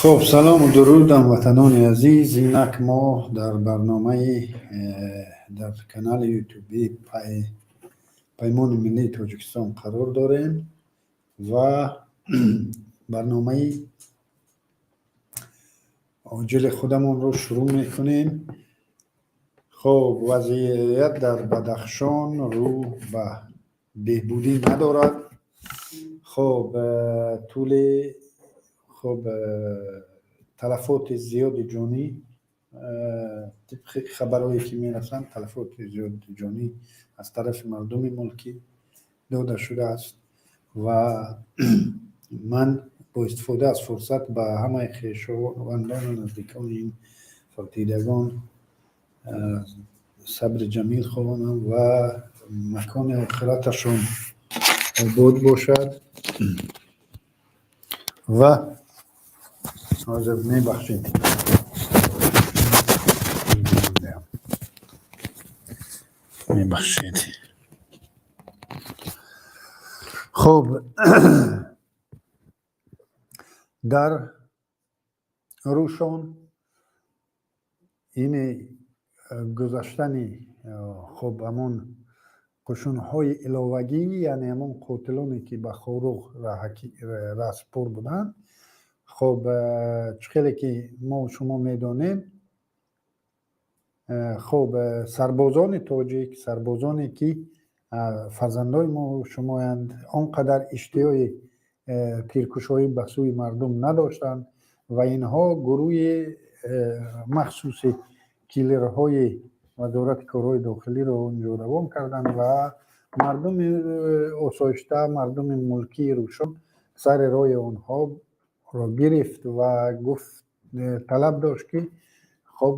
Хуб, салому дуруд, ҳамватанони азиз. Инак мо дар барномаи дар канали ютубии Паймони миллии Тоҷикистон қарор дорем ва барномаи оҷили худамонро шурӯъ мекунем. Хуб, вазъият дар Бадахшон рӯ ба беҳбудӣ надорад. Хуб, тӯли хуб талафоти зиёди ҷонӣ, тибқи хабарҳое ки мерасанд, талафоти зиёди ҷонӣ аз тарафи мардуми мулкӣ дода шудааст ва ман бо истифода аз фурсат ба ҳамаи хешовандону наздикони ин фавтидагон сабри ҷамил хоҳонам ва макони охираташон обод бошад. Ва ҳозир, мебахшед, мебахшед. Хуб, дар Рӯшон ини гузаштани хуб ҳамон қушунҳои иловагӣ, яъне ҳамон қотилоне, ки ба Хоруғ раҳсупор буданд. Хуб, чӣ хеле ки мо шумо медонем, хуб, сарбозони тоҷик, сарбозоне ки фарзандои мо шумоянд, он қадар иштиёи тиркушоӣ ба сӯи мардум надоштанд ва инҳо гурӯҳи махсуси киллерҳои Вазорати корҳои дохилиро онҷо равон карданд ва мардуми осоишта, мардуми мулкии Рӯшон сари роҳи онҳоро гирифт ва гуфт, талаб дошт, ки хуб,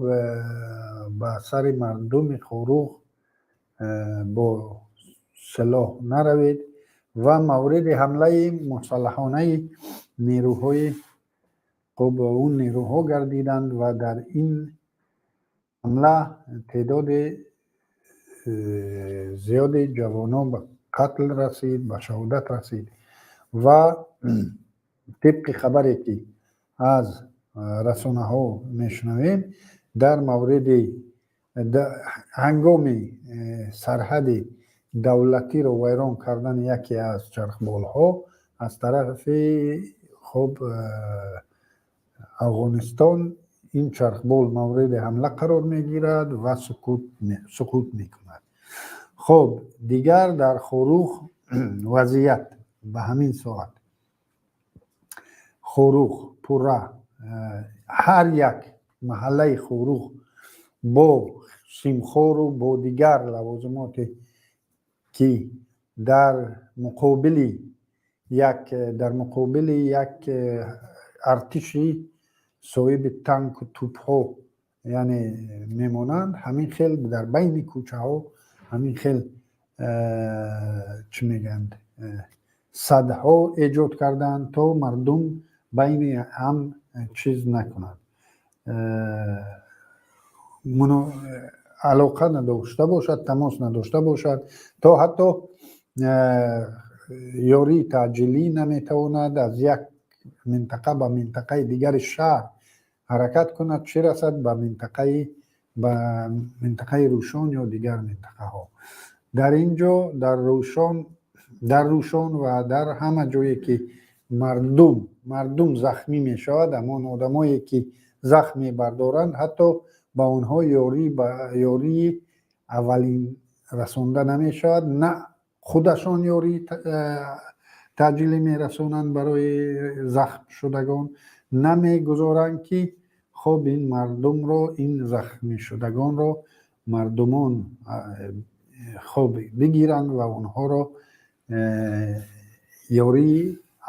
ба сари мардуми Хоруғ бо силоҳ наравед ва мавриди ҳамлаи мусаллаҳонаи нерӯҳои хуб он нерӯҳо гардиданд ва дар ин ҳамла теъдоди зиёди ҷавонон ба қатл расид, ба шаҳодат расид. Ва тибқи хабаре ки аз расонаҳо мешунавем, дар мавриди ҳангоми сарҳади давлатиро вайрон кардани яке аз чархболҳо аз тарафи хуб Афғонистон, ин чархбол мавриди ҳамла қарор мегирад ва суқут мекунад. Хуб, дигар дар Хоруғ вазъият ба ҳамин соат, Хоруғ пурра, ҳар як маҳаллаи Хоруғ бо симхору бо дигар лавозимоте ки дар муқобили як артиши соҳиби танку тӯбҳо, яъне, мемонанд, ҳамин хел дар байни кӯчаҳо ҳамин хел, чӣ мегӯянд, садҳо эҷод карданд, то мардум байни ҳам чиз накунад, алоқа надошта бошад, тамос надошта бошад, то ҳатто ёрии таъҷилӣ наметавонад аз як минтақа ба минтақаи дигари шаҳр ҳаракат кунад, чӣ расад ба минтақаи Рӯшон ё дигар минтақаҳо. Дар ин ҷо, дар Рӯшон ва дар ҳама ҷое ки мардум захмӣ мешавад, ҳамон одамое ки захм мебардоранд, ҳатто ба онҳо ёрии аввалин расонда намешавад. На худашон ёрии таъҷилӣ мерасонанд барои захмшудагон, намегузоранд, ки хуб ин мардумро, ин захмишудагонро мардумон хуб бигиранд ва онҳоро ёрии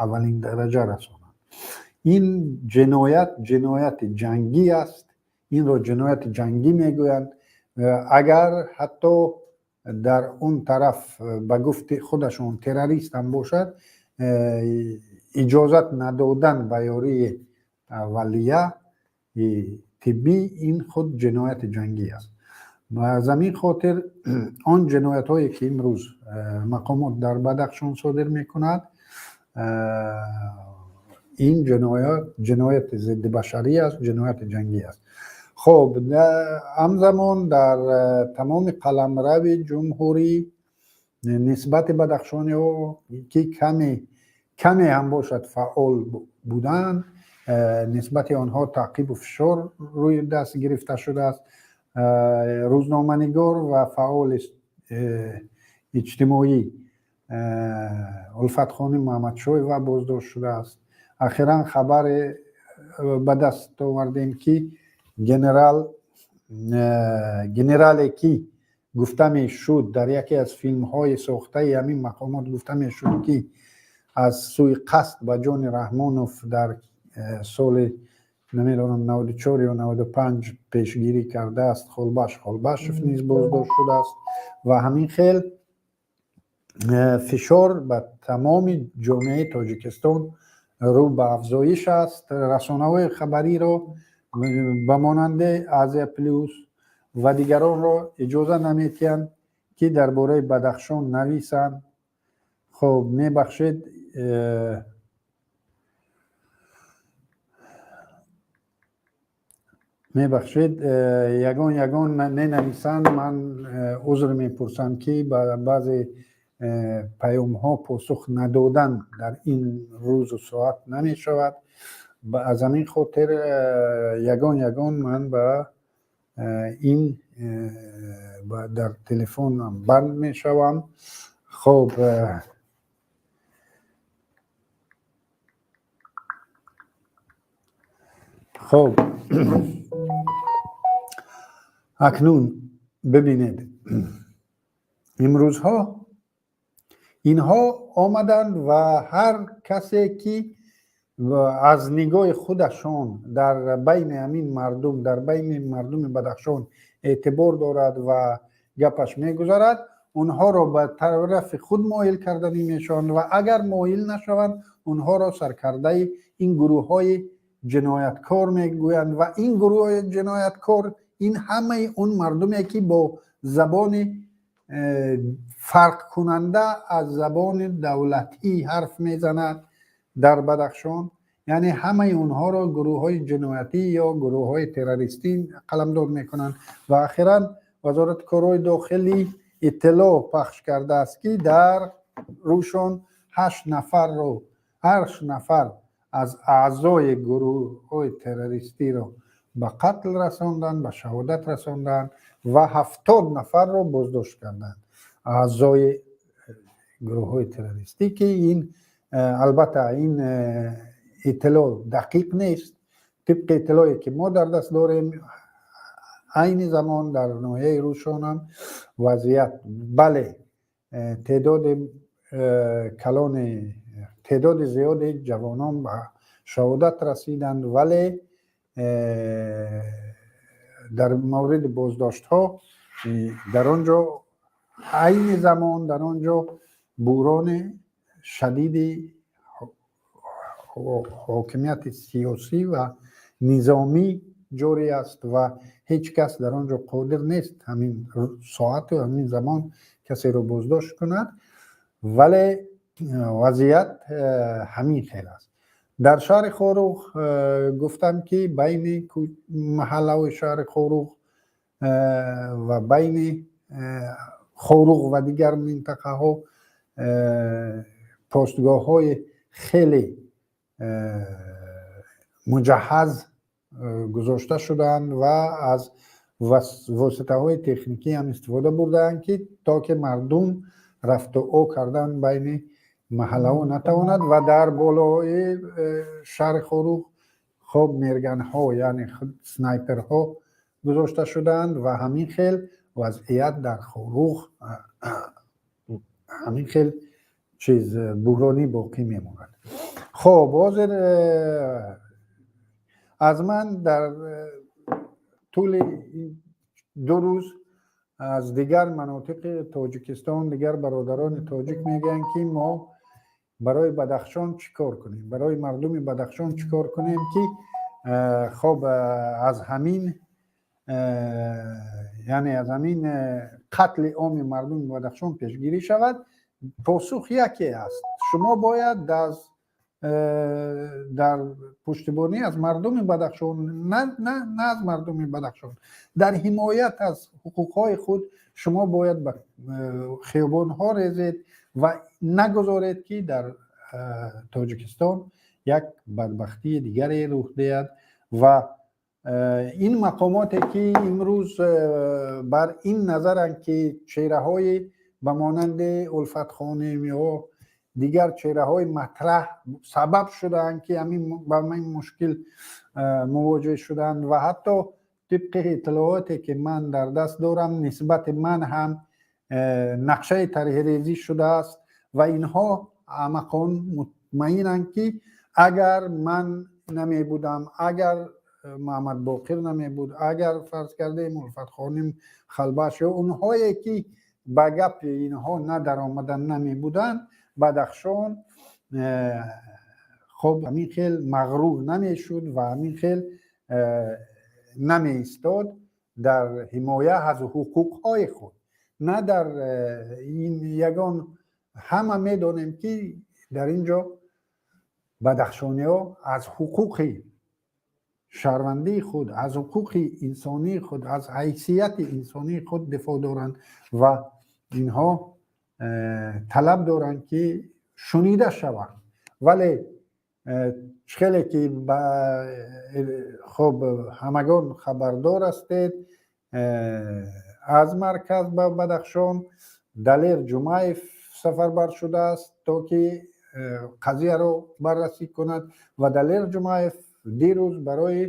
аввалин дараҷа расонанд. Ин ҷиноят ҷинояти ҷангӣ аст, инро ҷинояти ҷангӣ мегӯянд. Агар ҳатто дар он тараф ба гуфти худашон террорист ҳам бошад, иҷозат надодан ба ёрии аввалия тиббӣ, ин худ ҷинояти ҷангӣ аст. Аз ҳамин хотир он ҷиноятҳое ки имрӯз мақомот дар Бадахшон содир мекунад. Ин ҷиноят ҷинояти зидди башарӣ аст, ҷинояти ҷангӣ аст. Хуб, ҳамзамон дар тамоми қаламрави ҷумҳурӣ нисбати бадахшониҳо, ки каме ҳам бошад фаъол буданд, нисбати онҳо таъқибу фишор рӯи даст гирифта шудааст. Рӯзноманигор ва фаъоли иҷтимоӣ Улфатхоним Муҳаммадшоева боздошт шудааст. Ахиран хабаре ба даст овардем, ки генерале, ки гуфта мешуд дар яке аз филмҳои сохтаи ҳамин мақомот гуфта мешуд, ки аз сӯи қасд ба ҷони Раҳмонов дар соли, намедонам, 94 ё 95 пешгирӣ кардааст, Холбаш Холбашев низ боздошт шудааст. Ва ҳамин хел фишор ба тамоми ҷомеаи Тоҷикистон рӯ ба афзоиш аст. Расонаҳои хабариро ба монанди Азия Плюс ва дигаронро иҷоза наметиҳанд, ки дар бораи Бадахшон нависанд. Хуб, мебахшед, мебахшед, ягон менависанд. Ман узр мепурсам, ки ба баъзе паёмҳо посух надодан дар ин рӯзу соат намешавад. Аз ҳамин хотир ягон ман ба ин дар телефонам банд мешавам. Хуб, хуб, акнун бибинед, имрӯзҳо инҳо омаданд ва ҳар касе, ки аз нигоҳи худашон дар байни ҳамин мардум, дар байни мардуми Бадахшон эътибор дорад ва гапаш мегузарад, онҳоро ба тарафи худ моил карданӣ мешаванд ва агар моил нашаванд, онҳоро саркардаи ин гурӯҳҳои ҷинояткор мегӯянд. Ва ин гурӯҳҳои ҷинояткор ин ҳамаи он мардуме, ки бо забони фарқкунанда аз забони давлатӣ ҳарф мезанад дар Бадахшон, яъне ҳамаи онҳоро гурӯҳҳои ҷиноятӣ ё гурӯҳҳои террористӣ қаламдод мекунанд. Ва ахиран Вазорати корҳои дохилӣ иттилоъ пахш кардааст, ки дар Рӯшон 8 нафар аз аъзои гурӯҳҳои террористиро ба қатл расонданд, ба шаҳодат расонданд ва 70 нафарро боздошт карданд, аъзои гурӯҳҳои террористӣ, ки ин албатта ин иттилоъ дақиқ нест. Тибқи иттилоъе, ки мо дар даст дорем, айни замон дар ноҳияи Рӯшонам вазъият, бале, теъдоди калони, теъдоди зиёди ҷавонон ба шаҳодат расиданд, вале дар мавриди боздоштҳо дар он ҷо айни замон дар он ҷо буҳрони шадиди ҳокимияти сиёсӣ ва низомӣ ҷорӣ аст ва ҳеҷ кас дар он ҷо қодир нест ҳамин соату ҳамин замон касеро боздошт кунад. Вале вазъият ҳамин хел аст. Дар шаҳри Хоруғ гуфтам, ки байни маҳаллаҳои шаҳри Хоруғ ва байни Хоруғ ва дигар минтақаҳо постгоҳҳои хеле муҷаҳҳаз гузошта шудаанд ва аз воситаҳои техникӣ ҳам истифода бурдаанд, ки то ки мардум рафту о кардан байни маҳаллаҳо натавонад. Ва дар болои шаҳри Хоруғ, хоб, мерганҳо, яъне снайперҳо гузошта шудаанд. Ва ҳамин хел вазъият дар Хоруғ ҳамин хел чиз буҳронӣ боқӣ мемонад. Хоб, ҳозир аз ман дар тӯли 2 рӯз аз дигар манотиқи Тоҷикистон дигар бародарони тоҷик мегӯянд, ки мо барои Бадахшон чӣ кор кунем, барои мардуми Бадахшон чӣ кор кунем, ки хоб, аз ҳамин, яъне аз ҳамин қатли оми мардуми Бадахшон пешгирӣ шавад. Посух яке аст: шумо бояд аз дар пуштибонӣ аз мардуми Бадахшон, на аз мардуми Бадахшон, дар ҳимоят аз ҳуқуқҳои худ шумо бояд ба хиёбонҳо резед ва нагузоред, ки дар Тоҷикистон як бадбахтии дигаре рух диҳад. Ва ин мақомоте, ки имрӯз бар ин назаранд, ки чеҳраҳои ба монанди Улфатхоним ё дигар чеҳраҳои матраҳ сабаб шудаанд, ки ҳамин ба ин мушкил мувоҷеҳ шуданд, ва ҳатто тибқи иттилооте, ки ман дар даст дорам, нисбати ман ҳам нақшаи тарҳрезӣ шудааст, ва инҳо аҳмақон мутмаинанд, ки агар ман намебудам, агар Муҳаммад Боқир намебуд, агар фарз кардаем Улфатхоним Халбаш ё онҳое, ки ба гапи инҳо надаромадан намебуданд, Бадахшон хоб ҳамин хел мағрур намешуд ва ҳамин хел намеистод дар ҳимоя аз ҳуқуқҳои худ. На дар ин ягон, ҳама медонем, ки дар ин ҷо бадахшониҳо аз ҳуқуқи шаҳрвандии худ, аз ҳуқуқи инсонии худ, аз ҳайсияти инсонии худ дифоъ доранд ва инҳо талаб доранд, ки шунида шаванд. Вале хеле ки хоб ҳамагон хабардор ҳастед, аз марказ ба Бадахшон Далер Ҷумаев сафарбар шудааст, то ки қазияро баррасӣ кунад. Ва Далер Ҷумаев дирӯз барои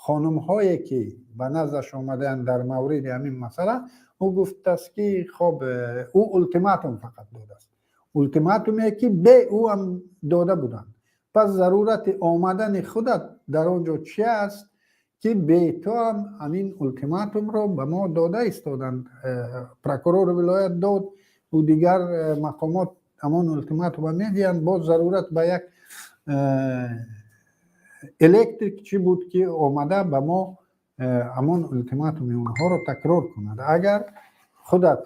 хонумҳое, ки ба наздаш омадаанд дар мавриди ҳамин масъала, ӯ гуфтааст, ки хоб ӯ ултиматум фақат додааст, ултиматуме, ки бе ӯ ҳам дода буданд. Пас зарурати омадани худат дар он ҷо чи аст, ки бе ту ҳам ҳамин ултиматумро ба мо дода истоданд? Прокурори вилоят дод, ӯ дигар мақомот ҳамон ултиматума медиҳанд. Боз зарурат ба як электрик чӣ буд, ки омада ба мо ҳамон ултиматуми онҳоро такрор кунад? Агар худат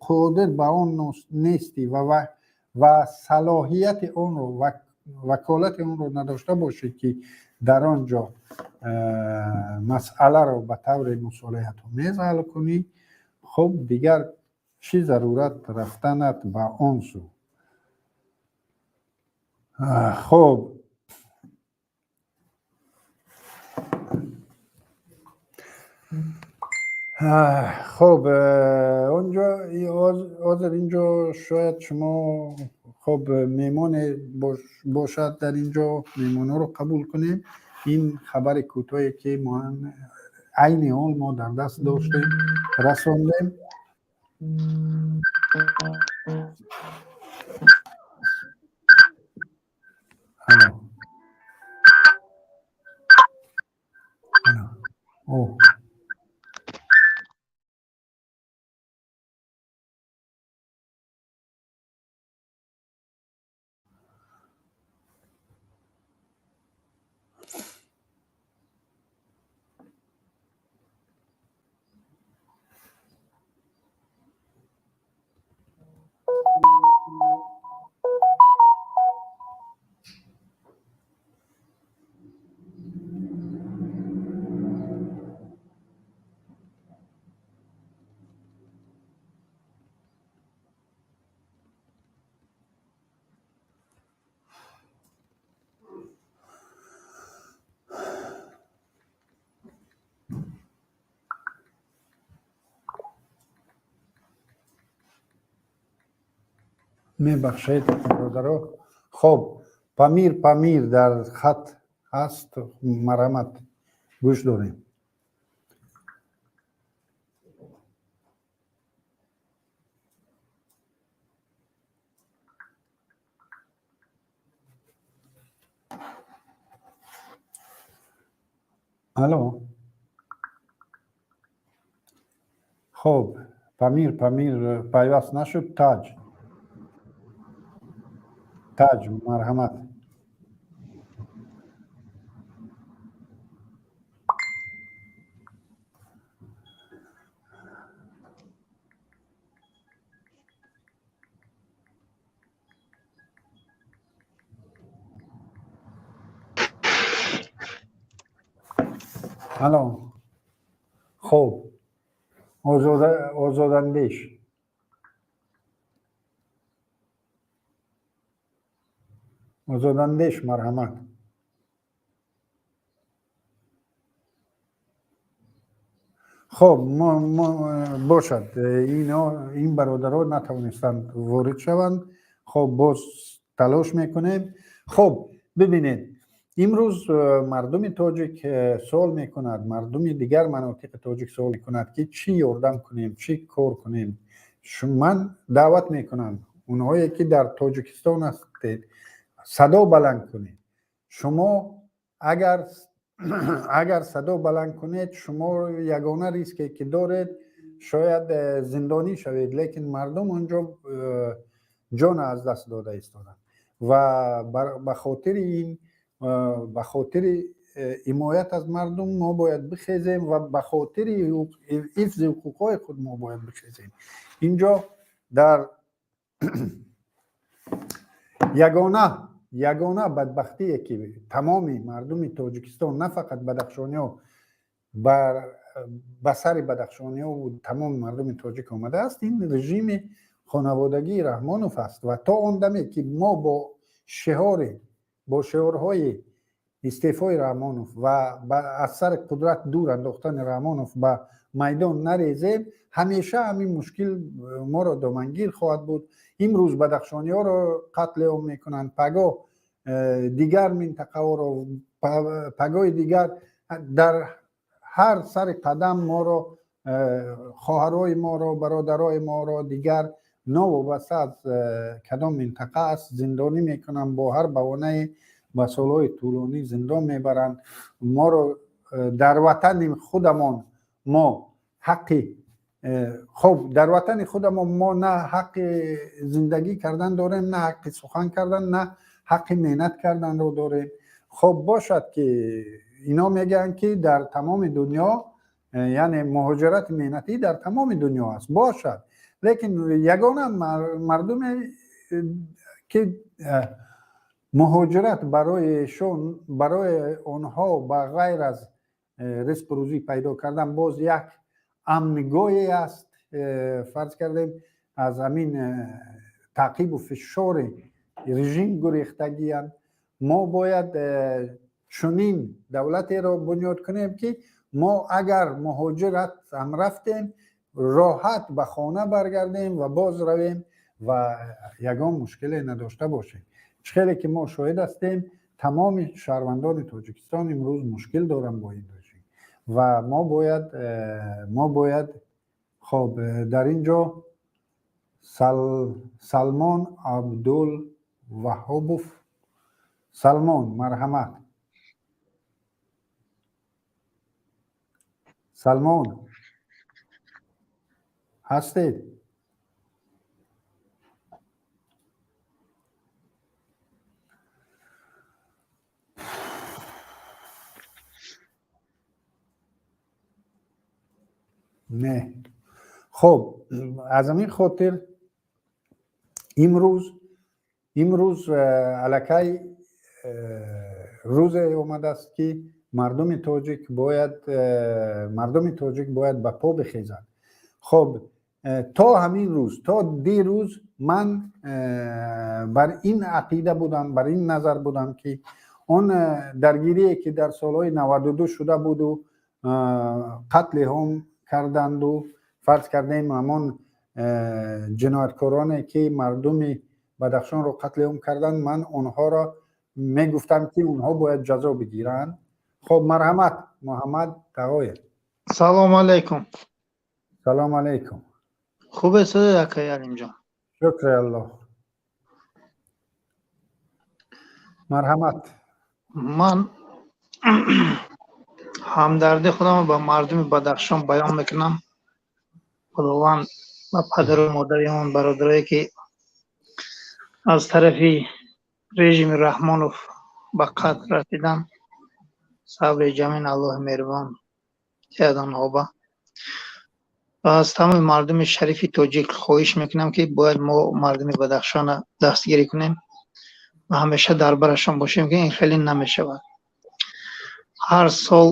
қодир ба он нестӣ ва салоҳияти онро, ваколати онро надошта бошӣ, ки дар он ҷо масъаларо ба таври мусолиҳатомез ҳал кунӣ, хуб дигар чӣ зарурат рафтанат ба он сӯ? Хуб, хуб, онҷо ҳозир инҷо шояд шумо хуб меҳмоне бошад, дар инҷо меҳмонҳоро қабул кунем. Ин хабари кӯтоҳе, ки айни ҳол мо дар даст доштем, расондем. Алло, алло, о. Мебахшед, бародаро. Хоб, Памир, Памир дар хат ҳаст, марҳамат, гӯш дорем. Алло. Хоб, Памир, Памир пайваст нашуд. Таҷ, Таҷ, марҳамат. Алло. Хуб, Озодандеш. Озодандеш, марҳамат. Хуб, бошад, ин бародаро натавонистанд ворид шаванд. Хуб, боз талош мекунем. Хуб, бибинед, имрӯз мардуми тоҷик суол мекунад, мардуми дигар манотиқи тоҷик суол мекунад, ки чӣ ёрдам кунем, чӣ кор кунем. Ман даъват мекунам онҳое ки дар Тоҷикистон ҳастед, садо баланд кунед. Шумо агар садо баланд кунед, шумо ягона риске ки доред, шояд зиндонӣ шавед, лекин мардум онҷо ҷон аз даст дода истоданд ва ба хотири ин, ба хотири ҳимоят аз мардум мо бояд бихезем ва ба хотири ҳифзи ҳуқуқҳои худ мо бояд бихезем. Инҷо дар ягона бадбахтие ки тамоми мардуми Тоҷикистон, на фақат бадахшониҳо, ба сари бадахшониҳову тамоми мардуми тоҷик омадааст, ин режими хонаводагии Раҳмонов аст. Ва то он даме ки мо бо шиорҳои истеъфои Раҳмонов ва аз сари қудрат дур андохтани Раҳмонов ба майдон нарезем, ҳамеша ҳамин мушкил моро домангир хоҳад буд. Имрӯз бадахшониҳоро қатли ом мекунанд, пагоҳ дигар минтақаҳоро, пагоҳи дигар дар ҳар сари қадам моро, хоҳарои моро, бародарои моро, дигар новобаста аз кадом минтақа аст, зиндонӣ мекунанд, бо ҳар баҳонае ба солҳои тӯлонӣ зиндон мебаранд моро. Дар ватани худамон мо ҳаққи, хуб, дар ватани худамон мо на ҳаққи зиндагӣ кардан дорем, на ҳаққи сухан кардан, на ҳаққи меҳнат карданро дорем. Хуб, бошад ки ино мегӯянд, ки дар тамоми дунё, яъне муҳоҷирати меҳнатӣ дар тамоми дунё аст, бошад, лекин ягона мардуме ки муҳоҷират барои онҳо ба ғайр аз ризқу рӯзӣ пайдо кардан боз як амнгоҳе аст, фарз кардем, аз ҳамин таъқибу фишори режим гурехтагиянд. Мо бояд чунин давлатеро бунёд кунем, ки мо агар муҳоҷират ҳам рафтем, роҳат ба хона баргардем ва боз равем ва ягон мушкиле надошта бошем. Чӣ хеле ки мо шоҳид ҳастем, тамоми шаҳрвандони Тоҷикистон имрӯз мушкил доранд бо ин режим ва мо бояд. Хоб, дар ин ҷо Салмон Абдул Ваҳобов. Салмон, марҳамат. Салмон, ҳастед? Не. Хуб, аз ҳамин хотир имрӯз аллакай рӯзе омадааст, ки мардуми тоҷик бояд ба по бихезад. Хуб, то ҳамин рӯз, то дирӯз ман бар ин ақида будам, бар ин назар будам, ки он даргирие ки дар солҳои 92 шуда буду қатли ом карданду, фарз кардем, ҳамон ҷинояткороне ки мардуми Бадахшонро қатли ом карданд, ман онҳоро мегуфтам, ки онҳо бояд ҷазо бигиранд. Хуб, марҳамат, Муҳаммад Тағоев. Салому алайкум. Салому алайкум. Хубе, садои акай Алимҷон? Шукри Аллоҳ, марҳамат. Ман ҳамдарди худамро ба мардуми Бадахшон баён мекунам. Худованд ба падару модари он бародарое, ки аз тарафи режими Раҳмонов ба қатл расиданд, сабри ҷамил Аллоҳи меҳрубон диҳад онҳо ба. Ва аз тамоми мардуми шарифи тоҷик хоҳиш мекунам, ки бояд мо мардуми Бадахшона дастгирӣ кунем ва ҳамеша дар барашон бошем, ки ин хеле намешавад. Ҳар сол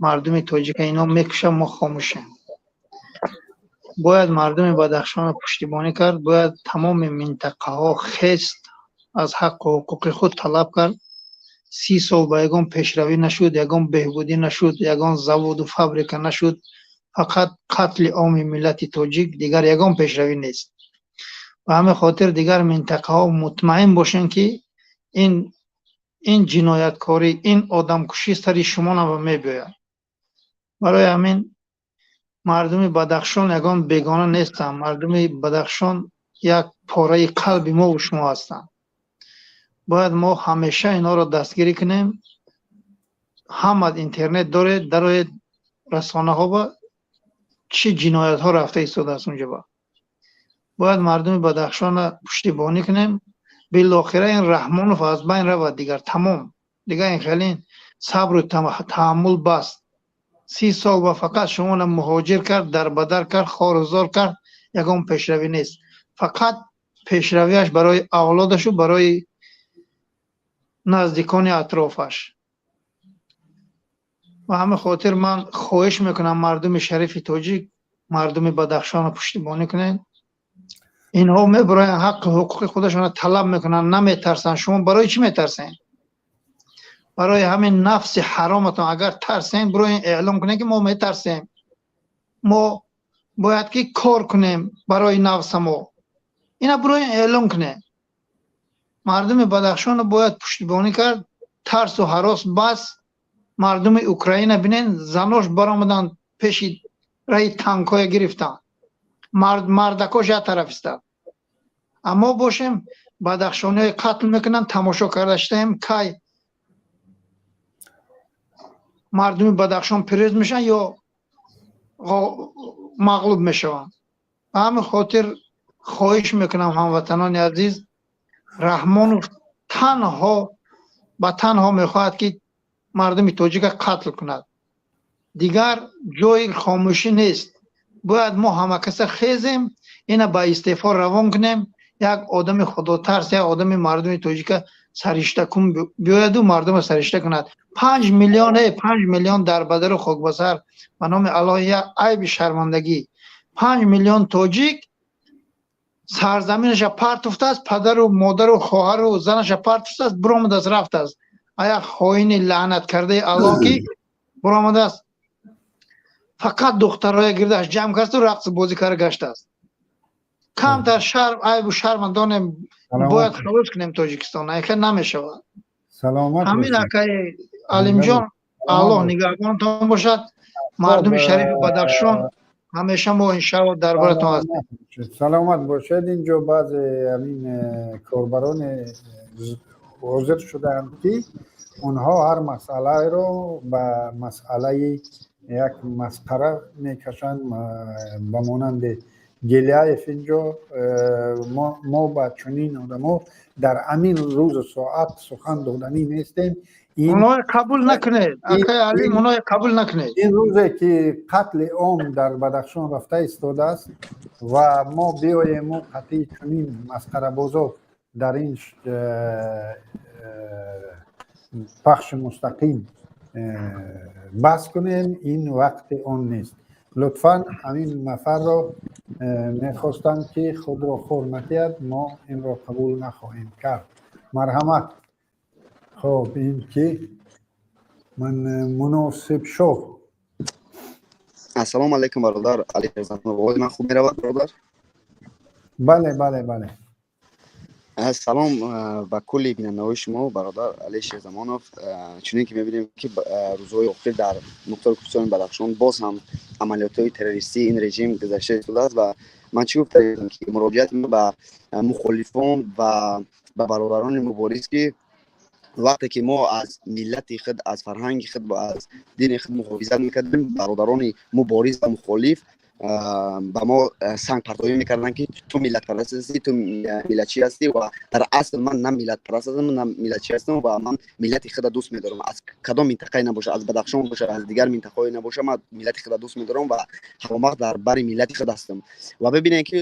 Мардуми тоҷика ино мекушанд, мо хомӯшем. Бояд мардуми Бадахшонро пуштибонӣ кард, бояд тамоми минтақаҳо хест, аз ҳаққу ҳуқуқи худ талаб кард. 30 сол ба ягон пешравӣ нашуд, ягон беҳбудӣ нашуд, ягон заводу фабрика нашуд, фақат қатли оми миллати тоҷик, дигар ягон пешравӣ нест. Ба ҳамин хотир дигар минтақаҳо мутмаин бошанд, ки ин ҷинояткорӣ, ин одамкушӣ сари шумо мебиёяд. Барои ҳамин мардуми Бадахшон ягон бегона нестанд. Мардуми Бадахшон як пораи қалби мову шумо ҳастанд. Бояд мо ҳамеша инҳоро дастгирӣ кунем. Ҳама интернет доред, дароед расонаҳо, ба чӣ ҷиноятҳо рафта истодааст унҷоба. Бояд мардуми Бадахшонро пуштибонӣ кунем. Билохира ин Раҳмонов аз байн равад, дигар тамом. Дигар ин хеле сабру таҳаммул баст. 30 сол ба фақат шуморо муҳоҷир кард, дарбадар кард, хорузор кард, ягон пешравӣ нест. Фақат пешравиаш барои авлодашу барои наздикони атрофаш. Ба ҳамин хотир ман хоҳиш мекунам, мардуми шарифи тоҷик, мардуми Бадахшонро пуштибонӣ кунед. Инҳо мебароянд, ҳаққу ҳуқуқи худашонро талаб мекунанд, наметарсанд. Шумо барои чӣ метарсед? Барои ҳамин нафси ҳароматон агар тарсем, бироен эълон кунем, ки мо метарсем, мо бояд ки кор кунем барои нафса мо. Ина бироен эълон кунем. Мардуми Бадахшонро бояд пуштибонӣ кард. Тарсу ҳарос бас. Мардуми Украина бинен, занош баромаданд, пеши раи танкҳоя гирифтанд, мардакош як тараф истад. Аммо бошем, бадахшониҳои қатл мекунанд, тамошо карда шидаем. Кай мардуми Бадахшон пирӯз мешаванд ё мағлуб мешаванд? Ба ҳамин хотир хоҳиш мекунам, ҳамватанони азиз, Раҳмонов танҳо ба танҳо мехоҳад, ки мардуми тоҷика қатл кунад. Дигар ҷои хомӯшӣ нест. Бояд мо ҳамакаса хезем, ина ба истеъфо равон кунем. Як одами худотарс, як одами мардуми тоҷика сариштакун биёяду мардума саришта кунад. 5 миллион, 5 миллион дарбадару хокбасар, ба номи Аллоҳ, як айби шармандагӣ. 5 миллион тоҷик сарзаминаша партуфтааст, падару модару хоҳару занаша партуфтааст, биромадааст, рафтааст. Ая хоини лаънат кардаи Аллоҳ, ки биромадааст, фақат духтарҳоя гирдаш ҷамъ кардасту рақсу бозӣ карда гаштааст. Камтар шарм, айбу шарма донем. Бояд халос кунем Тоҷикистон, айхел намешавад. Саломат. Ҳамин, акаи Алимҷон, Аллоҳ нигаҳбонтон бошад. Мардуми шарифи Бадахшон, ҳамеша мо иншаалло дар баратон ҳастем. Саломат бошед. Инҷо баъзе ҳамин корбарони ҳозир шудаанд, ки онҳо ҳар масъалаеро ба масъалаи як масхара мекашанд, ба монанди Гелияев. Инҷо мо ба чунин одамо дар ҳамин рӯзу соат сухан доданӣ нестем. Онои қабул накунед, акаи Алим, онои қабул накунед. Ин рӯзе ки қатли ом дар Бадахшон рафта истодааст ва мо биёему қатъи чунин масхарабозо дар ин пахши мустақим баҳс кунем, ин вақти он нест. Лутфан, ҳамин нафарро мехостам, ки худро хор надиҳад. Мо инро қабул нахоҳем кард. Марҳамат. Хоб, ин ки ман Муносибшоҳ. Ассалому алайкум, бародар Али. Овози ман хуб меравад, бародар? Бале. Салом ба кулли бинандаҳои шумо, бародар Али Шерзамонов. Чунин ки мебинем, ки рӯзҳои охир дар мухтори кӯҳистони Бадахшон боз ҳам амалиётҳои террористии ин режим гузашта истодааст. Ва ман чӣ гуфтаам, ки муроҷиати ман ба мухолифон ва ба бародарони мубориз, ки вақте ки мо аз миллати худ, аз фарҳанги худ ва аз дини худ муҳофизат мекардем, бародарони мубориз ва мухолиф ба мо сангпартоӣ мекарданд, ки ту миллатпараст ҳастӣ, ту миллатчӣ ҳастӣ. Ва дар асл ман на миллатпараст ҳастам, на миллатчӣ ҳастам ва ман миллати худа дӯст медорам. Аз кадом минтақае набошад, аз Бадахшон бошад, аз дигар минтақаҳое набошад, ман миллати худа дӯст медорам ва ҳамавақт дар бари миллати худ ҳастам. Ва бибинем, ки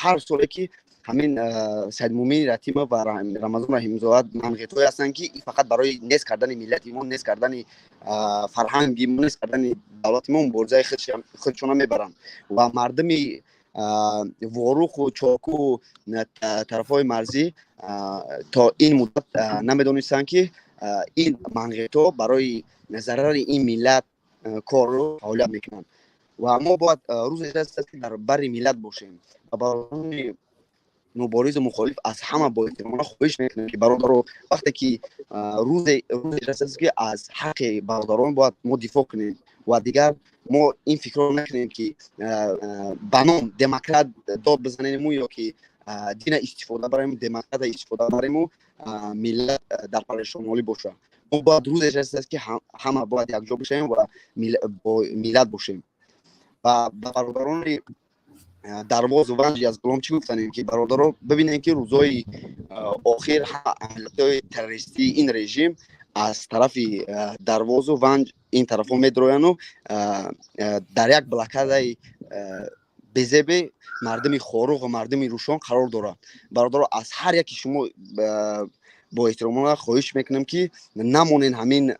ҳар соле ки Ҳамин Саидмумин Ратимов ва Рамазон Раҳимзода манғитҳое ҳастанд, ки фақат барои нест кардани миллати мо, нест кардани фарҳанги мо, нест кардани давлати мо муборизаи худшона мебаранд. Ва мардуми Воруху Чоку, тарафҳои марзӣ то ин муддат намедонистанд, ки ин манғитҳо барои зарари ин миллат корро фаъолият мекунанд. Ва мо бояд рӯзе расад, ки дар бари миллат бошем. Ва бародарони муборизу мухолиф аз ҳама боэҳтиромона хоҳиш мекунем, ки бародаро, вақте ки рӯзе расад, ки аз ҳаққи бародарон бояд мо дифоъ кунем ва дигар мо ин фикрро накунем, ки ба ном демократ дод бизанему ё ки дина истифода барем, демократа истифода барему, миллат дар парешонҳолӣ бошад. Мо бояд рӯзе расад, ки ҳама бояд якҷо бишавем ва бо миллат бошем. Ва ба бародарони Дарвозу Ванҷи аз Ғулом чӣ гуфтанем, ки бародаро, бибинем, ки рӯзҳои охир амалиётҳои террористии ин режим аз тарафи Дарвозу Ванҷ ин тарафҳо медрояну дар як блокадаи безебе мардуми Хоруғ ва мардуми Рӯшон қарор дорад. Бародаро, аз ҳар яки шумо бо эҳтиромона хоҳиш мекунем, ки намонен ҳамин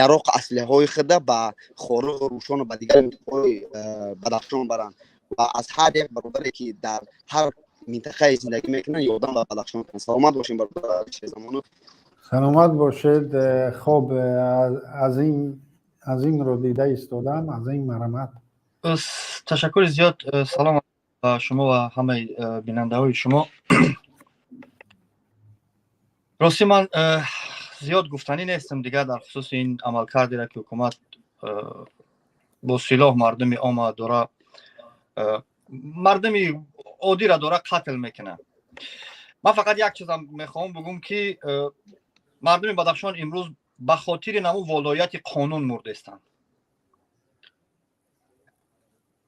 яроқ аслиҳаҳои худа ба Хоруғу Рӯшону ба дигар минтақаҳои Бадахшон баранд ва аз ҳар як бародаре, ки дар ҳар минтақае зиндагӣ мекунанд, ёрдам ба Бадахшон кунанд. Саломат бошем, бародар Шерзамонов. Саломат бошед. Хоб, Азимро дида истодам. Азим, марҳамат. Ташаккури зиёд. Салом ба шумо ва ҳамаи бинандаҳои шумо. Ростӣ, ман зиёд гуфтанӣ нестам дигар дар хусуси ин амалкардеро, ки ҳукумат бо силоҳ мардуми ома дора, мардуми оддиро дора қатл мекунад. Ман фақат як чизам мехоҳам бигӯм, ки мардуми Бадахшон имрӯз ба хотири наму волояти қонун мурдестанд.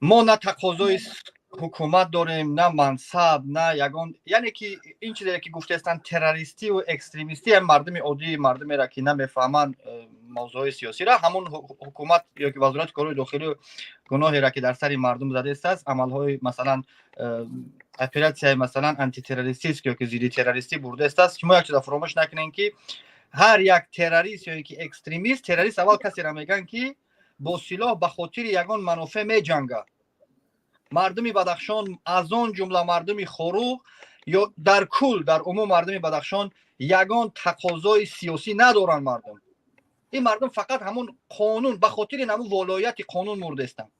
Мо на тақозои ҳукумат дорем, на мансаб, на ягон, яъне ки ин чизере, ки гуфтаестанд, террористию экстремистӣ, мардуми оддии мардумеро, ки намефаҳманд мавзӯъҳои сиёсиро, ҳамун ҳукумат ё ки Вазорати корҳои дохилӣ гуноҳеро, ки дар сари мардум задаистааст, амалҳои, масалан, оператсияи, масалан, антитеррористист ё ки зидди террористӣ бурдаистааст. Шумо як чиза фуромӯш накунем, ки ҳар як террорист ё ки экстремист, террорист аввал касеро мегӯянд, ки бо силоҳ ба хотири ягон манофеъ меҷангад. Мардуми Бадахшон, аз он ҷумла мардуми Хоруғ ё дар кул, дар умум мардуми Бадахшон ягон тақозои сиёсӣ надоранд. Мардум, ин мардум фақат ҳамун қонун, ба хотири ҳамун волояти қонун мурдестанд.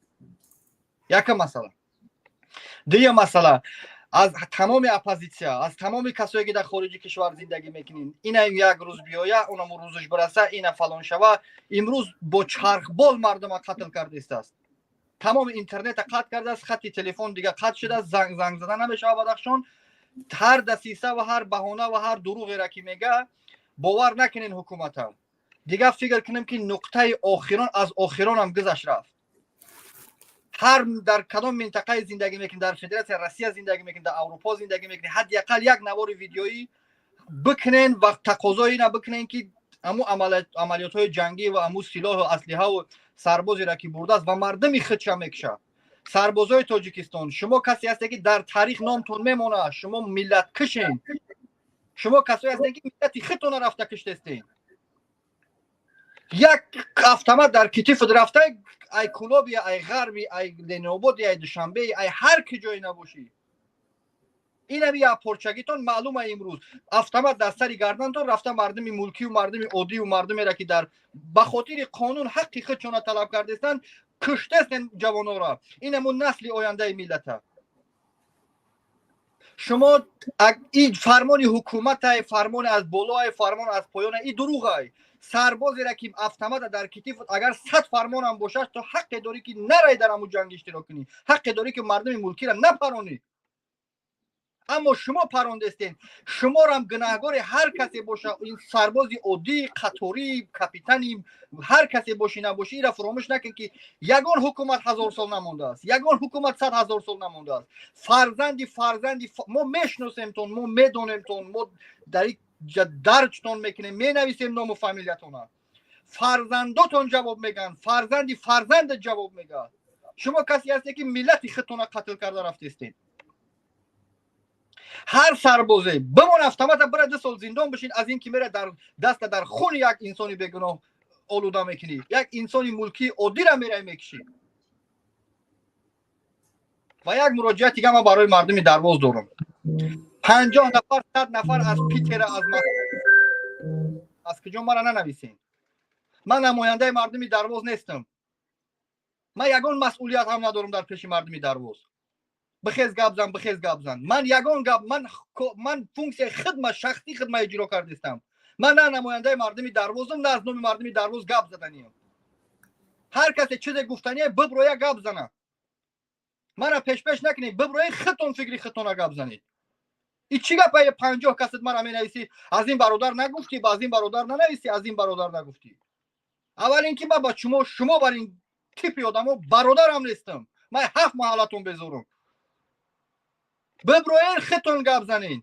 Якум масъала. Дуюм масъала: аз тамоми оппозитсия, аз тамоми касое, ки дар хориҷи кишвар зиндагӣ мекунед, ина як рӯз биёя, унаму рӯзаш бираса, ина фалон шава. Имрӯз бо чархбол мардума қатл кардаистааст. Тамоми интернета қатъ кардааст, хатти телефон дига қатъ шудааст, занг зада намешавад. Бадахшон ҳар дасиса ва ҳар баҳона ва ҳар дурӯғера, ки мега, бовар накунен ҳукумата. Дигар фикр кунем, ки нуқтаи охирон аз охиронам гузашт рафт. Ҳар дар кадом минтақаи зиндагӣ мекунед, дар Федератсияи Россия зиндагӣ мекунед, дар Аврупо зиндагӣ мекунед, ҳадди ақал як навори видеоӣ бикунен ва тақозои ина бикунен, ки аму амалиётҳои ҷангӣ ва аму силоҳу аслиҳаву сарбозеро, ки бурдааст ва мардуми худша мекушад. Сарбозои Тоҷикистон, шумо касе ҳасте, ки дар таърих номтон мемонад. Шумо миллаткушен. Шумо касое ҳастед, ки миллати худтона рафта киштестен. Як автомат дар китифат рафта, ай Кулоби, ай Ғарби, ай Ленободи, ай Душанбе, ай ҳар ки ҷое набошӣ, инами як порчагитон маълума. Имрӯз автомат дар сари гардантон рафта, мардуми мулкию мардуми оддию мардумеро, ки дар ба хотири қонун ҳаққи худшона талаб кардестанд, куштестен ҷавонора. Инамун насли ояндаи миллата. Шумо и фармони ҳукуматай, фармони аз болоай, фармон аз поёна, и дурӯғай. Сарбозера, ки автомата дар китиф, агар 100 фармонам бошад, то ҳаққе дорӣ, ки нарай дар ҳамун ҷанг иштирок кунӣ, ҳаққе дорӣ, ки мардуми мулкиро напаронӣ. Аммо шумо парондестен. Шуморам гунаҳгори. Ҳар касе боша, ин сарбози оддӣ, қаторӣ, капитани, ҳар касе бошӣ набошӣ, ира фуромӯш накун, ки ягон ҳукумат 1000 сол намондааст, ягон ҳукумат 100 000 сол намондааст. Фарзанди фарзанди мо мешиносемтон, мо медонемтон, мо дар дарҷтон мекунем, менависем ному фамилиятона. Фарзандотон ҷавоб мегӯянд, фарзанди фарзандат ҷавоб мегӯяд. Шумо касе ҳасте, ки миллати худтона қатл карда рафтестед. Ҳар сарбозе бимон, автомата бира, 2 сол зиндон бишин, аз ин ки мера дар даста дар хуни як инсони бегуноҳ олуда мекунӣ, як инсони мулкии оддира мерай мекушӣ. Ва як муроҷиат дига ман барои мардуми Дарвоз дорам. 50 нафар, 100 нафар аз Питера, аз куҷо мара нанависен. Ман намояндаи мардуми Дарвоз нестам, ман ягон масъулият ҳам надорам дар пеши мардуми Дарвоз. Бихез, гап зан, бихез, гап зан. Ман ягон гап, ман функсияи хидма, шахсии хидма иҷро кардистам. Ман на намояндаи мардуми Дарвозам, на аз номи мардуми Дарвоз гап заданиям. Ҳар касе чизе гуфтание, биброя, гап зана. Мара пешпеш накунед, биброи, худтон фикри худтона гап занед. И чӣ гапае, 50 касат мара менависӣ, аз ин бародар нагуфтӣ, ба аз ин бародар нанависӣ, аз ин бародар нагуфтӣ? Аввал ин ки ман ба шумо, бар ин типи одамо бародарам нестам. Ман ҳафт маҳаллатон безорум. Биброен, худтон гап занед.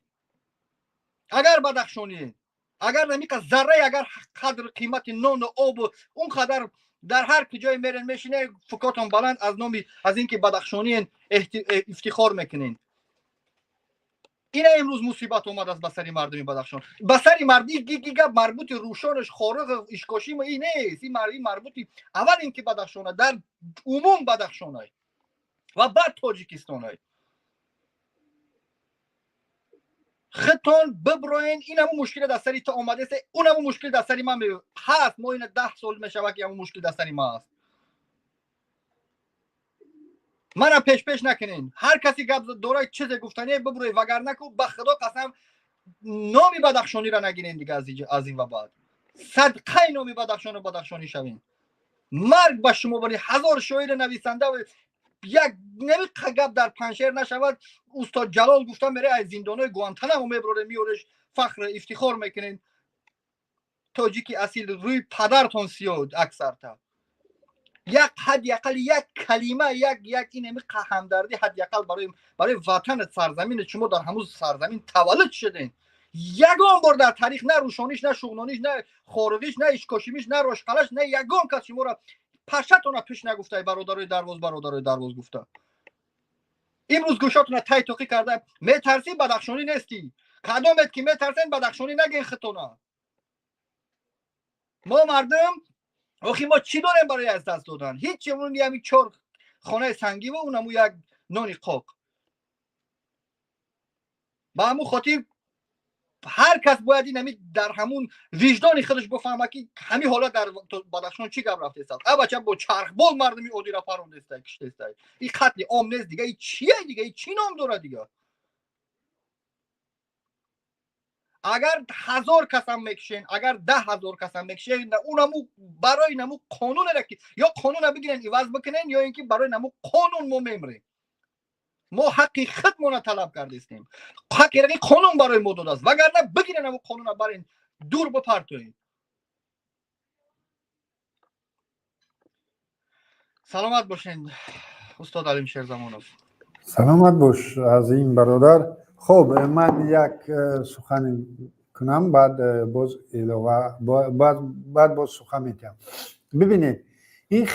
Агар бадахшониед, агар намиқа заррае, агар қадр қимати нону обу он қадар дар ҳар куҷое мерен, мешине, фукотон баланд, аз номи аз ин ки бадахшониен ифтихор мекунен. Ина имрӯз мусибат омадааст ба сари мардуми Бадахшон, ба сари марди гап марбути Рӯшонаш, Хориғ, Ишкошим и нест. Ин марбути аввал ин ки Бадахшона, дар умум Бадахшонай ва баъд Тоҷикистонай. Худтон биброен. Ин ҳамун мушкиле дар сари ту омадааст, он ҳамун мушкил дар сари ман ҳаст. Мо ина 10 сол мешавад, ки ҳамун мушкил дар сари ма аст. Мана пешпеш накунен. Ҳар касе гап дора, чизе гуфтане, биброед, вагарна ку ба Худо қасам, номи бадахшониро нагирен дига аз ин ва баъд. Садқаи номи Бадахшону бадахшонӣ шавем. Марг ба шумо бари ҳазор шоири нависанда. Як намиқа гап дар Паншер нашавад. Устод Ҷалол гуфта, мере, аз зиндонҳои Гуантанамо меброре, меореш, фахр ифтихор мекунен. Тоҷики асил, рӯи падартон сиёд. Аксарта як ҳадди ақал як калима, як ин ҳами ҳамдардӣ ҳадди ақал барои ватанат, сарзаминат. Шумо дар ҳамун сарзамин таваллуд шуден. Ягон бор дар таърих на Рӯшониш, на Шуғнониш, на Хориғиш, на Ишкошимиш, на Рошқалаш, на ягон кас шуморо пашатона пиш нагуфта: «Бародарои Дарвоз, бародарои Дарвоз», гуфта. Имрӯз гӯшотона тай тоқӣ карда метарсӣ, бадахшонӣ нестӣ. Кадомет ки метарсен, бадахшонӣ нагин хитона. Мо мардум охи мо чӣ дорем барои аз даст додан? Ҳеҷ. Он ями чор хонаи сангиву унаму як нони қоқ. Ба ҳамун хотир ҳар кас бояд ин ҳами дар ҳамун виҷдони худаш бифаҳма, ки ҳамин ҳолат дар Бадахшон чӣ гап рафтеста. А бача бо чархбол мардуми оддира парондеста, киштеста. И қатли ом нест дига, и чия дига, и чӣ ном дорад дига? Агар 1000 касам мекушен, агар 10 000 касам мекушен, унаму барои наму қонунера ки ё қонуна бигирен, иваз бикунен, ё ин ки барои наму қонун мо мемрем. Мо ҳаққи худмона талаб кардистем, ҳаққи қонун барои мо додааст. Вагарна бигирен, ҳамун қонуна барен, дур бипартоен. Саломат бошен, устод Алим Шерзамонов. Саломат бош аз ин бародар. Хуб, ман як сухане кунам, баъд боз илова, баъд боз сухан метиҳам. Бибинед, ин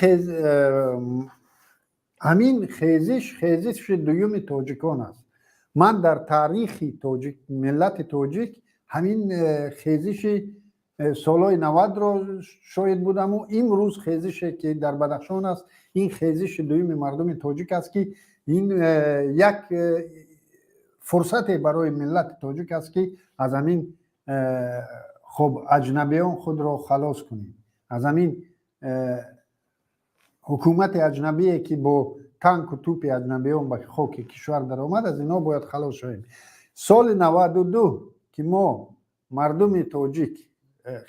ҳамин хезиш, хезиши дуюми тоҷикон аст. Ман дар таърихи тоҷик, миллати тоҷик, ҳамин хезиши солҳои 90-ро шоҳид будаму имрӯз хезише ки дар Бадахшон аст, ин хезиши дуюми мардуми тоҷик аст, ки ин як фурсате барои миллати тоҷик аст, ки аз ҳамин хуб аҷнабиён худро халос кунем, аз ҳамин ҳукумати аҷнабие, ки бо танку тӯпи аҷнабиён ба хоки кишвар даромад, аз инҳо бояд халос шавем. Соли 92, ки мо мардуми тоҷик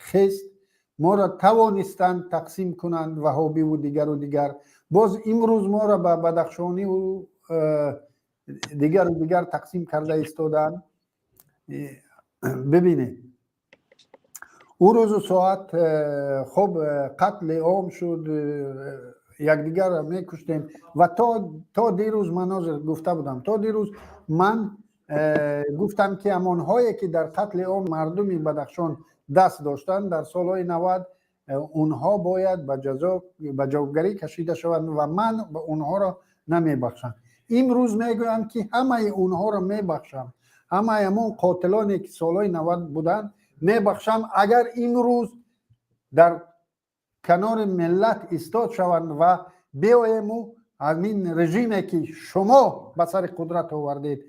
хест, моро тавонистанд тақсим кунанд, ваҳобиву дигару дигар. Боз имрӯз моро ба бадахшониву дигару дигар тақсим карда истодаанд. Бибинед, ӯ рӯзу соат хуб қатли ом шуд, якдигарро мекуштем. Ва то дирӯз, ман ҳозир гуфта будам, то дирӯз ман гуфтам, ки ҳамонҳое ки дар қатли ом мардуми Бадахшон даст доштанд дар солҳои 90, онҳо бояд ба ҷазо, ба ҷавобгарӣ кашида шаванд ва ман онҳоро намебахшам. Имрӯз мегӯям, ки ҳамаи онҳоро мебахшам. Ҳамаи ҳамон қотилоне, ки солҳои 90 буданд, мебахшам, агар имрӯз дар канори миллат истод шаванд ва биёему ҳамин режиме, ки шумо ба сари қудрат овардед,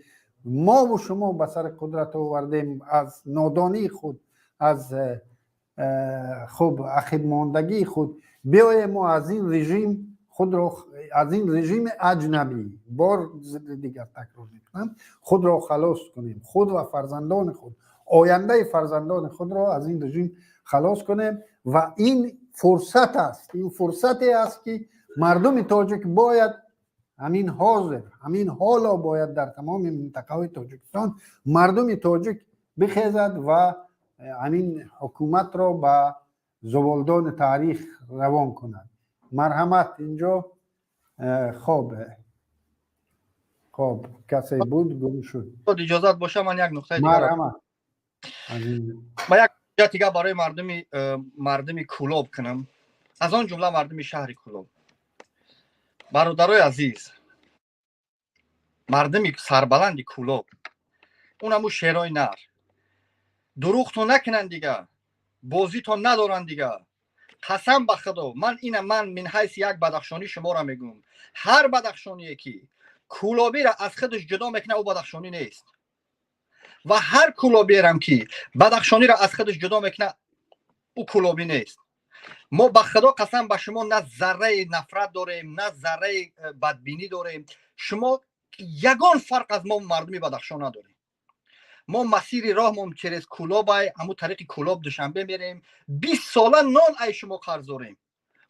мову шумо ба сари қудрат овардем аз нодонии худ, аз хуб ақибмондагии худ, биёему аз ин режим худро, аз ин режими аҷнабӣ, бор дигар такрор мекунам, худро халос кунем, худ ва фарзандони худ, ояндаи фарзандони худро аз ин режим халос кунем. Ва ин фурсат аст, ин фурсате аст, ки мардуми тоҷик бояд ҳамин ҳозир, ҳамин ҳоло бояд дар тамоми минтақаҳои Тоҷикистон мардуми тоҷик бихезад ва ҳамин ҳукуматро ба зуволдони таърих равон кунад. Марҳамат, инҷо хоб касе буд, гум шуд. Иҷозат боша, ман як нуқтаи Марҳамат. Ма як дига барои мардуми Кӯлоб кунам, аз он ҷумла мардуми шаҳри Кӯлоб. Бародарои азиз, мардуми сарбаланди Кӯлоб, унаму шерои нар, дурӯғто накунанд, дига бозито надоранд дига. Қасам ба Худо, ман ина ман мин ҳайси як бадахшонӣ шуморо мегӯям: ҳар бадахшоние, ки кӯлобиро аз худаш ҷудо мекунад, ӯ бадахшонӣ нест, ва ҳар кӯлобиерам, ки бадахшониро аз худаш ҷудо мекунад, ӯ кӯлобӣ нест. Мо, ба Худо қасам, ба шумо на зарраи нафрат дорем, на зарраи бадбинӣ дорем. Шумо ягон фарқ аз мо, мардуми Бадахшон, надорем. Мо масири роҳмон через Кӯлобай, ҳамун тариқи Кӯлоб, Душанбе мерем. 20 сола нон ай шумо қарз дорем.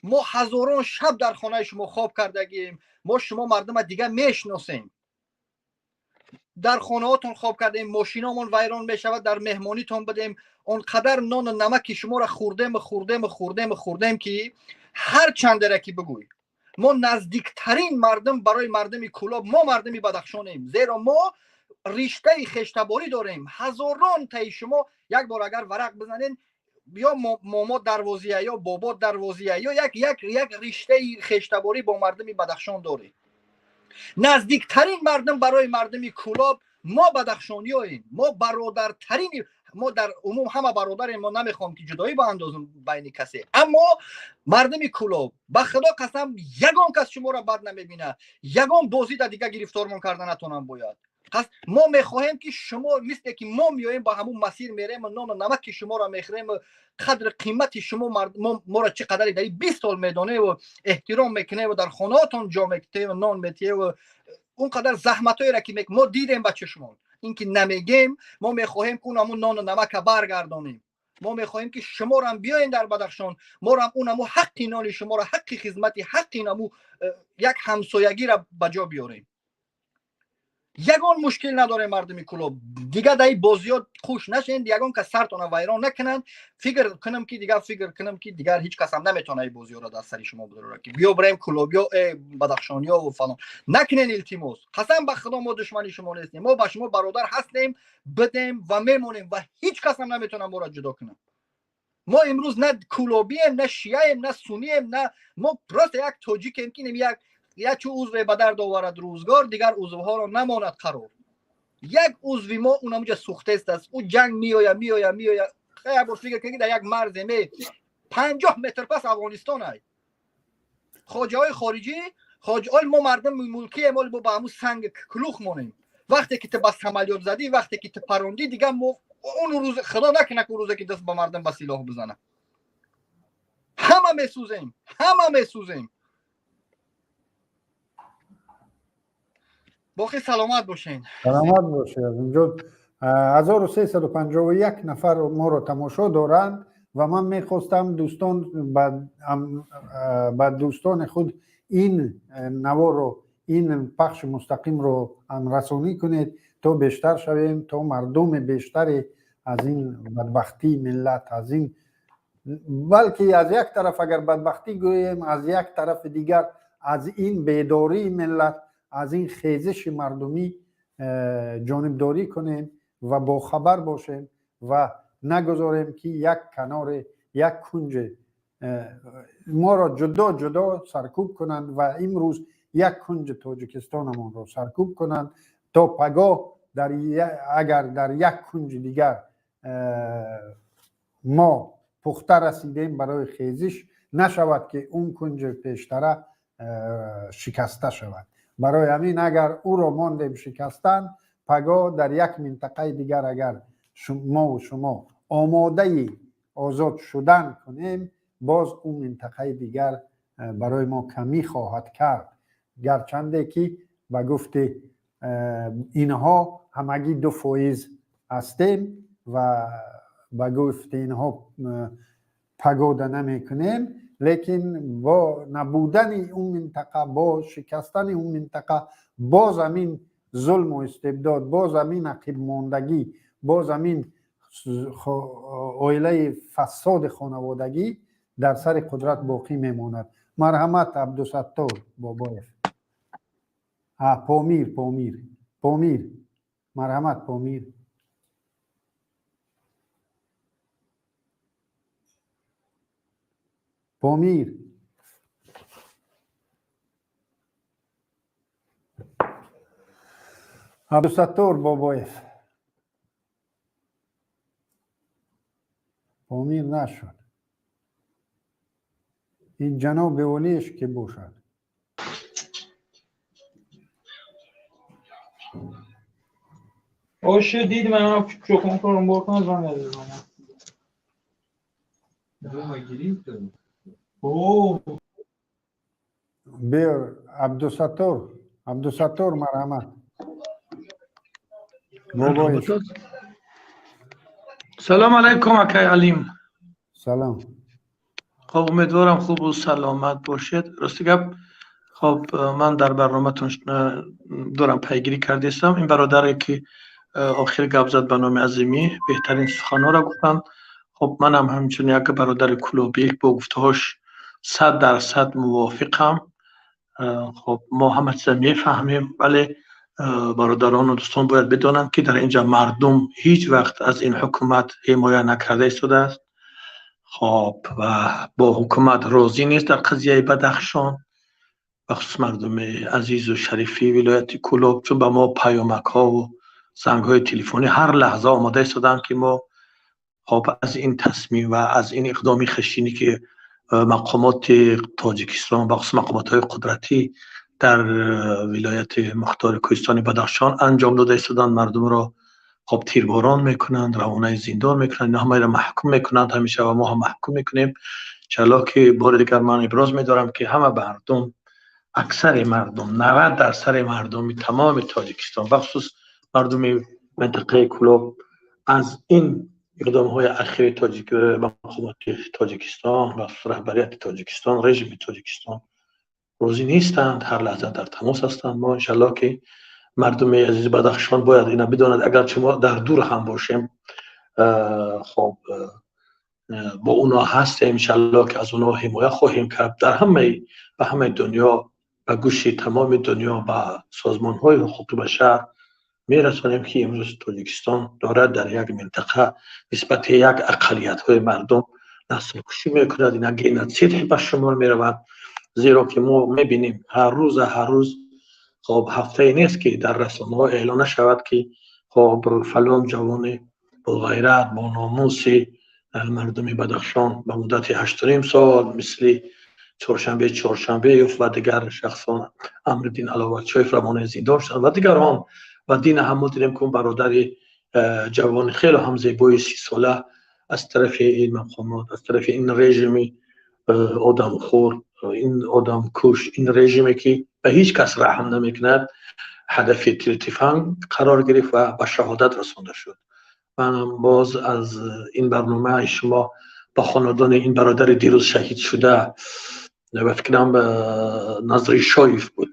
Мо ҳазорон шаб дар хонаи шумо хоб кардагием. Мо шумо мардума дига мешиносем. Дар хонаҳотон хоб кардем, мошиномон вайрон мешавад, дар меҳмонитон будем. Он қадар нону намаки шуморо хӯрдему хӯрдему хӯрдему хӯрдем, ки ҳар чандера ки бигӯй, мо наздиктарин мардум барои мардуми Кӯлоб мо мардуми Бадахшонем, зеро мо риштаи хештаборӣ дорем. Ҳазорон таи шумо як бор агар варақ бизанед, ё момо Дарвозия, ё бобо Дарвозия, ё як риштаи хештаборӣ бо мардуми Бадахшон дорем. Наздиктарин мардум барои мардуми Кӯлоб мо бадахшониёем. Мо бародартарини, мо дар умум ҳама бародарем. Мо намехоҳем, ки ҷудоӣ баандозем байни касе, аммо мардуми Кӯлоб, ба Худо қасам, ягон кас шуморо бад намебинад. Ягон бозида дига гирифтормон карда натонам бояд. Пас мо мехоҳем, ки шумо мисле ки мо меоем, ба ҳамун масир мерем, нону намаки шуморо мехӯрем, қадри қимати шумо моро чӣ қадаре дар 20 сол медоневу эҳтиром мекуневу дар хонаотон ҷо мекуневу нон метиҳеву он қадар заҳматҳоеро, ки мо дидем ба чашмон, ин ки намегем. Мо мехоҳем, ки ҳамун нону намака баргардонем. Мо мехоҳем, ки шуморам биёен дар Бадахшон, морам унаму ҳаққи нони шуморо, ҳаққи хизмати, ҳаққи наму як ҳамсоягиро ба ҷо биёрем. Ягон мушкил надорем, мардуми Кӯлоб. Дига даи бозиёт хуш нашен, ягон кас сартона вайрон накунанд. Фикр кунам, ки дигар, фикр кунам, ки дигар ҳеҷ касам наметавона и бозиёро дар сари шумо бидорад, ки биё бираем кӯлобиё, бадахшониё ва фалон. Накунен, илтимос. Қасам ба Худо, мо душмани шумо нестем. Мо ба шумо бародар ҳастем, бидем ва мемонем ва ҳеҷ касам наметавона моро ҷудо кунад. Мо имрӯз на кӯлобием, на шияем, на сунием, на мо просто як тоҷикем, ки як як чу узве ба дард оварад рӯзгор, дигар узвҳоро намонад қарор. Як узви мо унамуҷа сӯхтест аст. Ӯ ҷанг меоя, меоя, меоя. Як бор фикр кунед, дар як марзе ме 50 метр пас Афғонистон ай. Хоҷаҳои хориҷӣ хоҷаҳои мо, мардум мулкием. Оли мо ба ҳамун санг кулух монем. Вақте ки ту ба самолёт задӣ, вақте ки ту парондӣ, дигар мо он рӯз, Худо накунад, он рӯзе ки даст ба мардум ба силоҳ бизана, ҳама месӯзем, ҳама месӯзем. Боқӣ саломат бошен. Саломат бошед. Инҷо 1351 нафар моро тамошо доранд ва ман мехостам, дӯстон, ба дӯстони худ ин наворро, ин пахши мустақимро ҳамрасонӣ кунед, то бештар шавем, то мардуми бештаре аз ин бадбахтии миллат, аз ин, балки аз як тараф агар бадбахтӣ гӯем, аз як тарафи дигар аз ин бедории миллат, аз ин хезиши мардумӣ ҷонибдорӣ кунем ва бохабар бошем ва нагузорем, ки як каноре, як кунҷе моро ҷудо ҷудо саркӯб кунанд ва имрӯз як кунҷи Тоҷикистонамонро саркӯб кунанд, то пагоҳ. дар агар дар як кунҷи дигар мо пухта расидем барои хезиш, нашавад ки он кунҷи пештара шикаста шавад. Барои ҳамин агар ӯро мондем шикастан, пагоҳ дар як минтақаи дигар агар мову шумо омодаи озод шудан кунем, боз он минтақаи дигар барои мо камӣ хоҳад кард. Гарчанде ки ба гуфти инҳо ҳамагӣ 2% ҳастем ва ба гуфти инҳо пагода намекунем, лекин бо набудани он минтақа, бо шикастани он минтақа, боз ҳамин зулму истибдод, боз ҳамин ақибмондагӣ, боз ҳамин оилаи фасоди хонаводагӣ дар сари қудрат боқӣ мемонад. Марҳамат, Абдусаттор Бобоев. Помир, Помир, Помир, марҳамат, Помир. Помир. Абдусаттор Бобоев. Помир нашуд. Ин ҷаноби олиеш ки бошад? Оше дидим, من mikrofon برکن زنگ زدم. Биёр, Абдусаттор, Абдусаттор, марҳамат. Бобоев. Салом алайкум, акай Алим. Салом. Хоб, умедворам хубу саломат бошед. Рости гап, хоб, ман дар барноматон дорам пайгирӣ кардаистам. Ин бародаре ки охир гап зад ба номи Азимӣ, беҳтарин суханҳоро гуфтанд. Хоб, манам ҳамчун як бародари кулобӣ бо гуфтаҳош 100% мувофиқам. Хоб, мо ҳама чиза мефаҳмем, вале бародарону дӯстон бояд бидонанд, ки дар инҷа мардум ҳеҷ вақт аз ин ҳукумат ҳимоя накарда истодааст. Хоб, ва бо ҳукумат розӣ нест дар қазияи Бадахшон, бахусус мардуми азизу шарифи вилояти Кулоб, чун ба мо паёмакҳову зангҳои телефонӣ ҳар лаҳза омода истоданд, ки мо хоб аз ин тасмим ва аз ин иқдоми хашинӣ, ки мақомоти Тоҷикистон, бахусус мақомотҳои қудратӣ дар вилояти мухтори кӯҳистони Бадахшон анҷом дода истоданд, мардумро хоб тирборон мекунанд, равонаи зиндон мекунанд, ино ҳамаро маҳкум мекунанд ҳамеша ва мо ҳам маҳкум мекунем. Иншаллоҳ ки бори дигар ман иброз медорам, ки ҳама мардум, аксари мардум, 90% мардуми тамоми Тоҷикистон, бахусус мардуми минтақаи Кулоб, аз ин иқдомҳои ахири мақомоти Тоҷикистон, бахусус раҳбарияти Тоҷикистон, режими Тоҷикистон розӣ нестанд, ҳар лаҳза дар тамос ҳастанд. Мо иншаллоҳ ки мардуми азизи Бадахшон бояд ина бидонад, агарчи мо дар дур ҳам бошем, хоб бо онҳо ҳастем, иншаллоҳ ки аз онҳо ҳимоя хоҳем кард. Дар ҳамаи ба ҳамаи дунё, ба гӯши тамоми дунё, ба созмонҳои ҳуқуқи башар мерасонем, ки имрӯз Тоҷикистон дорад дар як минтақа нисбати як ақаллиятҳои мардум наслкушӣ мекунад. Ина геноцид ба шумор меравад, зеро ки мо мебинем ҳар рӯза, ҳар рӯз, хоб ҳафтае нест, ки дар расонаҳо эълон нашавад, ки хоб фалон ҷавони боғайрат, бо номуси мардуми Бадахшон ба муддати 8,5 сол, мисли Чоршанбе Чоршанбеев ва дигар шахсон, Амриддин Аловатшоев равонаи зиндон шуданд ва дигарон. Ва дина ҳам мо дидем, ки он бародари ҷавони хеле ҳам зебои 30сола аз тарафи ин мақомот, аз тарафи ин режими одамхӯр, ин одамкуш, ин режиме ки ба ҳеҷ кас раҳм намекунад, ҳадафи тиртифанг қарор гирифт ва ба шаҳодат расонда шуд. Манам боз аз ин барномаи шумо ба хонадони ин бародари дирӯз шаҳид шуда, ба фикрам Назри Шоев буд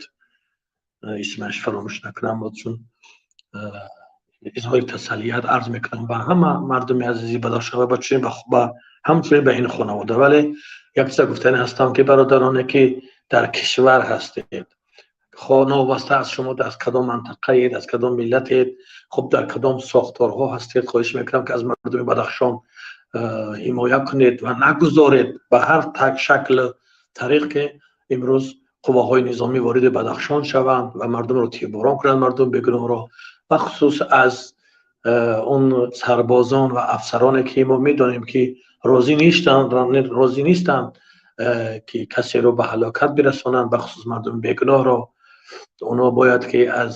исмаш, фаромӯш накунам, чун изҳори тасаллият арз мекунам ба ҳама мардуми азизи Бадахшон ва ба ҳамчунин ба ин хонавода. Вале як чиза гуфтани ҳастам, ки бародароне ки дар кишвар ҳастед, новобаста аз шумо аз кадом мантақаед, аз кадом миллатед, хуб дар кадом сохторҳо ҳастед, хоҳиш мекунам, ки аз мардуми Бадахшон ҳимоя кунед ва нагузоред ба ҳар шакл тариқ, ки имрӯз қувваҳои низомӣ вориди Бадахшон шаванд ва мардумро тирборон кунанд, мардум бегуноҳро. Бахусус аз он сарбозон ва афсароне, ки мо медонем, ки розӣ нестанд, ки касеро ба ҳалокат бирасонанд, бахусус мардуми бегуноҳро. Онҳо бояд ки аз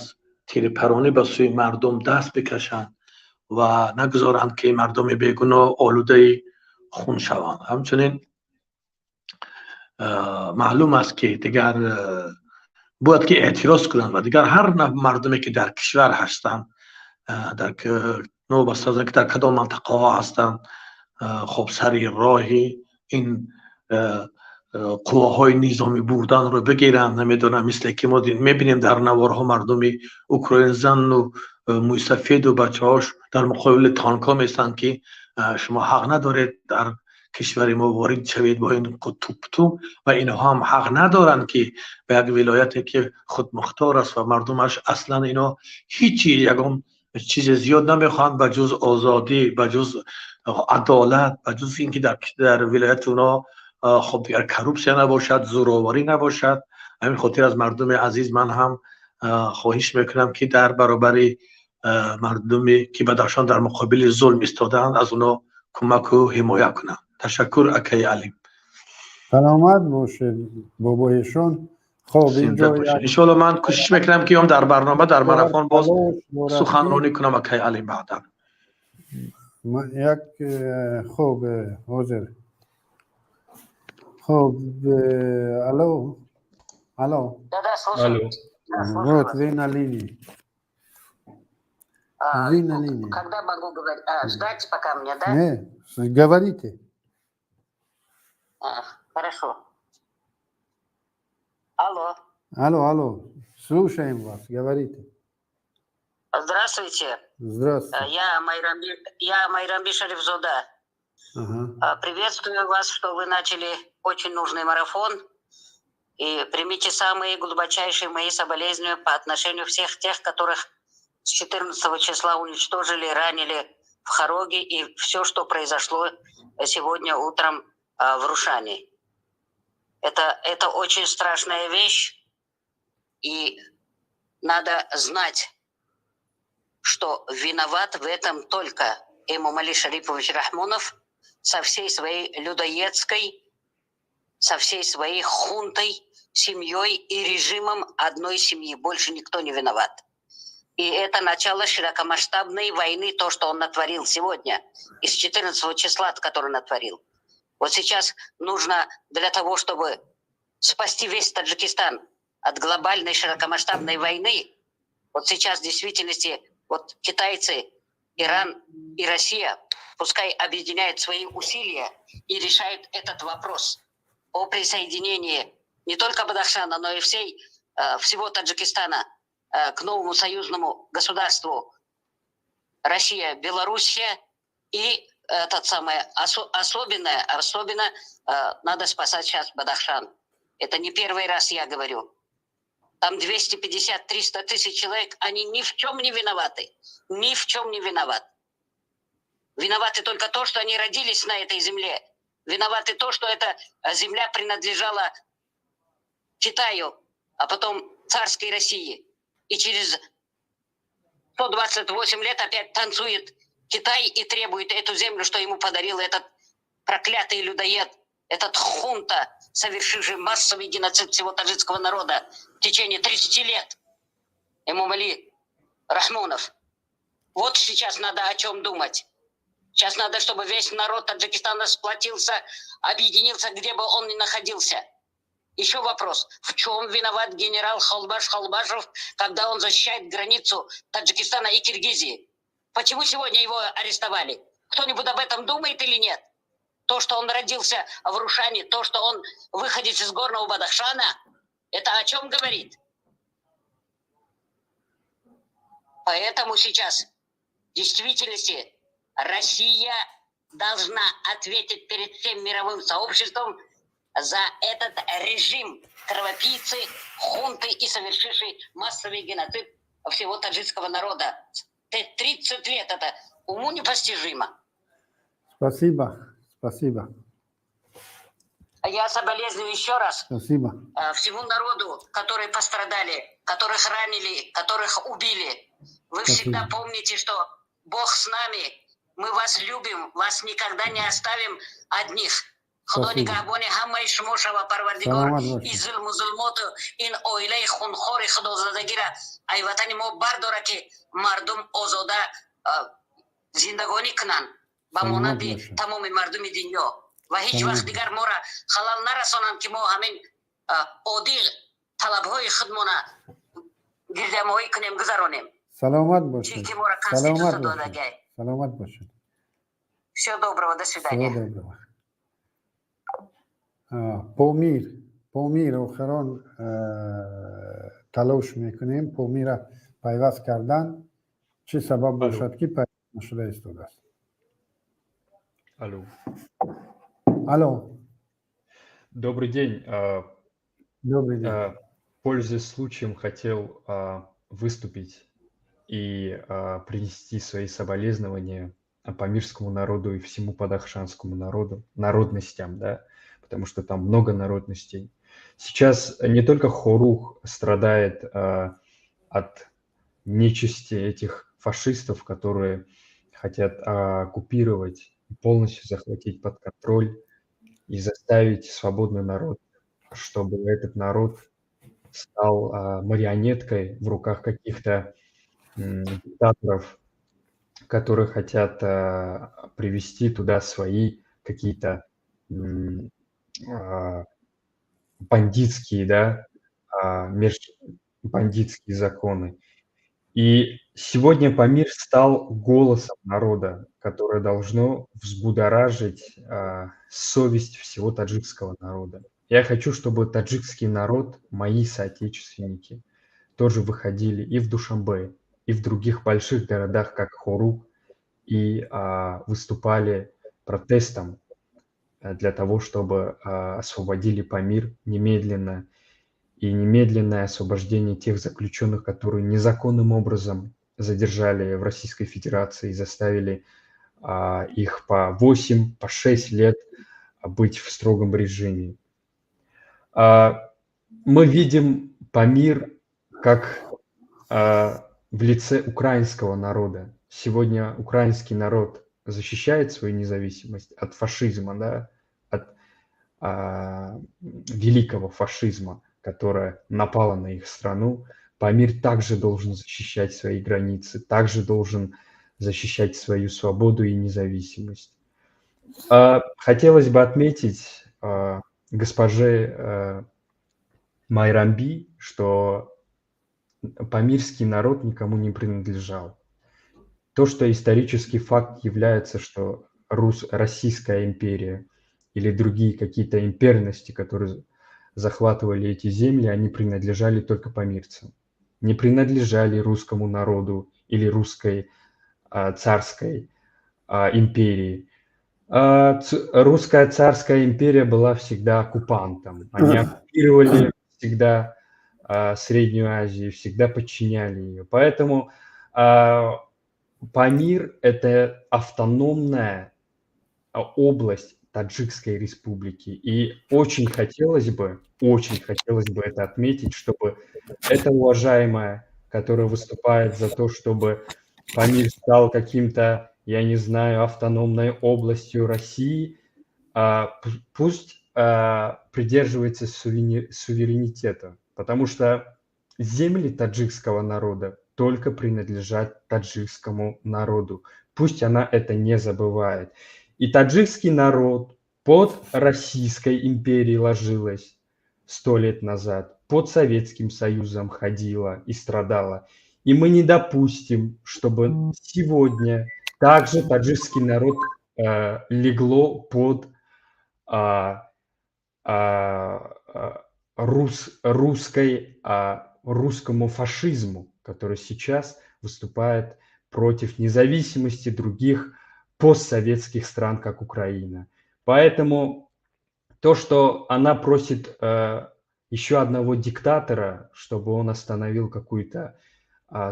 тирпаронӣ ба сӯи мардум даст бикашанд ва нагузоранд, ки мардуми бегуноҳ олудаи хун шаванд. Ҳамчунин маълум аст, ки дигар бояд ки эътироз кунанд ва дигар ҳар мардуме, ки дар кишвар ҳастанд, дар новобаста аз ки дар кадом мантақаҳо ҳастанд, хоб, сари роҳи ин қувваҳои низомӣ бурданро бигиранд. Намедонам, мисле ки мо мебинем дар наворҳо, мардуми Украин, зану мӯйсафеду бачаҳош дар муқобили танкҳо меистанд, ки шумо ҳақ надоред дар кишвари мо ворид шавед бо ин тупту. Ва инҳо ҳам ҳақ надоранд, ки ба як вилояте, ки худмухтор аст ва мардумаш аслан ино ҳичи ягон чизе зиёд намехоҳанд ба ҷуз озодӣ, ба ҷуз адолат, ба ҷуз ин ки дар вилояти онҳо, хоб, дигар коррупсия набошад, зӯроварӣ набошад. Ҳамин хотир аз мардуми азиз ман ҳам хоҳиш мекунам, ки дар баробари мардуме, ки Бадахшон дар муқобили зулм истодаанд, аз онҳо кӯмаку ҳимоя кунанд. Ташаккур, акаи Алим. Саломат бошед, бобоишон. Хоб, инҷо иншоалло ман кӯшиш мекунам, ки ом дар барнома, дар марафон боз суханронӣ кунам, акаи Алим, баъдан. Як, хоб, ҳозир, хоб, алло, алло. Алло. Вот вы на линии. Вы на линии. Когда могу говорить? А, ждать пока мне, да? Нет, говорите. А, хорошо. Алло. Алло, алло. Слушаем вас, говорите. Здравствуйте. Здравствуйте. Я Майрамби Шарифзода. Приветствую вас, что вы начали очень нужный марафон. И примите самые глубочайшие мои соболезнования по отношению всех тех, которых с 14 числа уничтожили, ранили в Хороге, и все, что произошло сегодня утром в Рушане. Это очень страшная вещь, и надо знать, что виноват в этом только Эмомали Шарипович Рахмонов со всей своей людоедской, со всей своей хунтой, семьей и режимом одной семьи. Больше никто не виноват. И это начало широкомасштабной войны, то, что он натворил сегодня, из 14 числа, который натворил. Вот сейчас нужно для того, чтобы спасти весь Таджикистан от глобальной широкомасштабной войны, вот сейчас в действительности вот китайцы, Иран и Россия пускай объединяют свои усилия и решают этот вопрос о присоединении не только Бадахшана, но и всего Таджикистана к новому союзному государству Россия, Белоруссия. И этот самое особенно надо спасать сейчас Бадахшан. Это не первый раз я говорю. Там 250-300 тысяч человек, они ни в чем не виноваты. Ни в чем не виноваты. Виноваты только то, что они родились на этой земле. Виноваты то, что эта земля принадлежала Китаю, а потом царской России. И через 128 лет опять танцует Китай и требует эту землю, что ему подарил этот проклятый людоед, этот хунта, совершивший массовый геноцид всего таджикского народа в течение 30 лет. Эмомали Рахмонов. Вот сейчас надо о чем думать. Сейчас надо, чтобы весь народ Таджикистана сплотился, объединился, где бы он ни находился. Еще вопрос. В чем виноват генерал Халбаш Халбашев, когда он защищает границу Таджикистана и Киргизии? Почему сегодня его арестовали? Кто-нибудь об этом думает или нет? То, что он родился в Рушане, то, что он выходец из Горного Бадахшана, это о чем говорит? Поэтому сейчас в действительности Россия должна ответить перед всем мировым сообществом за этот режим кровопийцы, хунты и совершивший массовый геноцид всего таджикского народа. 30 лет, это уму непостижимо. Спасибо, спасибо. Я соболезную еще раз. Спасибо. Всему народу, которые пострадали, которых ранили, которых убили. Вы Спасибо. Всегда помните, что Бог с нами, мы вас любим, вас никогда не оставим одних. Худо Спасибо. Нигаҳбони ҳамаи шумо шава, Парвардигор Саломат бошед. Ин зулму зулмоту ин оилаи хунхори худозадагира ай ватани мо бардора, ки мардум озода зиндагонӣ кунанд ба Саломат монанди бошед. Тамоми мардуми дунё ва ҳеҷ Саломат вақт дигар мора халал нарасонанд, ки мо ҳамин оддӣ талабҳои худмона гирдиҳамоӣ кунем, гузаронем. Саломат Чӣ бошед. Ки мора Саломат конститутсия бошед. Додагай. Саломат бошед. Всего доброго, до свидания. Всего доброго. Помир, Помир, охирон талош мекунем Помира пайваст кардан. Чӣ сабаб Алло. Бошад, ки пайваст нашуда истодааст? Алло. Алло. Добрый день. Добрый день. Пользуясь случаем, хотел выступить и принести свои соболезнования памирскому народу и всему бадахшанскому народу, народностям, да, потому что там много народностей. Сейчас не только Хоруг страдает от нечисти этих фашистов, которые хотят оккупировать, полностью захватить под контроль и заставить свободный народ, чтобы этот народ стал марионеткой в руках каких-то диктаторов, которые хотят привести туда свои какие-то бандитские, да, межбандитские законы. И сегодня Памир стал голосом народа, которое должно взбудоражить совесть всего таджикского народа. Я хочу, чтобы таджикский народ, мои соотечественники, тоже выходили и в Душанбе, и в других больших городах, как Хоруг, и выступали протестом для того, чтобы освободили Памир немедленно, и немедленное освобождение тех заключенных, которые незаконным образом задержали в Российской Федерации и заставили их по 8, по 6 лет быть в строгом режиме. Мы видим Памир как в лице украинского народа. Сегодня украинский народ защищает свою независимость от фашизма, да, от великого фашизма, которая напала на их страну. Памир также должен защищать свои границы, также должен защищать свою свободу и независимость. Хотелось бы отметить госпоже Майрамби, что памирский народ никому не принадлежал. То, что исторический факт является, что Российская империя или другие какие-то имперности, которые захватывали эти земли, они принадлежали только памирцам. Не принадлежали русскому народу или русской царской империи. Русская царская империя была всегда оккупантом. Они оккупировали всегда Среднюю Азию, всегда подчиняли ее. Поэтому Памир – это автономная область Таджикской республики. И очень хотелось бы это отметить, чтобы эта уважаемая, которая выступает за то, чтобы Памир стал каким-то, я не знаю, автономной областью России, пусть придерживается суверенитета, потому что земли таджикского народа только принадлежат таджикскому народу. Пусть она это не забывает. И таджикский народ под Российской империей ложилась 100 лет назад, под Советским Союзом ходила и страдала. И мы не допустим, чтобы сегодня также таджикский народ легло под русскому фашизму, который сейчас выступает против независимости других постсоветских стран, как Украина. Поэтому то, что она просит еще одного диктатора, чтобы он остановил какую-то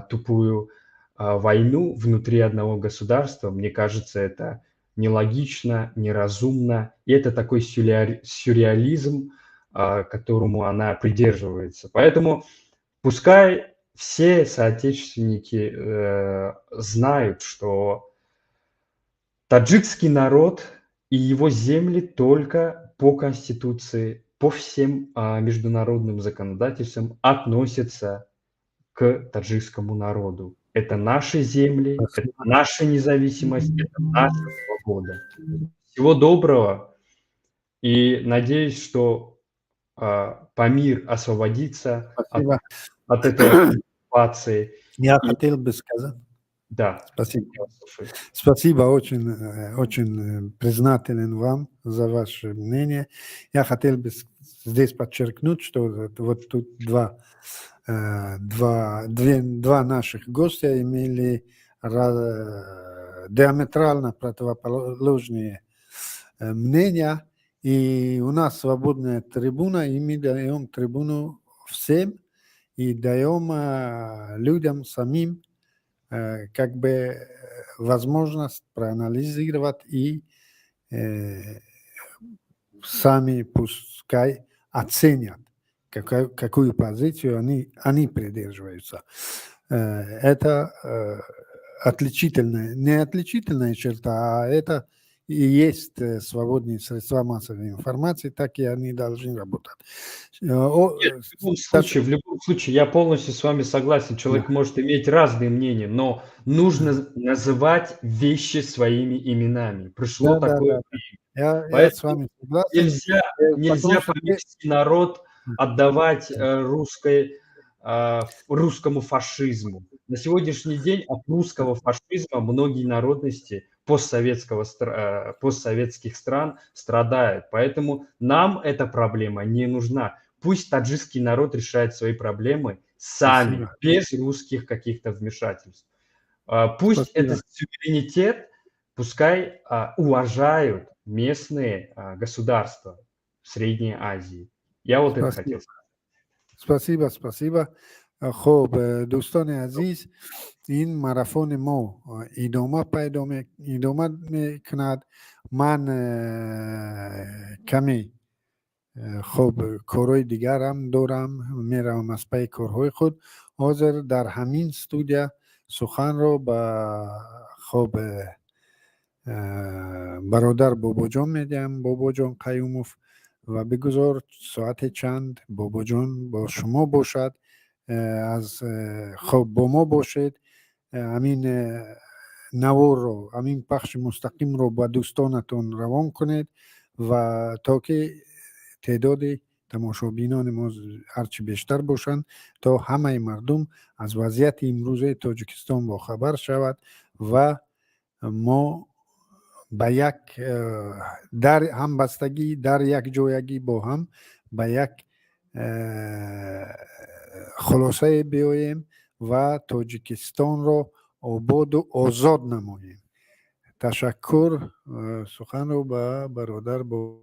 тупую войну внутри одного государства, мне кажется, это нелогично, неразумно. И это такой сюрреализм, которому она придерживается. Поэтому пускай Все соотечественники знают, что таджикский народ и его земли только по Конституции, по всем международным законодательствам относятся к таджикскому народу. Это наши земли, это наша независимость, это наша свобода. Всего доброго. И надеюсь, что Памир освободится от этой оккупации. Я хотел бы сказать. Да. Спасибо. Спасибо, очень, очень признателен вам за ваше мнение. Я хотел бы здесь подчеркнуть, что вот тут два наших гостя имели диаметрально противоположные мнения, и у нас свободная трибуна, и мы даем трибуну всем и даем людям самим как бы возможность проанализировать и сами пускай оценят, какую позицию они придерживаются. Это отличительная, не отличительная черта, а это и есть свободные средства массовой информации, так и они должны работать. Нет, в любом случае, я полностью с вами согласен. Человек может иметь разные мнения, но нужно называть вещи своими именами. Пришло такое время. Я с вами согласен. Нельзя памирский народ отдавать русскому фашизму. На сегодняшний день от русского фашизма многие народности постсоветских стран страдают. Поэтому нам эта проблема не нужна. Пусть таджикский народ решает свои проблемы сами, без русских каких-то вмешательств. Пусть этот суверенитет, пускай уважают местные государства в Средней Азии. Я вот это хотел сказать. Спасибо, спасибо. Хуб, дӯстони азиз, ин марафони мо идома пайдо идома мекунад. Ман каме хуб корҳои дигарам дорам, меравам аз пайи корҳои худ. Ҳозир дар ҳамин студия суханро ба хуб бародар Бобоҷон медиҳам, Бобоҷон Қаюмов, ва бигузор соате чанд Бобоҷон бо шумо бошад, аз хуб бо мо бошед. Ҳамин наворро, ҳамин пахши мустақимро ба дӯстонатон равон кунед ва то ки теъдоди тамошобинони мо ҳарчи бештар бошанд, то ҳамаи мардум аз вазъияти имрӯзаи Тоҷикистон бохабар шавад ва мо ба як дар ҳамбастагӣ, дар якҷоягӣ бо ҳам ба як хулосае биёем ва Тоҷикистонро ободу озод намоем. Ташаккур. Суханро ба бародар бо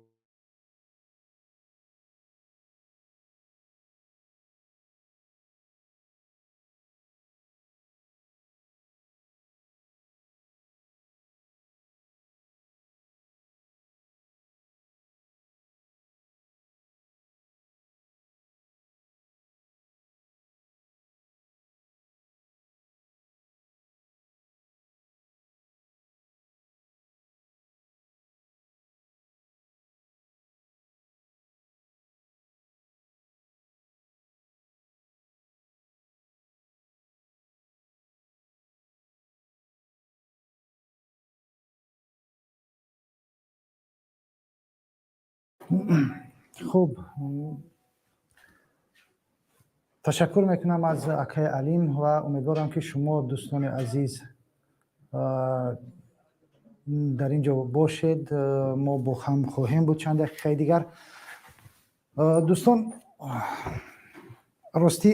Хуб, ташаккур мекунам аз акаи Алим ва умедворам, ки шумо, дӯстони азиз, дар ин ҷо бошед. Мо бо ҳам хоҳем буд чанд дақиқаи дигар. Дӯстон, ростӣ,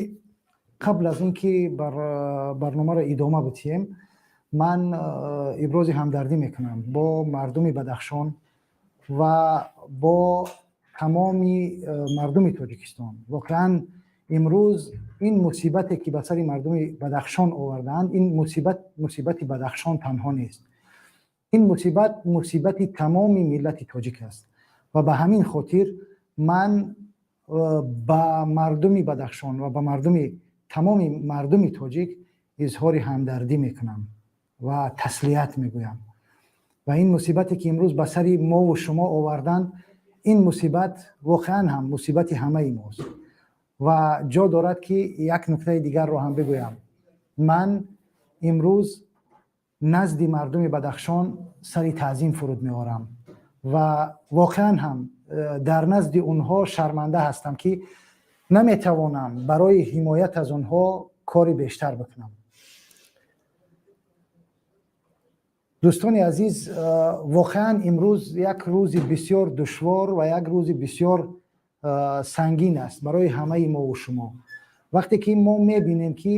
қабл аз ин ки барномаро идома бидиҳем, ман ибрози ҳамдардӣ мекунам бо мардуми Бадахшон ва бо тамоми мардуми Тоҷикистон. Воқеан, имрӯз ин мусибате, ки ба сари мардуми Бадахшон овардаанд, ин мусибат мусибати Бадахшон танҳо нест, ин мусибат мусибати тамоми миллати тоҷик аст. Ва ба ҳамин хотир ман ба мардуми Бадахшон ва ба мардуми тамоми мардуми тоҷик изҳори ҳамдардӣ мекунам ва таслият мегӯям. Ва ин мусибате ки имрӯз ба сари мову шумо оварданд, ин мусибат воқеан ҳам мусибати ҳамаи мост. Ва ҷо дорад, ки як нуктаи дигарро ҳам бигӯям. Ман имрӯз назди мардуми Бадахшон сари таъзим фуруд меорам ва воқеан ҳам дар назди онҳо шарманда ҳастам, ки наметавонам барои ҳимоят аз онҳо кори бештар бикунам. Дӯстони азиз, воқеан имрӯз як рӯзи бисёр душвор ва як рӯзи бисёр сангин аст барои ҳамаи мову шумо. Вақте ки мо мебинем, ки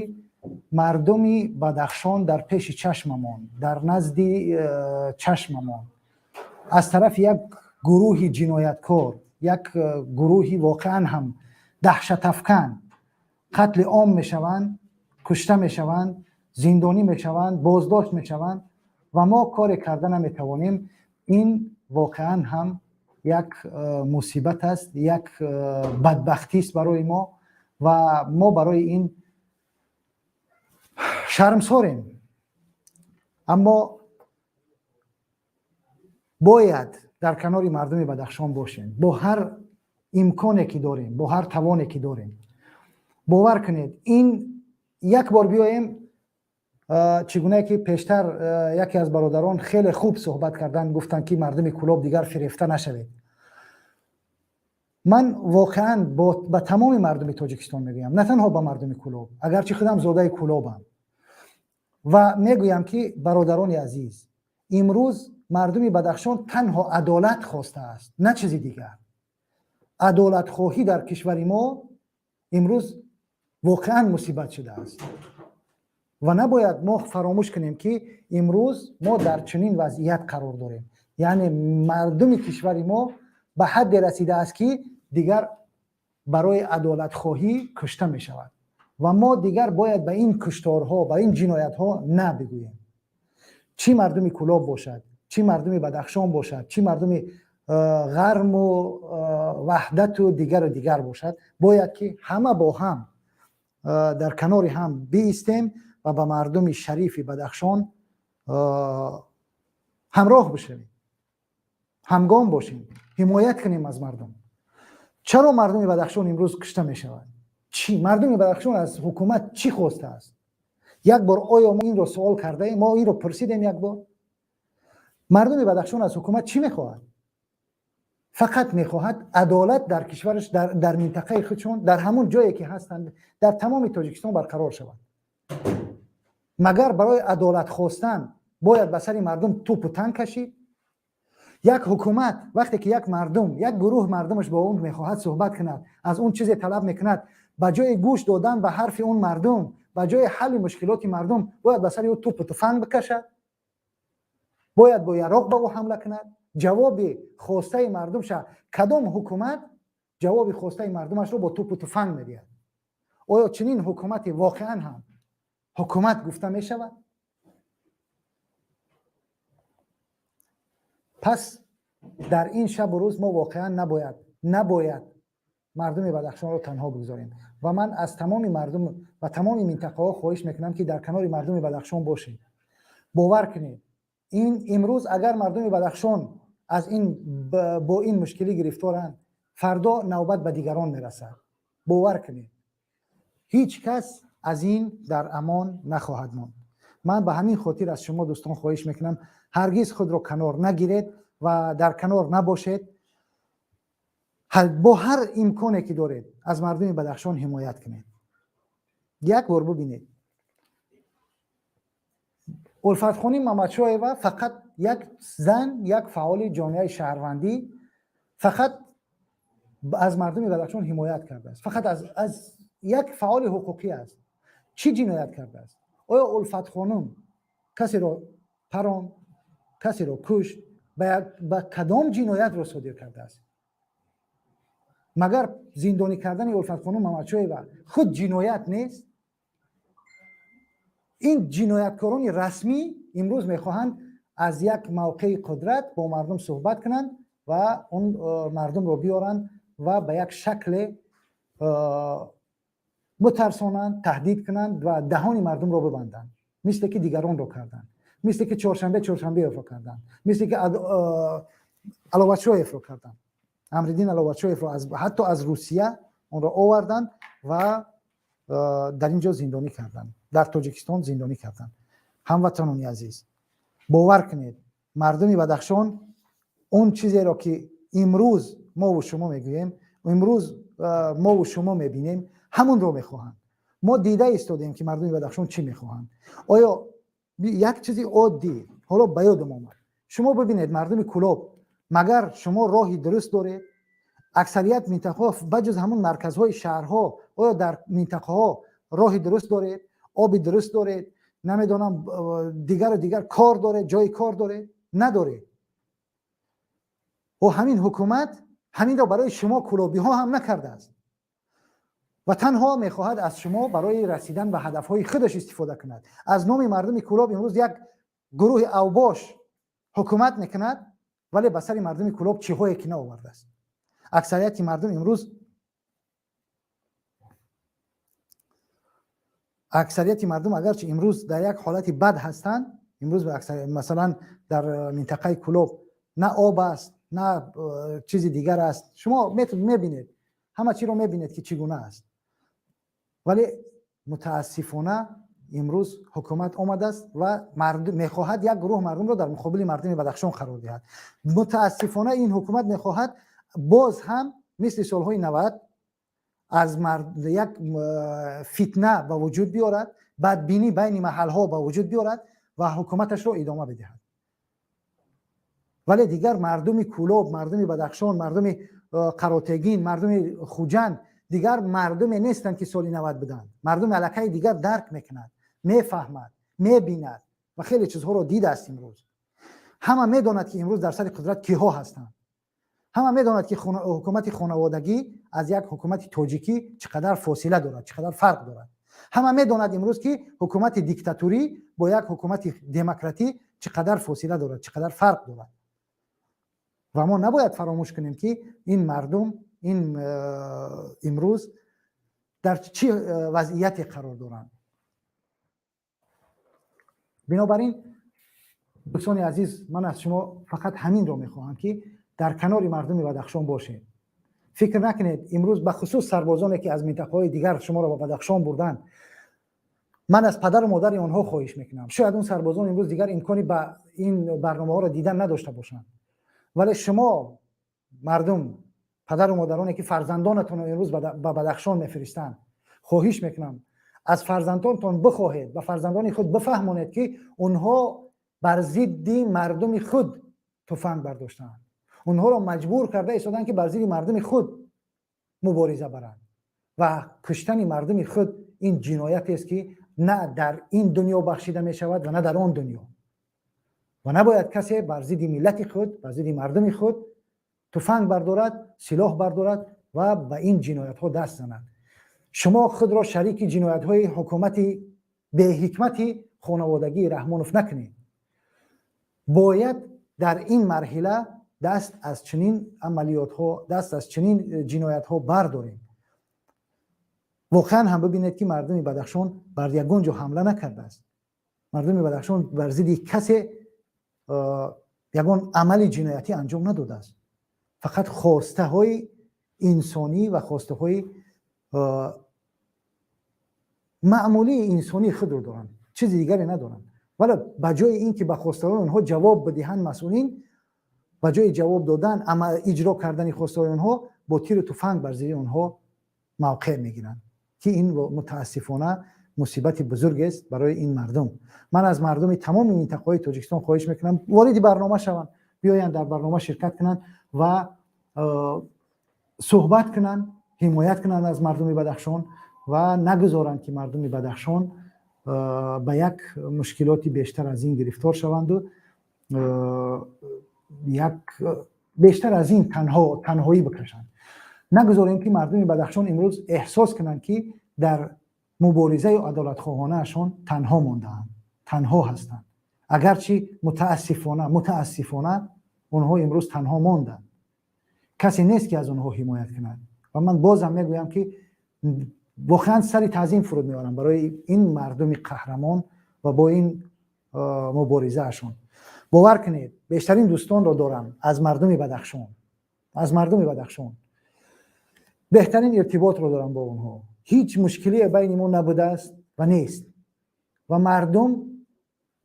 мардуми Бадахшон дар пеши чашмамон, дар назди чашмамон аз тарафи як гурӯҳи ҷинояткор, як гурӯҳи воқеан ҳам даҳшатафкан қатли ом мешаванд, кушта мешаванд, зиндонӣ мешаванд, боздошт мешаванд ва мо коре карда наметавонем, ин воқеан ҳам як мусибат аст, як бадбахтист барои мо ва мо барои ин шармсорем. Аммо бояд дар канори мардуми Бадахшон бошем бо ҳар имконе ки дорем, бо ҳар тавоне ки дорем. Бовар кунед, ин як бор биёем, чӣ гунае ки пештар яке аз бародарон хеле хуб суҳбат карданд, гуфтанд, ки мардуми Кӯлоб дигар фирефта нашавед. Ман воқеан ба тамоми мардуми Тоҷикистон мегӯям, на танҳо ба мардуми Кӯлоб, агарчи худам зодаи Кӯлобам, ва мегӯям, ки бародарони азиз, имрӯз мардуми Бадахшон танҳо адолат хостааст, на чизи дигар. Адолатхоҳӣ дар кишвари мо имрӯз воқеан мусибат шудааст ва набояд мо фаромӯш кунем, ки имрӯз мо дар чунин вазъият қарор дорем. Яъне мардуми кишвари мо ба ҳадде расидааст, ки дигар барои адолатхоҳӣ кушта мешавад ва мо дигар бояд ба ин кушторҳо, ба ин ҷиноятҳо на бигӯем. Чӣ мардуми Кӯлоб бошад, чӣ мардуми Бадахшон бошад, чӣ мардуми Ғарму Ваҳдату дигару дигар бошад, бояд ки ҳама бо ҳам дар канори ҳам биистем ва ба мардуми шарифи Бадахшон ҳамроҳ бишавем, ҳамгом бошем, ҳимоят кунем аз мардум. Чаро мардуми Бадахшон имрӯз кушта мешавад? Чӣ мардуми Бадахшон аз ҳукумат чӣ хостааст? Як бор оё мо инро суол кардаем? Мо инро пурсидем як бор? Мардуми Бадахшон аз ҳукумат чӣ мехоҳад? Фақат мехоҳад адолат дар кишвараш, дар минтақаи худшон, дар ҳамон ҷое ки ҳастанд, дар тамоми Тоҷикистон барқарор шавад. Магар барои адолат хостан бояд ба сари мардум тӯпу танк кашид? Як ҳукумат вақте ки як мардум, як гурӯҳ мардумаш бо он мехоҳад суҳбат кунад, аз он чизе талаб мекунад, ба ҷои гӯш додан ба ҳарфи он мардум, ба ҷои ҳалли мушкилоти мардум, бояд ба сари ӯ тӯпу туфанг бикашад, бояд бо яроқ ба ӯ ҳамла кунад? Ҷавоби хостаи мардумша кадом ҳукумат ҷавоби хостаи мардумашро бо тӯпу туфанг медиҳад? Оё чунин ҳукумати воқеан ҳам ҳукумат гуфта мешавад? Пас дар ин шабу рӯз мо воқеан набояд мардуми Бадахшонро танҳо бигзорем. Ва ман аз тамоми мардум ва тамоми минтақаҳо хоҳиш мекунам, ки дар канори мардуми Бадахшон бошед. Бовар кунед, ин имрӯз агар мардуми Бадахшон аз ин бо ин мушкилӣ гирифторанд, фардо навбат ба дигарон мерасад. Бовар кунед, ҳеҷ кас аз ин дар амон нахоҳад монд. Ман ба ҳамин хотир аз шумо дӯстон хоҳиш мекунам, ҳаргиз худро канор нагиред ва дар канор набошед. Бо ҳар имконе ки доред аз мардуми Бадахшон ҳимоят кунед. Як бор бубинед, Улфатхоним Мамадшоева фақат як зан, як фаъоли ҷомеаи шаҳрвандӣ, фақат аз мардуми Бадахшон ҳимоят кардааст, фақат аз як фаъоли ҳуқуқӣ аст. Чӣ ҷиноят кардааст? Оё Улфатхонум касеро паронд, касеро кушт, ба кадом ҷиноятро содир кардааст? Магар зиндонӣ кардани Улфатхонум Мамадшоева худ ҷиноят нест? Ин ҷинояткорони расмӣ имрӯз мехоҳанд аз як мавқеи қудрат бо мардум суҳбат кунанд ва он мардумро биёранд ва ба як шакле Битарсонанд, таҳдид кунанд ва даҳони мардумро бибанданд, мисле ки дигаронро карданд, мисле ки Чоршанбе Чоршанбеевро карданд, мисле ки Аловатшоевро карданд, Амриддин Аловатшоевро ҳатто аз Русия онро оварданд ва дар ин ҷо зиндонӣ карданд, дар Тоҷикистон зиндонӣ карданд. Ҳамватанони азиз, бовар кунед, мардуми Бадахшон он чизеро, ки имрӯз мову шумо мегӯем, имрӯз мову шумо мебинем, ҳамонро мехоҳанд. Мо дида истодем, ки мардуми Бадахшон чӣ мехоҳанд. Оё як чизи оддӣ ҳоло ба ёдам омад. Шумо бибинед, мардуми Кулоб, магар шумо роҳи дуруст доред? Аксарият минтақаҳо, ба ҷуз ҳамун марказҳои шаҳрҳо, оё дар минтақаҳо роҳи дуруст доред, оби дуруст доред, намедонам, дигару дигар кор доред, ҷои кор доред? Надоред. О, ҳамин ҳукумат ҳаминро барои шумо кулобиҳо ҳам накардааст ва танҳо мехоҳад аз шумо барои расидан ба ҳадафҳои худаш истифода кунад. Аз номи мардуми Кулоб имрӯз як гурӯҳи авбош ҳукумат мекунад, вале ба сари мардуми Кулоб чиҳое ки наовардааст. Аксарияти мардум имрӯз, аксарияти мардум агарчи имрӯз дар як ҳолати бад ҳастанд, имрӯз масалан дар минтақаи Кулоб на об аст, на чизи дигар аст. Шумо мебинед, ҳама чиро мебинед, ки чӣ гуна аст, вале мутаассифона имрӯз ҳукумат омадааст ва мехоҳад як гурӯҳ мардумро дар муқобили мардуми Бадахшон қарор диҳад. Мутаассифона ин ҳукумат мехоҳад боз ҳам мисли солҳои 90 аз як фитна ба вуҷуд биёрад, бадбинӣ байни маҳалҳо ба вуҷуд биёрад ва ҳукуматашро идома бидиҳад. Вале дигар мардуми Кулоб, мардуми Бадахшон, мардуми Қаротегин, мардуми Хуҷанд дигар мардуме нестанд, ки соли 90 буданд. Мардуми аллакай дигар дарк мекунад, мефаҳмад, мебинад ва хеле чизҳоро дидааст. Имрӯз ҳама медонад, ки имрӯз дар сари қудрат киҳо ҳастанд. Ҳама медонад, ки ҳукумати хонаводагӣ аз як ҳукумати тоҷикӣ чӣ қадар фосила дорад, чӣ қадар фарқ дорад. Ҳама медонад имрӯз, ки ҳукумати диктатурӣ бо як ҳукумати демократӣ чӣ қадар фосила дорад, чӣ қадар фарқ дорад. Ва мо набояд фаромӯш кунем, ки ин мардум ин имрӯз дар чӣ вазъияте қарор доранд. Бинобар ин, дӯстони азиз, ман аз шумо фақат ҳаминро мехоҳам, ки дар канори мардуми Бадахшон бошед. Фикр накунед, имрӯз бахусус сарбозоне, ки аз минтақаҳои дигар шуморо ба Бадахшон бурданд, ман аз падару модари онҳо хоҳиш мекунам. Шояд он сарбозон имрӯз дигар имкони ба ин барномаҳоро дидан надошта бошанд, вале шумо мардум, падару модароне, ки фарзандонатонро имрӯз ба Бадахшон мефиристанд, хоҳиш мекунам, аз фарзандонтон бихоҳед, ба фарзандони худ бифаҳмонед, ки онҳо бар зидди мардуми худ туфанг бардоштаанд. Онҳоро маҷбур карда истоданд, ки бар зидди мардуми худ мубориза баранд, ва куштани мардуми худ ин ҷиноятест, ки на дар ин дунё бахшида мешавад ва на дар он дунё. Ва набояд касе бар зидди миллати худ, бар зидди мардуми худ туфанг бардорад, силоҳ бардорад ва ба ин ҷиноятҳо даст занад. Шумо худро шарики ҷиноятҳои ҳукумати беҳикмати хонаводагии Раҳмонов накунед. Бояд дар ин марҳила даст аз чунин амалиётҳо, даст аз чунин ҷиноятҳо бардорем. Воқеан ҳам бибинед, ки мардуми Бадахшон бар ягон ҷо ҳамла накардааст. Мардуми Бадахшон бар зидди касе ягон амали ҷиноятӣ анҷом надодааст. Фақат хостаҳои инсонӣ ва хостаҳои маъмулии инсонии худро доранд, чизи дигаре надоранд. Вале ба ҷои ин ки ба хостаҳои онҳо ҷавоб бидиҳанд, масъулин ба ҷои ҷавоб додан, иҷро кардани хостаҳои онҳо, бо тиру туфанг бар зидди онҳо мавқеъ мегиранд, ки ин мутаассифона мусибати бузургест барои ин мардум. Ман аз мардуми тамоми минтақаҳои Тоҷикистон хоҳиш мекунам, вориди барнома шаванд, биёянд, дар барнома ширкат кунанд ва суҳбат кунанд, ҳимоят кунанд аз мардуми Бадахшон ва нагузоранд, ки мардуми Бадахшон ба як мушкилоти бештар аз ин гирифтор шаванду як бештар аз ин танҳоӣ бикашанд. Нагузорем, ки мардуми Бадахшон имрӯз эҳсос кунанд, ки дар муборизаи адолатхоҳонаашон танҳо мондаанд, танҳо ҳастанд. Агарчи мутаассифона онҳо имрӯз танҳо монданд, касе нест, ки аз онҳо ҳимоят кунад. Ва ман бозам мегӯям, ки Воқеан сари таъзим фуруд меорам барои ин мардуми қаҳрамон ва бо ин муборизаашон. Бовар кунед, бештарин дӯстонро дорам аз мардуми Бадахшон, аз мардуми Бадахшон беҳтарин иртиботро дорам бо онҳо. Ҳеҷ мушкилие байни мо набудааст ва нест ва мардум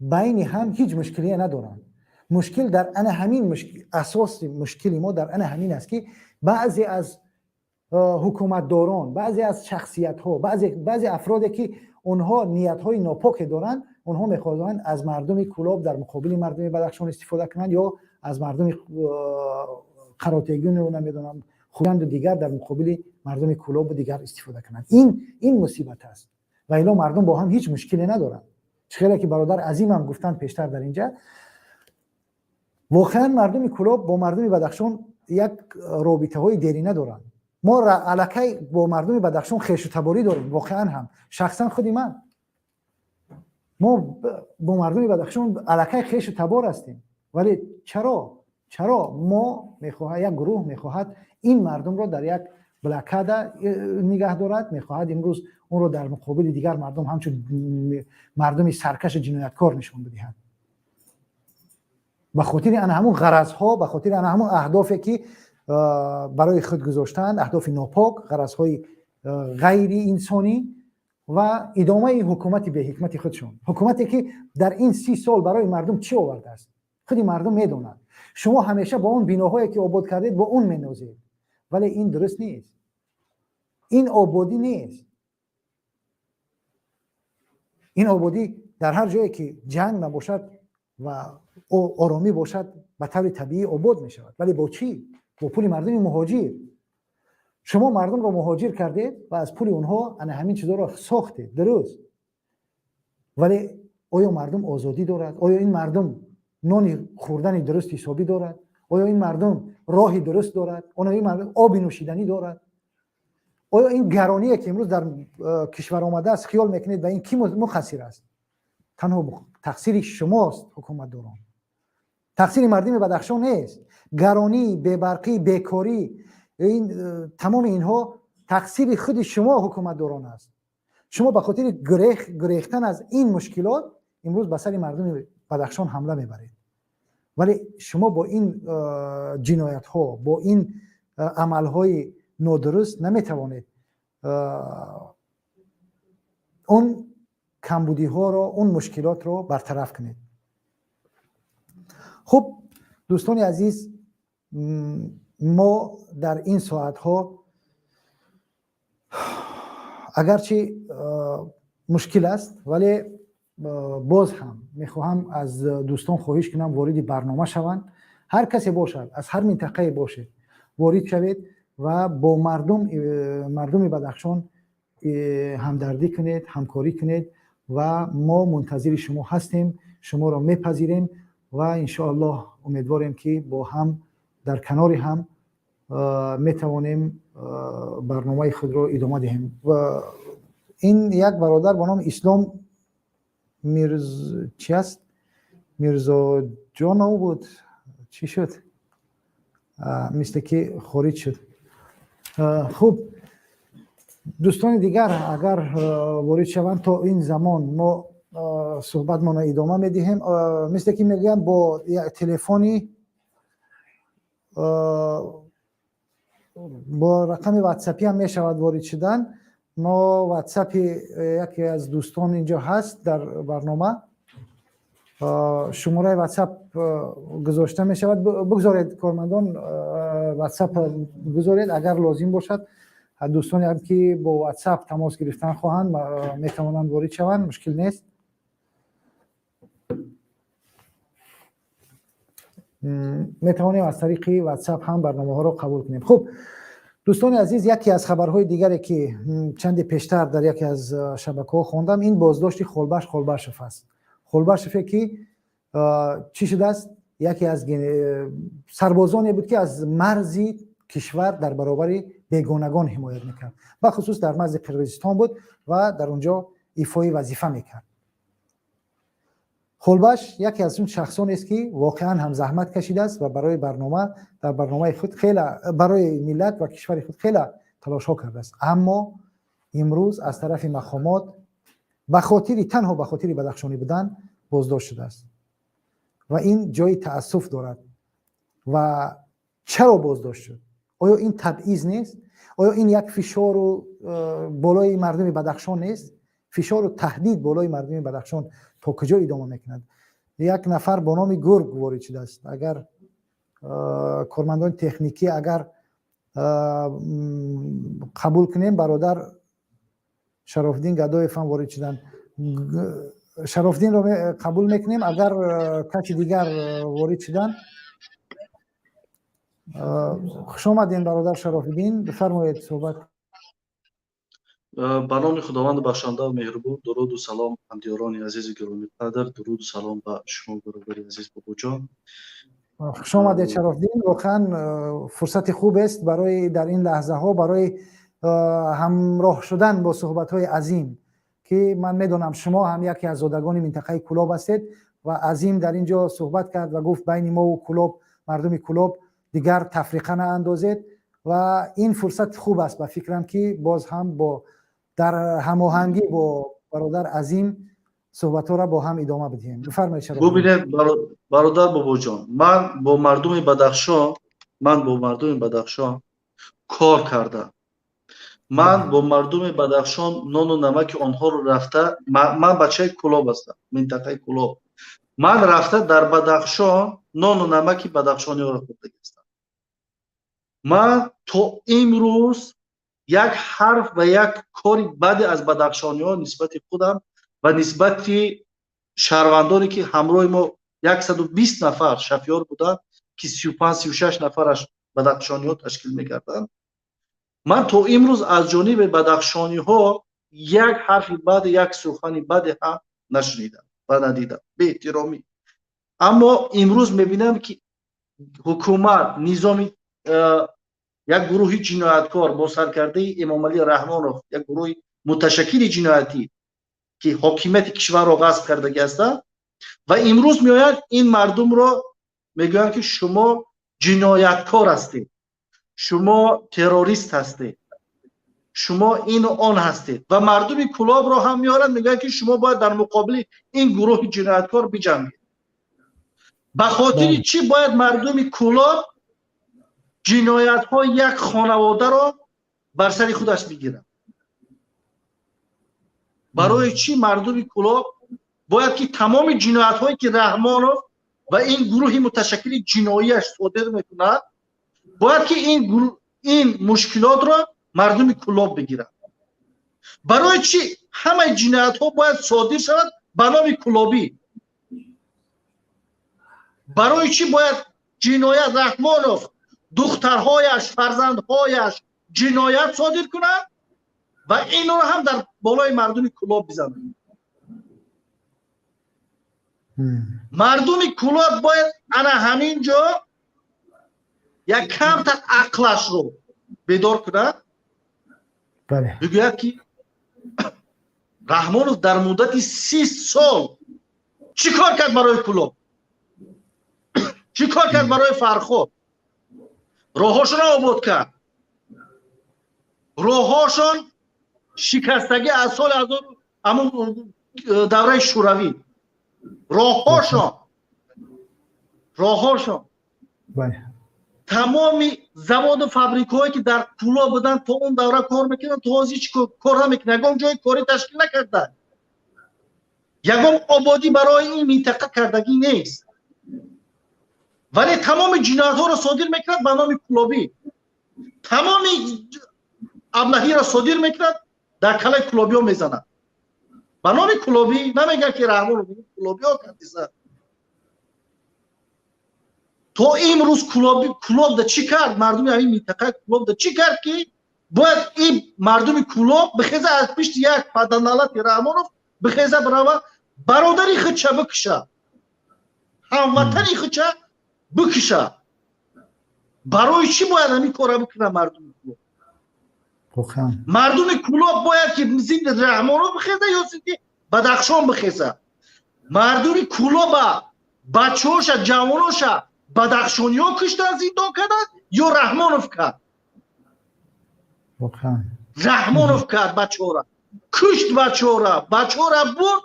байни ҳам ҳеҷ мушкилие надоранд. Мушкил дар ана ҳамин, асоси мушкили мо дар ана ҳамин аст, ки баъзе аз ҳукуматдорон, баъзе аз шахсиятҳо, баъзе афроде ки онҳо ниятҳои нопоке доранд, онҳо мехоҳанд аз мардуми Кӯлоб дар муқобили мардуми Бадахшон истифода кунанд ё аз мардуми Қаротегину, намедонам, Хуҷанду дигар дар муқобили мардуми Кӯлобу дигар истифода кунанд. Ин мусибат аст ва ило мардум бо ҳам ҳеҷ мушкиле надоранд. Чӣ хеле ки бародар Азимам гуфтанд пештар дар инҷа, воқеан мардуми Кӯлоб бо мардуми Бадахшон як робитаҳои дерина доранд. Мо аллакай бо мардуми Бадахшон хешу таборӣ дорем. Воқеан ҳам шахсан худи ман, мо бо мардуми Бадахшон аллакай хешу табор ҳастем. Вале чаро мо мехоҳад, як гурӯҳ мехоҳад ин мардумро дар як блокада нигаҳ дорад, мехоҳад имрӯз онро дар муқобили дигар мардум ҳамчун мардуми саркашу ҷинояткор нишон бидиҳад, ба хотири ана ҳамун ғаразҳо, ба хотири ана ҳамун аҳдофе ки барои худ гузоштаанд, аҳдофи нопок, ғаразҳои ғайриинсонӣ ва идомаи ҳукумати беҳикмати худшон. Ҳукумате ки дар ин 30 сол барои мардум чӣ овардааст, худи мардум медонад. Шумо ҳамеша бо он биноҳое ки обод кардед, бо он менозед, вале ин дуруст нест, ин ободӣ нест. Ин ободӣ дар ҳар ҷое ки ҷанг набошад ва оромӣ бошад, ба таври табиӣ обод мешавад. Вале бо чӣ? Бо пули мардуми муҳоҷир. Шумо мардумро муҳоҷир кардед ва аз пули онҳо ана ҳамин чизҳоро сохтед, дуруст. Вале оё мардум озодӣ дорад? Оё ин мардум нони хӯрдани дуруст ҳисобӣ дорад? Оё ин мардум роҳи дуруст дорад? Оё ин мардум оби нӯшиданӣ дорад? Оё ин гароние ки имрӯз дар кишвар омадааст, хиёл мекунед ба ин кӣ муқассир аст? Танҳо тақсири шумост, ҳукуматдорон. Тақсири мардуми Бадахшон нест. Гаронӣ, бебарқӣ, бекорӣ, ин тамоми инҳо тақсири худи шумо, ҳукуматдорон аст. Шумо ба хотири гурехтан аз ин мушкилот имрӯз ба сари мардуми Бадахшон ҳамла мебаред. Вале шумо бо ин ҷиноятҳо, бо ин амалҳои нодуруст наметавонед он камбудиҳоро, он мушкилотро бартараф кунед. Хуб, дӯстони азиз, мо дар ин соатҳо агарчи мушкил аст, вале боз ҳам мехоҳам аз дӯстон хоҳиш кунам вориди барнома шаванд. Ҳар касе бошад, аз ҳар минтақае бошед, ворид шавед ва бо мардуми Бадахшон ҳамдардӣ кунед, ҳамкорӣ кунед ва мо мунтазири шумо ҳастем, шуморо мепазирем ва иншоаллоҳ умедворем, ки бо ҳам дар канори ҳам метавонем барномаи худро идома диҳем. Ва ин як бародар бо номи Ислом Мирз чи аст, Мирзоҷонов буд, чӣ шуд, мисле ки хориҷ шуд. Хуб, дӯстони дигар агар ворид шаванд, то ин замон мо суҳбатмонро идома медиҳем. Мисле ки мегӯям, бо телефони, бо рақами ватсапӣ ҳам мешавад ворид шудан. Мо ватсапи яке аз дӯстон инҷо ҳаст дар барнома, шумораи ватсап гузошта мешавад. Бигзоред, кормандон, ватсап гузоред, агар лозим бошад. Дӯстоне ҳам ки бо ватсап тамос гирифтан хоҳанд, метавонанд ворид шаванд, мушкил нест. Метавонем аз тариқи ватсап ҳам барномаҳоро қабул кунем. Хуб, дӯстони азиз, яке аз хабарҳои дигаре ки чанде пештар дар яке аз шабакаҳо хондам, ин боздошти Холбаш Холбашев аст. Холбашеве ки чӣ шудааст, яке аз сарбозоне буд, ки аз марзи кишвар дар баробари бегонагон ҳимоят мекард, бахусус дар марзи Қирғизистон буд ва дар он ҷо ифои вазифа мекард. Холбаш яке аз он шахсонест, ки воқеан ҳам заҳмат кашидааст ва барои барнома, дар барномаи худ хеле, барои миллат ва кишвари худ хеле талошҳо кардааст. Аммо Имрӯз аз тарафи мақомот ба хотири, танҳо ба хотири бадахшонӣ будан боздошт шудааст ва ин ҷои таассуф дорад. Ва чаро боздошт шуд? Оё ин табъиз нест? Оё ин як фишору болои мардуми Бадахшон нест? Фишору таҳдид болои мардуми Бадахшон то куҷо идома мекунад? Як нафар бо номи Гург ворид шудааст. Агар кормандони техникӣ, агар қабул кунем, бародар Шарофиддин Гадоев ҳам ворид шуданд. Шарофиддинро қабул мекунем. Агар каси дигар ворид шуданд, хуш омадем, бародар Шарофиддин, бифармоед, суҳбат. Ба номи Худованди бахшанда меҳрубон. Дуруду салом, ҳамдиёрони азизи гиромиқадр, дуруду салом ба шумо, бародари азиз Бобоҷон. Хуш омадед, Шарофиддин. Воқеан фурсати хубест барои дар ин лаҳзаҳо барои ҳамроҳ шудан бо суҳбатҳои Азим, ки ман медонам, шумо ҳам яке аз зодагони минтақаи Кӯлоб ҳастед. Ва Азим дар ин ҷо суҳбат кард ва гуфт: байни мову Кӯлоб, мардуми Кӯлоб дигар тафриқа наандозед. Ва ин фурсат хуб аст, ба фикрам, ки боз ҳам бо дар ҳамоҳангӣ бо бародар Азим суҳбатҳоро бо ҳам идома бидиҳем. Бифармоед, Шароф. Бубинед, бародар Бобоҷон, ман бо мардуми Бадахшон, ман бо мардуми Бадахшон кор кардам, ман бо мардуми Бадахшон нону намаки онҳоро рафта, ман бачаи Кӯлоб ҳастам, минтақаи Кӯлоб, ман рафта дар Бадахшон нону намаки бадахшониҳоро хӯрда ҳастам. Ман то имрӯз як ҳарф ва як кори баде аз бадахшониҳо нисбати худам ва нисбати шаҳрвандоне, ки ҳамроҳи мо 120 нафар шофёр буданд, ки 35, 36 нафараш бадахшониҳо ташкил мекарданд, ман то имрӯз аз ҷониби бадахшониҳо як ҳарфи баде, як сухани баде ҳам нашунидам ва надидам, беэҳтиромӣ. Аммо имрӯз мебинам, ки ҳукумат, низоми, як гурӯҳи ҷинояткор бо саркардаи Эмомалӣ Раҳмонов, як гурӯҳи муташаккили ҷиноятӣ, ки ҳокимияти кишварро ғасб кардагӣ ҳастанд ва имрӯз меоянд, ин мардумро мегӯянд, ки шумо ҷинояткор ҳастед, шумо террорист ҳастед, шумо ину он ҳастед. Ва мардуми Кӯлобро ҳам меоранд, мегӯянд, ки шумо бояд дар муқобили ин гурӯҳи ҷинояткор биҷангед. Ба хотири чӣ бояд мардуми Кӯлоб ҷиноятҳои як хонаводаро бар сари худаш бигирад? Барои чӣ мардуми Кӯлоб бояд ки тамоми ҷиноятҳое, ки Раҳмонов ва ин гурӯҳи муташаккили ҷиноияш содир мекунад, бояд ки ин мушкилотро мардуми Кӯлоб бигирад? Барои чӣ ҳамаи ҷиноятҳо бояд содир шавад ба номи кӯлобӣ? Барои чӣ бояд ҷиноят Раҳмонов, духтарҳояш, фарзандҳояш ҷиноят содир кунад ва инро ҳам дар болои мардуми Кӯлоб бизанад? Мардуми Кӯлоб бояд ана ҳамин ҷо як камтар ақлашро бедор кунад, бигӯяд, ки Раҳмонов дар муддати 30 сол чӣ кор кард барои Кӯлоб, чӣ кор кард барои Фархор? Роҳҳошонро обод кард? Роҳҳошон шикастагӣ аз соли ҳамун давраи Шӯравӣ, роҳҳошон. Тамоми заводу фабрикаҳое, ки дар Кӯлоб буданд, то он давра кор мекарданд, то ҳозир ҳеҷ кор намекунанд, ягон ҷои корӣ ташкил накарданд, ягон ободӣ барои ин минтақа кардагӣ нест, вале тамоми ҷиноятҳоро содир мекунад ба номи кӯлобӣ, тамоми аблаҳиро содир мекунад, дар калаи кӯлобиҳо мезанад ба номи кӯлобӣ. Намегӯяд, ки Раҳмонов, кӯлобиҳо кардиса. То имрӯз Кӯлобда чӣ кард? Мардуми ҳамин минтақаи Кӯлобда чӣ кард, ки бояд ин мардуми Кӯлоб бихеза, аз пишти як паданалати Раҳмонов бихеза, бирава, бародари худша бикуша, ҳамватани худша бикуша? Барои чӣ бояд ҳамин корра бикунад мардуми Кӯлоб? Мардуми Кӯлоб бояд ки зидди Раҳмонов бихеза ё зидди Бадахшон бихеза? Мардуми Кӯлоба, бачаҳоша, ҷавоноша бадахшониҳо куштан, зиндон карданд ё Раҳмонов кард? Раҳмонов кард бачаҳора, кушт бачаҳора, бачаҳора бурд,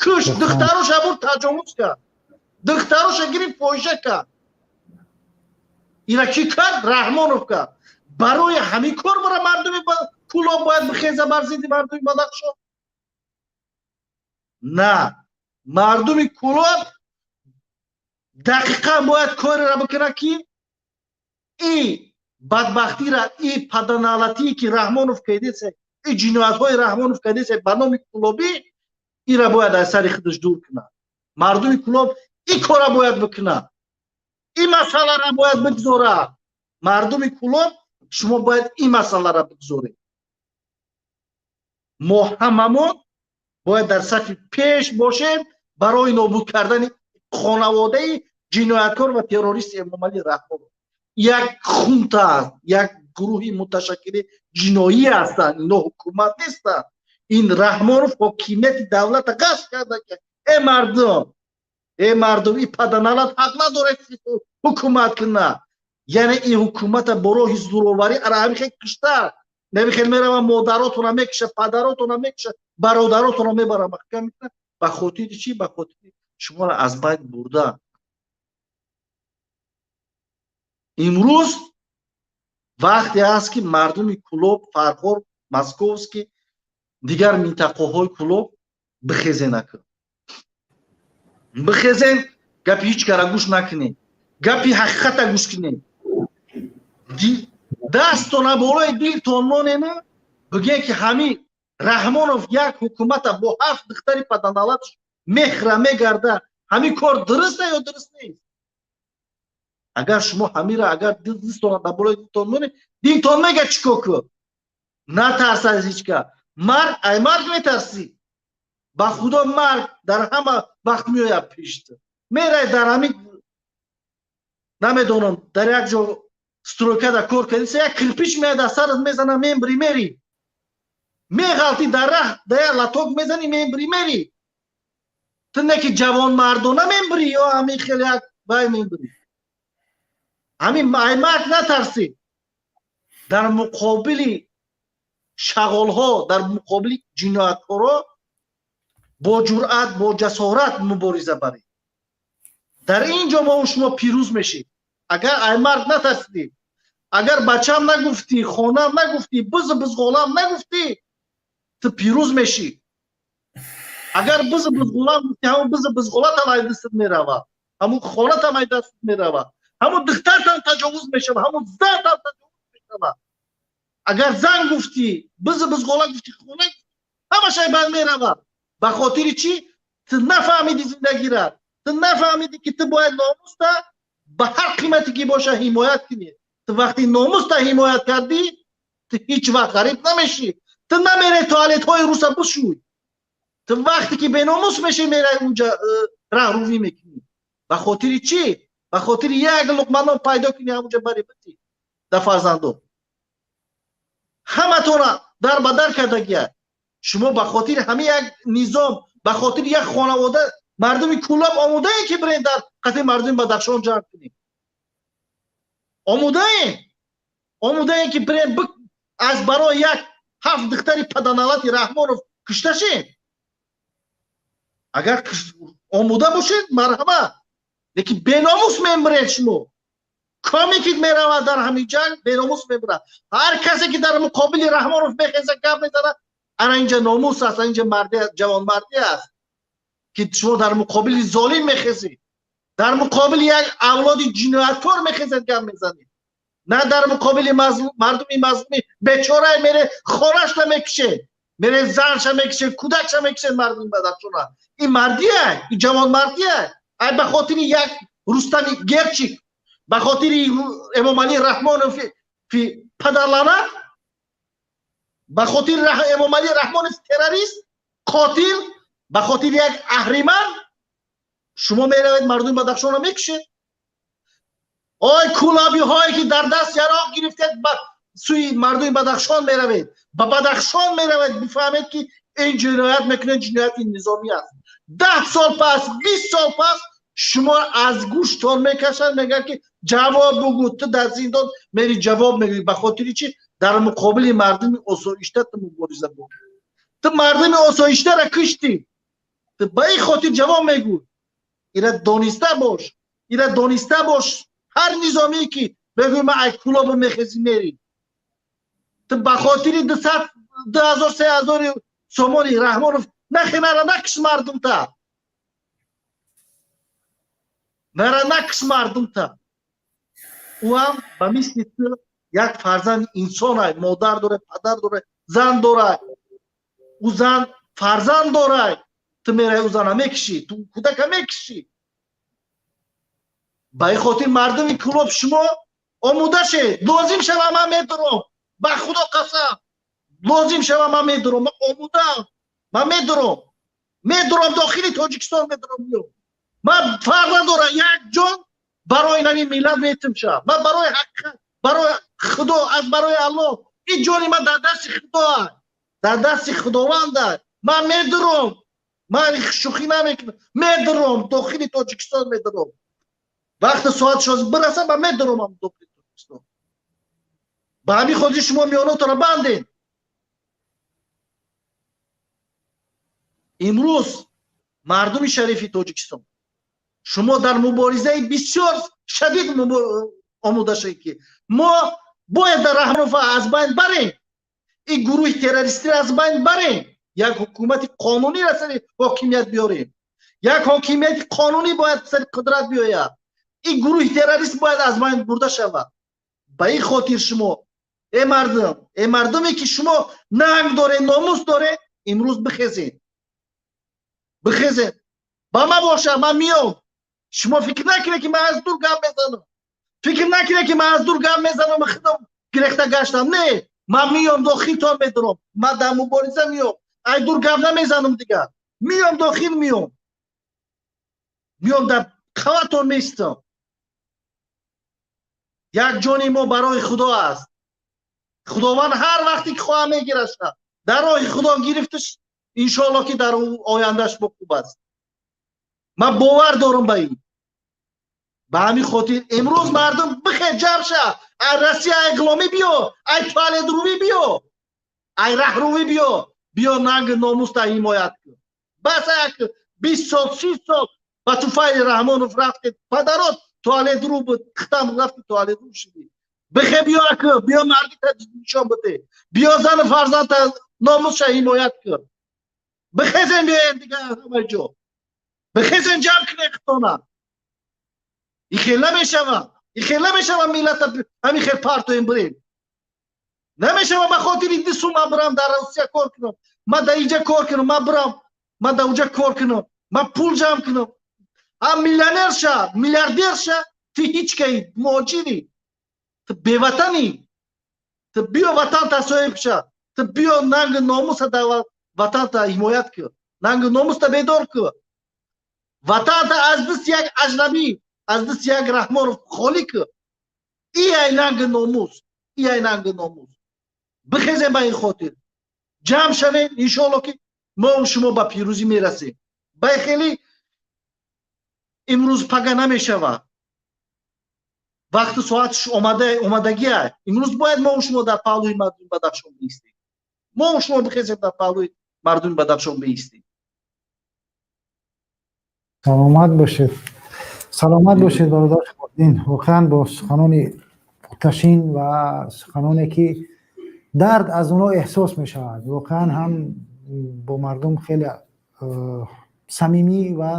кушт, духтароша бурд, таҷовуз кард, духтароша гирифт, фоҳиша кард. Ира кӣ кард? Раҳмонов кард. Барои ҳамин кор бара мардуми Кӯлоб бояд бихеза бар зидди мардуми Бадахшон? На, мардуми Кӯлоб дақиқан бояд кореро бикунад, ки и бадбахтира, и паданалатие ки Раҳмонов кардесе, и ҷиноятҳои Раҳмонов кардесе ба номи кӯлобӣ, ира бояд аз сари худаш дур кунад. Мардуми Кӯлоб и кора бояд бикунад, ин масъалара бояд бигзорад. Мардуми Кӯлоб, шумо бояд ин масъалара бигзоред. Мо ҳамамон бояд дар сафи пеш бошем барои нобуд кардани хонаводаи ҷинояткор ва террористи Эмомалӣ Раҳмонов. Як хунта аст, як гурӯҳи муташаккили ҷиноӣ ҳастанд, ино ҳукумат нестанд. Ин Раҳмонов ҳокимияти давлата ғасб карда. Э мардум, э мардум, и паданалат ҳақ надорад ҳукумат кунад. Яъне ин ҳукумата бо роҳи зӯроварӣ ара ҳамин хел кишта намихел мерава, модаротона мекиша, падаротона мекиша, бародаротона мебара, маҳкам мекунад. Ба хотири чӣ? Ба хотири шуморо аз байн бурда. Имрӯз вақте аст, ки мардуми Кӯлоб, Фархор, Московский, дигар минтақаҳои Кӯлоб бихезен. Акун бихезен, гапи ҳеҷ кара гӯш накунед, гапи ҳақиқата гӯш кунед. Дастона болои дилтон монена, бигӯен, ки ҳамин Раҳмонов як ҳукумата бо ҳафт духтари паданалатш мехра мегарда, ҳамин кор дуруста ё дуруст нест? Агар шумо ҳамира, агар дастона дар болои дилтон монед, дилтон мега чӣ кор кун. Натарс аз ҳеҷ ка. Марг, ай марг метарсӣ? Ба худо, марг дар ҳама вақт меояд пешт. Мерай дар ҳамин, намедонам, дар як ҷо стройкада кор кардиса, як кирпич меяд, аз сарат мезана, мембри, мери. Меғалтӣ дар раҳ, да як латок мезанӣ, мембри, мери. Ту не ки ҷавонмардона мембри ё ҳамин хел як вай мембри. Ҳамин ай марг натарсӣ. Дар муқобили шағолҳо, дар муқобили ҷинояткоро бо ҷуръат, бо ҷасорат мубориза баред. Дар ин ҷо мо шумо пирӯз мешед. Агар ай марг натарсидӣ, агар бачам нагуфтӣ, хонам нагуфтӣ, бизу бизғолам нагуфтӣ, ту пирӯз мешӣ. Агар бизу бизғолам гуфтӣ, ҳамун бизу бизғолатам ай дастат меравад, ҳамун хонатам ай дастат меравад, ҳамун духтартам таҷовуз мешавад, ҳамун зантам таҷовуз мешавад. Агар зан гуфтӣ, бизу бизғола гуфтӣ, хона, ҳамаш ай банд меравад. Ба хотири чӣ? Ту нафаҳмиди зиндагира, ту нафаҳмиди, ки ту бояд номуста ба ҳар қимате ки боша ҳимоят кунӣ. Ту вақти номуста ҳимоят кардӣ, ту ҳеҷ вақт ғариб намешӣ, ту намерай туалетҳои руса бишӯй. Ту вақте ки беномус мешӣ, мерай унҷа раҳрувӣ мекунӣ. Ба хотири чӣ? Ба хотири як луқма нон пайдо кунӣ, ҳамунҷа бари битӣ да фарзандо. Ҳаматона дар ба дар кардагия. Шумо ба хотири ҳамин як низом, ба хотири як хонавода, мардуми Кӯлоб омодаем, ки бирем дар қатъи мардуми Бадахшон ҷанг кунем? Омодаем, омодаем, ки бирем аз барои як ҳафт духтари паданалати Раҳмонов кушта шем? Агар омода бошед, марҳамат, лекин беномус мемиред шумо. Коме ки меравад дар ҳамин ҷанг, беномус мемирад. Ҳар касе ки дар муқобили Раҳмонов мехеза, гап мезанад, ана инҷа номус аст, инҷа марди, ҷавонмардӣ аст, ки шумо дар муқобили золим мехезед, дар муқобили як авлоди ҷинояткор мехезед, гап мезанед, на дар муқобили мардуми мазлуми бечорае мере, хонашта мекушед, мере, занша мекушед, кӯдакша мекушед мардуми Бадахшона. Ин мардия, ин ҷавонмардия? Ай ба хотири як Рустами Герчик, ба хотири Эмомалӣ Раҳмонов падарланат, ба хотири Эмомалӣ Раҳмонов террорист, қотил, ба хотири як аҳриман шумо меравед, мардуми Бадахшонро мекушед. Ой кӯлобиҳое, ки дар даст яроқ гирифтед, ба сӯи мардуми Бадахшон меравед, ба Бадахшон меравед, бифаҳмед, ки ин ҷиноят мекунед, ҷинояти низомӣ аст. 10 сол пас, 20 сол пас шумо аз гӯштон мекашанд, мегӯянд, ки ҷавоб бугӯ. Ту дар зиндон мери, ҷавоб мегӯӣ. Ба хотири чӣ? Дар муқобили мардуми осоишта ту мубориза бурдӣ. Ту мардуми осоиштара киштӣ. Ту ба ин хотир ҷавоб мегӯй. Ира дониста бош, ира дониста бош. Ҳар низомие ки бегӯй, ман ай Кӯлобу мехезӣ, мерӣ. Ту ба хотири 200, 2000, 3000 сомони Раҳмонов нахе, нара накиш мардумта, нара накиш мардумта. Ӯ ҳам ба мисли ту як фарзанди инсонай, модар дорад, падар дорад, зан дорад, ӯ зан фарзанд дорад. Ту мерай, ӯ зана мекишӣ, ту кӯдака мекишӣ. Ба ин хотир, мардуми Кӯлоб, шумо омода шед. Лозим шава, ман медурам. Ба Худо қасам, лозим шава, ман медурам. Ман омодаам, ман медурам, медурам, дохили Тоҷикистон медурам, миём. Ман фарқ надорам, як ҷон барои нами миллат метим шав. Ман барои ҳақиқат, барои Худо, аз барои Аллоҳ. Ин ҷони ман дар дасти Худо, дар дасти Худованд. Ман медурам, ман шӯхӣ намекунам, медурам, дохили Тоҷикистон медурам. Вақти соат шоз бираса, ман медурам дохили Тоҷикистон. Ба ҳамин хотир шумо миёнотонро бандед. Имрӯз, мардуми шарифи Тоҷикистон, шумо дар муборизаи бисёр шадид омода шавед, ки мо бояд дар Раҳмонова аз байн барем, ин гурӯҳи террористиро аз байн барем, як ҳукумати қонуниро сари ҳокимият биёрем. Як ҳокимияти қонунӣ бояд сари қудрат биёяд. Ин гурӯҳи террорист бояд аз байн бурда шавад. Ба ин хотир шумо, э мардум, э мардуме ки шумо нанг доред, номус доред, имрӯз бихезед, бихезед. Ба ман боша, ман миём. Шумо фикр накунед, ки ман аз дур гап мезанам. Фикр накунед, ки ман аз дур гап мезанам, худам гирехта гаштам. Не, ман миём, дохилтон медурам. Ман дар мубориза миём, ай дур гап намезанам дигар. Миём дохил, миём, миём, дар қаватон меистам. Як ҷони мо барои Худо аст. Худованд ҳар вақте ки хоҳа, мегираша. Дар роҳи Худо гирифташ, иншоалло, ки дар ояндааш бо хуб аст. Ман бовар дорам ба ин. Ба ҳамин хотир имрӯз, мардум, бихе, ҷамъ ша. Ай Россия, ай ғуломӣ биё, ай туалетрувӣ биё, ай раҳрувӣ биё, биё, нанги номуста ҳимоят кун. Бас, як 20 сол, 30 сол ба туфайли Раҳмонов рафтед. Падарот туалетру буд, хитам рафти, туалетру шидӣ. Бихе, биё, аку биё, мардита нишон биде, биё, зану фарзандта, номусша ҳимоят кун. Бихезем, биёем дигар, ҳама ҷо бихезем, ҷамъ кунем хитона. Ихел намешавад, ихел намешавад. Миллата ҳамин хел партоем, бирем, намешавад. Ба хотири 2 сум ман бирам дар Русия кор кунам, ман дар инҷа кор кунам, ман бирам, ман дар уҷа кор кунам, ман пул ҷамъ кунам. А миллионер ша, миллиардер ша, ту ҳеҷ каи, муҳоҷирӣ, ту беватанӣ. Ту биё, ватанта соҳиб ша. Ту биё, нанги номуса дар ватанта ҳимоят кун, нанги номуста бедор кун, ватанта аз дасти як аҷнабӣ, аз дасти як Раҳмонов холӣ кун. Ияй нанги номус, ияй нанги номус. Бихезем, ба ин хотир ҷамъ шавем. Иншоалло, ки мо шумо ба пирӯзӣ мерасем. Ба хеле имрӯз пага намешавад. Вақту соатш омадагия. Имрӯз бояд мо шумо дар паҳлӯи мардуми Бадахшон биистем. Мо шумо бихезем, дар паҳлӯи мардуми Бадахшон биистем. Саломат бошед, саломат бошед, бародар Шаҳобиддин. Воқеан, бо суханони оташин ва суханоне ки дард аз онҳо эҳсос мешавад, воқеан ҳам бо мардум хеле самимӣ ва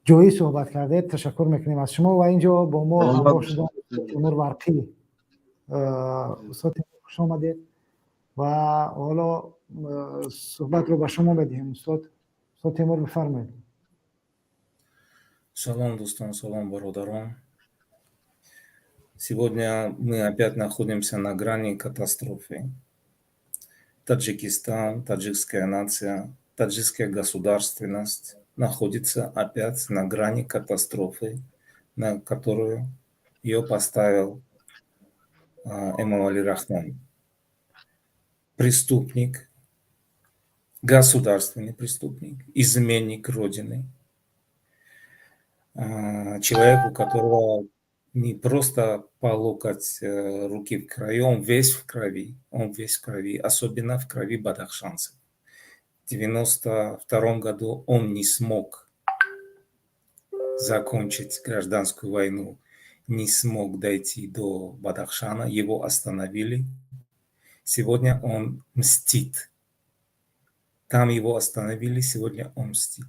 ҷоӣ суҳбат кардед. Ташаккур мекунем аз шумо. Ва инҷо бо мо ҳамроҳ шуданд Темур Барқӣ. Устод Темур, хуш омадед ва ҳоло суҳбатро ба шумо медиҳем, устод. Устод Темур, бифармоед. Салом, дӯстон, салом, бародарон. Сегодня мы опять находимся на грани катастрофы. Таджикистан, таджикская нация, таджикская государственность находится опять на грани катастрофы, на которую ее поставил Эмомали Рахмон. Преступник, государственный преступник, изменник Родины, человек, у которого Не просто по локоть руки в крови, он весь в крови, он весь в крови, особенно в крови бадахшанцев. В 92 году он не смог закончить гражданскую войну, не смог дойти до Бадахшана, его остановили. Сегодня он мстит. Там его остановили, сегодня он мстит.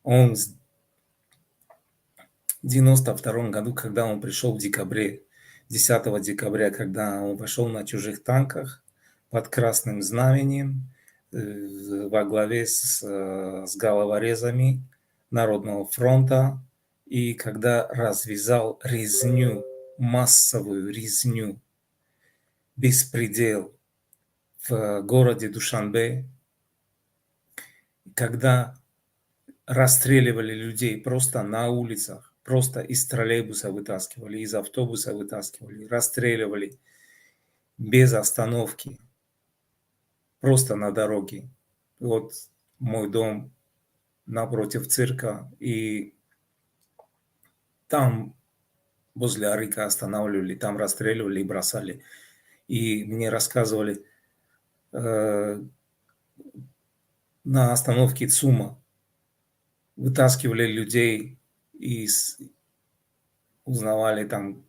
Он в 92 году, когда он пришел в декабре, 10 декабря, когда он вошел на чужих танках под красным знаменем во главе с головорезами Народного фронта, и когда развязал резню, массовую резню, беспредел в городе Душанбе, когда расстреливали людей просто на улицах, просто из троллейбуса вытаскивали, из автобуса вытаскивали, расстреливали без остановки, просто на дороге. Вот мой дом напротив цирка, и там возле арыка останавливали, там расстреливали и бросали. И мне рассказывали, на остановке ЦУМа вытаскивали людей и узнавали там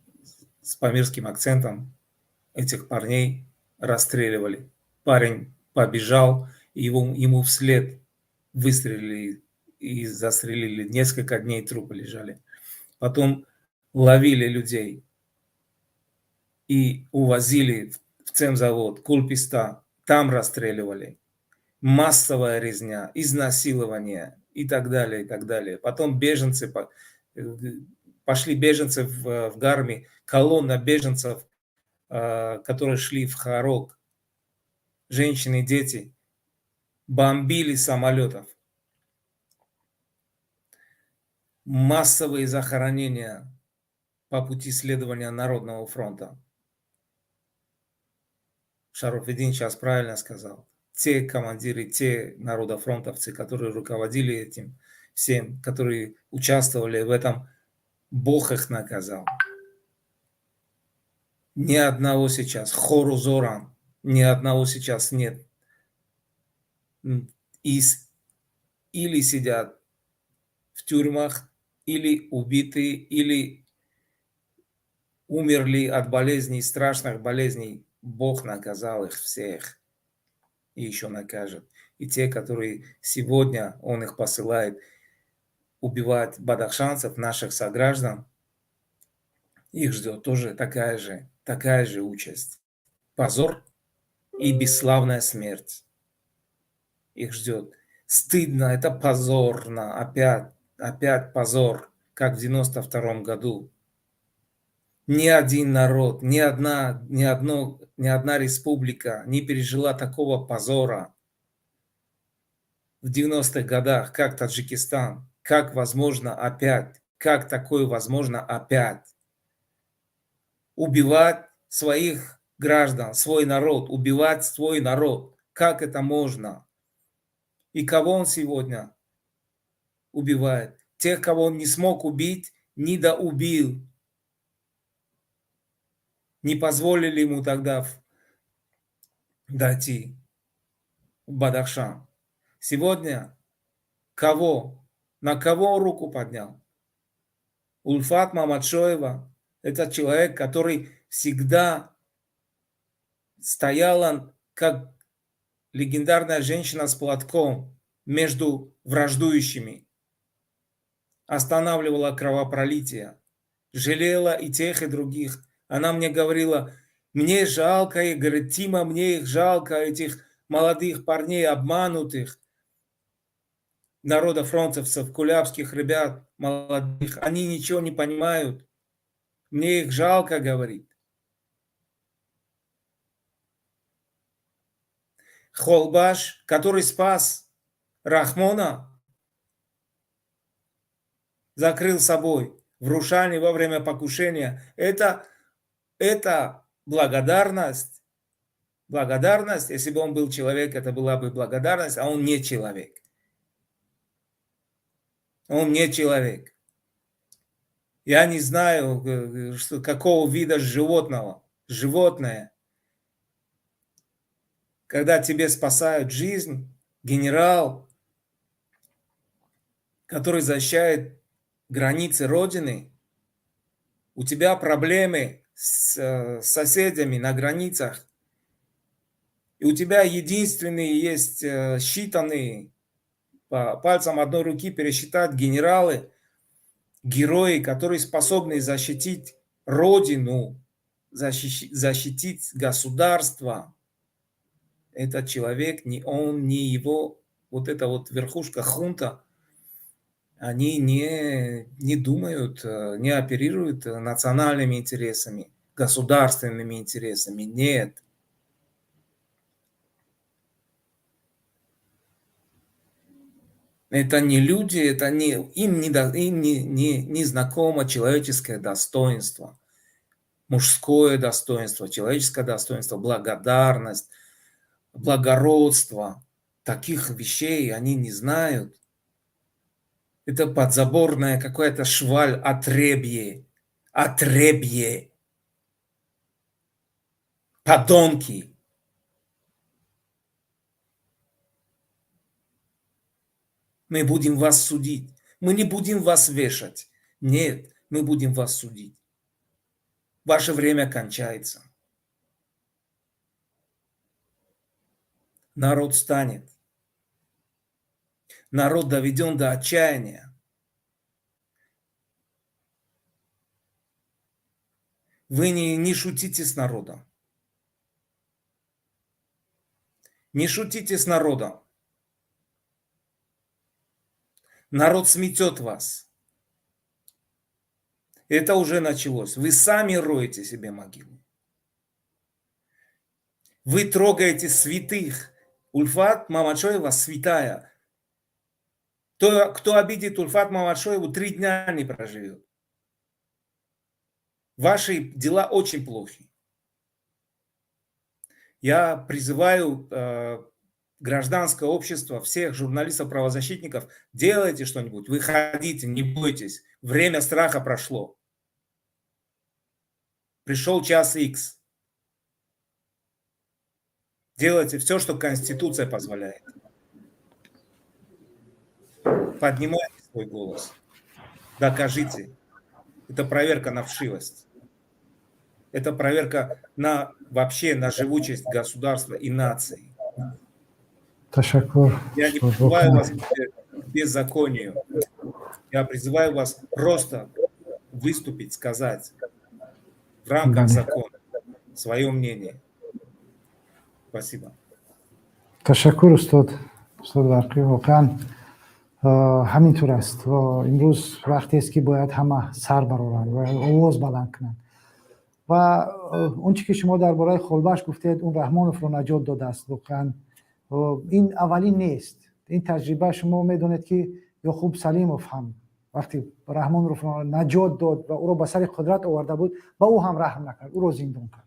с памирским акцентом этих парней, расстреливали. Парень побежал, ему вслед выстрелили и застрелили. Несколько дней трупы лежали. Потом ловили людей и увозили в цемзавод, Кулписта, там расстреливали. Массовая резня, изнасилование и так далее, и так далее. Потом беженцы, пошли беженцы в Гарми, колонна беженцев, которые шли в Хорог, женщины и дети, бомбили самолетов. Массовые захоронения по пути следования Народного фронта. Шарафиддин сейчас правильно сказал. Те командиры, те народофронтовцы, которые руководили этим всем, которые участвовали в этом, Бог их наказал. Ни одного сейчас, хору зоран, ни одного сейчас нет. Или сидят в тюрьмах, или убиты, или умерли от болезней, страшных болезней. Бог наказал их всех и еще накажет. И те, которые сегодня Он их посылает убивать бадахшанцев, наших сограждан, их ждет тоже такая же участь. Позор и бесславная смерть. Их ждет. Стыдно, это позорно. Опять, опять позор, как в 92 году. Ни один народ, ни одна республика не пережила такого позора в 90-х годах, как Таджикистан. Как возможно опять? Как такое возможно опять? Убивать своих граждан, свой народ, убивать свой народ. Как это можно? И кого он сегодня убивает? Тех, кого он не смог убить, не доубил. Не позволили ему тогда дойти в Бадахшан. Сегодня кого? На кого он руку поднял? Ульфат Мамадшоева – это человек, который всегда стояла, как легендарная женщина с платком между враждующими, останавливала кровопролитие, жалела и тех, и других. Она мне говорила: «Мне жалко», и говорит: «Тима, мне их жалко, этих молодых парней, обманутых, народофронтовцев, кулябских ребят молодых, они ничего не понимают. Мне их жалко», говорит. Холбаш, который спас Рахмона, закрыл собой в Рушане во время покушения. Это благодарность. Благодарность, если бы он был человек, это была бы благодарность, а он не человек. Он не человек. Я не знаю, что, какого вида животного. Животное. Когда тебе спасают жизнь, генерал, который защищает границы Родины, у тебя проблемы с соседями на границах, и у тебя единственные есть считанные, по пальцам одной руки пересчитать генералы, герои, которые способны защитить Родину, защитить государство. Этот человек, ни он, ни его, вот эта вот верхушка хунта, они не думают, не оперируют национальными интересами, государственными интересами. Нет. Это не люди, это не, им, не, им не, не, не знакомо человеческое достоинство, мужское достоинство, человеческое достоинство, благодарность, благородство. Таких вещей они не знают. Это подзаборная какая-то шваль, отребье, отребье, подонки. Мы будем вас судить. Мы не будем вас вешать. Нет, мы будем вас судить. Ваше время кончается. Народ станет. Народ доведен до отчаяния. Вы не шутите с народом. Не шутите с народом. Народ сметет вас. Это уже началось. Вы сами роете себе могилу. Вы трогаете святых. Ульфат Мамадшоева святая. Кто обидит Ульфат Мамадшоеву, 3 дня не проживет. Ваши дела очень плохи. Я призываю гражданское общество, всех журналистов, правозащитников, делайте что-нибудь, выходите, не бойтесь. Время страха прошло. Пришел час Икс. Делайте все, что Конституция позволяет. Поднимайте свой голос. Докажите. Это проверка на вшивость. Это проверка на вообще на живучесть государства и нации. Ташаккур. Я не призываю вас к беззаконию. Я призываю вас просто выступить, сказать в рамках закона свое мнение. Спасибо. Ташаккур, устод. Устод Барқӣ, воқеан ҳамин тур аст. Имрӯз вақтест, ки бояд ҳама сар бароранд ва овоз баланд кунанд. Ва он чи ки шумо дар бораи Холбаш гуфтед, он Раҳмоновро наҷот додааст. Воқеан ин аввалин нест. Ин таҷриба шумо медонед, ки Ёқуб Салимов ҳам вақте Раҳмоновро наҷот дод ва ӯро ба сари қудрат оварда буд, ба ӯ ҳам раҳм накард, ӯро зиндон кард.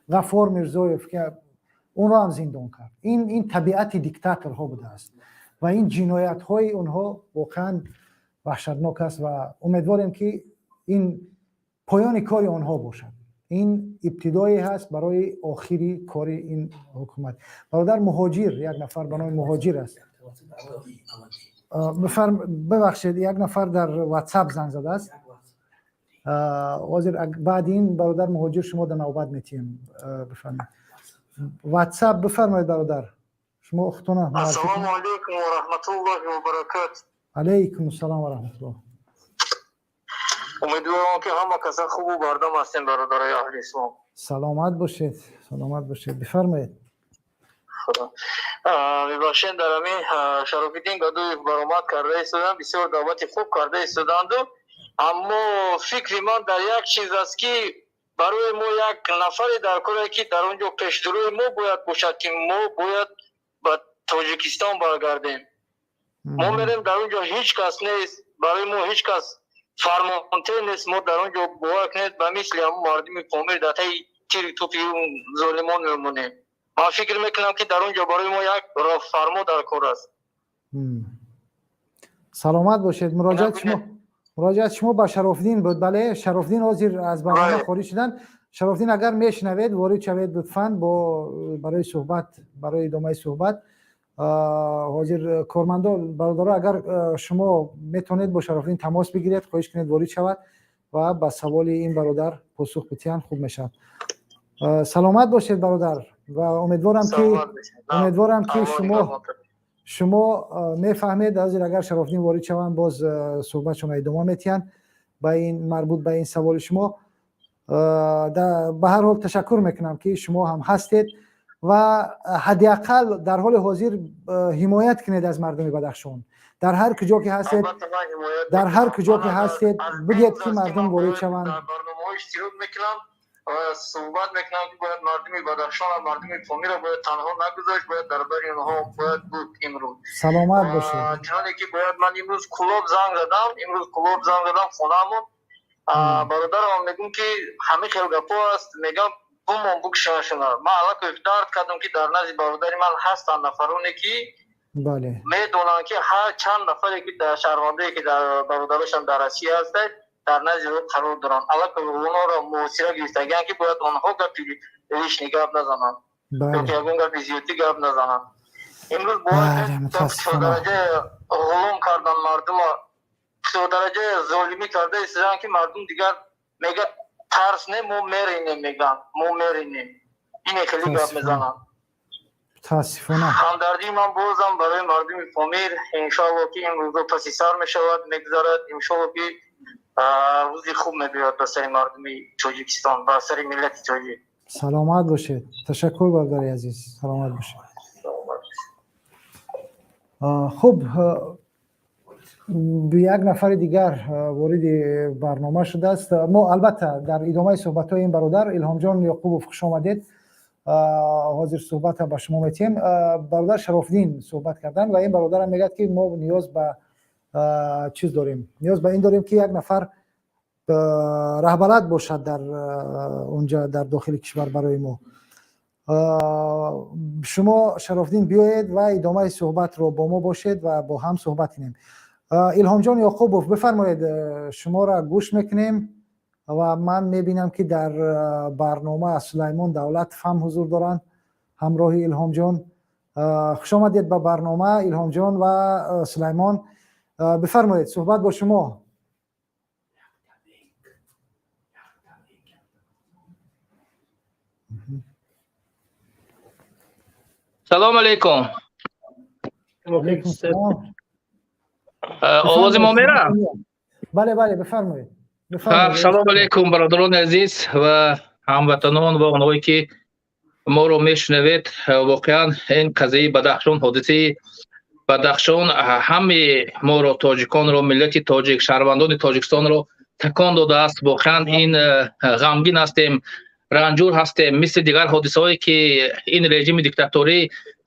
Ғаффор Мирзоев, ки онро ҳам зиндон кард. Ин табиати диктаторҳо будааст ва ин ҷиноятҳои онҳо воқеан ваҳшатнок аст ва умедворем, ки ин поёни кори онҳо бошад. Ин ибтидое ҳаст барои охири кори ин ҳукумат. Бародар Муҳоҷир, як нафар ба номи Муҳоҷир аст. Бибахшед, як нафар дар WhatsApp занг задааст. Ҳозир баъди ин бародар Муҳоҷир шумо дар навбат метиҳем. Бифармоед. WhatsApp бифармоед, бародар. Шумо худтона муаррифӣ. Ассалому алайкум ва раҳматуллоҳи ва баракатуҳ. Алайкум ассалом ва раҳматуллоҳ. Умедворам, ки ҳама каса хубу бардам ҳастем, бародарои аҳли ислом. Саломат бошед, саломат бошед. Бифармоед. Худо. Мебахшед, дар ҳамин Шарофиддин Гадоев баромад карда истодан, бисёр даъвати хуб карда истоданду, аммо фикри ман дар як чиз аст, ки барои мо як нафаре дар коре, ки дар он ҷо пешдурои мо бояд бошад, ки мо бояд ба Тоҷикистон баргардем. Мо мерем, дар он ҷо ҳеҷ кас нест, барои мо ҳеҷ кас фармонте нест. Мо дар он ҷо, бовар кунед, ба мисли ҳамон мардуми Помир дар таи тири тӯпи золимон мемонем. Ман фикр мекунам, ки дар он ҷо барои мо як роҳфармо дар кор аст. Саломат бошед. Муроҷиати шумо Муроҷиат шумо ба Шарофиддин буд, бале? Шарофиддин ҳозир аз барнома хориҷ шуданд. Шарофиддин, агар мешунавед, ворид шавед лутфан бо барои суҳбат, барои идомаи суҳбат. Ҳозир кормандо, бародаро, агар шумо метавонед бо Шарофиддин тамос бигиред, хоҳиш кунед ворид шавад ва ба саволи ин бародар посух бидиҳанд, хуб мешавад. Саломат бошед, бародар, ва умедворам ки шумо мефаҳмед. Ҳозир агар Шарофиддин ворид шаванд, боз суҳбатшонро идома метиҳанд ба ин марбут ба ин саволи шумо. Ба ҳар ҳол, ташаккур мекунам, ки шумо ҳам ҳастед ва ҳадди ақал дар ҳоли ҳозир ҳимоят кунед аз мардуми Бадахшон. Дар ҳар куҷо ки ҳастед, дар ҳар куҷо ки ҳастед, бигӯед, ки мардум ворид шаванд. Суҳбат мекунам, ки бояд мардуми Бадахшон ва мардуми Помиро бояд танҳо нагузошт, бояд дар бари онҳо бояд буд имрӯз. Саломат бошед. Чуноне ки бояд, ман имрӯз Кулоб занг задам, имрӯз Кулоб занг задам хонаамон. Бародарам, мегӯм, ки ҳамин хел гапҳо аст, мегам, бумон, букшашона. Ман аллакай дард кардам, ки дар назди бародари ман ҳастанд нафароне, ки медонанд, ки ҳар чанд нафаре, ки дар шаҳрвандое, ки дар бародарашон дар Россия ҳастанд, дар назди ӯ қарор доранд. Аллакай онҳоро муҳосира гирифтагианд, ки бояд онҳо гапи лишний гап назананд ёки ягон гапи зиёдӣ гап назананд. Имрӯз бояд дараҷаи ғулом кардан мардума, то дараҷаи золимӣ карда истоданд, ки мардум дигар мега тарс не, мо меринем, меган, мо меринем. Ине хеле гап мезананд. Мутаассифона. Ҳамдардии ман бозам барои мардуми Помир. Иншоалло, ки ин рӯзо паси сар мешавад, мегузарад. Иншоалло, ки рӯзи хуб мебиёд ба сари мардуми Тоҷикистон, ба сари миллати тоҷик. Саломат бошед, ташаккур, бародари азиз, саломат бошед. Хуб, як нафари дигар вориди барнома шудааст. Мо албатта дар идомаи суҳбатҳои ин бародар, Илҳомҷон Ёқубов, хуш омадед, ҳозир суҳбата ба шумо метиҳем. Бародар Шарофиддин суҳбат карданд ва ин бародарам мегӯяд, ки мо ниёз ба чиз дорем, ниёз ба ин дорем, ки як нафар раҳбалад бошад дар онҷа, дар дохили кишвар барои мо. Шумо, Шарофиддин, биёед ва идомаи суҳбатро бо мо бошед ва бо ҳам суҳбат кунем. Илҳомҷон Ёқубов, бифармоед, шуморо гӯш мекунем ва ман мебинам, ки дар барнома Сулаймон Давлатов ҳам ҳузур доранд ҳамроҳи Илҳомҷон. Хуш омадед ба барнома, Илҳомҷон ва Сулаймон, бифармоед, суҳбат бо шумо. Салом алейкум. Овози мо мера? Бале, бифармоед. Салом алейкум, бародарони азиз ва ҳамватанон ва онҳое, ки моро мешунавед. Воқеан, ин қазияи Бадахшон, ҳодисаи Бадахшон ҳамаи моро, тоҷиконро, миллати тоҷик, шаҳрвандони Тоҷикистонро такон додааст. Воқеан, ин ғамгин ҳастем, ранҷур ҳастем. Мисли дигар ҳодисаҳое, ки ин режими диктаторӣ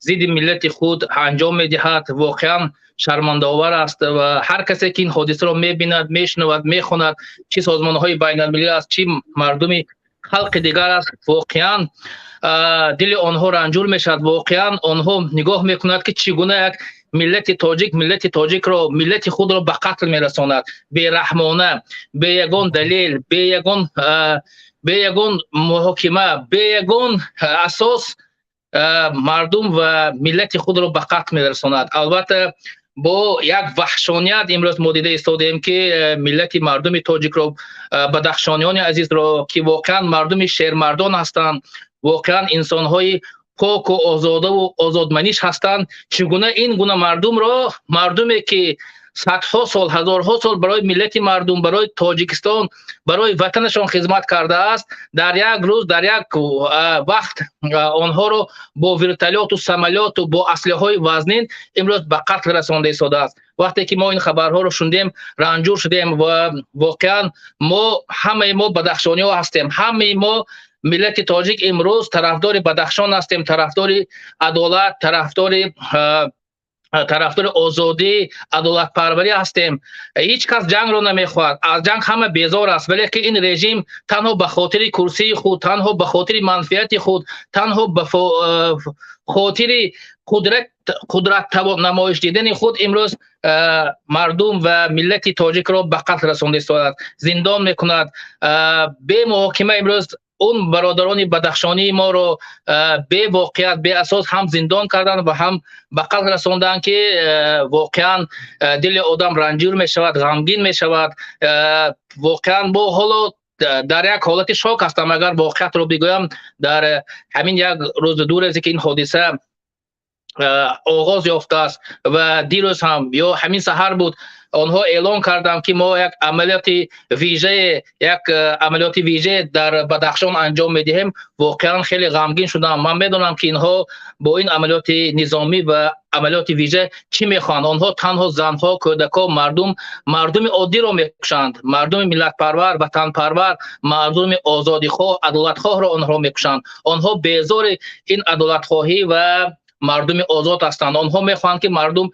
зидди миллати худ анҷом медиҳад, воқеан шармандаовар аст ва ҳар касе, ки ин ҳодисаро мебинад, мешунавад, мехонад, чӣ созмонҳои байналмилалӣ аст, чӣ мардуми халқи дигар аст, воқеан дили онҳо ранҷур мешавад. Воқеан, онҳо нигоҳ мекунад, ки чӣ гуна як миллати тоҷик миллати тоҷикро, миллати худро ба қатл мерасонад бераҳмона, бе ягон далел, бе ягон муҳокима, бе ягон асос мардум ва миллати худро ба қатл мерасонад. Албатта, бо як ваҳшоният имрӯз мо дида истодаем, ки миллати мардуми тоҷикро, бадахшониёни азизро, ки воқеан мардуми шермардон ҳастанд, воқеан инсонҳои поку озодаву озодманиш ҳастанд, чӣ гуна ин гуна мардумро, мардуме, ки садҳо сол, ҳазорҳо сол барои миллати мардум, барои Тоҷикистон, барои ватанашон хизмат кардааст, дар як рӯз, дар як вақт онҳоро бо вертолёту самолёту бо аслиҳаҳои вазнин имрӯз ба қатл расонда истодааст. Вақте ки мо ин хабарҳоро шунидем, ранҷур шудем ва воқеан мо, ҳамаи мо бадахшониҳо ҳастем, ҳамаи мо миллати тоҷик имрӯз тарафдори Бадахшон ҳастем, тарафдори адолат, тарафдори озодӣ, адолатпарварӣ ҳастем. Ҳеҷ кас ҷангро намехоҳад, аз ҷанг ҳама безор аст, вале ки ин режим танҳо ба хотири курсии худ, танҳо ба хотири манфиати худ, танҳо ба хотири Қудрат намоиш дидани худ имрӯз мардум ва миллати тоҷикро ба қатл расонда истодааст, зиндон мекунад бемуҳокима. Имрӯз он бародарони бадахшонии моро бевоқеият, беасос ҳам зиндон карданд ва ҳам ба қатл расонданд, ки воқеан дили одам ранҷур мешавад, ғамгин мешавад. Воқеан мо ҳоло дар як ҳолати шок ҳастам. Агар воқеиятро бигӯям, дар ҳамин як рӯзу ду рӯзе ки ин ҳодиса оғоз ёфтааст ва дирӯз ҳам ё ҳамин саҳар буд, онҳо эълон карданд, ки мо як амалиёти вижа дар Бадахшон анҷом медиҳем. Воқеан хеле ғамгин шудам. Ман медонам, ки инҳо бо ин амалиёти низомӣ ва амалиёти вижа чӣ мехоҳанд. Онҳо танҳо занҳо, кӯдакҳо, мардуми оддиро мекушанд. Мардуми миллатпарвар, ватанпарвар, мардуми озодихоҳ, адолатхоҳро онҳо мекушанд. Онҳо безори ин адолатхоҳӣ ва мардуми озод ҳастанд. Онҳо мехоҳанд, ки мардум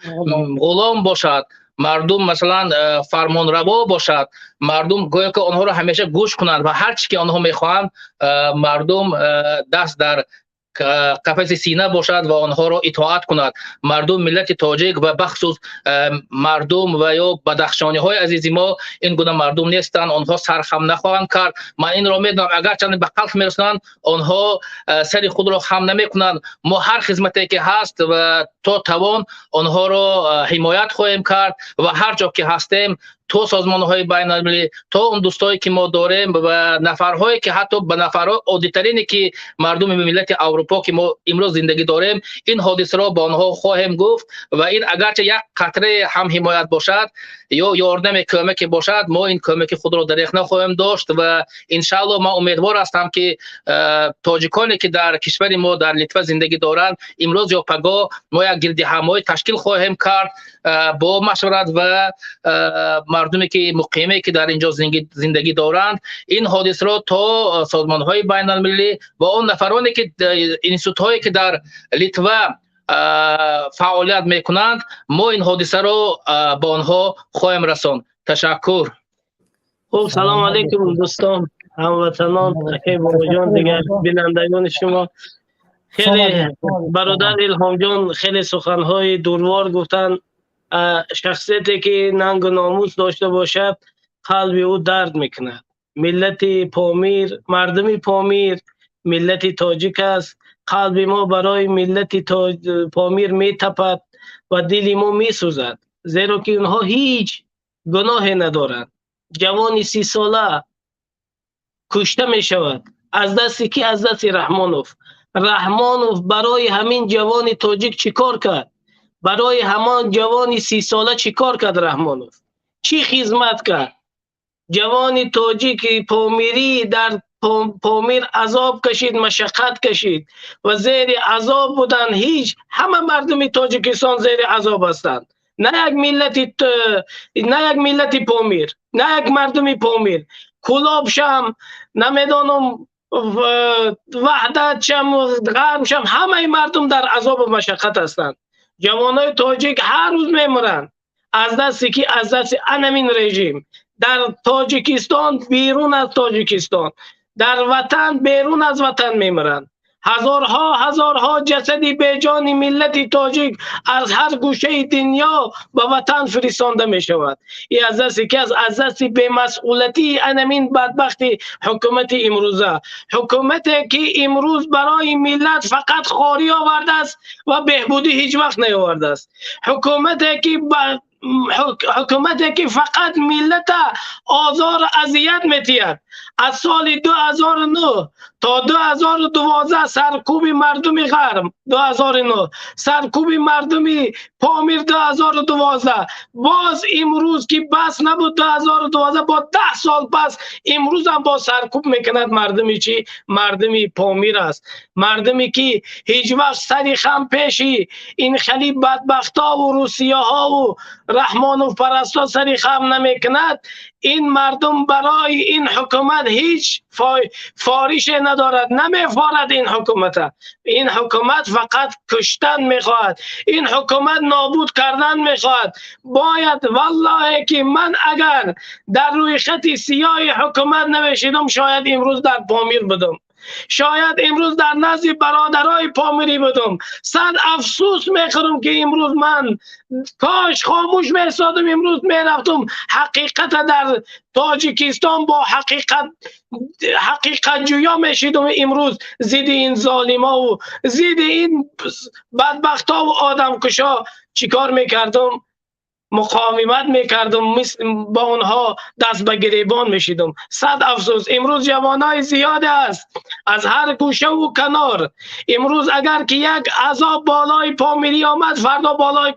ғулом бошад, мардум, масалан, фармонраво бошад, мардум гӯё ки онҳоро ҳамеша гӯш кунанд ва ҳар чӣ ки онҳо мехоҳанд, мардум даст дар қафаси сина бошад ва онҳоро итоат кунад. Мардум, миллати тоҷик ва бахусус мардум ва ё бадахшониҳои азизи мо ин гуна мардум нестанд. Онҳо сархам нахоҳанд кард, ман инро медонам. Агарчанд ба қатл мерасонанд, онҳо сари худро хам намекунанд. Мо ҳар хизмате ки ҳаст ва то тавон онҳоро ҳимоят хоҳем кард ва ҳар ҷо ки ҳастем, то созмонҳои байналмилалӣ, то он дӯстое ки мо дорем ва нафарҳое ки ҳатто ба нафарҳои оддитарине ки мардуми миллати Аврупо ки мо имрӯз зиндагӣ дорем, ин ҳодисаро ба онҳо хоҳем гуфт. Ва ин агарчи як қатрае ҳам ҳимоят бошад ё ёрдаме, кӯмаке бошад, мо ин кӯмаки худро дареғ нахоҳем дошт. Ва иншаалло ман умедвор ҳастам, ки тоҷиконе ки дар кишвари мо, дар Литва зиндагӣ доранд, имрӯз ё пагоҳ мо як гирдиҳамоӣ ташкил хоҳем кард бо машварат ва мардуме ки муқиме ки дар инҷо зиндагӣ доранд, ин ҳодисаро то созмонҳои байналмилалӣ ва он нафароне ки институтҳое ки дар Литва фаъолият мекунанд, мо ин ҳодисаро ба онҳо хоҳем расонд. Ташаккур. Хуб, салом алейкум, дӯстон, ҳамватанон, акай Бобоҷон, дигар бинандагони шумо. Хеле бародар Илҳомҷон хеле суханҳои дурвор гуфтанд. Шахсияте ки нангу номус дошта бошад, қалби ӯ дард мекунад. Миллати Помир, мардуми Помир миллати тоҷик аст. Қалби мо барои миллати Помир метапад ва дили мо месӯзад, зеро ки онҳо ҳеҷ гуноҳе надоранд. Ҷавони 30-сола кушта мешавад. Аз дасти ки? Аз дасти Раҳмонов. Раҳмонов барои ҳамин ҷавони тоҷик чӣ кор кард? Барои ҳамон ҷавони 30-сола чӣ кор кард Раҳмонов? Чӣ хизмат кард? Ҷавони тоҷики помирӣ дар Помир азоб кашид, машаққат кашид ва зери азоб буданд. Ҳеҷ ҳама мардуми Тоҷикистон зери азоб ҳастанд. На як миллати Помир, на як мардуми Помир. Кӯлобшам, намедонам, Ваҳдатшам, Ғарбшам, ҳамаи мардум дар азобу машаққат ҳастанд. Ҷавонои тоҷик ҳар рӯз мемиранд. Аз дасти ки? Аз дасти анамин режим. Дар Тоҷикистон, берун аз Тоҷикистон, дар ватан, берун аз ватан мемиранд. Ҳазорҳо, ҳазорҳо ҷасади беҷони миллати тоҷик аз ҳар гӯшаи дунё ба ватан фиристонда мешавад. И аз дасти ки аст? Аз дасти бемасъулатии анамин бадбахти ҳукумати имрӯза, ҳукумате ки имрӯз барои миллат фақат хорӣ овардааст ва беҳбудӣ ҳеҷ вақт наовардааст, ҳукумате ки фақат миллата озору азият метиҳад. Аз соли 2009 то 2012 саркӯби мардуми Ғарб 2009, саркӯби мардуми Помир 2012, боз имрӯз ки бас набуд 2012, бо 10 сол пас имрӯзам боз саркӯб мекунад мардуми чӣ? Мардуми Помир аст. Мардуме ки ҳеҷ вақт сари хам пеши ин хели бадбахтову русияҳову Раҳмонов парасто сари хам намекунад. Ин мардум барои ин ҳукумат ҳеҷ форише надорад, намефорад ин ҳукумата. Ин ҳукумат фақат куштан мехоҳад, ин ҳукумат нобуд кардан мехоҳад. Бояд, валлоҳе ки ман агар дар рӯи хати сиёҳи ҳукумат намешидам, шояд имрӯз дар Помир будам. Шояд имрӯз дар назди бародарои помирӣ будам. Сад афсӯс мехӯрам, ки имрӯз ман кош хомӯш меистодам, имрӯз мерафтам ҳақиқата дар Тоҷикистон бо ҳақиқат ҳақиқатҷӯё мешидам. Имрӯз зидди ин золимову зидди ин бадбахтову одамкушо чӣ кор мекардам? Муқовимат мекардам, мисл бо онҳо даст ба гиребон мешидам. Сад афсӯс, имрӯз ҷавонои зиёде аст аз ҳар гӯшаву канор. Имрӯз агар ки як азоб болои Помирӣ омад, фардо болои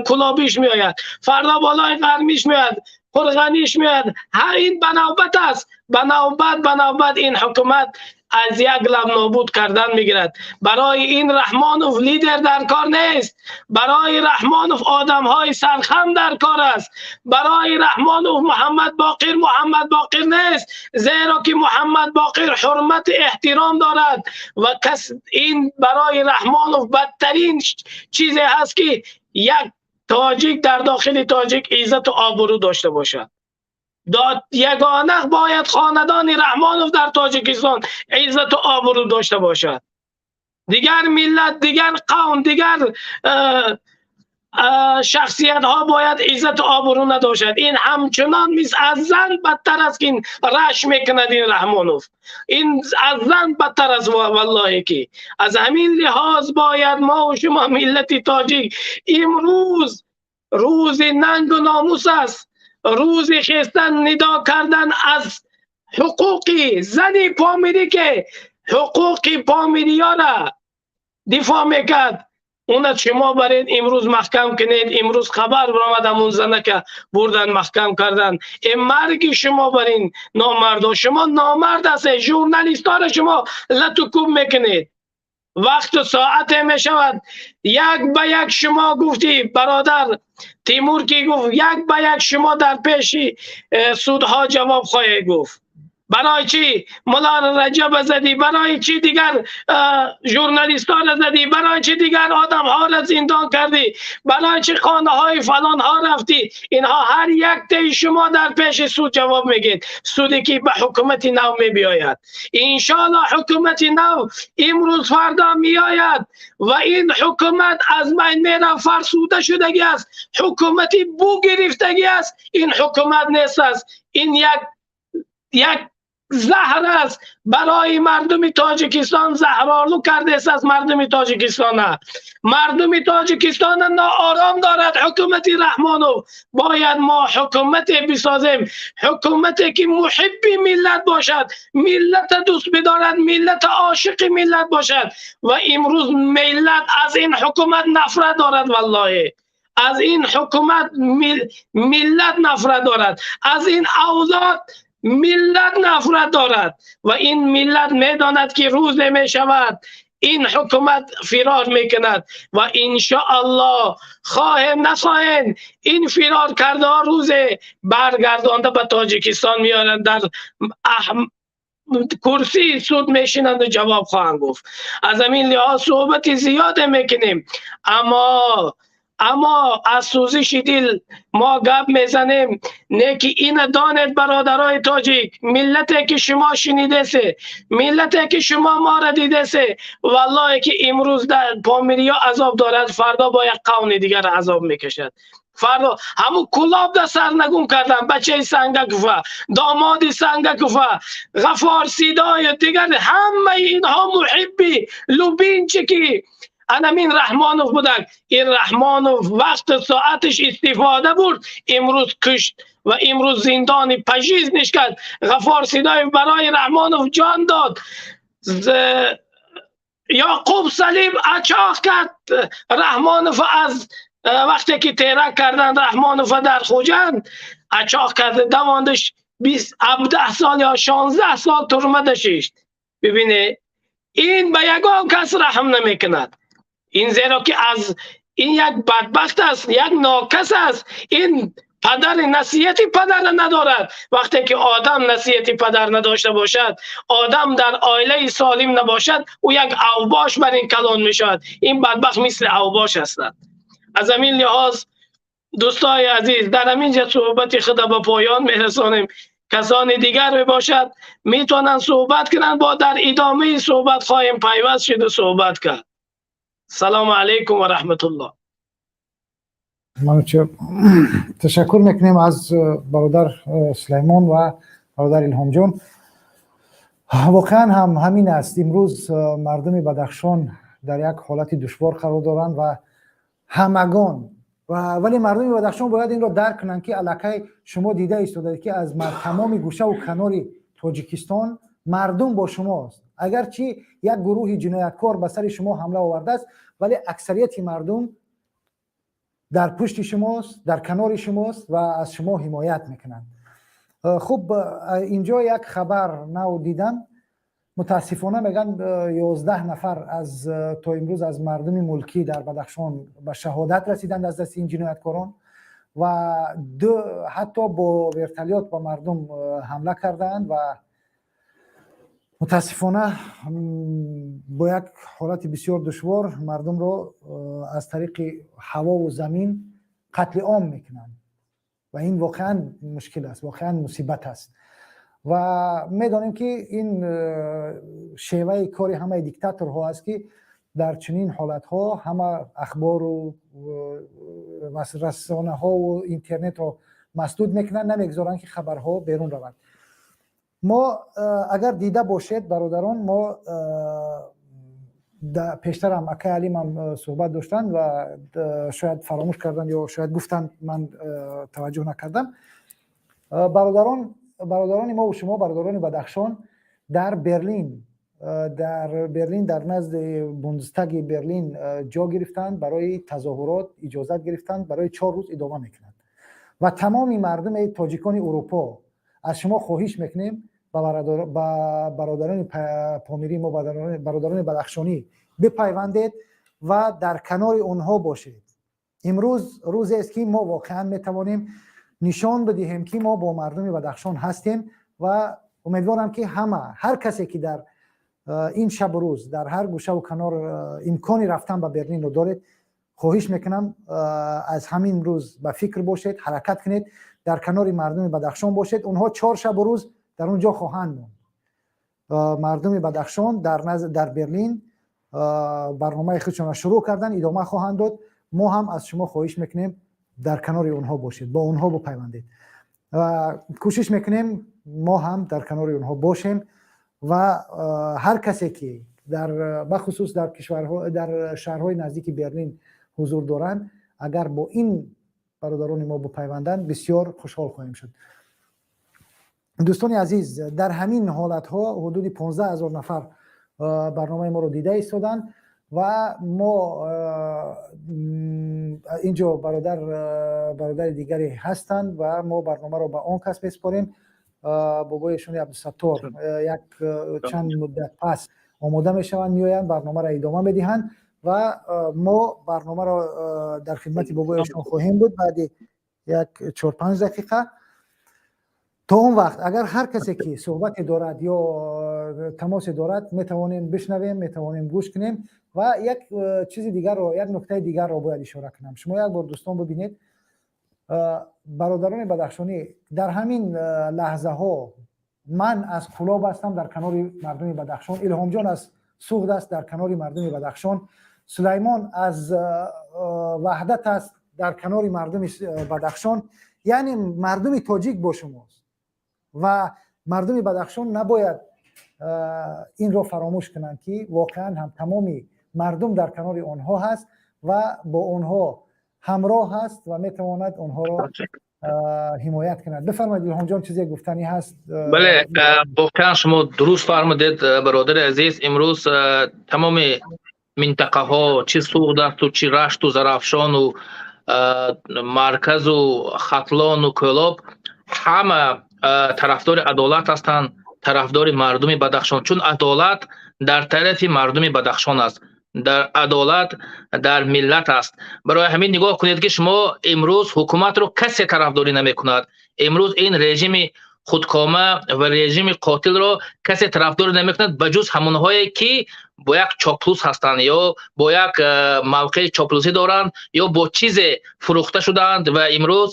Кулобиш меояд, фардо болои Ғармиш меояд, Қурғаниш меояд. Ҳар ин ба навбат аст, ба навбат, ба навбат ин ҳукумат аз як лаб нобуд кардан мегирад. Барои ин Раҳмонов лидер дар кор нест. Барои Раҳмонов одамҳои сархам дар кор аст. Барои Раҳмонов Муҳаммад Боқир Муҳаммад Боқир нест, зеро ки Муҳаммад Боқир ҳурмат эҳтиром дорад ва кас ин барои Раҳмонов бадтарин чизе ҳаст, ки як тоҷик дар дохили тоҷик иззату обрӯ дошта бошад. Ягона бояд хонадони Раҳмонов дар Тоҷикистон иззату обрӯ дошта бошад. Дигар миллат, дигар қавм, дигар шахсиятҳо бояд иззату обрӯ надошад. Ин ҳамчунон мис аз зан бадтар аст, ки ин раш мекунад ин Раҳмонов. Ин аз зан бадтар аст, валлоҳе ки. Аз ҳамин лиҳоз бояд мо ва шумо миллати тоҷик имрӯз рӯзи нангу номус аст. Рӯзи хестан нидо кардан аз ҳуқуқи зани помирӣ, ки ҳуқуқи помириёра дифоъ мекард, уна шумо баред имрӯз маҳкам кунед. Имрӯз хабар баромад, ҳамун занака бурдан маҳкам кардан. Э марги шумо барин номардо, шумо номард ҳастед, журналистора шумо лату кӯб мекунед. Вақту соате мешавад як ба як шумо гуфтӣ, бародар Тимур ки гуфт, як ба як шумо дар пеши судҳо ҷавоб хоҳед гуфт. Барои чӣ Мулло Раҷаб задӣ? Барои чӣ дигар журналистҳоро задӣ? Барои чӣ дигар одамҳоро зиндон кардӣ? Барои чӣ хонаҳои фалонҳо рафтӣ? Инҳо ҳар яктаи шумо дар пеши суд ҷавоб мегӯед. Суде ки ба ҳукумати нав мебиёяд. Иншоаллоҳ ҳукумати нав имрӯз фардо меояд ва ин ҳукумат аз байн меравад. Фарсуда шудагӣ аст, ҳукумати бу гирифтагӣ аст. Ин ҳукумат нест аст, ин як заҳр аст барои мардуми Тоҷикистон. Заҳролу кардааст аз мардуми Тоҷикистон. Мардуми Тоҷикистон ноором дорад ҳукумати Раҳмонов. Бояд мо ҳукумате бисозем, ҳукумате ки муҳибби миллат бошад, миллата дӯст бидорад, миллата ошиқи миллат бошад. Ва имрӯз миллат аз ин ҳукумат нафрат дорад, валлоҳи. Аз ин ҳукумат миллат нафрат дорад, аз ин авлод миллат нафрат дорад. Ва ин миллат медонад, ки рӯзе мешавад ин ҳукумат фирор мекунад ва иншоаллоҳ хоҳем нахоҳем ин фирор кардаҳо рӯзе баргардонда ба Тоҷикистон меоранд, дар курсии суд мешинанд ва ҷавоб хоҳанд гуфт. Аз ҳамин лиҳоз суҳбати зиёде мекунем, аммо аз сӯзиши дил мо гап мезанем. Не ки ина донед бародарои тоҷик, миллате ки шумо шунидесе, миллате ки шумо моро дидесе, валлоҳе ки имрӯз дар помириё азоб дорад, фардо бо як қавми дигар азоб мекашад. Фардо ҳамун Кулоб да сарнагун кардан, бачаи Сангакуфа, домоди Сангакуфа, Ғафор Сидою дигар ҳамаи инҳо муҳибби любимчики анамин Раҳмонов буданд. Ин Раҳмонов вақту соаташ истифода бурд, имрӯз кушт ва имрӯз зиндони пажизниш кард. Ғафор Сидоев барои Раҳмонов ҷон дод. Яқуб Салим ачоқ кард Раҳмонов аз вақте ки терак карданд Раҳмонов дар Хуҷанд ачоқ карда давондаш 17 сол ё 16 сол турма дашишт. Бибинед, ин ба ягон кас раҳм намекунад. Ин зеро ки аз ин як бадбахт аст, як нокас аст. Ин падари насиҳати падара надорад. Вақте ки одам насиҳати падар надошта бошад, одам дар оилаи солим набошад, ӯ як авбош бар ин калон мешавад. Ин бадбахт мисли авбош ҳастанд. Аз ҳамин лиҳоз дӯстои азиз, дар ҳамин ҷо суҳбати худро ба поён мерасонем. کسان دیگر باشد میتونن صحبت کنند. با در ادامه صحبت خواهیم پیوست شد و صحبت کرد. سلام علیکم و رحمت الله. تشکر میکنیم از برادر سلیمان و برادر الهام جان. واقعا هم همین است. امروز مردم بدخشان در یک حالت دشوار قرار دارند و همگان ولی مردم بدخشان باید این را درک کنند که الکی شما دیده ایستادید که از تمام گوشه و کنار تاجیکستان مردم با شماست. اگرچه یک گروه جنایتکار به سر شما حمله آورده است، ولی اکثریت مردم در پشت شماست، در کنار شماست و از شما حمایت میکنند. خب اینجا یک خبر نو دیدم، متاسفانه میگن 11 نفر از تا امروز از مردم ملکی در بدخشان به شهادت رسیدند از دست این جنایتکاران و حتی با ورتلیات با مردم حمله کردند و متاسفانه با یک حالت بسیار دشوار مردم رو از طریق هوا و زمین قتل عام میکنند و این واقعا مشکل است، واقعا مصیبت است و میدانیم که این شیوه کاری همه دیکتاتورها است که در چنین حالتها همه اخبار و رسانه ها و اینترنت رو مسدود میکنن، نمیگذارن که خبرها بیرون روند. ما اگر دیده باشید برادران، ما پیشتر هم اکای علیم هم صحبت داشتن و شاید فراموش کردن یا شاید گفتن، من توجه نکردم. برادران ما و شما، برادران بدخشان در برلین، در نزد بوندستاگ برلین جا گرفتند، برای تظاهرات اجازت گرفتند، برای 4 روز ادامه میکنند و تمام مردم تاجیکان اروپا از شما خواهش میکنیم با برادران پامیری ما، برادران بدخشانی بپیوندید و در کنار آنها باشید. امروز روزی است که ما واقعا میتوانیم نشان بدهیم که ما با مردم بدخشان هستیم و امیدوارم که همه، هر کسی که در این شب و روز در هر گوشه و کنار امکانی رفتن به برلین رو دارید، خواهش میکنم از همین روز به فکر باشید، حرکت کنید، در کنار مردم بدخشان باشید. اونها 4 شب و روز در اونجا خواهند ماند. مردم بدخشان در برلین برنامه خودشون را شروع کردن، ادامه خواهند داد. ما هم از شما خواهش میکنیم در کنار اونها باشید، با اونها بپیوندید و کوشش میکنیم ما هم در کنار اونها باشیم و هر کسی که در بخصوص در کشورها، در شهرهای نزدیک برلین حضور دارند، اگر با این برادران ما بپیوندند بسیار خوشحال خواهیم شد. دوستان عزیز، در همین حالتها حدود 15,000 نفر برنامه ما رو دیده ایستادند و ما اینجا برادر دیگری هستند و ما برنامه رو به آن کس میسپاریم. بابایشون عبدالستار یک چند مدت پس آماده میشوند، میآیند، برنامه را ادامه میدهند و ما برنامه را در خدمت بابایشون خواهیم بود بعد یک 4-5 دقیقه. تا اون وقت اگر هر کسی که صحبت دارد یا تماس دارد میتوانیم بشنویم، میتوانیم گوش کنیم. و یک چیز دیگر رو، یک نکته دیگر رو باید اشاره کنم. شما یک بار دوستان ببینید، برادران بدخشانی در همین لحظه ها، من از کلاب هستم در کنار مردم بدخشان، الهام جان از سوغد است در کنار مردم بدخشان، سلیمان از وحدت است در کنار مردم بدخشان. یعنی مردم تاجیک با شماست و مردم بدخشان نباید این را فراموش کنند که واقعا هم تمامی مردم در کنار آنها هست و با آنها همراه هست و میتواند آنها را حمایت کند. بفرمایید الهام جان، چیزی گفتنی هست؟ بله، واقعا شما درست فرمودید برادر عزیز. امروز تمام منطقه ها، چه سوغد است و چه رشت و زرافشان و مرکز و ختلان و کلاب، همه طرفدار عدالت هستند، طرفدار مردم بدخشان، چون عدالت در طرف مردم بدخشان است، در عدالت در ملت است. برای همین نگاه کنید که شما امروز حکومت رو کسی طرفداری نمی کند. امروز این رژیم خودکامه و رژیم قاتل رو کسی طرفداری نمی کند بجز همونهایی که Бо як чоплус ҳастанд ё бо як мавқеи чоплусӣ доранд ё бо чизе фурӯхта шудаанд. Ва имрӯз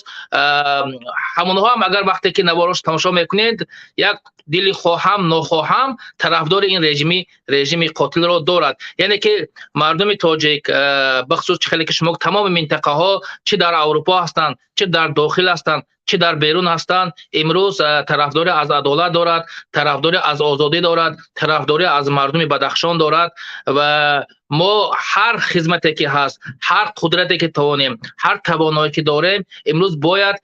ҳамонҳо ҳам, агар вақте ки наворош тамошо мекунед, як дили хоҳам нохоҳам тарафдори ин режими қотилро дорад. Яъне ки мардуми тоҷик, бахусус чӣ хеле ки шумо тамоми минтақаҳо, чӣ дар Аврупо ҳастанд, чӣ дар дохил ҳастанд, чӣ дар берун ҳастанд, имрӯз тарафдорӣ аз адолат дорад, тарафдорӣ аз озодӣ дорад, тарафдорӣ аз мардуми Бадахшон дорад. Ва мо ҳар хизмате ки ҳаст, ҳар қудрате ки тавонем, ҳар тавоное ки дорем, имрӯз бояд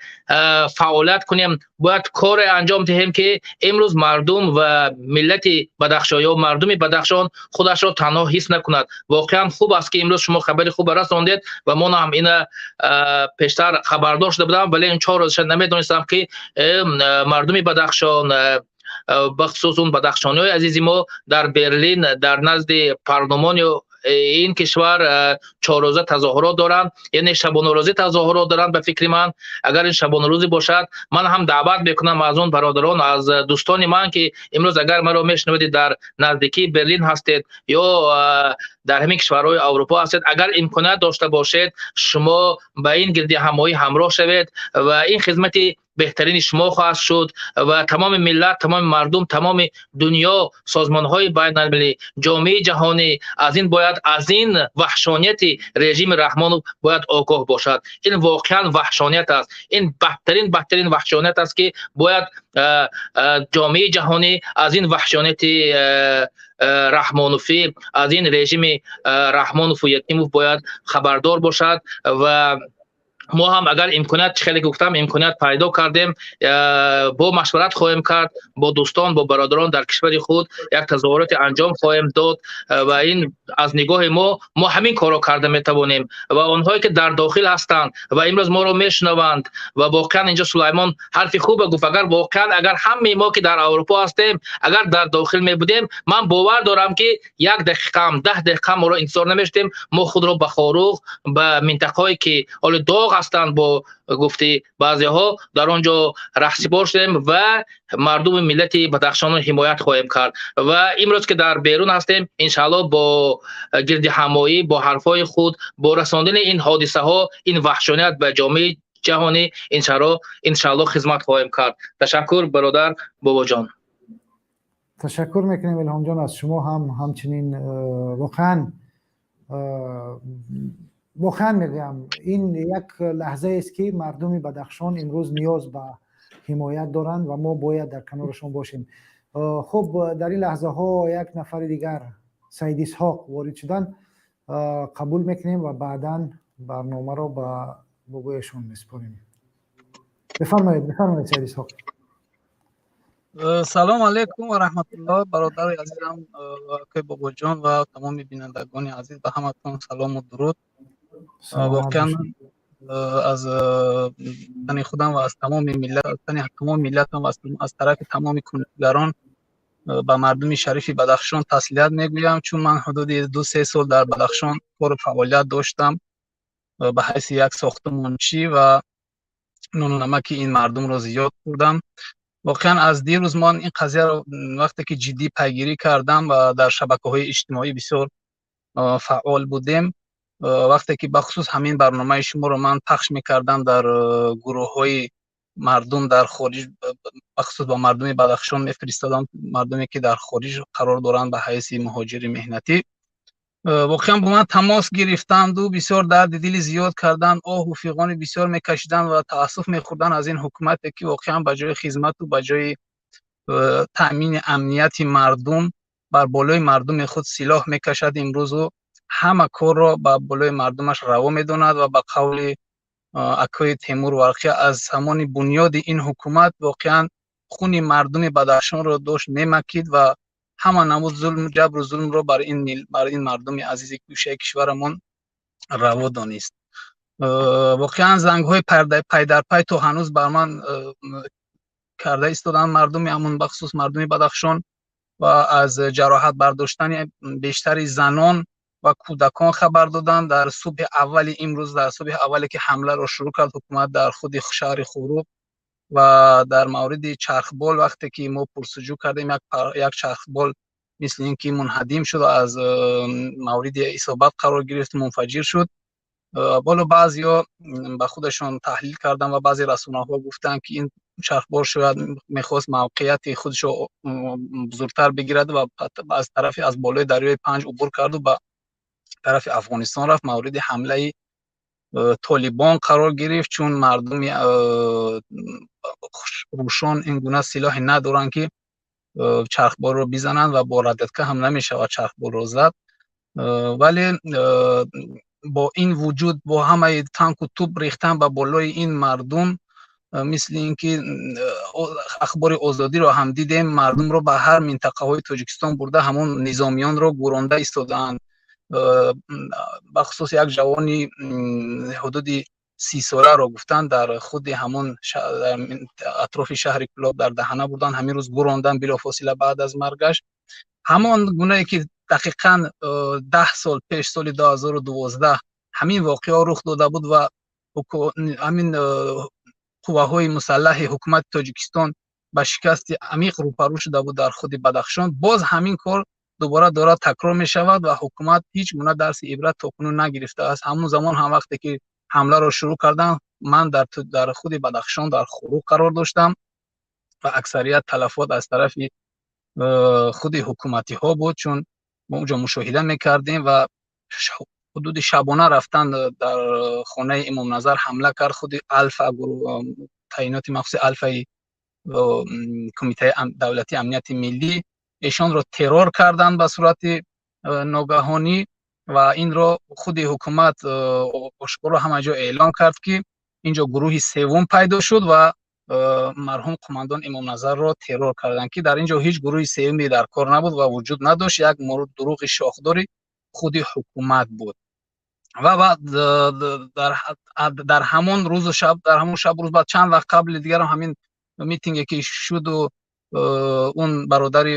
фаъолият кунем, бояд коре анҷом диҳем, ки имрӯз мардум ва миллати Бадахшон ё мардуми Бадахшон худашро танҳо ҳис накунад. Воқеан хуб аст, ки имрӯз шумо хабари хуб расондед ва мо ҳам ина пештар хабардор шуда будам, вале ин 4 рӯзша намедонистам, ки мардуми Бадахшон, бахусус он бадахшониҳои азизи мо, дар Берлин дар назди парлумони ин кишвар 4 рӯза тазоҳурот доранд, яъне шабонарӯзӣ тазоҳурот доранд. Ба фикри ман, агар ин шабонарӯзӣ бошад, ман ҳам даъват мекунам аз он бародарон, аз дӯстони ман, ки имрӯз агар маро мешунавед, дар наздикии Берлин ҳастед ё дар ҳамин кишварҳои Аврупо ҳастед, агар имконият дошта бошед, шумо ба ин гирдиҳамоӣ ҳамроҳ шавед ва ин хизмати беҳтарини шумо хоҳад шуд. Ва тамоми миллат, тамоми мардум, тамоми дунё, созмонҳои байналмилалӣ, ҷомеаи ҷаҳонӣ аз ин бояд, аз ин ваҳшонияти режими Раҳмонов бояд огоҳ бошад. Ин воқеан ваҳшоният аст, ин бадтарин, бадтарин ваҳшоният аст, ки бояд ҷомеаи ҷаҳонӣ аз ин ваҳшонияти раҳмонофӣ, аз ин режими Раҳмонову Ятимов бояд хабардор бошад. Ва мо ҳам, агар имконият, чӣ хеле гуфтам, имконият пайдо кардем, бо машварат хоҳем кард бо дӯстон, бо бародарон дар кишвари худ, як тазоҳуроте анҷом хоҳем дод. Ва ин аз нигоҳи мо, мо ҳамин корро карда метавонем. Ва онҳое ки дар дохил ҳастанд ва имрӯз моро мешунаванд, ва воқеан инҷо Сулаймон ҳарфи хубе гуфт, агар воқеан, агар ҳамаи мо ки дар Аврупо ҳастем, агар дар дохил мебудем, ман бовар дорам, ки як дақиқаам, 10 дақиқа моро интизор намешудем, мо худро ба Хоруғ, ба минтақаҳое ки ҳоло доғ ҳастанд, бо гуфти баъзеҳо, дар он ҷо раҳсипор шудем ва мардуми миллати Бадахшонро ҳимоят хоҳем кард. Ва имрӯз ки дар берун ҳастем, иншаалло бо гирдиҳамоӣ, бо ҳарфҳои худ, бо расондани ин ҳодисаҳо, ин ваҳшоният ба ҷомеаи ҷаҳонӣ, иншаалло хизмат хоҳем кард. Ташаккур, бародар Бобоҷон. Ташаккур мекунем, Илҳомҷон, аз шумо ҳам ҳамчунин. Воқеан, воқеан мегӯям, ин як лаҳзаест, ки мардуми Бадахшон имрӯз ниёз ба ҳимоят доранд ва мо бояд дар канорашон бошем. Хуб, дар ин лаҳзаҳо як нафари дигар, Саид Исҳоқ, ворид шуданд, қабул мекунем ва баъдан барномаро ба бобояшон месупорем. Бифармоед, бифармоед, Саид Исҳоқ. Салом алейкум ва раҳматуллоҳ, бародари азизам акои Бобоҷон ва тамоми бинандагони азиз, ба ҳаматон салому дуруд. Воқеан, аз тани худам ва аз тамоми миллат, аз тани тамоми миллатам ва аз тарафи тамоми кунгарон ба мардуми шарифи Бадахшон таслият мегӯям, чун ман ҳудуди 2-3 сол дар Бадахшон кору фаъолият доштам ба ҳайси як сохтмончӣ ва нону намаки ин мардумро зиёд хӯрдам. Воқеан, аз дирӯз ман ин қазияро вақте ки ҷиддӣ пайгирӣ кардам ва дар шабакаҳои иҷтимоӣ бисёр фаъол будем, вақте ки бахусус ҳамин барномаи шуморо ман пахш мекардам дар гурӯҳҳои мардум дар хориҷ, бахусус ба мардуми Бадахшон мефиристодам, мардуме ки дар хориҷ қарор доранд ба ҳайси муҳоҷири меҳнатӣ, воқеан бо ман тамос гирифтанду бисёр дарди дили зиёд карданд, оҳу фиғони бисёр мекашиданд ва таассуф мехӯрданд аз ин ҳукумате, ки воқеан ба ҷои хизмату ба ҷои таъмини амнияти мардум бар болои мардуми худ силоҳ мекашад имрӯзу ҳама корро ба болои мардумаш раво медонад. Ва ба қавли акои Темур Варқия, аз ҳамони бунёди ин ҳукумат воқеан хуни мардуми Бадахшонро дошт мемакид ва ҳама намуд зулм, ҷабру зулмро бар ин мардуми азизи гӯшаи кишварамон раво донист. Воқеан, зангҳои пайдарпай то ҳанӯз бар ман карда истоданд мардуми ҳамон, бахусус мардуми Бадахшон, ва аз ҷароҳат бардоштани бештари занон ва кӯдакон хабар доданд. Дар субҳи аввали имрӯз, дар субҳи аввале ки ҳамларо шурӯъ кард ҳукумат дар худи шаҳри Хоруғ. Ва дар мавриди чархбол, вақте ки мо пурсуҷӯ кардем, як чархбол Мисли ин ки мунҳадим шуд, аз мавриди исобат қарор гирифт, мунфаҷир шуд. Боло баъзеҳо ба худашон таҳлил карданд ва баъзе расонаҳо гуфтанд, ки ин чархбор шояд мехост мавқеияти худашо бузургтар бигирад ва аз тарафи аз болои дарёи Панҷ убур карду ба тарафи Афғонистон рафт, мавриди ҳамлаи Толибон қарор гирифт, чун мардуми рӯшон ин гуна силоҳе надоранд, ки чархборро бизананд ва бо ракетка ҳам намешавад чархборро зад. Вале бо ин вуҷуд, бо ҳамаи танку туп рехтан ба болои ин мардум, мисли ин ки Ахбори Озодиро ҳам дидем, мардумро ба ҳар минтақаҳои Тоҷикистон бурда, ҳамон низомиёнро гуронда истодаанд. Бахусус як ҷавони ҳудуди 30 соларо гуфтанд, дар худи ҳамон атрофи шаҳри Кӯлоб дар даҳана бурдан, ҳамин рӯз гурондан билофосила баъд аз маргаш. Ҳамон гунае ки дақиқан 10 сол пеш, соли 2012 ҳамин воқеаҳо рух дода буд ва ҳамин қувваҳои мусаллаҳи ҳукумати Тоҷикистон ба шикасти амиқ рӯпарӯ шуда буд дар худи Бадахшон, боз ҳамин кор дубора дорад такрор мешавад ва ҳукумат ҳеҷ гуна дарси ибрат то кунун нагирифтааст. Ҳамон замон ҳам вақте ки ҳамларо шурӯъ карданд, ман дар худи Бадахшон, дар Хоруғ қарор доштам ва аксарият талафот аз тарафи худи ҳукуматиҳо буд, чун мо онҷо мушоҳида мекардем ва ҳудуди шабона рафтан дар хонаи Имомназар ҳамла кард худи Алфа, таъиноти махсуси Алфаи Кумитаи давлатии амнияти миллӣ. Эшонро террор карданд ба сурати ногаҳонӣ ва инро худи ҳукумат ошкоро ҳама ҷо эълон кард, ки инҷо гурӯҳи севум пайдо шуд ва марҳум қумандон Имомназарро террор карданд, ки дар ин ҷо ҳеҷ гурӯҳи сеюме дар кор набуд ва вуҷуд надошт, як дурӯғи шохдори худи ҳукумат буд. Ва баъд дар ҳамон рӯзу шаб, дар ҳамон шаб рӯз баъд, чанд вақт қабли дигарам ҳамин митинге ки шуду он бародари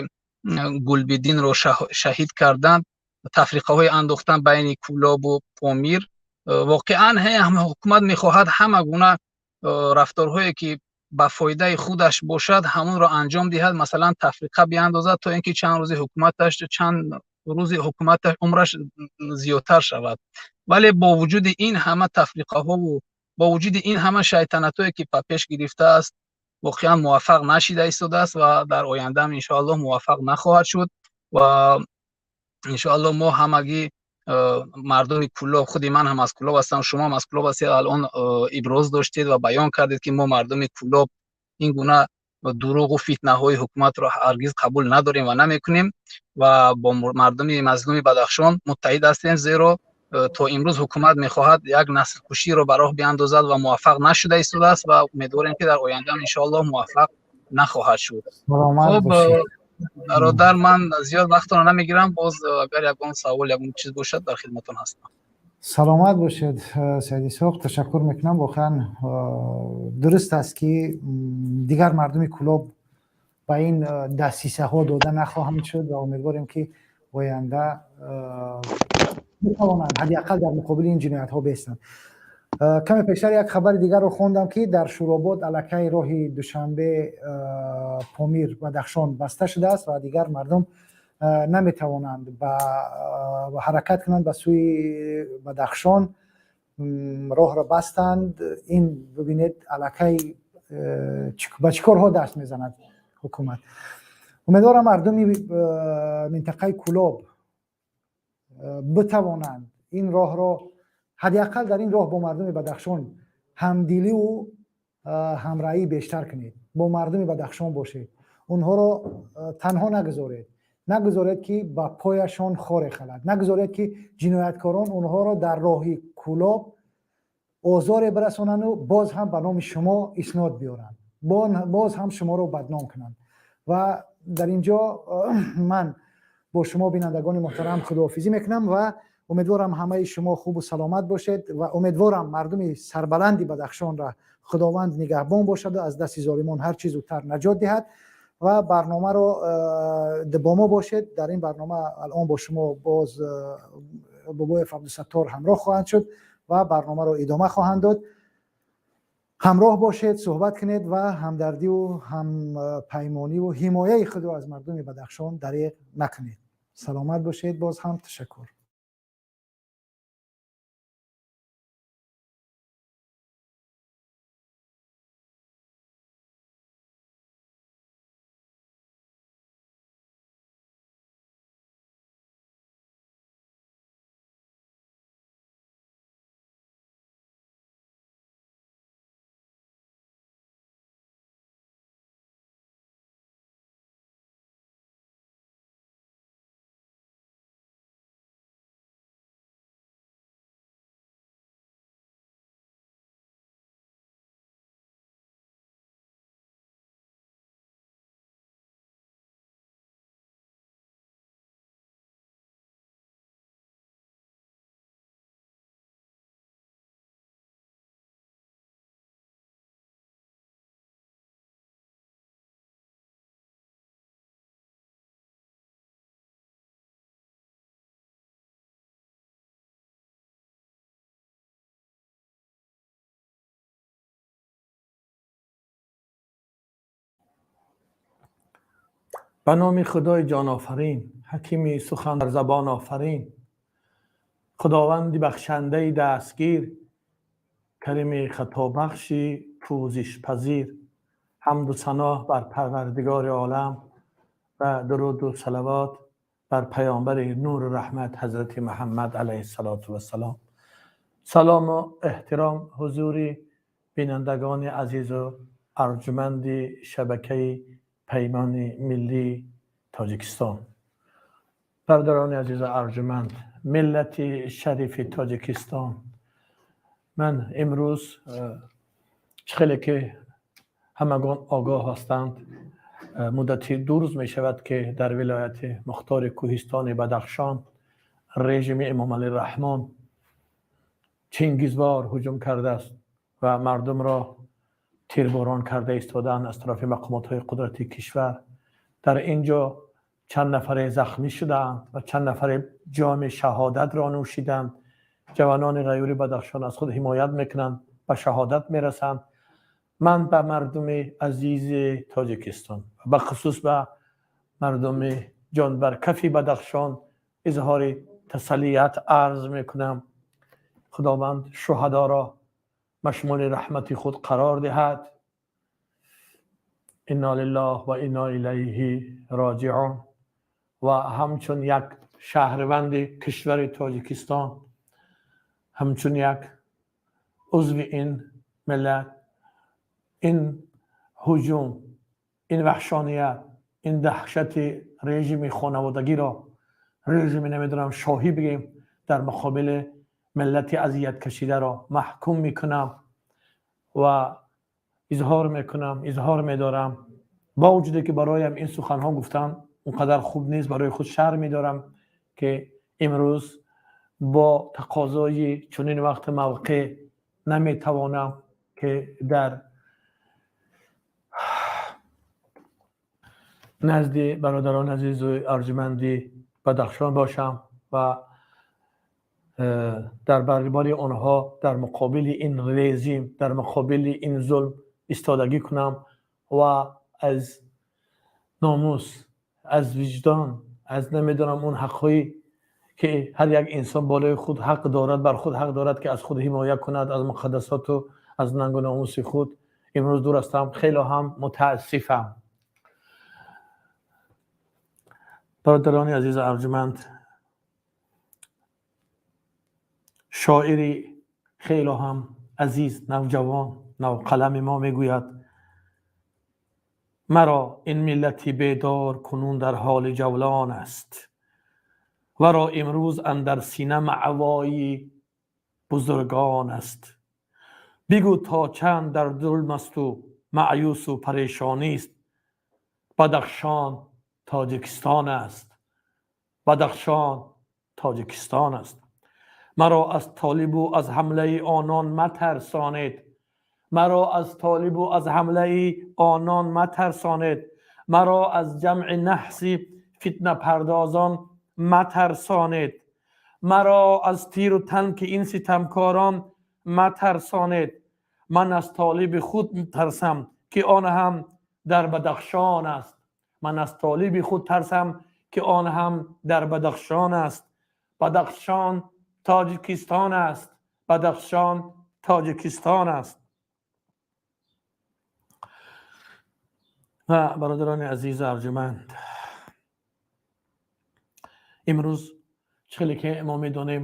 Гулбиддинро шаҳид карданд, тафриқаҳое андохтанд байни Кӯлобу Помир. Воқеан ҳукумат мехоҳад ҳама гуна рафторҳое ки ба фоидаи худаш бошад, ҳамонро анҷом диҳад, масалан, тафриқа биандозад, то ин ки чанд рӯзи ҳукуматаш, чанд рӯзи ҳукуматаш, умраш зиёдтар шавад. Вале бо вуҷуди ин ҳама тафриқаҳову бо вуҷуди ин ҳама шайтанатҳое ки ба пеш гирифтааст, воқеан муваффақ нашида истодааст ва дар ояндаам, иншоаллоҳ, муваффақ нахоҳад шуд. Ва иншоаллоҳ мо ҳамагӣ мардуми Кӯлоб, худи ман ҳам аз Кӯлоб ҳастам, шумо ҳам аз Кӯлоб ҳастед, алон иброз доштед ва баён кардед, ки мо мардуми Кӯлоб ин гуна дурӯғу фитнаҳои ҳукуматро ҳаргиз қабул надорем ва намекунем ва бо мардуми мазлуми Бадахшон муттаҳид ҳастем, зеро то имрӯз ҳукумат мехоҳад як наслкуширо ба роҳ биандозад ва муваффақ нашуда истодааст ва умедворем, ки дар ояндаам, иншоаллоҳ, муваффақ нахоҳад шуд. Хуб, бародар, ман зиёд вақтро намегирам. Боз агар ягон савол, ягон чиз бошад, дар хидматон ҳастам. Саломат бошед, Саид Исҳоқ, ташаккур мекунам. Воқеан дуруст аст, ки дигар мардуми Кӯлоб ба ин дасисаҳо дода нахоҳанд шуд ва умедворем, ки оянда метавонанд ҳадди ақал дар муқобили ин ҷиноятҳо бестанд. Каме пештар як хабари дигарро хондам, ки дар Шӯробод аллакай роҳи Душанбе, Помир, Бадахшон баста шудааст ва дигар мардум наметавонанд ба ҳаракат кунанд ба сӯи Бадахшон, роҳро бастанд. Ин бибинед, аллакай ба чӣ корҳо даст мезанад ҳукумат. Умедворам, мардуми минтақаи Кӯлоб битавонанд ин роҳро, ҳадди ақал дар ин роҳ бо мардуми Бадахшон ҳамдиливу ҳамраҳӣ бештар кунед, бо мардуми Бадахшон бошед, онҳоро танҳо нагузоред, нагузоред, ки ба пояшон хоре халад, нагузоред, ки ҷинояткорон онҳоро дар роҳи Кӯлоб озоре бирасонанду боз ҳам ба номи шумо иснод биёранд, боз ҳам шуморо бадном кунанд. Ва дар ин ҷо ман бо шумо, бинандагони муҳтарам, худоҳофизӣ мекунам ва умедворам, ҳамаи шумо хубу саломат бошед ва умедворам, мардуми сарбаланди Бадахшонро Худованд нигаҳбон бошаду аз дасти золимон ҳар чӣ зудтар наҷот диҳад. Ва барномаро бо мо бошед. Дар ин барнома алон бо шумо боз Бобоев Абдусаттор ҳамроҳ хоҳанд шуд ва барномаро идома хоҳанд дод. Ҳамроҳ бошед, суҳбат кунед ва ҳамдардиву ҳампаймониву ҳимояи худро аз мардуми Бадахшон дареғ накунед. Саломат бошед, боз ҳам ташаккур. Ба номи Худои ҷонофарин, ҳакими сухан дар забон офарин, Худованди бахшандаи дастгир, карими хатобахши пӯзишпазир, ҳамду сано бар Парвардигори олам ва дуруду салавот бар паёмбари нуру раҳмат ҳазрати Муҳаммад алайҳиссалоту вассалом. Салому эҳтиром ҳузури бинандагони азизу арҷуманди шабакаи Паймони Миллии Тоҷикистон. Бародарони азизу арҷуманд, миллати шарифи Тоҷикистон, ман имрӯз чӣ хеле ки ҳамагон огоҳ ҳастанд, муддати 2 рӯз мешавад ки дар вилояти мухтори кӯҳистони Бадахшон режими Эмомалӣ Раҳмон чингизвор ҳуҷум кардааст ва мардумро тирборон карда истодаанд аз тарафи мақомотҳои қудрати кишвар. Дар ин ҷо чанд нафаре захмӣ шудаанд ва чанд нафаре ҷоми шаҳодатро нӯшиданд. Ҷавонони ғайюри Бадахшон аз худ ҳимоят мекунанд, ба шаҳодат мерасанд. Ман ба мардуми азизи Тоҷикистон ва бахусус ба мардуми ҷонбаркафи Бадахшон изҳори тасаллият арз мекунам. Худованд шуҳадоро машмули раҳмати худ қарор диҳад. Инна лиллаҳ ва инна илайҳи роҷиун. Ва ҳамчун як шаҳрванди кишвари Тоҷикистон, ҳамчун як узви ин миллат, ин ҳуҷум, ин ваҳшоният, ин даҳшати режими хонаводагиро, режими намедонам шоҳӣ бигем, дар муқобили миллати азияткашидаро маҳкум мекунам ва изҳор мекунам, изҳор медорам. Бо вуҷуде ки бароям ин суханҳо гуфтан он қадар хуб нест, барои худ шарм медорам ки имрӯз бо тақозои чунин вақти мавқеъ наметавонам ки дар назди бародарони азизу арҷуманди Бадахшон бошам ва дар баробари онҳо дар муқобили ин режим, дар муқобили ин зулм истодагӣ кунам ва аз номус, аз виҷдон, аз намедонам он ҳақҳое ки ҳар як инсон болои худ ҳақ дорад, бар худ ҳақ дорад ки аз худ ҳимоя кунад, аз муқаддасоту аз нангу номуси худ имрӯз дур ҳастам. Хеле ҳам мутаассифам. Бародарони азизу арҷуманд, шоири хеле ҳам азиз, навҷавон, навқалами мо мегӯяд: маро ин миллати бедор кунун дар ҳоли ҷавлон аст, варо имрӯз андар сина маъвои бузургон аст. Бигӯ то чанд дар зулм асту маъюсу парешонист, Бадахшон Тоҷикистон аст, Бадахшон Тоҷикистон аст. Маро аз толибу аз ҳамлаи онон матарсонед, маро аз толибу аз ҳамлаи онон матарсонед, маро аз ҷамъи наҳси фитнапардозон матарсонед, маро аз тиру танки ин ситамкорон матарсонед, Ман аз толиби худ тарсам, ки он ҳам дар Бадахшон аст. Ман аз толиби худ тарсам, ки он ҳам дар Бадахшон аст. Бадахшон Тоҷикистон аст. Бадахшон Тоҷикистон аст. Ва бародарони азиз арҷманд, имрӯз хеле ки мо медонем,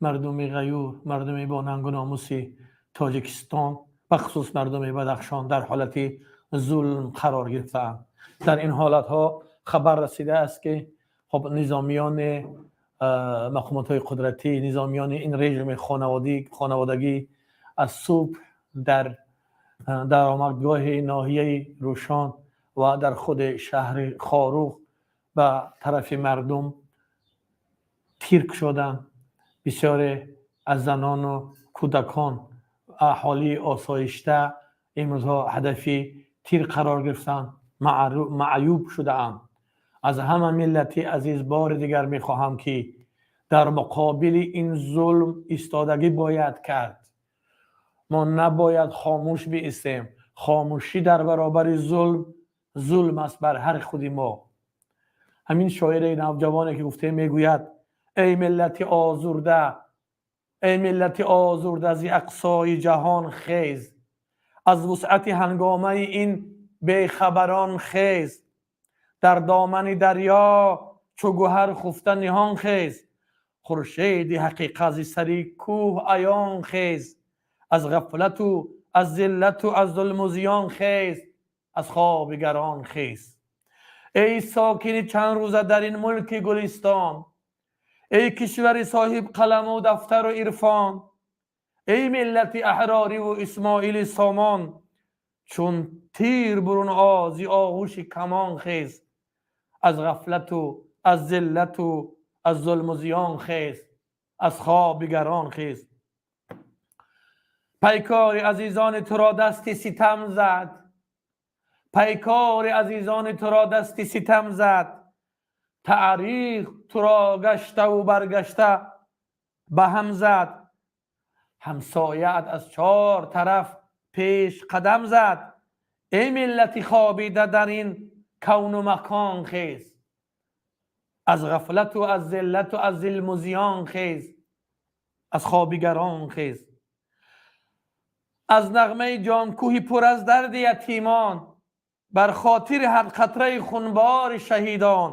мардуми ғайюр, мардуми бо нангу номуси Тоҷикистон, бахусус мардуми Бадахшон, дар ҳолати зулм қарор гирифтаанд. Дар ин ҳолатҳо хабар расидааст, ки хоб низомиёни мақомотҳои қудратӣ, низомиёни ин режими хонаводагӣ аз субҳ дар даромадгоҳи ноҳияи Рӯшон ва дар худи шаҳри Хоруғ ба тарафи мардум тир кушоданд. Бисёре аз занону кӯдакон, аҳолии осоишта имрӯзҳо ҳадафи тир қарор гирифтанд, маъюб шудаанд. Аз ҳама миллати азиз бори дигар мехоҳам, ки дар муқобили ин зулм истодагӣ бояд кард. Мо набояд хомӯш биистем. Хомӯшӣ дар баробари зулм зулм аст бар ҳар худи мо. Ҳамин шоири навҷавоне ки гуфтем мегӯяд: эй миллати озурда, эй миллати озурда, зи ақсои ҷаҳон хез, аз вусъати ҳангомаи ин бехабарон хез, дар домани дарё чу гӯҳар хуфта ниҳон хез, хуршеди ҳақиқат зи сари кӯҳ аён хез, аз ғафлату аз зиллату аз зулму зиён хез, аз хоби гарон хез. Эй сокини чанд рӯза дар ин мулки гулистон, эй кишвари соҳиб қаламу дафтару ирфон, эй миллати аҳрориву Исмоили Сомон, чун тир бурун о зи оғӯши камон хез, аз ғафлату аз зиллату аз зулму зиён хез, аз хоби гарон хез. Пайкори азизони туро дасти ситам зад, пайкори азизони туро дасти ситам зад, таърих туро гаштаву баргашта ба ҳам зад, ҳамсояат аз чор тараф пеш қадам зад, эй миллати хобида дар ин кавну макон хез, аз ғафлату аз зиллату аз зулму зиён хез, аз хоби гарон хез. Аз нағмаи ҷонкӯҳи пур аз дарди ятимон, бар хотири ҳар қатраи хунбори шаҳидон,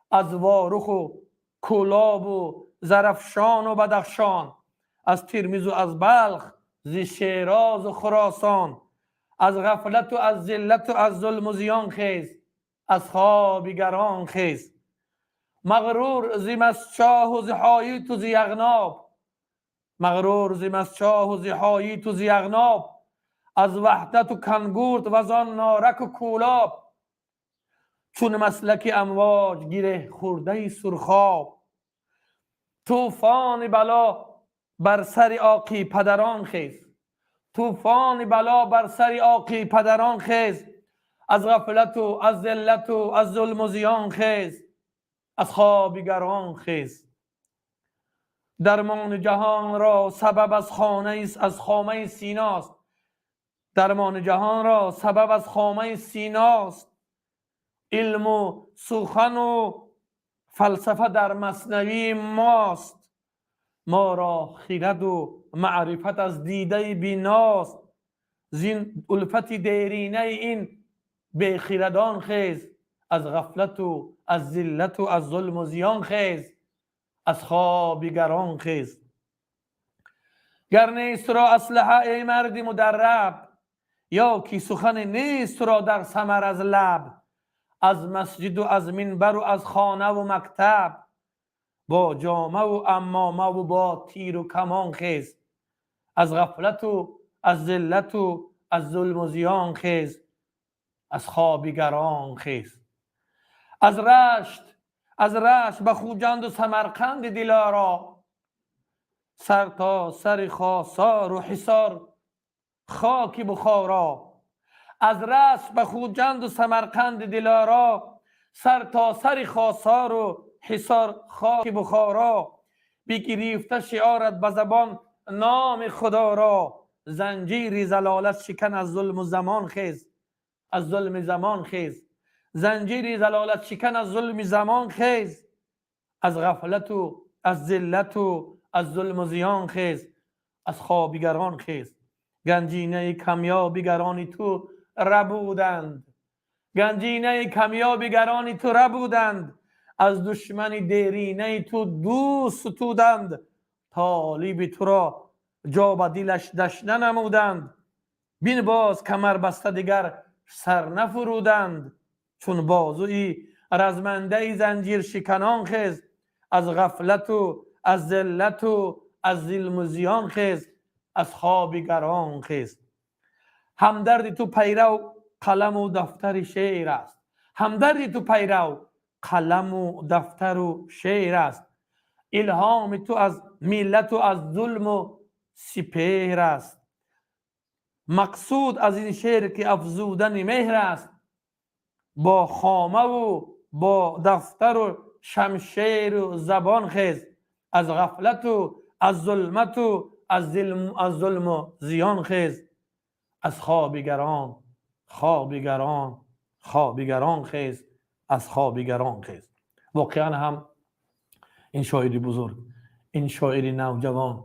аз Воруху Кӯлобу Зарафшону Бадахшон, аз Термизу аз Балх, зи Шерозу Хуросон, аз ғафлату аз зиллату аз зулму зиён хез, аз хоби гарон хез. Мағрур зи Масчоҳу зи Ҳоиту зи Яғноб, мағрур зи Масчоҳу зи Ҳоиту зи Яғноб, аз Ваҳдату Кангурд ва зон Нораку Кӯлоб, чун маслаки амвоҷ гиреҳ хӯрдаи сурхоб, тӯфони бало бар сари оқи падарон хез, тӯфони бало бар сари оқи падарон хез, аз ғафлату аз зиллату аз зулму зиён хез, аз хоби гарон хез. Дармони ҷаҳонро сабаб аз хомаи синост, дармони ҷаҳонро сабаб аз хомаи синост, илму сухану фалсафа дар маснавии мост, моро хираду маърифат аз дидаи биност, зин улфати деринаи ин бехирадон хез, аз ғафлату аз зиллату аз зулму зиён хез, аз хоби гарон хез. Гар нест туро аслиҳа эй марди мударраб, ё ки сухане нест туро дар самар аз лаб, аз масҷиду аз минбару аз хонаву мактаб, бо ҷомаву амомаву бо тиру камон хез, аз ғафлату аз зиллату аз зулму зиён хез, аз хоби гарон хез. Аз Рашт ба Хуҷанду Самарқанди Дилоро, сар то сари Хосору Ҳисор хоки Бухоро, аз Рашт ба Хуҷанду Самарқанди Дилоро, сар то сари Хосору Ҳисор хоки Бухоро, бигирифта шиорат ба забон номи Худоро, زنجیری زلالت شکن از ظلم زمان خیز، از ظلم زمان خیز. زنجیری زلالت شکن از ظلم زمان خیز، از غفلت و از ذلت و از ظلم و زیان خیز، از خوابیگران خیز. گنجینه کمیابیگرانی تو ربودند، گنجینه کمیابیگرانی تو ربودند، از دشمن دیرینه تو دوست ستودند، طالب تو را جا به دلش دشنه نمودند، بین باز کمر بسته دیگر سر نفرودند. چون بازوی رزمنده زنجیر شکنان خیز، از غفلت و از ذلت و از ظلم و زیان خیز، از خوابیگران خیز. همدرد تو پیرو قلم و دفتر شعر است، همدرد تو پیرو قلم و دفتر و شعر است. الهام تو از ملت و از ظلم و سپهر است. مقصود از این شعر که افزودن مهر است، با خامه و با دفتر و شمشیر و زبان خیز، از غفلت و از ظلمت و از ظلم و زیان خیز، از خوابیگران خوابیگران خوابیگران خیز، از خوابیگران خیز. واقعا هم این شاعر بزرگ، این شاعر نوجوان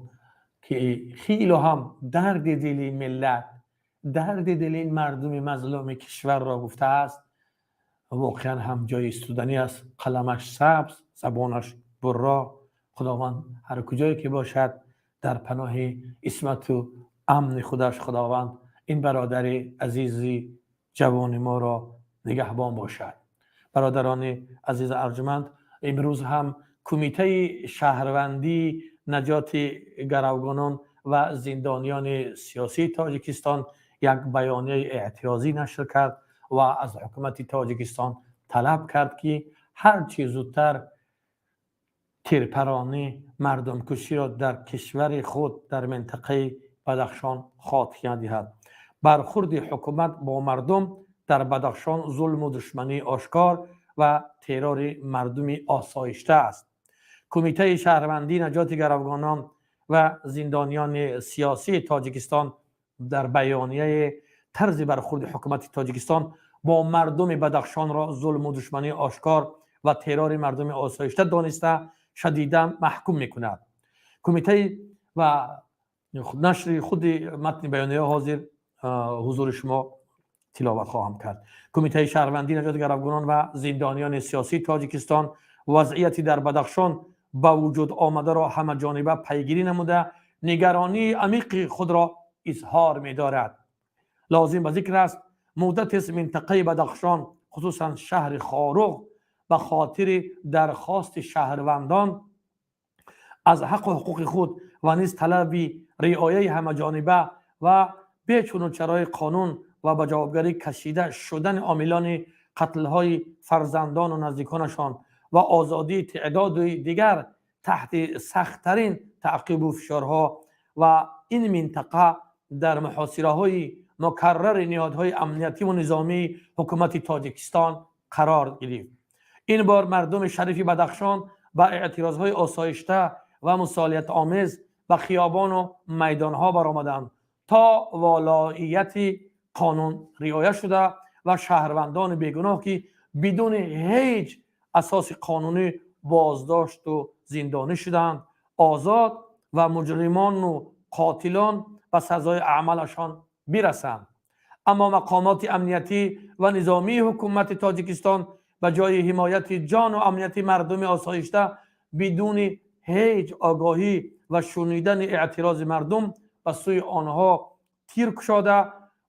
که خیلی هم درد دل ملت، درد دل این مردم مظلوم کشور را گفته است، واقعا هم جای استودنی است. قلمش سبز، زبانش برا. خداوند هر کجایی که باشد در پناه عصمت و امن خودش خداوند این برادر عزیزی جوان ما را نگهبان باشد. برادران عزیز ارجمند، امروز هم کمیته شهروندی نجات گروگانان و زندانیان سیاسی تاجیکستان یک بیانیه اعتراضی نشر کرد و از حکومت تاجیکستان طلب کرد که هر چه زودتر تیرپرانی مردمکشی را در کشور خود در منطقه بدخشان خاتمه دهد. برخورد حکومت با مردم در بدخشان ظلم و دشمنی آشکار و ترور مردم آسایشته است. کمیته شهروندی نجات گروگانان و زندانیان سیاسی تاجیکستان در بیانیه طرز برخورد حکومت تاجیکستان با مردم بدخشان را ظلم و دشمنی آشکار و ترور مردم آسایشته دانسته شدیداً محکوم میکند. کمیته و نشر خود متن بیانیه حاضر حضور شما تلاوت خواهم کرد. کمیته شهروندی نجات گروگانان و زندانیان سیاسی تاجیکستان وضعیتی در بدخشان به وجود آمده را همه جانبه پیگیری نموده نگرانی عمیق خود را اظهار می‌دارد. لازم به ذکر است مدت است منطقه بدخشان خصوصا شهر خاروغ به خاطر درخواست شهروندان از حق و حقوق خود و نیز طلب رعایت همه جانبه و بیچون و چرای قانون و به جوابگری کشیده شدن عاملان قتل‌های فرزندان و نزدیکانشان و آزادی تعداد دیگر تحت سخت‌ترین تعقیب و فشارها و این منطقه در محاصره‌های مکرر نهادهای امنیتی و نظامی حکومت تاجیکستان قرار گرفت. این بار مردم شریف بدخشان با اعتراضهای آسایشته و مصالحت آمیز به خیابان و میدانها برآمدند تا والاییت قانون رعایت شده و شهروندان بیگناه که بدون هیچ اساس قانونی بازداشت و زندانی شدند آزاد و مجرمان و قاتلان به سزای اعمالشان برسند. اما مقامات امنیتی و نظامی حکومت تاجیکستان به جای حمایت جان و امنیت مردم آسایشته بدون هیچ آگاهی و شنیدن اعتراض مردم به سوی آنها تیر کشاده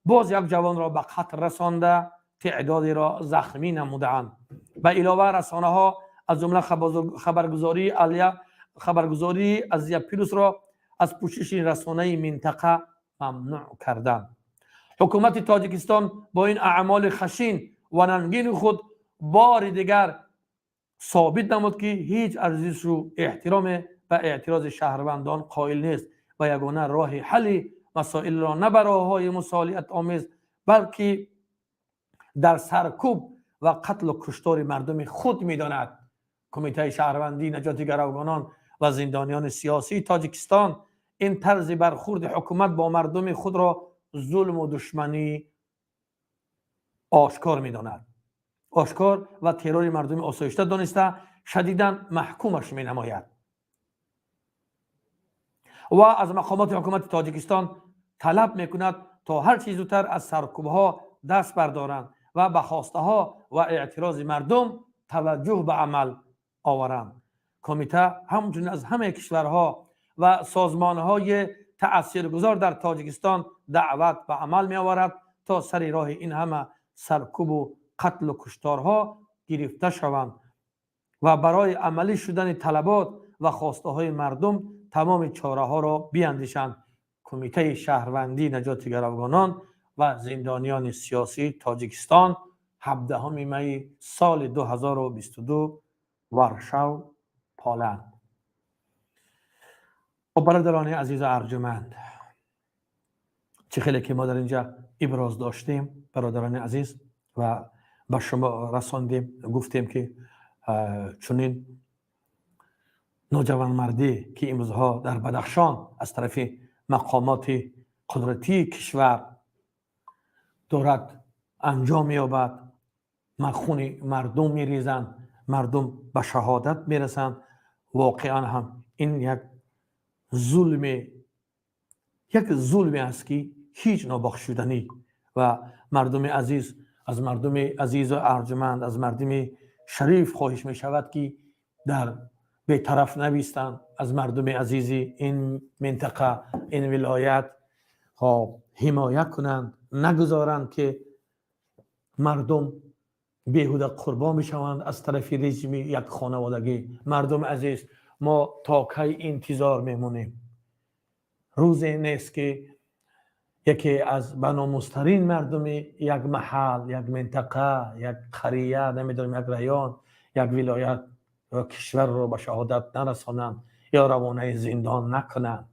باز یک جوان را به قتل رسانده تعدادی را زخمی نمودند. به علاوه رسانه ها از جمله خبرگزاری ازیا پلوس را از پوشش رسانه منطقه ممنوع کردند. حکومت تاجیکستان با این اعمال خشین و ننگین خود بار دیگر ثابت نمود که هیچ ارزش و احترام به اعتراض شهروندان قائل نیست و یگانه راه حل مسائل را نه به راه‌های مصالحت آمیز بلکه در سرکوب و قتل و کشتار مردم خود می‌داند. کمیته شهروندی نجات گروگانان و زندانیان سیاسی تاجیکستان Ин тарзи бархӯрди ҳукумат бо мардуми худро зулму душманӣ ошкор медонад, ошкор ва террори мардуми осоишта дониста, шадидан маҳкумаш менамояд ва аз мақомоти ҳукумати Тоҷикистон талаб мекунад, то ҳар чӣ зудтар аз саркӯбҳо даст бардоранд ва ба хостаҳо ва эътирози мардум таваҷҷӯҳ ба амал оваранд. Кумита ҳамчунин аз ҳамаи кишварҳо ва созмонҳои таъсиргузор дар Тоҷикистон даъват ба амал меоварад, то сари роҳи ин ҳама саркӯбу қатлу кушторҳо гирифта шаванд ва барои амалӣ шудани талабот ва хостаҳои мардум тамоми чораҳоро биандешанд. Кумитаи шаҳрвандии наҷоти гаравгонон ва зиндониёни сиёсии Тоҷикистон, 17 майи соли 2022, Варшав, Поланд. Хоб, бародарони азизу арҷуманд, чӣ хеле ки мо дар инҷа иброз доштем, бародарони азиз, ва ба шумо расондем, гуфтем, ки чунин ноҷавонмардӣ, ки имрӯзҳо дар Бадахшон аз тарафи мақомоти қудратии кишвар дорад анҷом меёбад, хуни мардум мерезанд, мардум ба шаҳодат мерасанд, воқеан ҳам ин як зулме аст, ки ҳеҷ нобахшуданӣ. Ва мардуми азиз, аз мардуми азизу арҷуманд, аз мардуми шариф хоҳиш мешавад, ки дар бетараф навистанд, аз мардуми азизи ин минтақа, ин вилоят, хоб, ҳимоя кунанд, нагузоранд, ки мардум беҳуда қурбон бишаванд аз тарафи режими як хонаводагӣ. Мардуми азиз, мо то кай интизор мемонем? Рӯзе нест, ки яке аз баномустарин мардуми як маҳал, як минтақа, як қария, намедонам, як район, як вилоят ё кишварро ба шаҳодат нарасонанд ё равонаи зиндон накунанд.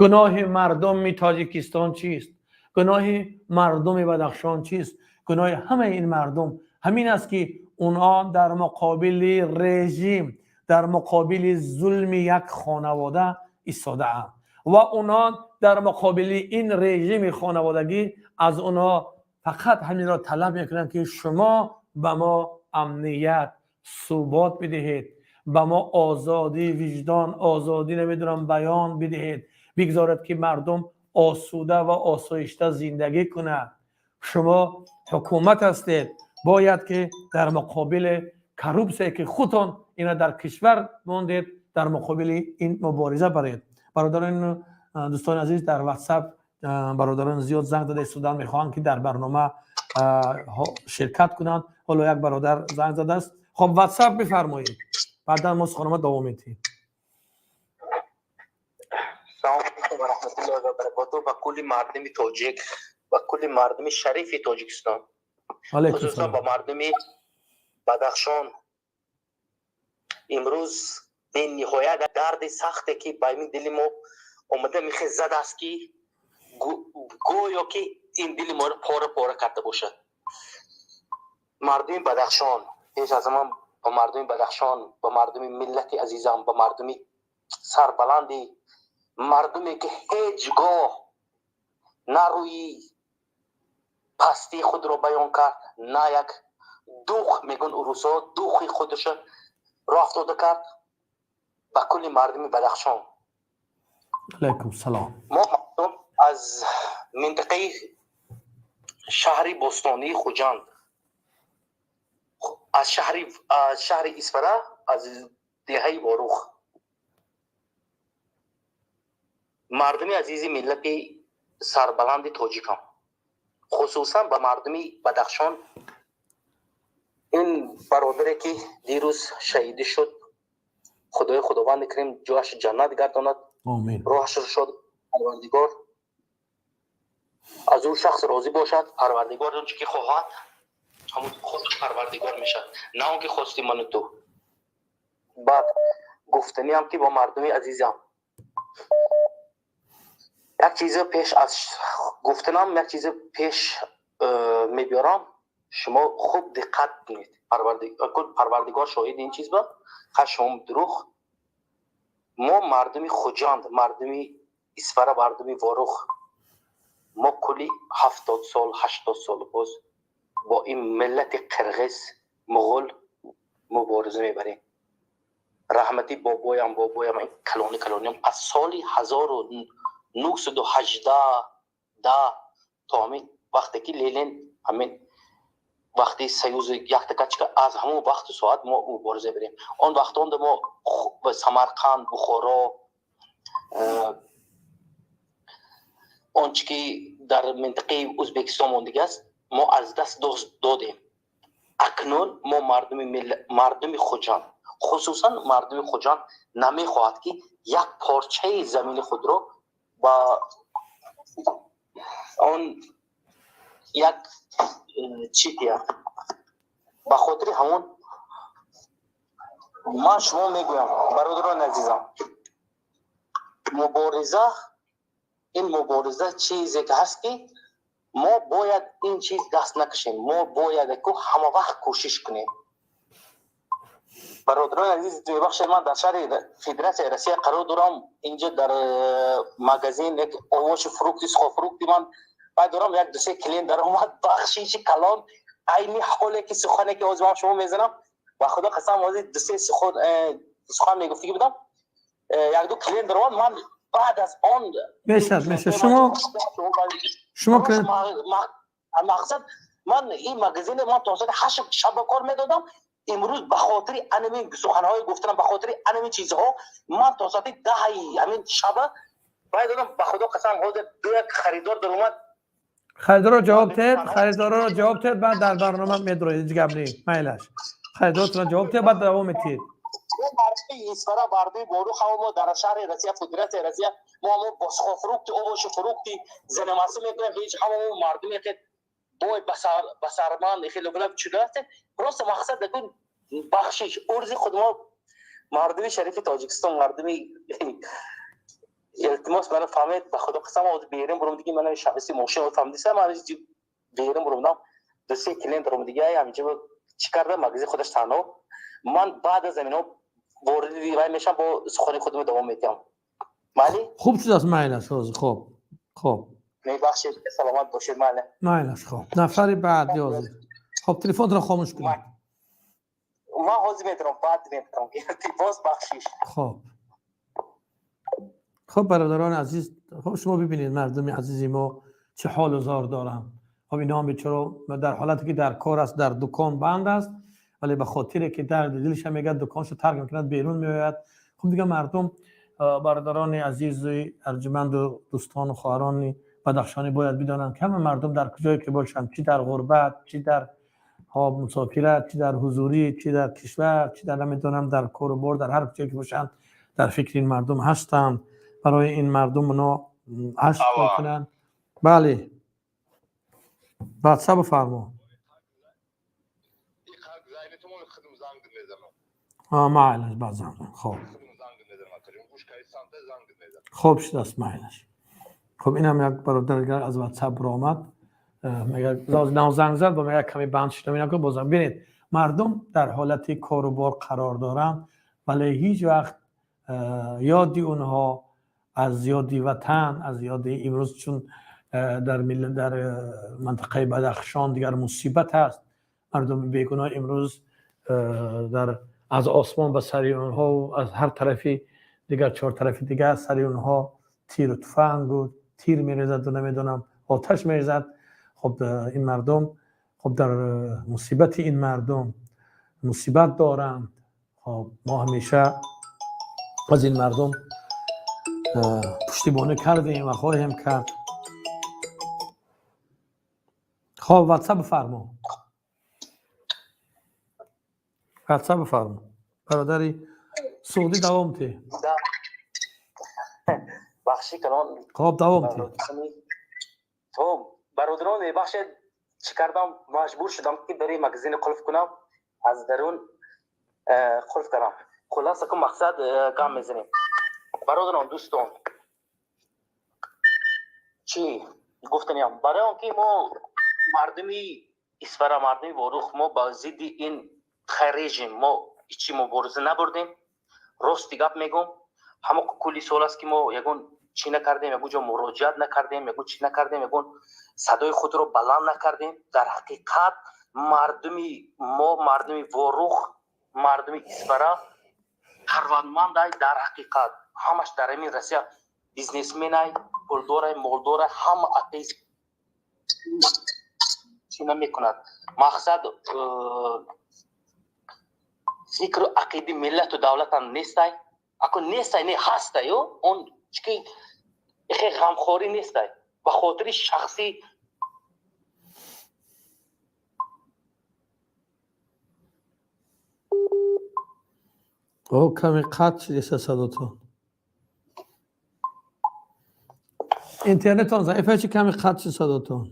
Гуноҳи мардуми Тоҷикистон чист? Гуноҳи мардуми Бадахшон чист? Гуноҳи ҳамаи ин мардум ҳамин аст, ки онҳо дар муқобили режим, дар муқобили зулми як хонавода истодаанд ва онҳо дар муқобили ин режими хонаводагӣ аз онҳо фақат ҳаминро талаб мекунанд, ки шумо ба мо амният, субот бидиҳед, ба мо озодии виҷдон, озодӣ, намедонам, баён бидиҳед, бигзоред, ки мардум осуда ва осоишта зиндагӣ кунад. Шумо ҳукумат ҳастед, бояд ки дар муқобили коррупсия, ки худтон ина дар кишвар мондед, дар муқобили ин мубориза баред. Бародарон, дӯстони азиз, дар Ватсап бародарон зиёд занг зада истодаанд, мехоҳанд, ки дар барнома ширкат кунанд. Ҳоло як бародар занг задааст. Хоб, Ватсап бифармоед, баъдан мо суханома давом медиҳем. Салому алайкум ва раҳматуллоҳи ва баракотуҳ ба кулли мардуми тоҷик, ба кулли мардуми шарифи Тоҷикистон, хусусан ба мардуми Бадахшон. Имрӯз бениҳоят дарди сахте, ки ба ин дили мо омада михе задааст, ки гӯё ки ин дили моро пора пора карда бошад. Мардуми Бадахшон, пеш аз ҳама ба мардуми Бадахшон, ба мардуми миллати азизам, ба мардуми сарбаланди, мардуме ки ҳеҷ гоҳ на рӯи пастии худро баён кард, на як дух, мегӯн урусҳо, духи худашо роҳ афтода кард, ба кулли мардуми Бадахшон. Алайкум салом. Мо мардум аз минтақаи шаҳри бостонии Хуҷанд, аз шаҳри Исфара, аз деҳаи Ворух. Мардуми азизи миллати сарбаланди тоҷикам, хусусан ба мардуми Бадахшон, ин бародаре ки дирӯз шаҳидӣ шуд, Худои Худованди Карим ҷояш ҷаннат гардонад, роҳашро шод, Парвардигор аз ӯ шахс розӣ бошад. Парвардигор он чи ки хоҳад, ҳамон худ Парвардигор мешавад, на он ки хости ману ту. Баъд гуфтаниам, ки бо мардуми азизам як чизе пеш аз гуфтанам, як чизе пеш мебиёрам, шумо хуб диққат кунед. Парвардигор шоҳиди ин чиз ба хашм дурӯғ. Мо мардуми Хуҷанд, мардуми Исфара, мардуми Ворух, мо кулли 70 сол, 80 сол боз бо ин миллати қирғиз, муғул мубориза мебарем. Раҳмати бобоям, калони калониям аз соли 1918 да то ҳамин вақте ки Ленин, ҳамин вақти союзи яктакачка, аз ҳамон вақту соат мо мубориза мебарем. Он вақтонда мо Самарқанд, Бухоро, он чи ки дар минтақаи Ӯзбекистон мондагӣ аст, мо аз даст додем. Акнун мо мардуми Хуҷанд, хусусан мардуми Хуҷанд намехоҳад, ки як порчаи замини худро ба он як чӣ диҳад. Ба хотири ҳамон ман шумо мегӯям, бародарони азизам, мубориза, ин мубориза чизе ки ҳаст, ки мо бояд ин чиз даст накашем, мо бояд ку ҳама вақт кӯшиш кунем. Бародарони азиз, мебахшед, ман дар шаҳри Федератсияи Россия қарор дорам. Инҷа дар магазин як овоши, фрукти, сухофрукти ман баъд дорам, як дусе клиент даромад. Бахшиши калон, айни ҳоле ки сухане ки ҳозир ман шумо мезанам, ба Худо қасам, ҳозир дусе сухан мегуфтагӣ будам, як ду клиент даромад, ман баъд аз он Мешад, мешад. Шумо мақсад, ман ин магазине ман то соати 8 шаба кор медодам. Имрӯз ба хотири анамин суханҳои гуфтанам, ба хотири анамин чизҳо ман то соати 10-и ҳамин шаба баъд додам. Ба Худо қасам, ҳозир ду як харидор даромад. Харидорро ҷавоб тед, харидорро ҷавоб тед, баъд дар барнома медроед, ҳеҷ гап нест, майлаш. Харидоротонро ҷавоб тед, баъд давом метиҳед. Мардуми Исфара, мардуми Борух, ҳамо мо дар шаҳри Россия, Федератсияи Россия, мо ҳамо бо сухофрукти, овоши, фрукти заниматься мекунем. Ҳеҷ ҳамо мо мардуме ки бой ба сарманд хеле булаб чуда ҳастем. Просто мақсад дакун, бахшиш, урзи худ мо мардуми шарифи Тоҷикистон, мардуми, илтимос, мана фаҳмед, ба Худо қасам, ҳозир берун бурум диги, мана шахси мошин фаҳмидиса, ман берун бурумдам, дусе клиент дорум диги, ҳаминҷа чӣ карда магазин худаш танҳо. Ман баъд аз замино вориди вай мешам, бо сухани худро давом медиҳам, майли? Хуб шудааст, майлаш ҳозир, хоб, хоб. Мебахшед, саломат бошед, майли. Майлаш, хоб, нафари баъди ҳозир. Хоб, телефонро хомӯш кунед. Ман ҳозир метавонам, баъд метавонам, боз бахшиш. Хоб, хоб, бародарони азиз, хоб, шумо бибинед, мардуми азизи мо чӣ ҳолу зор доранд. Хоб, ино бечоро дар ҳолате ки дар кор аст, дар дукон банд аст, вале ба хотире ки дарди дилша мегӯяд, дуконшо тарк мекунад, берун меояд. Хуб, дигар мардум, бародарони азизи арҷуманду дӯстону хоҳарони бадахшонӣ бояд бидонанд, ки ҳама мардум дар куҷое ки бошанд, чӣ дар ғурбат, чӣ дар хоб мусофират, чӣ дар ҳузурӣ, чӣ дар кишвар, чӣ дар намедонам дар кору бор, дар ҳар куҷое ки бошанд, дар фикри ин мардум ҳастанд. Барои ин мардум оно ашк мекунанд. Бале, ватсап бифармо. Майлаш, баъд занг. Хоб, хоб шудааст, майлаш. Хоб, инам як бародар дигар аз ватсап баромад, мега нав занг зад, бо мега каме банд шудам, ина бозам. Бинед, мардум дар ҳолати кору бор қарор доранд, вале ҳеҷ вақт ёди онҳо аз ёди ватан, аз ёди имрӯз, чун дар минтақаи Бадахшон дигар мусибат аст, мардуми бегуноҳ имрӯз дар аз осмон ба сари онҳо, аз ҳар тарафи дигар, чор тарафи дигар сари онҳо тиру туфангу тир мерезаду намедонам оташ мерезад. Хоб, ин мардум, хоб, дар мусибати ин мардум мусибат доранд. Хоб, мо ҳамеша аз ин мардум пуштибонӣ кардем ва хоҳем кард. Хоб, ватсап бифармо, ватсап бифармо, бародари суғдӣ, давом те. Бахши калон. Хоб, давом те. Хоб, бародарон, мебахшед, чӣ кардам, маҷбур шудам ки дари магазини қулф кунам, аз дарун қулф кардам. Хулоса ку мақсад гам мезанем, бародарон, дӯстон, чӣ гуфтаниям, барои он ки мо мардуми Исфара, мардуми Ворух, мо ба зидди ин режим мо ҳичи мубориза набурдем. Рости гап мегӯм, ҳамо кулли сол аст ки мо ягон чӣ накардем, ягон ҷо муроҷиат накардем, ягон чӣ накардем, ягон садои худро баланд накардем. Дар ҳақиқат мардуми мо, мардуми Ворух, мардуми Исфара сарватмандай. Дар ҳақиқат ҳамаш дар ҳамин Россия бизнесменай, пулдорай, молдорай, ҳама атеист чӣ намекунад. Мақсад фикру ақиди миллату давлатам нестай. Ако нестай, не ҳастай, он чики ихе ғамхорӣ нестай ба хотири шахсӣ. О, каме қатъ шудеса садотон. Интернетон заифа чи каме қатъ шуд садотон.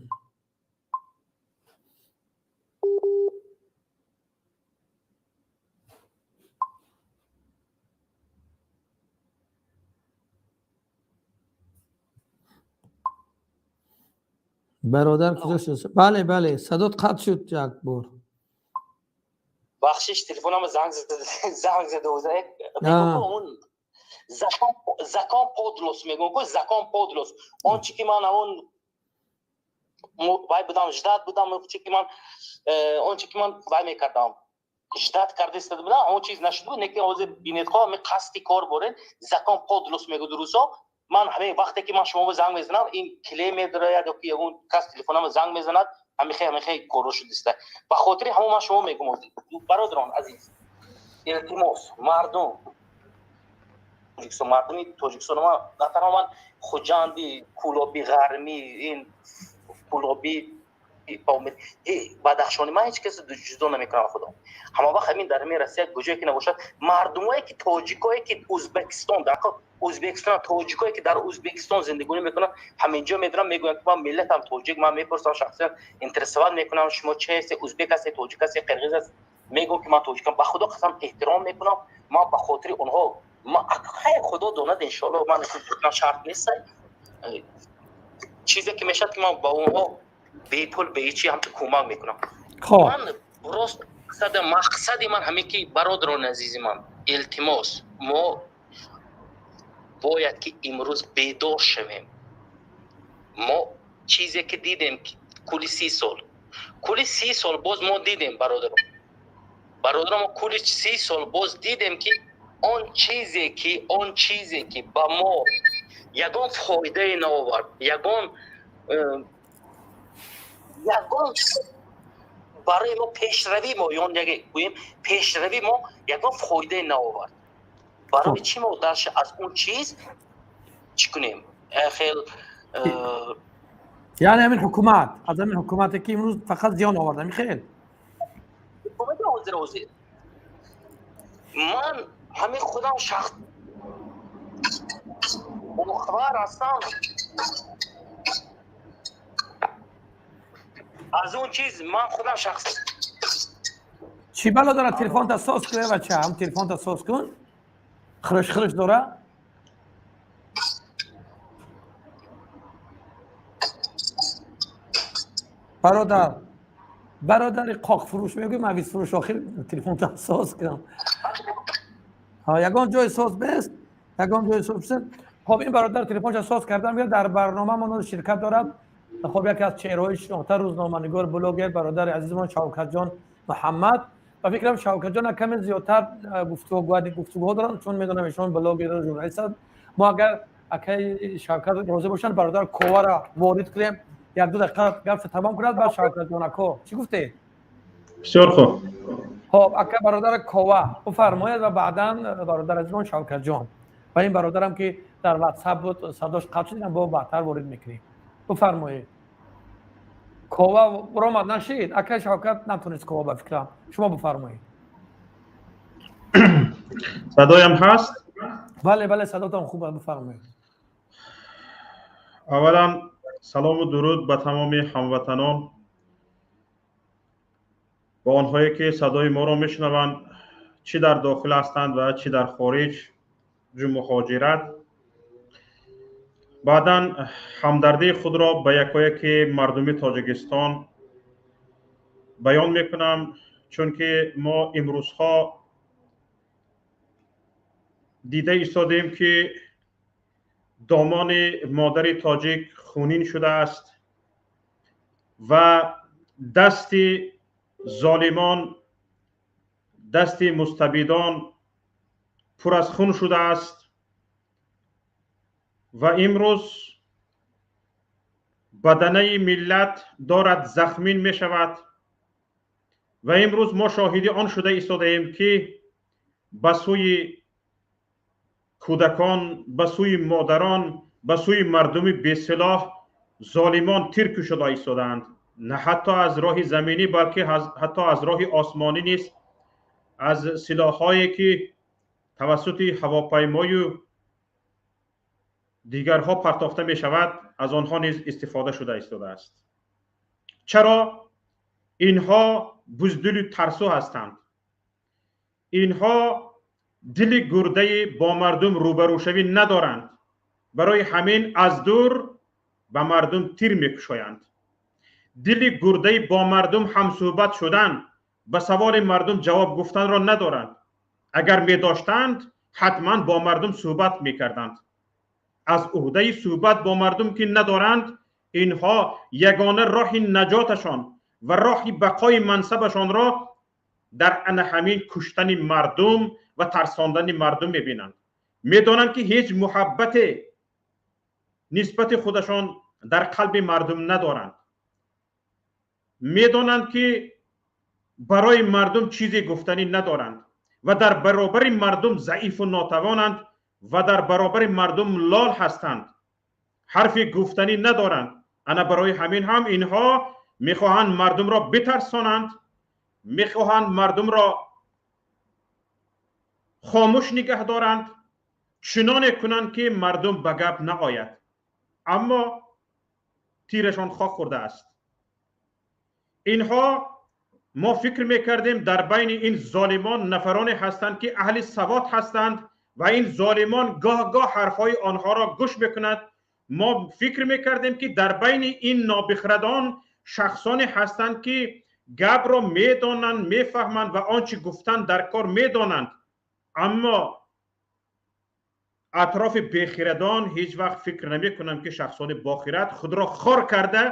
Бародар куҷо шуд? Бале, бале, садот қатъ шуд як бор. Бахшиш, телефонам занг зада. Он закон подлость мегӯям ку, закон подлость. Он чи ки ман он вай будам, ждать будам, чи ки ман он чи ки ман вай мекардам, ждать карда истода будам, он чиз нашуд буд. Неки ҳозир бинедҳо ҳами қасди кор борен, закон подлость мегӯд рӯзо. Ман ҳамин вақте ки ман шумо занг мезанам, ин кле медарояд ё ки ягон кас телефонама занг мезанад, ҳамихе ҳамихе корро шудиста. Ба хотири ҳамон ман шумо мегӯм, бародарон азиз, илтимос, мардум Тоҷикистон, мардуми Тоҷикистон, ман на танҳо ман Хуҷанди, Кӯлоби, Ғармӣ, ин Кӯлоби, Бадахшони, ман ҳеҷ кас ҷудо намекунам. Худо ҳама вақт ҳамин дар ҳамин Россия куҷое ки набошад, мардумое ки тоҷикое ки Ӯзбекистон, дар Ӯзбекистон, тоҷикое ки дар Ӯзбекистон зиндагонӣ мекунанд, ҳаминҷо медонам, мегӯянд ки ман миллатам тоҷик. Ман мепурсам, шахсан интересовать мекунам: шумо че ҳастед, ӯзбек ҳастед, тоҷик ҳастед, қирғиз ҳастед? Мегӯям ки ман тоҷикам. Ба Худо қасам, эҳтиром мекунам ман ба хотири онҳо. Хайр, Худо донад, иншоалло, ман шарт нест, чизе ки мешавад ки ман ба онҳо бепул, беҳичи ҳамту кӯмак мекунам. Ман рост мақсади ман ҳамин ки, бародарони азизи ман, илтимос, мо бояд ки имрӯз бедор шавем. Мо чизе ки дидем кули 30 сол, кули 30 сол боз мо дидем, бародарон, бародарон, мо кули 30 сол боз дидем ки он чизе ки ба мо ягон фоидае наовард, ягон барои мо пешравӣ, мо ён гӯем пешравӣ, мо ягон фоидае наовард. Барои чӣ мо дальше аз он чиз чӣ кунем хел? Яъне ҳамин ҳукумат, аз ҳамин ҳукумате ки имрӯз фақат зиён овард, ҳамин хел? Ҳукумати ҳозир ман ҳамин худам шахс бохабар ҳастам аз он чиз, ман худам шахс. Чӣ бало дорад? Телефонта соз кун, бача, ҳам телефонта соз кун, хириш хириш дора. Бародар, бародари қоқфурӯш, мегӯй мавизфурӯш, охир телефонта соз кун. Ягон ҷои соз бест, ягон ҷои соз бест. Хоб, ин бародар телефонша соз карда меяд, дар барнома мо ширкат дорад. Хоб, яке аз чеҳраҳои шинохта, рӯзноманигор, блогер, бародари азизмон Шавкатҷон Муҳаммад. Ба фикрам, Шавкатҷон каме зиёдтар гуфтугӯҳо доранд, чун медонам ишон блогер, журналист. Мо агар акаи Шавкат розӣ бошанд, бародар Ковара ворид кунем, 1-2 дақиқа гапша тамом кунад, баъд Шавкатҷон ако чӣ гуфтед? Бисёр хуб. Хоб, ака бародар Кова бифармояд ва баъдан бародар азизмон Шавкатҷон ва ин бародарам ки дар Ватсап буд, садош қатъ шуд, бо баъдтар ворид мекунем. Бифармоед. Кова ромад нашид, ака Шавкат натонист. Кова, ба фикрам, шумо бифармоед. Садоям ҳаст? Бале, бале, садотон хуб аст, бифармоед. Аввалан салому дуруд ба тамоми ҳамватанон ва онҳое ки садои моро мешунаванд, чӣ дар дохил ҳастанд ва чӣ дар хориҷ ҷу муҳоҷират. Баъдан ҳамдардии худро ба якояки мардуми Тоҷикистон баён мекунам, чунки мо имрӯзҳо дида истодем, ки домани модари тоҷик хунин шудааст ва дасти золимон, дасти мустабидон пур аз хун шудааст ва имрӯз баданаи миллат дорад захмин мешавад ва имрӯз мо шоҳиди он шуда истодаем, ки ба сӯи кӯдакон, ба сӯи модарон, ба сӯи мардуми бесилоҳ золимон тир кушода истодаанд. На ҳатто аз роҳи заминӣ, балки ҳатто аз роҳи осмонӣ низ, аз силоҳҳое ки тавассути ҳавопаймою дигарҳо партофта мешавад, аз онҳо низ истифода шуда истодааст. Чаро? Инҳо буздилу тарсу ҳастанд. Инҳо дили гурдаи бо мардум рӯбарӯшавӣ надоранд. Барои ҳамин аз дур ба мардум тир мекушоянд. Дили гурдаи бо мардум ҳамсӯҳбат шудан, ба саволи мардум ҷавоб гуфтанро надоранд. Агар медоштанд, ҳатман бо мардум суҳбат мекарданд. Аз уҳдаи суҳбат бо мардум ки надоранд, инҳо ягона роҳи наҷоташон ва роҳи бақои мансабашонро дар ана ҳамин куштани мардум ва тарсондани мардум мебинанд. Медонанд, ки ҳеҷ муҳаббате нисбати худашон дар қалби мардум надоранд. Медонанд, ки барои мардум чизе гуфтанӣ надоранд ва дар баробари мардум заифу нотавонанд ва дар баробари мардум лол ҳастанд, ҳарфи гуфтанӣ надоранд. Ана барои ҳамин ҳам инҳо мехоҳанд мардумро битарсонанд, мехоҳанд мардумро хомӯш нигаҳ доранд, чуноне кунанд, ки мардум ба гап наояд. Аммо тирашон хок хӯрдааст. Инҳо мо фикр мекардем, дар байни ин золимон нафароне ҳастанд, ки аҳли савод ҳастанд ва ин золимон гоҳ-гоҳ ҳарфҳои онҳоро гӯш мекунанд. Мо фикр мекардем, ки дар байни ин нобихрадон шахсоне ҳастанд, ки гапро медонанд, мефаҳманд ва он чӣ гуфтан дар кор медонанд. Аммо атрофи бехирадон ҳеҷ вақт фикр намекунам, ки шахсони бохирад худро хор карда,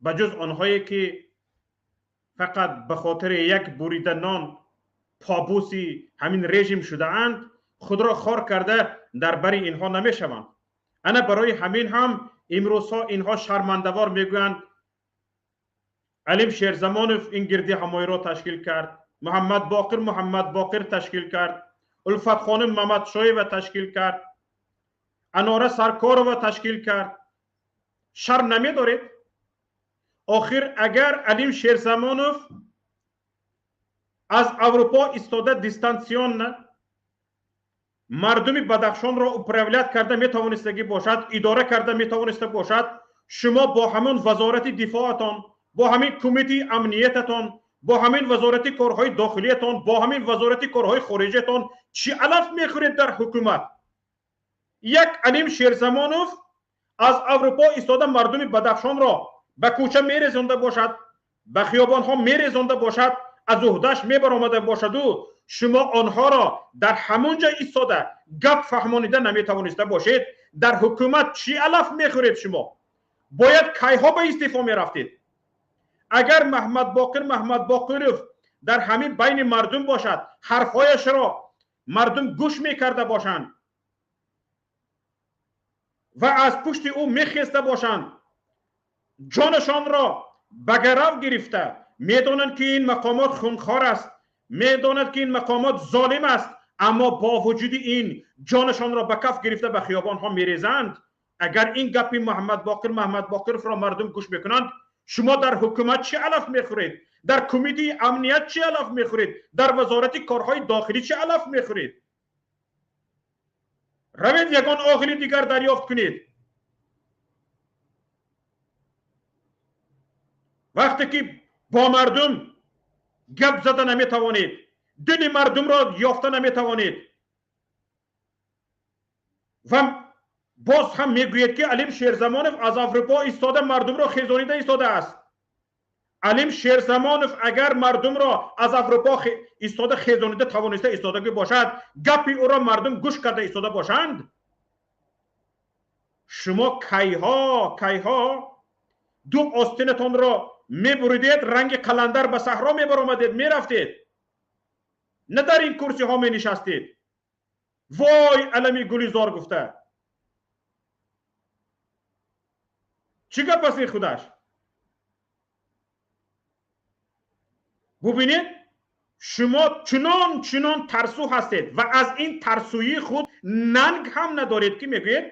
ба ҷуз онҳое ки фақат ба хотири як бурида нон побуси ҳамин режим шудаанд, худро хор карда дар бари инҳо намешаванд. Ана барои ҳамин ҳам имрӯзҳо инҳо шармандавор мегӯянд: Алим Шерзамонов ин гирди ҳамоиро ташкил кард, Муҳаммад Боқир Муҳаммад Боқир ташкил кард, Улфатхоним Мамадшоева ташкил кард, Анора Саркорова ташкил кард. Шарм намедоред? Охир агар Алим Шерзамонов аз Аврупо истода дистанционно мардуми Бадахшонро управлять карда метавонистагӣ бошад, идора карда метавониста бошад, шумо бо ҳамон вазорати дифоатон, бо ҳамин кумитаи амниятатон, бо ҳамин вазорати корҳои дохилиятон, бо ҳамин вазорати корҳои хориҷиятон чӣ алаф мехӯред дар ҳукумат? Як Алим Шерзамонов аз Аврупо истода мардуми Бадахшонро ба кӯча мерезонда бошад, ба хиёбонҳо мерезонда бошад, аз уҳдаш мебаромада бошаду шумо онҳоро дар ҳамон ҷо истода гап фаҳмонида наметавониста бошед, дар ҳукумат чӣ алаф мехӯред шумо? Бояд кайҳо ба истеъфо мерафтед? Агар Маҳмад Боқир Маҳмад Боқиров дар ҳамин байни мардум бошад, ҳарфҳояшро мардум гӯш мекарда бошанд ва аз пушти ӯ мехеста бошанд, ҷонашонро ба гарав гирифта, медонанд, ки ин мақомот хунхор аст, медонанд, ки ин мақомот золим аст, аммо бо вуҷуди ин ҷонашонро ба каф гирифта ба хиёбонҳо мерезанд. Агар ин гапи Муҳаммад Боқир Маҳмад Боқировро мардум гӯш мекунанд, шумо дар ҳукумат чӣ алаф мехӯред? Дар кумитаи амният чӣ алаф мехӯред? Дар вазорати корҳои дохилӣ чӣ алаф мехӯред? Равед ягон оғили дигар дарёфт кунед. Вақте ки бо мардум гап зада наметавонед, дили мардумро ёфта наметавонед ва боз ҳам мегӯед, ки Алим Шерзамонов аз Аврупо истода мардумро хезонида истодааст. Алим Шерзамонов агар мардумро аз Аврупо истода хезонида тавониста истодагӣ бошад, гапи ӯро мардум гӯш карда истода бошанд. Шумо кайҳо ду остинатонро мебуридед, ранги қаландар ба саҳро мебаромадед, мерафтед, на дар ин курсиҳо менишастед. Вой алами гулизор гуфта. Чӣ гап аст ин худаш? Бубинед, шумо чунон тарсу ҳастед ва аз ин тарсуии худ нанг ҳам надоред, ки мегӯед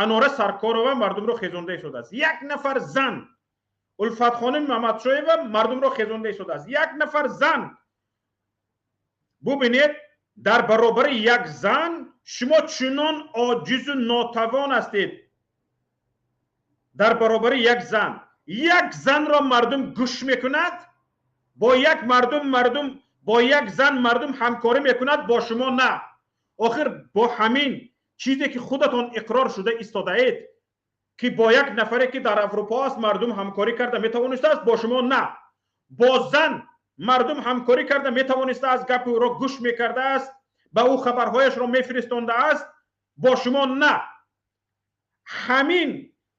Анора Саркорова мардумро хезонда истодааст. Як нафар зан, Улфатхоним Мамадшоева мардумро хезонда истодааст. Як нафар зан. Бубинед, дар баробари як зан шумо чунон оҷизу нотавон ҳастед. Дар баробари як зан. Як занро мардум гӯш мекунад, бо як мардум бо як зан мардум ҳамкорӣ мекунад, бо шумо на. Охир бо ҳамин чизе ки худатон иқрор шуда истодаед, ки бо як нафаре ки дар Аврупо аст мардум ҳамкорӣ карда метавонистааст, бо шумо на. Бо зан мардум ҳамкорӣ карда метавонистааст, гапи ӯро гӯш мекардааст, ба ӯ хабарҳояшро мефиристондааст, бо шумо на. Ҳамин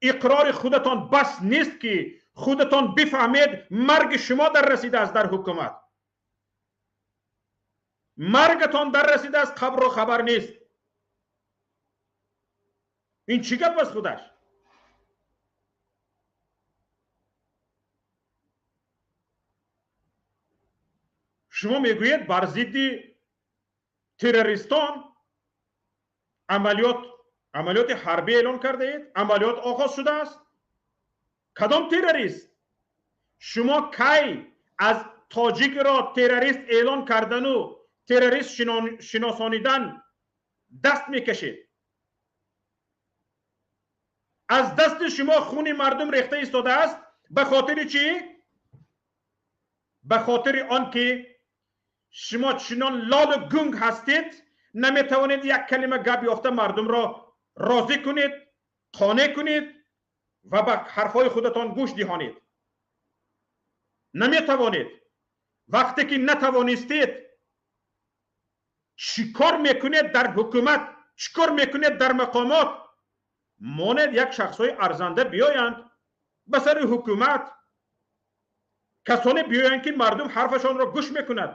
иқрори худатон бас нест, ки худатон бифаҳмед марги шумо дар расидааст дар ҳукумат. Маргатон дар расидааст, қабрро хабар нест. Ин чӣ гап аст худаш? Шумо мегӯед бар зидди террористон амалиёти ҳарбӣ эълон кардаед, амалиёт оғоз шудааст. Кадом террорист? Шумо кай аз тоҷикро террорист эълон кардану террорист шиносонидан даст мекашед? Аз дасти шумо хуни мардум рехта истодааст. Ба хотири чӣ? Ба хотири он ки шумо чунон лолу гунг ҳастед, наметавонед як калима гап ёфта мардумро розӣ кунед, қонеъ кунед ва ба ҳарфҳои худатон гӯш диҳонед. Наметавонед. Вақте ки натавонистед, чӣ кор мекунед дар ҳукумат? Чӣ кор мекунед дар мақомот? Монед як шахсҳои арзанда биёянд ба сари ҳукумат, касоне биёянд ки мардум ҳарфашонро гӯш мекунад.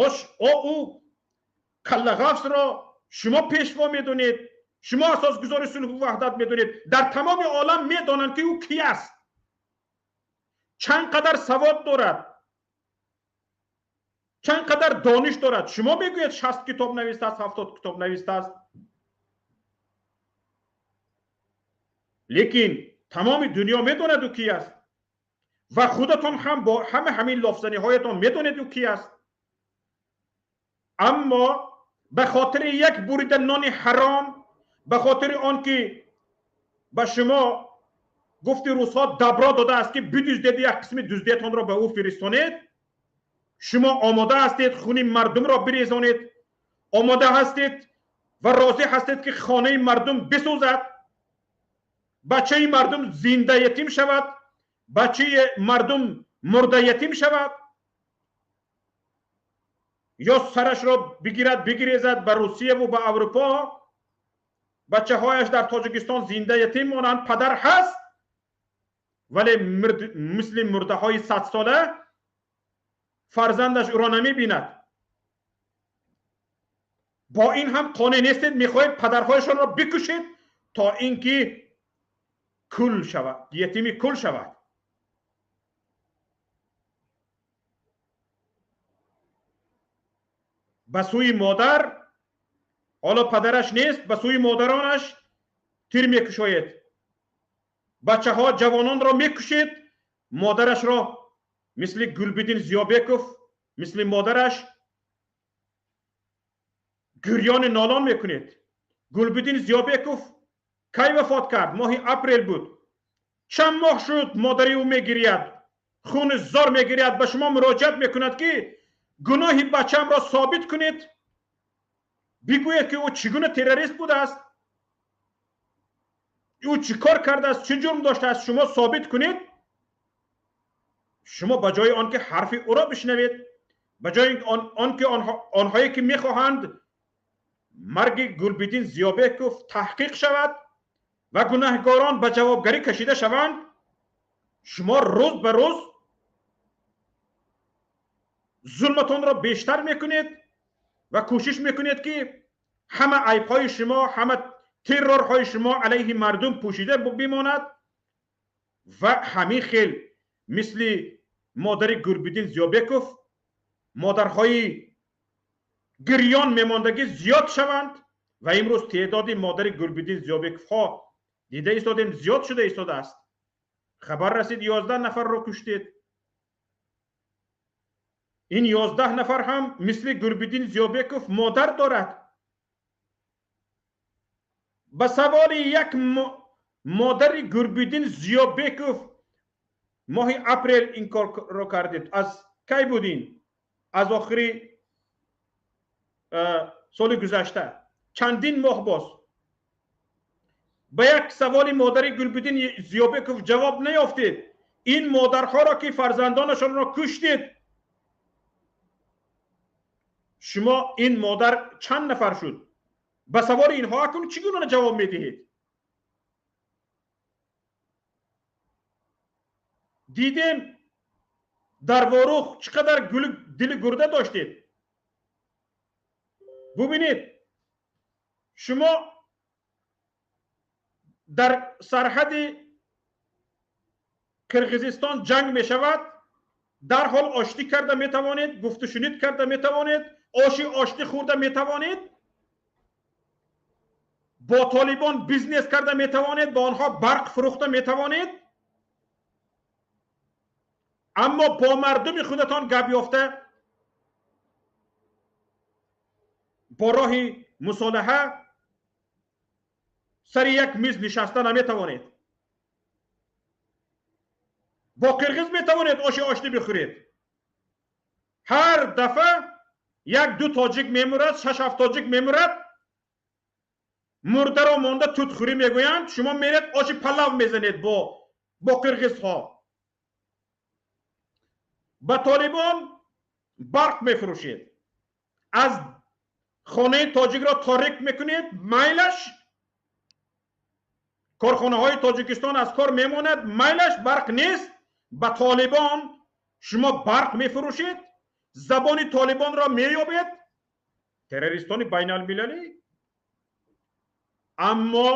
Ӯ каллағафсро шумо пешво медонед, шумо асосгузори сулҳу ваҳдат медонед. Дар тамоми олам медонанд ки ӯ ки аст, чанд қадар савод дорад, чанд қадар дониш дорад. Шумо мегӯед 60 китоб навистааст, 70 китоб навистааст, лекин тамоми дунё медонад ӯ ки аст ва худатон ҳам бо ҳама ҳамин лофзаниҳоятон медонед ӯ ки аст. Аммо ба хотири як бурида нони ҳаром, ба хотири он ки ба шумо гуфти русҳо добро додааст, ки бидуздед, як қисми дуздиятонро ба ӯ фиристонед, шумо омода ҳастед хуни мардумро бирезонед, омода ҳастед ва розӣ ҳастед ки хонаи мардум бисӯзад, бачаи мардум зинда ятим шавад, бачаи мардум мурда ятим шавад, ё сарашро бигирад бигирезад ба Русияву ба Аврупо, бачаҳояш дар Тоҷикистон зинда ятим монанд. Падар ҳаст, вале мисли мурдаҳои 100 сола фарзандаш ӯро намебинад. Бо ин ҳам қонеъ нестед, мехоҳед падарҳояшонро бикушед то ин ки кул шавад, ятими кул шавад. Ба сӯи модар, ҳоло падараш нест, ба сӯи модаронаш тир мекушоед, бачаҳо ҷавононро мекушед, модарашро мисли Гулбиддин Зиёбеков, мисли модараш гирёни нолон мекунед. Гулбиддин Зиёбеков кай вафот кард? Моҳи апрел буд. Чанд моҳ шуд модари ӯ мегирияд, хуни зор мегирияд, ба шумо муроҷиат мекунад ки гуноҳи бачаамро собит кунед, бигӯед ки ӯ чӣ гуна террорист будааст, ӯ чӣ кор кардааст, чӣ ҷурм доштааст, шумо собит кунед. Шумо ба ҷои он ки ҳарфи ӯро бишнавед, ба ҷои он ки онҳое ки мехоҳанд марги Гулбиддин Зиёбеков таҳқиқ шавад ва гунаҳгорон ба ҷавобгарӣ кашида шаванд, шумо рӯз ба рӯз зулматонро бештар мекунед ва кӯшиш мекунед, ки ҳама айбҳои шумо, ҳама террорҳои шумо алайҳи мардум пӯшида бимонад ва ҳамин хел мисли модари Гулбиддин Зиёбеков модарҳои гирён мемондагӣ зиёд шаванд. Ва имрӯз теъдоди модари Гулбиддин Зиёбековҳо дида истодем, зиёд шуда истодааст. Хабар расид 11 нафарро куштед. Ин 11 нафар ҳам мисли Гулбиддин Зиёбеков модар дорад. Ба саволи як модари Гулбиддин Зиёбеков моҳи апрел ин корро кардед, аз кай будин? Аз охири соли гузашта, чандин моҳ боз. Ба як саволи модари Гулбиддин Зиёбеков ҷавоб наёфтед. Ин модарҳоро ки фарзандонашонро куштед, шумо ин модар чанд нафар шуд? Ба саволи инҳо акнун чӣ гуна ҷавоб медиҳед? Дидем дар Ворух чӣ қадар дили гурда доштед. Бубинед, шумо дар сарҳади Қирғизистон ҷанг мешавад, дарҳол оштӣ карда метавонед, гуфтушунид карда метавонед, оши оштӣ хӯрда метавонед, бо толибон бизнес карда метавонед, ба онҳо барқ фурӯхта метавонед, аммо бо мардуми худатон гап ёфта бо роҳи мусолиҳа сари як миз нишаста наметавонед. Бо қирғиз метавонед оши оштӣ бихӯред. Ҳар дафъа як-ду тоҷик мемурад, 6-7 тоҷик мемурад, мурдаро монда тутхӯрӣ мегӯянд, шумо меред оши палав мезанед бо қирғизҳо. Ба толибон барқ мефурӯшед, аз хонаи тоҷикро торик мекунед, майлаш корхонаҳои Тоҷикистон аз кор мемонад, майлаш барқ нест, ба толибон шумо барқ мефурӯшед, забони толибонро меёбед, террористони байналмилалӣ. Аммо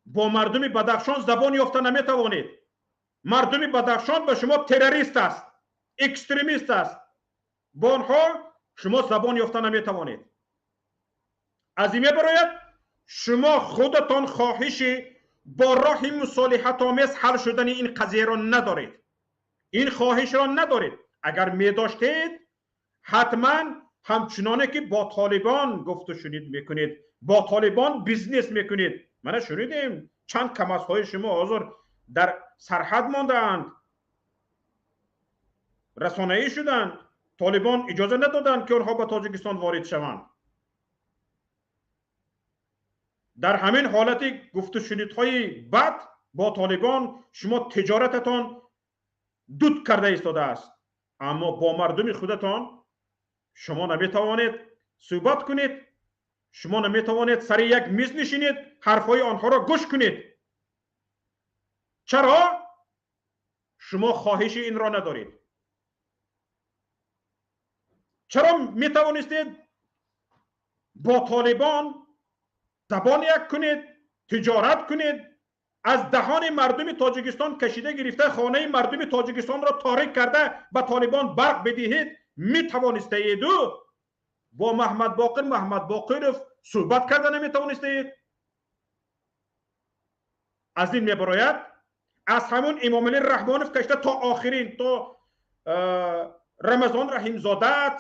бо мардуми Бадахшон забон ёфта наметавонед. Мардуми Бадахшон ба шумо террорист аст, экстремист аст. Бо онҳо шумо забон ёфта наметавонед. Аз ин мебарояд шумо худатон хоҳиши бо роҳи мусолиҳатомез ҳал шудани ин қазияро надоред. Ин хоҳишро надоред. Агар медоштед, ҳатман ҳамчуноне ки бо толибон гуфтушунид мекунед, бо толибон бизнес мекунед. Мана шунидем чанд камазҳои шумо ҳозир дар сарҳад мондаанд, расонаӣ шуданд. Толибон иҷоза надоданд, ки онҳо ба Тоҷикистон ворид шаванд. Дар ҳамин ҳолати гуфтушунидҳои бад бо толибон шумо тиҷорататон дуд карда истодааст. Аммо бо мардуми худатон шумо наметавонед суҳбат кунед, шумо наметавонед сари як миз нишинед, ҳарфҳои онҳоро гӯш кунед. Чаро? Шумо хоҳиши инро надоред. Чаро метавонистед бо толибон забон як кунед, тиҷорат кунед, аз даҳони мардуми Тоҷикистон кашида гирифта хонаи мардуми Тоҷикистонро торик карда ба толибон барқ бидиҳед? Метавонистаеду бо Маҳмадбоқир Маҳмадбоқиров суҳбат карда наметавонистаед. Аз ин мебарояд аз ҳамун Эмомалӣ Раҳмонов кашида то охирин, то Рамазон Раҳимзодат,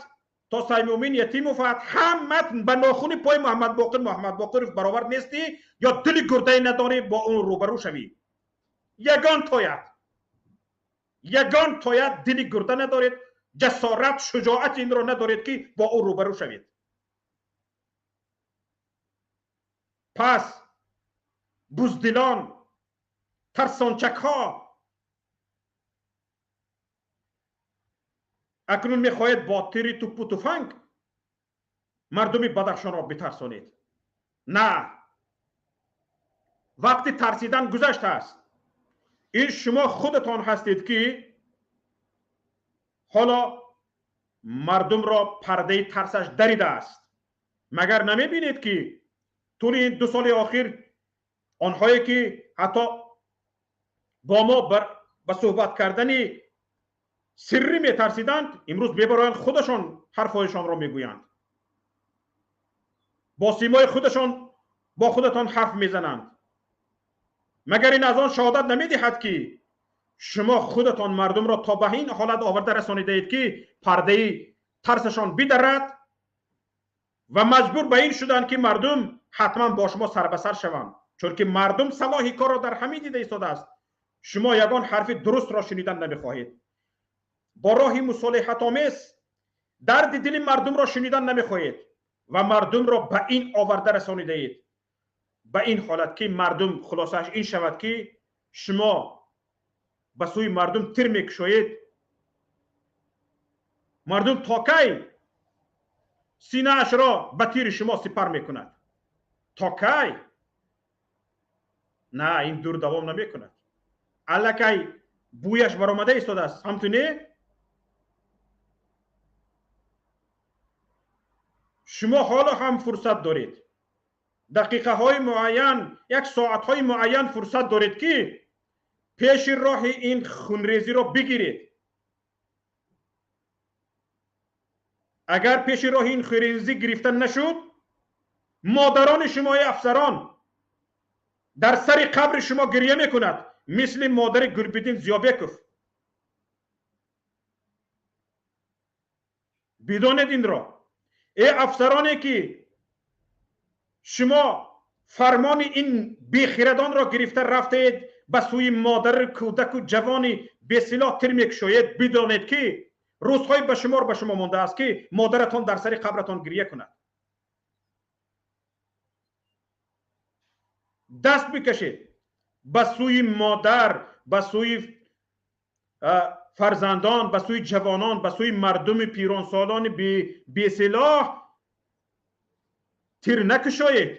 то Саймумин Ятимоват, ҳамат ба нохуни пои Маҳмадбоқир Маҳмадбоқиров баровар нестӣ ё дили гурдае надорӣ бо он рӯбарӯ шавӣ. Ягон тоят, ягон тоят дили гурда надоред, ҷасорат, шуҷоати инро надоред, ки бо ӯ рӯбарӯ шавед. Пас буздилон, тарсончакҳо акнун мехоҳед бо тири туппу туфанг Мардуми Бадахшонро битарсонед. На, вақти тарсидан гузаштааст. Ин шумо худатон ҳастед, ки ҳоло мардумро пардаи тарсаш даридааст. Магар намебинед, ки тӯли ин 2 соли охир онҳое ки ҳатто бо мо ба суҳбат кардани сиррӣ метарсиданд, имрӯз мебароянд, худашон ҳарфҳояшонро мегӯянд, бо симои худашон бо худатон ҳарф мезананд. Магар ин аз он шаҳодат намедиҳад, ки шумо худатон мардумро то ба ин ҳолат оварда расонидаед, ки пардаи тарсашон бидарад ва маҷбур ба ин шуданд, ки мардум ҳатман бо шумо сар ба сар шаванд, чунки мардум салоҳи корро дар ҳамин дида истодааст. Шумо ягон ҳарфи дурустро шунидан намехоҳед, бо роҳи мусолиҳатомез дарди дили мардумро шунидан намехоҳед ва мардумро ба ин оварда расонидаед, ба ин ҳолат, ки мардум хулосааш ин шавад, ки шумо ба сӯи мардум тир мекушоед. Мардум то кай синаашро ба тири шумо сипар мекунад? То кай? На, ин дур давом намекунад. Аллакай бӯяш баромада истодааст. Ҳамту не? Шумо ҳоло ҳам фурсат доред, дақиқаҳои муайян, як соатҳои муайян фурсат доред, ки пеши роҳи ин хунрезиро бигиред. Агар пеши роҳи ин хунрезӣ гирифта нашуд, модарони шумои афсарон дар сари қабри шумо гирья мекунад, мисли модари Гулбиддин Зиёбеков. Бидонед инро, э афсароне ки шумо фармони ин бехирадонро гирифта рафтаед, ба сӯи модари кӯдаку ҷавони бесилоҳ тир мекушоед, бидонед, ки рӯзҳои ба шумор ба шумо мондааст, ки модаратон дар сари қабратон гирья кунад. Даст бикашед ба сӯи модар, ба сӯи фарзандон, ба сӯи ҷавонон, ба сӯи мардуми пиронсолони бесилоҳ тир накушоед.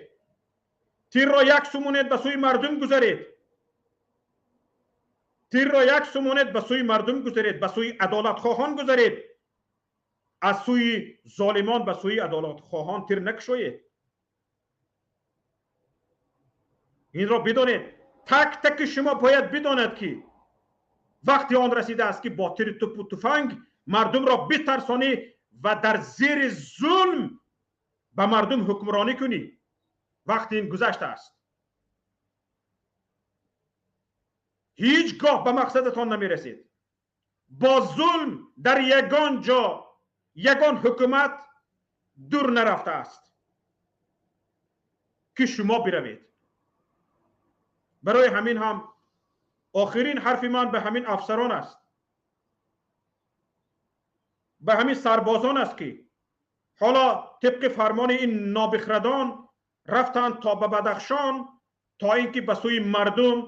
Тирро як сумонед, ба сӯи мардум гузаред. Тирро як сумонед, ба сӯи мардум гузаред, ба сӯи адолатхоҳон гузаред. Аз сӯи золимон ба сӯи адолатхоҳон тир накушоед. Инро бидонед, так таки шумо бояд бидонад, ки вақти он расидааст, ки бо тири тупу туфанг мардумро битарсонӣ ва дар зери зулм ба мардум ҳукмронӣ кунӣ. Вақти ин гузаштааст. Ҳеҷ гоҳ ба мақсадатон намерасед. Бо зулм дар ягон ҷо ягон ҳукумат дур нарафтааст, ки шумо биравед. Барои ҳамин ҳам охирин ҳарфи ман ба ҳамин афсарон аст, ба ҳамин сарбозон аст, ки ҳоло тибқи фармони ин нобихрадон рафтанд то ба Бадахшон, то ин ки ба сӯи мардум,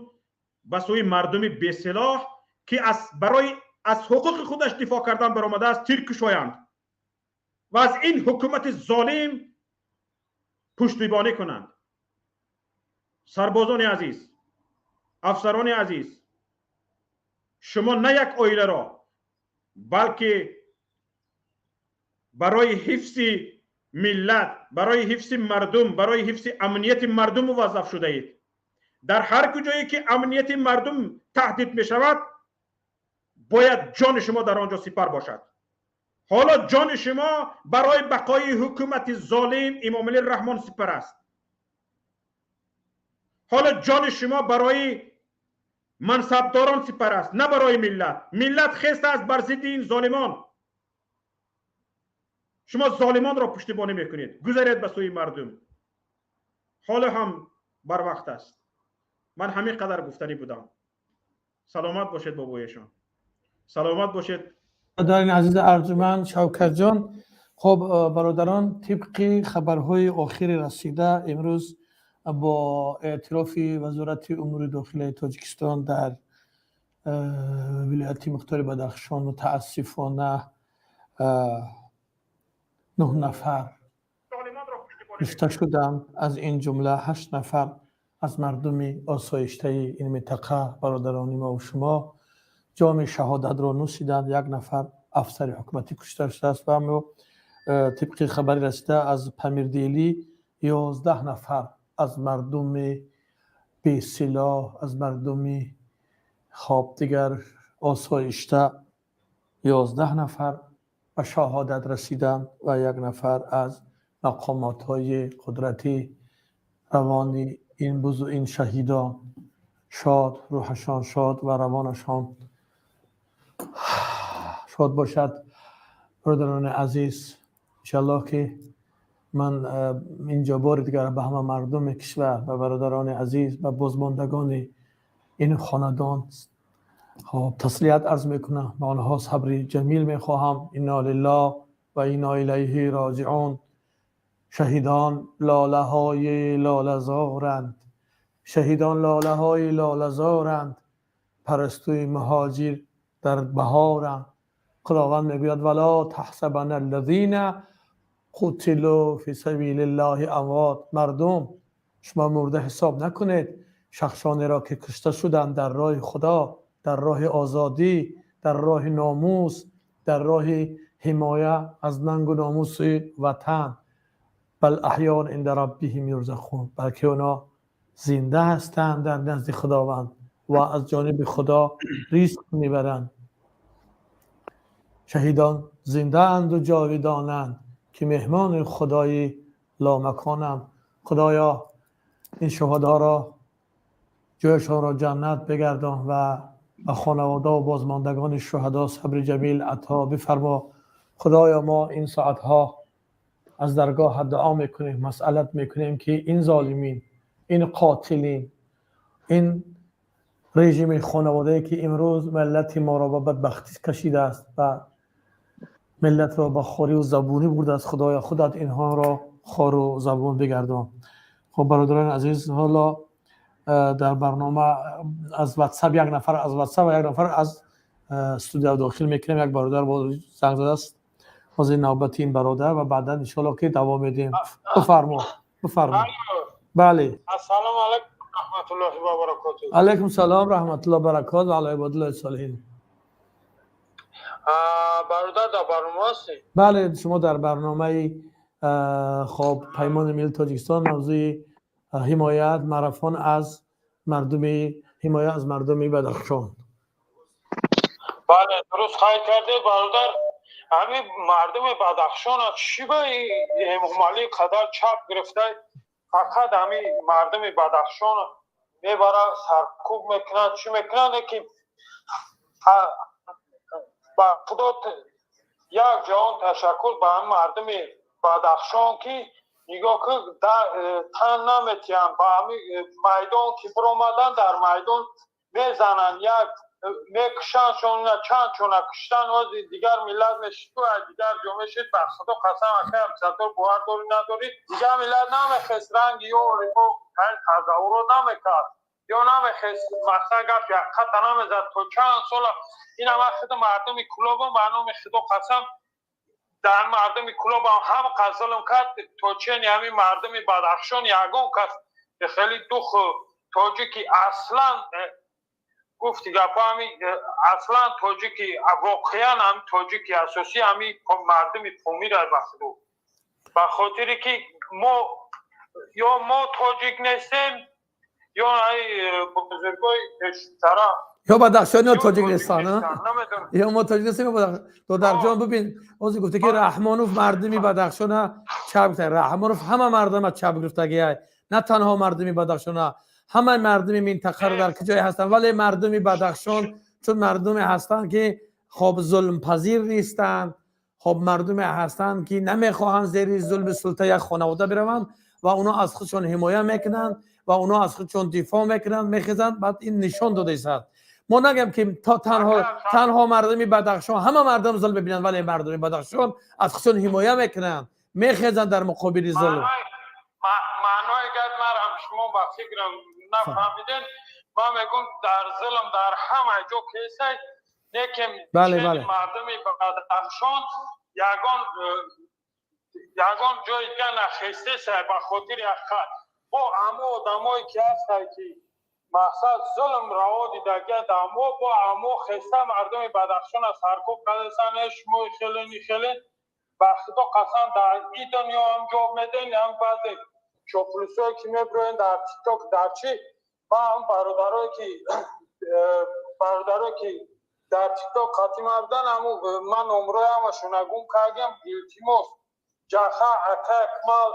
ба сӯи мардуми бесилоҳ, ки аз барои аз ҳуқуқи худаш дифоъ кардан баромадааст, тир кушоянд ва аз ин ҳукумати золим пуштибонӣ кунанд. Сарбозони азиз, афсарони азиз, шумо на як оиларо, балки барои ҳифзи миллат, барои ҳифзи мардум, барои ҳифзи амнияти мардум муваззаф шудаед. Дар ҳар куҷое ки амнияти мардум таҳдид мешавад, бояд ҷони шумо дар он ҷо сипар бошад. Ҳоло ҷони шумо барои бақои ҳукумати золим Эмомалӣ Раҳмон сипар аст. Ҳоло ҷони шумо барои мансабдорон сипар аст, на барои миллат. Миллат хеста аст бар зидди ин золимон. Шумо золимонро пуштибонӣ мекунед. Гузаред ба сӯи мардум. Ҳоло ҳам барвақт аст. Ман ҳамин қадар гуфтанӣ будам. Саломат бошед, бобоешон. Саломат бошед. Бародарони азизи арҷуманд, Шавкатҷон, хоб, бародарон, тибқи хабарҳои охири расида имрӯз бо эътирофи Вазорати умури дохилаи Тоҷикистон дар вилояти мухтори Бадахшон мутаассифона 9 нафар Кушта шуданд. Аз ин ҷумла 8 нафар аз мардуми осоиштаи ин минтақа, бародарони мо ва шумо, ҷоми шаҳодатро нӯшиданд. Як нафар афсари ҳукуматӣ кушта шудааст ва мо тибқи хабари расида аз Памирделӣ 11 нафар аз мардуми бесилоҳ, аз мардуми хоб дигар осоишта 11 нафар ба шаҳодат расиданд ва як нафар аз мақомотҳои қудратӣ. Равони ин бузу ин шаҳидон шод, рӯҳашон шод ва равонашон шод бошад. Бародарони азиз, иншаллоҳ ки ман инҷо бори дигар ба ҳама мардуми кишвар, ба бародарони азиз, ба бозмондагони ин хонадон хоб таслият арз мекунам, ба онҳо сабри ҷамил мехоҳам. Инна лиллаҳ ва инна илайҳи роҷиун. Шаҳидон лолаҳои лолазоранд, шаҳидон лолаҳои лолазоранд, парастуи муҳоҷир дар баҳоранд. Худованд мегӯяд: вала таҳсабанна аллазина қутилу фи сабилиллаҳи амвот. Мардум, шумо мурда ҳисоб накунед шахсонеро ки кушта шуданд дар роҳи Худо, дар роҳи озодӣ, дар роҳи номус, дар роҳи ҳимоя аз нангу номуси ватан. Бал аҳёун инда раббиҳим юрзақун, балки онҳо зинда ҳастанд дар назди Худованд ва аз ҷониби Худо ризқ мебаранд. Шаҳидон зиндаанду ҷовидонанд, ки меҳмони Худои ломаконанд. Худоё, ин шуҳадоро ҷояшонро ҷаннат бигардон ва ба хонавода ва бозмондагони шуҳадо сабри ҷамил ато бифармо. Худоё, мо ин соатҳо аз даргоҳат дуо мекунем, масъалат мекунем, ки ин золимин, ин қотилин, ин режими хонаводае ки имрӯз миллати моро ба бадбахтӣ кашидааст ва миллатро ба хорию забунӣ бурдааст, Худоё, худат инҳоро хору забун бигардон. Хуб, бародарони азиз, ҳоло дар барнома аз ватсап як нафар аз ватсап ва як нафар аз студия дохил мекунем. Як бародар занг задааст, ҳозир навбати ин бародар ва баъдан иншоалло ки давом медиҳем. Бифармо, бифармо. Бале. Ассалому алайкум раҳматуллоҳи ва баракотуҳ. Алайкум салом раҳматуллоҳ баракот ва ала ибодиллоҳи солиҳин. Бародар, дар барнома ҳастед? Бале, шумо дар барномаи хоб Паймони милли Тоҷикистон, мавзӯи ҳимоят, марафон аз мардуми ҳимоя аз мардуми Бадахшон. Бале, дуруст қайд кардед, бародар. Ҳамин мардуми Бадахшона чӣ ба Эмомалӣ қадар чап гирифта, фақат ҳамин мардуми Бадахшона мебара, саркӯб мекунад, чӣ мекунад, ки ба Худо як ҷаҳон ташаккур ба ҳамин мардуми Бадахшон, ки нигоҳ кун, тан наметиҳанд ба ҳамин майдон, ки биромадан дар майдон мезананд, як мекушандшон, чанд чона куштан. Ози дигар миллат мешид, дигар ҷо мешид, ба Худо қасам, акай Абдусаттор, бовар дорӣ надорӣ, дигар миллат намехест, ранги ё тазаввурот намекард ё намехест, мақсад гап яққата намезад то чанд сола. Ина ман худ мардуми Кулобам, ба номи Худо қасам, дар мардуми Кулобам ҳам қасалам кард то чени ҳамин мардуми Бадахшон ягон кас хеле дух тоҷики аслан гуфти гапо, ҳами аслан тоҷики, воқеан ҳами тоҷики асосӣ ҳами мардуми Помира, ба Худо, ба хотире ки мо ё мо тоҷик нестем, ё ай бузургои пештара ё бадахшон ё тоҷик нестан, ё мо тоҷик нестем, ё додарҷон. Бибин, ҳозир гуфта ки Раҳмонов мардуми Бадахшона чап гирифта. Раҳмонов ҳама мардума чап гирифтагиай, на танҳо мардуми Бадахшона, ҳамаи мардуми минтақаро дар куҷое ҳастанд. Вале мардуми Бадахшон чун мардуме ҳастанд ки хоб зулмпазир нестанд, хоб мардуме ҳастанд ки намехоҳанд зери зулми султа як хонавода бираванд ва онҳо аз худшон ҳимоя мекунанд ва онҳо аз худшон дифоъ мекунанд, мехезанд. Баъд ин нишон дода истад. Мо нагем ки танҳо мардуми Бадахшон, ҳама мардум зулм мебинанд, вале мардуми Бадахшон аз худшон ҳимоя мекунанд, мехезанд дар муқобили зулм. Маънои гап марам шумо ба фикрам нафаҳмидед. Ман мегӯм, дар зулм дар ҳама ҷо кесай, лекин бале, бале. Мардуми Бадахшон ягон Ягон ҷои дига нахестесай ба хотири ҳақиқат. Бо амо одамое ки ҳастай, ки мақсад зулм раво дидагия дамо, бо амо хеста мардуми Бадахшона саркӯб кардасан. Шумо хеле хеле, ба Худо қасам, дар и дунё ҳам ҷавоб медиҳем, ҳам баъзе чоплусое ки мебироен дар Тикток, дар чӣ. Ма ҳам бародарое ки дар Тикток қатима будан, ҳаму ман номрои ҳамашона гум кардам. Илтимос, ҷаха, ака Акмал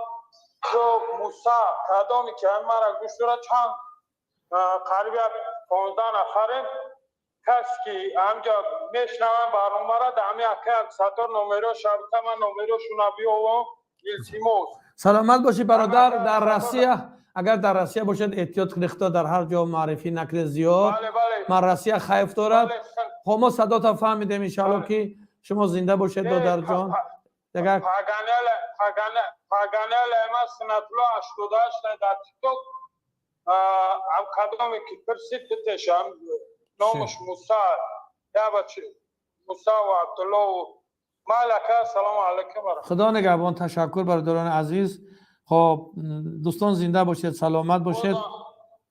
ё Муса, кадоме ки ҳами мара гӯш дорад, чанд қариб як 15 нафарем. Касе ки ҳамҷа мешнаванд барномара, дар ҳами ака Саттор номеро шабта, ман номерошона биёвам, илтимос. Саломат бошӣ, бародар. Дар Россия, агар дар Россия бошад, эҳтиёт кунед, худо дар ҳар ҷо муаррифӣ накунед зиёд. Ман Россия хайф дорад. Хоб, мо садота фаҳмидем, иншаалло, ки шумо зинда бошед, додарҷон. Паганеле ман Сунатулло 88 дар Тикток. Ҳам кадоме ки пирсид, битешам, номаш Муса, я бачи Муса ва Абдулло. Малака, салому алайкум. Худо нигаҳбон. Ташаккур, бародарони азиз. Хоб, дӯстон, зинда бошед, саломат бошед.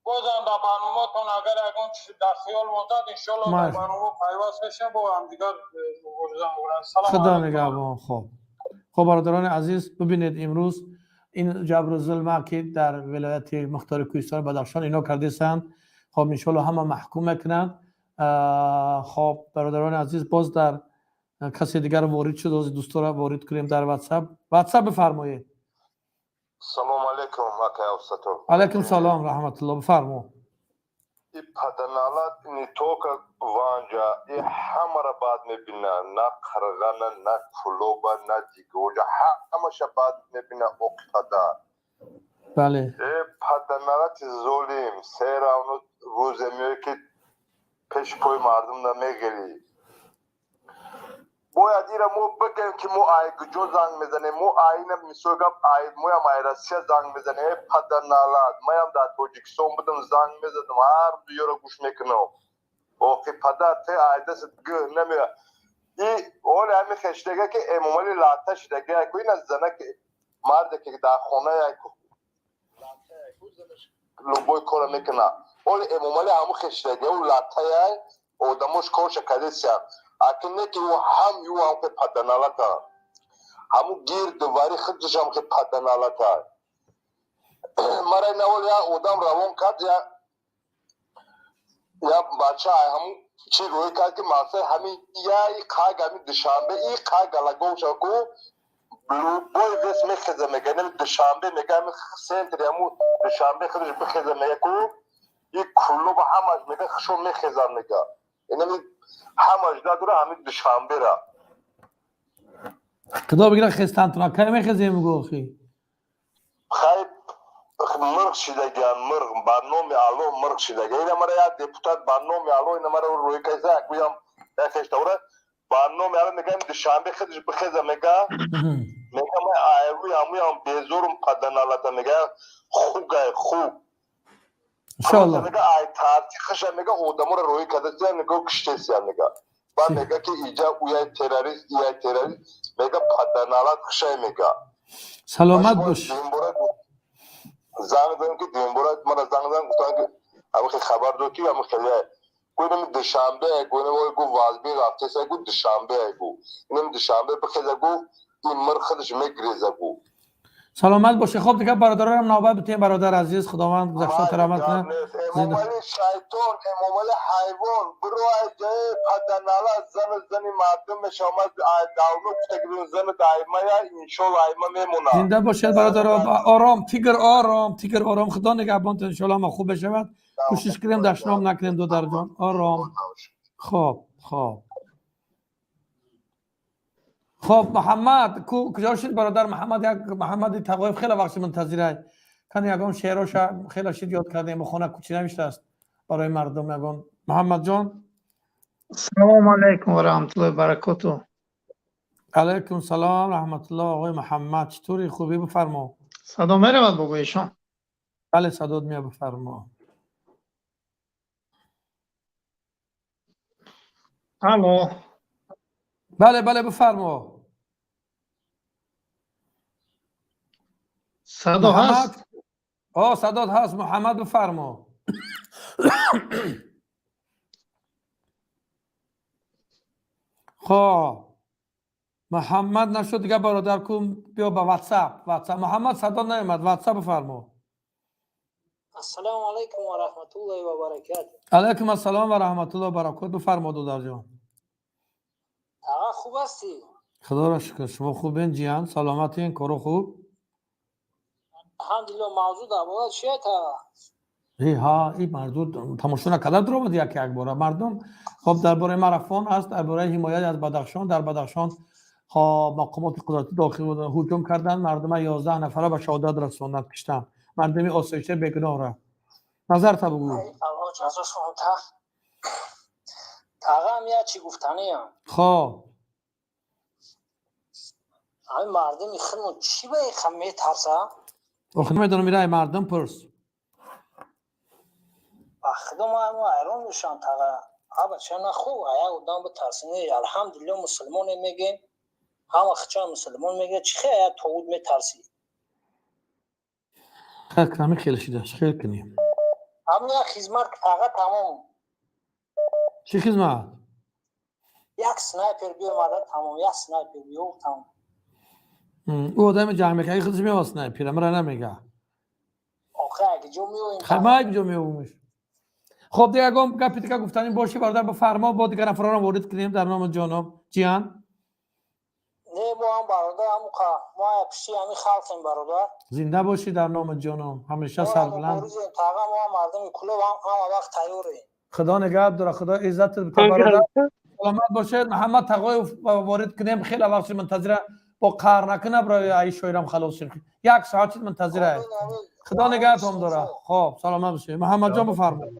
Бозам дар барноматон агар ягон чиз дар хиёл мондад, иншоалло дар барнома пайваст мешем, бо ҳамдигар мубориза мебарем. Худо нигаҳбон. Хоб, бародарони азиз, бибинед, имрӯз ин ҷабру зулма ки дар вилояти мухтори кӯҳистони Бадахшон ино кардесанд, хоб, иншоалло ҳама маҳкум мекунанд. Хоб, бародарони азиз, боз дар касе дигар ворид шуд. Ози дӯстора ворид кунем дар Ватсап. Ватсап, бифармоед. Салому алейкум, акай Абсаттор. Алайкум салом, раҳматулло, бифармо. И паданалат не только Ванҷа, и ҳамара бад мебина, на Қарғана, на Кулоба, на дигоҷа, ҳамаша бад мебина, оқи падар. Э паданалати золим, се равно рӯзе меояд, ки пеши пои мардум намегирӣ. Бояд ира мо бигӯем, ки мо ай куҷо занг мезанем. Мо айна, мисол гап, ай моям ай Россия занг мезанем. Э паданалат, маям дар Тоҷикистон будам, занг мезадам, ҳар дуёро гӯш мекунам. Оқи падар, те ай дастат гӯ намеояд. И оли ҳами хештага, ки Эмомали латта шидаги, яку ина занаки марде, ки дар хона яку любой кора мекуна. Оли Эмомали ҳаму хештаги ӯ латтаяй, одамош корша кадесиян. Аки не, ки ӯ ҳам ю ҳам ки паданалата, ҳаму гирду вари худшам ки паданалата. Мара навол я одам равон кард, я бача ҳаму чӣ рӯй кард, ки мақсад ҳами яй қаг, ҳами Душанбе и қаг галагов ку любой вес мехеза, мега нами Душанбе, мега ҳами центри ҳаму Душанбе худаш бихеза, мега ку и Кулоба ҳамаш, мега хушо мехезам, мега инами ҳамаш надора ҳами Душанбера. Худо бигира хестантона. Кай мехезем, гӯхи? Хай, мирғ шидагиан, мирғ, ба номи Аллоҳ, мирғ шидага. Ина мара як депутат, ба номи Аллоҳ, ина мара рӯй кайса, якуям яхештаура, ба номи Аллоҳ мегаем, Душанбе худаш бихеза, мега ма айрӯи ҳамуям безорум, паданалата, мега хугай хуг. Иншоалло. Мега ай тарти хаша, мега одаморо рӯй кардасия, мега киштесия, мега баъд мега, ки иҷа уяй террорист, ияй террорист, мега паданалат хушай, мега. Саломат бош. Занг задам, ки дуюмбора мара занг задам, гуфтам, ки ҳамихе хабар дод, ки ҳами хеле гӯ, инами Душанбе гӯ, инами гӯ вазби рафтеса гӯ, Душанбе гӯ, инами Душанбе бихеза гӯ, ин мир худаш мегиреза гӯ. Саломат боше. Хоб, дигар бародарам навбат битем. Бародар азиз, Худованд гузаштаро раҳмат кунад. Эмомали шайтон, Эмомали ҳайвон, биро ай ҷои паданала, зану зани мардум мешомад, ай давно гуфтагибин, зани даймая, иншолло айма мемонад. Зинда бошед, бародаро. Ором, тигр, ором, тигр, ором. Худо нигаҳбонтон. Иншолло ҳама хуб мешавад. Кӯшиш кунем, дашном накунем, додарҷон, ором. Хоб, Муҳаммад куҷо шуд? Бародар Муҳаммад, як Муҳаммади Тағоев хеле вақти мунтазирай. Кани ягон шеъроша хеле шид ёд кардем, бихона, кучи навиштааст барои мардум ягон. Муҳаммадҷон. Салому алайкум ва раҳматуллоҳи баракоту. Алайкум салом, раҳматуллоҳ, оғои Муҳаммад, читури, хубӣ, бифармо. Садо меравад, бобоишон? Бале, садот меяд, бифармо. Алло. Бале, бифармо. Садо ҳаст? Садот ҳаст. Муҳаммад, бифармо. Хоб, Муҳаммад нашуд, дига бародар кун, биё ба WhatsApp. WhatsApp Муҳаммад садо наёмад, WhatsApp бифармо. Ассалому алайкум ва раҳматуллоҳи ва баракатуҳ. Алайкум ассалом ва раҳматуллоҳи ва баракатуҳ. Бифармо, додарҷон. Таға, хуб ҳастӣ? Худоро шукр, шумо хубен, ҷиян? Саломатин? Коро хуб? Алҳамдулиллоҳ. Мавзӯъ дар бораи чия, таға? Ҳа, ин мавзӯъ тамошо накарда дуромад яке як бора мардум. Хоб, дар бораи марафон аст, дар бораи ҳимоят аз Бадахшон. Дар Бадахшон, хоб, мақомоти қудратӣ дохил ҳуҷум карданд, мардума 11 нафара ба шаҳодат расонданд, киштанд мардуми осоишта бегуноҳра. Назарта бугӯ. Аллоҳ ҷазошон та. Таға, ам як чӣ гуфтаниям. Хоб. Ҳамин мардуми худмон чӣ ба иқа метарса? Охи, намедонам, ира мардум пурс. Ба худо, ман ҳайрон мешавам, таға. Аба, ча на хуб, як одам битарси? Не, алҳамдулиллоҳ, мусулмоне мегем, ҳама хича мусулмон мега, чӣ хел як тоғут метарсӣ? Ҳами хел шида, хел кунем. Ҳамин як хизмат, таға, тамом. Чӣ хизмат? Як снайпер биомада, тамом, як снайпер биё, тамом. Ӯ одами ҷанг мекард, худаш мева снайпера, мара намега. Охе, ҷо меоем. Ма ҷо меовумш. Хоб, дига ягон гапи дига гуфтанӣ бошӣ, бародар, бифармо, бо дигар нафаронам ворид кунем дар номи ҷоном, ҷиян. Не, мо ҳам, бародар, ҳамуқа мо пишти ҳамин халқем, бародар. Зинда бошӣ дар номи ҷоном, ҳамеша сарбуланд. Таға, мо ҳам мардуми Кулоб ҳама вақт тайёрем. Худо нигаҳ дора, Худо иззатат бита, бародар, саломат бошед. Муҳаммад Тағоев ворид кунем, хеле вақт шуд мунтазира, бо қаҳр накуна, барои ай шоирам халос шуд, як соат шуд мунтазира. Худо нигаҳатон дора. Хоб, саломат бошед. Муҳаммадҷон, бифармоед.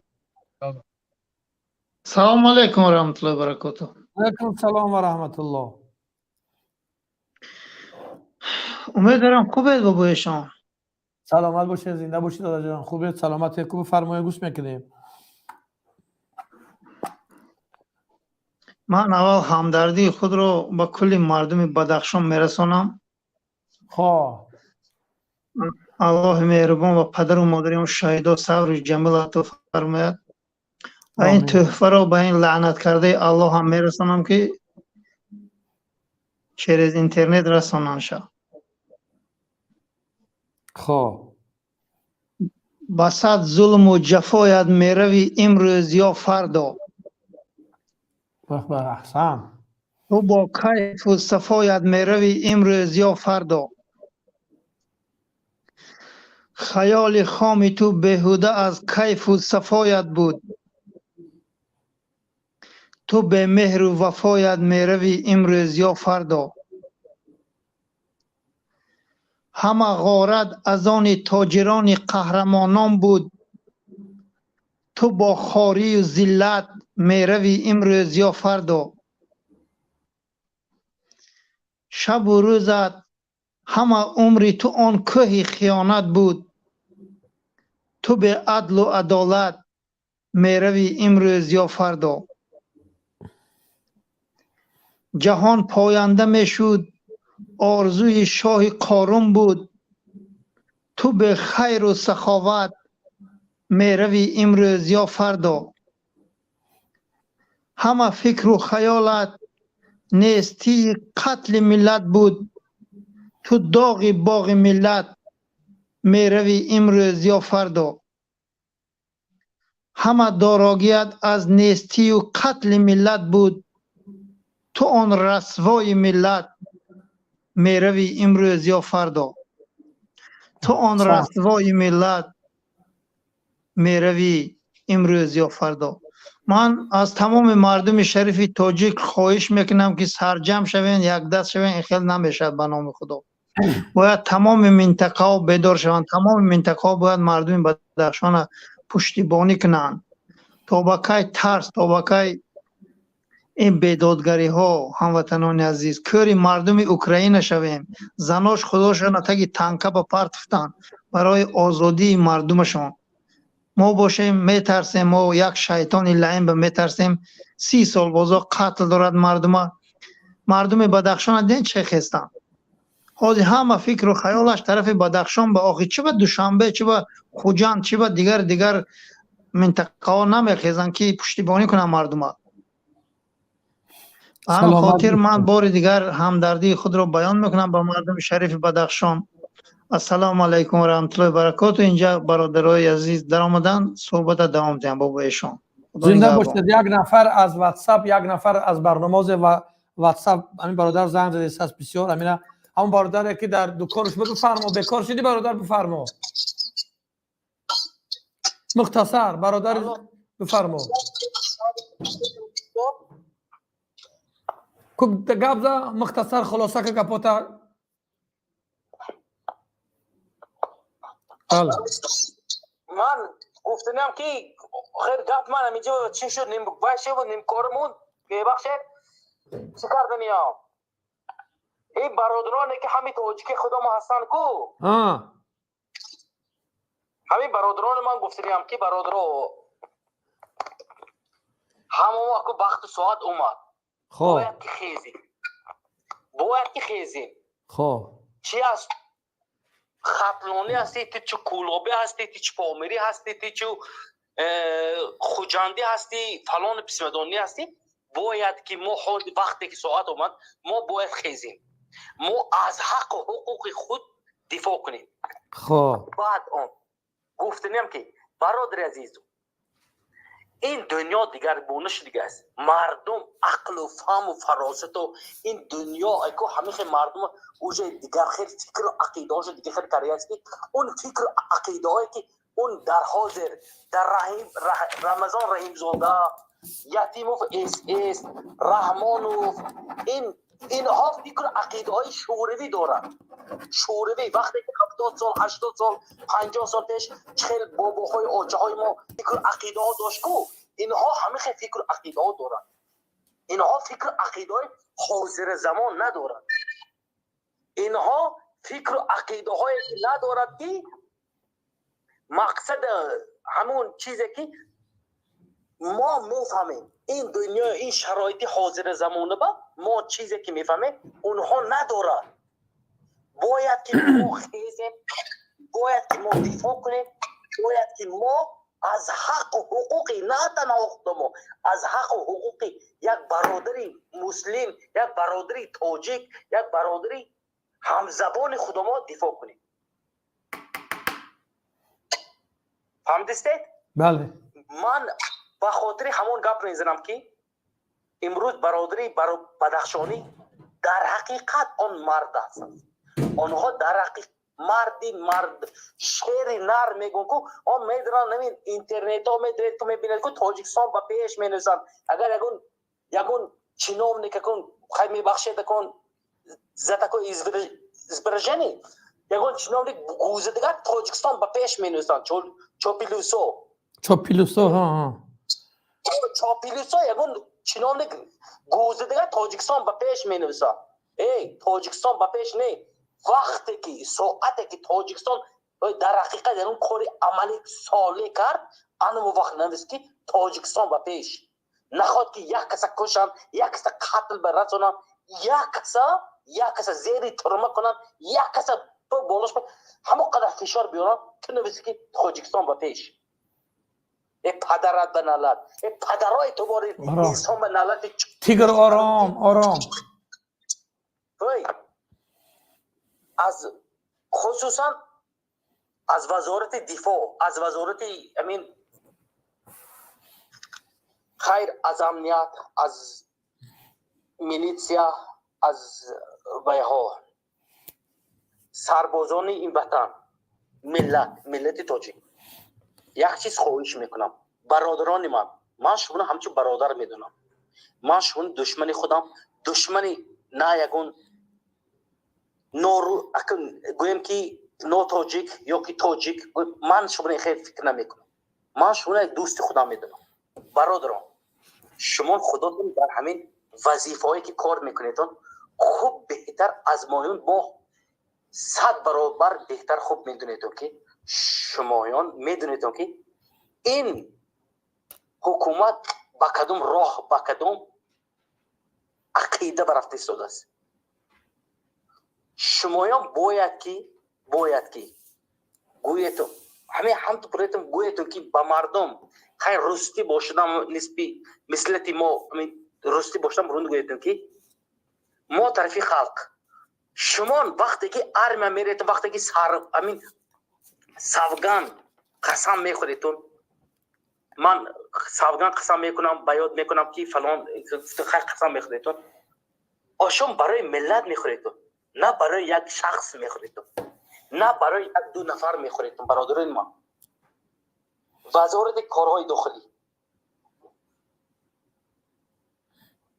Салому алайкум ва раҳматуллоҳи ва баракотуҳ. Алайкум салом ва раҳматуллоҳ. Умед дорам хубед, бобои шумо. Саломат бошед, зинда бошед, додарҷон, хубед, саломате, ку, бифармоед, гӯш мекунем. Ман аввал ҳамдардии худро ба кулли мардуми Бадахшон мерасонам. Хоб. Аллоҳи меҳрубон ба падару модари он шаҳидо сабри ҷамил ато фармояд ва ин тӯҳфаро ба ин лаънаткардаи Аллоҳ ҳам мерасонам, ки через интернет расонанд ша. Хоб. Ба сад зулму ҷафоят меравӣ имрӯз ё фардо. Аҳсан. Ту бо кайфу сафоят меравӣ имрӯз ё фардо. Хаёли хоми ту беҳуда аз кайфу сафоят буд. Ту бемеҳру вафоят меравӣ имрӯз ё фардо. Ҳама ғорат аз они тоҷирони қаҳрамонон буд. Ту бо хорию зиллат меравӣ имрӯз ё фардо. Шабу рӯзат, ҳама умри ту он кӯҳи хиёнат буд. Ту беадлу адолат меравӣ имрӯз ё фардо. Ҷаҳон поянда мешуд, орзуи шоҳи Қорун буд. Ту бехайру саховат меравӣ имрӯз ё фардо. Ҳама фикру хаёлат нестии қатли миллат буд. Ту доғи боғи миллат меравӣ имрӯз ё фардо. Ҳама дорогият аз нестию қатли миллат буд. Ту он расвои миллат меравӣ имрӯз ё фардо. Ту он расвои миллат меравӣ имрӯз ё фардо. Ман аз тамоми мардуми шарифи тоҷик хоҳиш мекунам, ки сарҷамъ шавен, якдаст шавен. Ин хел намешавад, ба номи Худо. Бояд тамоми минтақаҳо бедор шаванд, тамоми минтақаҳо бояд мардуми Бадахшона пуштибонӣ кунанд. То ба кай тарс, то ба кай ин бедодгариҳо, ҳамватанони азиз? Кӯри мардуми Украина шавем, занош худошона таги танка ба партофтанд барои озодии мардумашон. Мо бошем, метарсем, мо як шайтони лаим ба метарсем. 30 сол бозо қатл дорад мардума. Мардуми Бадахшона ден чӣ хестанд? Ҳозир ҳама фикру хаёлаш тарафи Бадахшон ба охи чӣ ба Душанбе, чӣ ба Хуҷанд, чӣ ба дигар дигар минтақаҳо намехезанд, ки пуштибонӣ кунанд мардума. Ба ҳамин хотир ман бори дигар ҳамдардии худро баён мекунам ба мардуми шарифи Бадахшон. Ассалому алайкум ва раҳматуллоҳи баракоту. Инҷа бародарои азиз даромаданд, суҳбата давом диҳам бо эшон. Зинда бошед. Як нафар аз WhatsApp, як нафар аз барномаозе ва WhatsApp ҳамин бародар занг задааст бисёр. Ҳамина ҳамон бародаре ки дар дуконаш буд, бифармо, бекор шудӣ бародар, бифармо. Мухтасар бародар, бифармо. Гап за, мухтасар, хулоса ка гапота. Ман гуфтанам ки хер гап ман ҳаминҷо чӣ шуд, ним вай шуд, нимкормон, мебахшед, чӣ карданиям? Ин бародароне ки ҳамин тоҷики худомо ҳастанд ку, ҳамин бародарони ман гуфтаниям ки бародаро, ҳамамо аку вақту соат омад, бояд ки хезем, бояд ки хезем. Чӣ аст, хатлонӣ ҳастӣ ту, чӣ кӯлобӣ ҳастӣ ту, чӣ помирӣ ҳастӣ ту, чӣ хуҷандӣ ҳастӣ, фалону писмадонӣ ҳастӣ, бояд ки мо ҳол вақте ки соат омад, мо бояд хезем, мо аз ҳаққу ҳуқуқи худ дифоъ кунем. Баъд он гуфтанем ки бародари азизу, ин дунё дигаргуна шудига аст. Мардум ақлу фаҳму фаросату ин дунё айко ҳамин хел мардум уже дигар хел фикру ақидаҳошо дигар хел кардааст, ки он фикру ақидаҳое ки он дар ҳозир дар Рамазон Раҳимзода, Ятимов, СС Раҳмонов, ин инҳо фикру ақидаҳои шӯравӣ доранд. Шӯравӣ вақте ки 70 сол, 80 сол, 50 сол пеш чхел бобоҳои очаҳои мо фикру ақидаҳо дошт ку, инҳо ҳамин хел фикру ақидаҳо доранд. Инҳо фикру ақидаҳои ҳозири замон надоранд. Инҳо фикру ақидаҳое ки надорад, ки мақсад ҳамон чизе ки мо мефаҳмем, ин дунё, ин шароити ҳозири замона ба мо чизе ки мефаҳмем, онҳо надорад. Бояд ки мо хезем, бояд ки мо дифоъ кунем, бояд ки мо аз ҳаққу ҳуқуқи на танҳо худамо, аз ҳаққу ҳуқуқи як бародари муслим, як бародари тоҷик, як бародари ҳамзабони худамо дифоъ кунем. Фаҳмидистед? Бале. Ман ба хотири ҳамон гап мезанам ки имрӯз бародари бадахшонӣ дар ҳақиқат он мард ҳастанд. Онҳо дар ҳақиқат марди мард, шери нар мегӯн ку, он медонанд, ҳамин интернетҳо медонед ку, мебинед ку, Тоҷикистон ба пеш менависанд. Агар ягон чиновник акун хай мебахшед, акун за такое изображение, ягон чиновник гӯза дигар Тоҷикистон ба пеш менависанд. Чопилусо. Чопилусо, ҳа. Чопилусо ягон чиновник гӯза дигар Тоҷикистон ба пеш менависад. Эй, Тоҷикистон ба пеш не. Вақте ки соате ки Тоҷикистон дар ҳақиқат ягон кори амалӣ солеҳ кард, анмо вақт навист ки Тоҷикистон ба пеш. Нахоҳад ки як каса кушанд, як каса қатл барасонанд, як каса зери турма кунанд, як каса болош ҳамон қадар фишор биёранд, ту нависи ки Тоҷикистон ба пеш. Э падарат ба налат, э падарои ту бори инсон ба налат. Тигр ором, ором. Аз хусусан аз вазорати дифоъ, аз вазорати амин хайр, аз амният, аз милитсия, аз вайҳо, сарбозони ин ватан, миллат, миллати тоҷик, як чиз хоҳиш мекунам, бародарони ман, ман шуморо ҳамчун бародар медонам, ман шуморо душмани худам, душмани на ягон нору, гӯем ки нотоҷик ё ки тоҷик, ман шуморо хел фикр намекунам, ман шуморо як дӯсти худам медонам. Бародарон, шумо худотон дар ҳамин вазифаҳое ки кор мекунедон хуб беҳтар аз моён бо 100 баробар беҳтар хуб медонедон ки шумоён медонедон ки ин ҳукумат ба кадом роҳ, ба кадом ақида барафта истодааст. Шумоён бояд ки гӯетон, ҳамин ҳамту пуретон, гӯетон, ки ба мардум хай рустӣ бошадам, нисби мислати мо рустӣ бошадам, рун гӯетон, ки мо тарафи халқ. Шумон вақте ки армия меретон, вақте ки сар ҳамин савган қасам мехӯретон, ман савган қасам мекунам, ба ёд мекунам, ки фалон хай қасам мехӯретон, ошон барои миллат мехӯретон, на барои як шахс мехӯретон, на барои як ду нафар мехӯретон. Бародарони ман, Вазорати корҳои дохилӣ,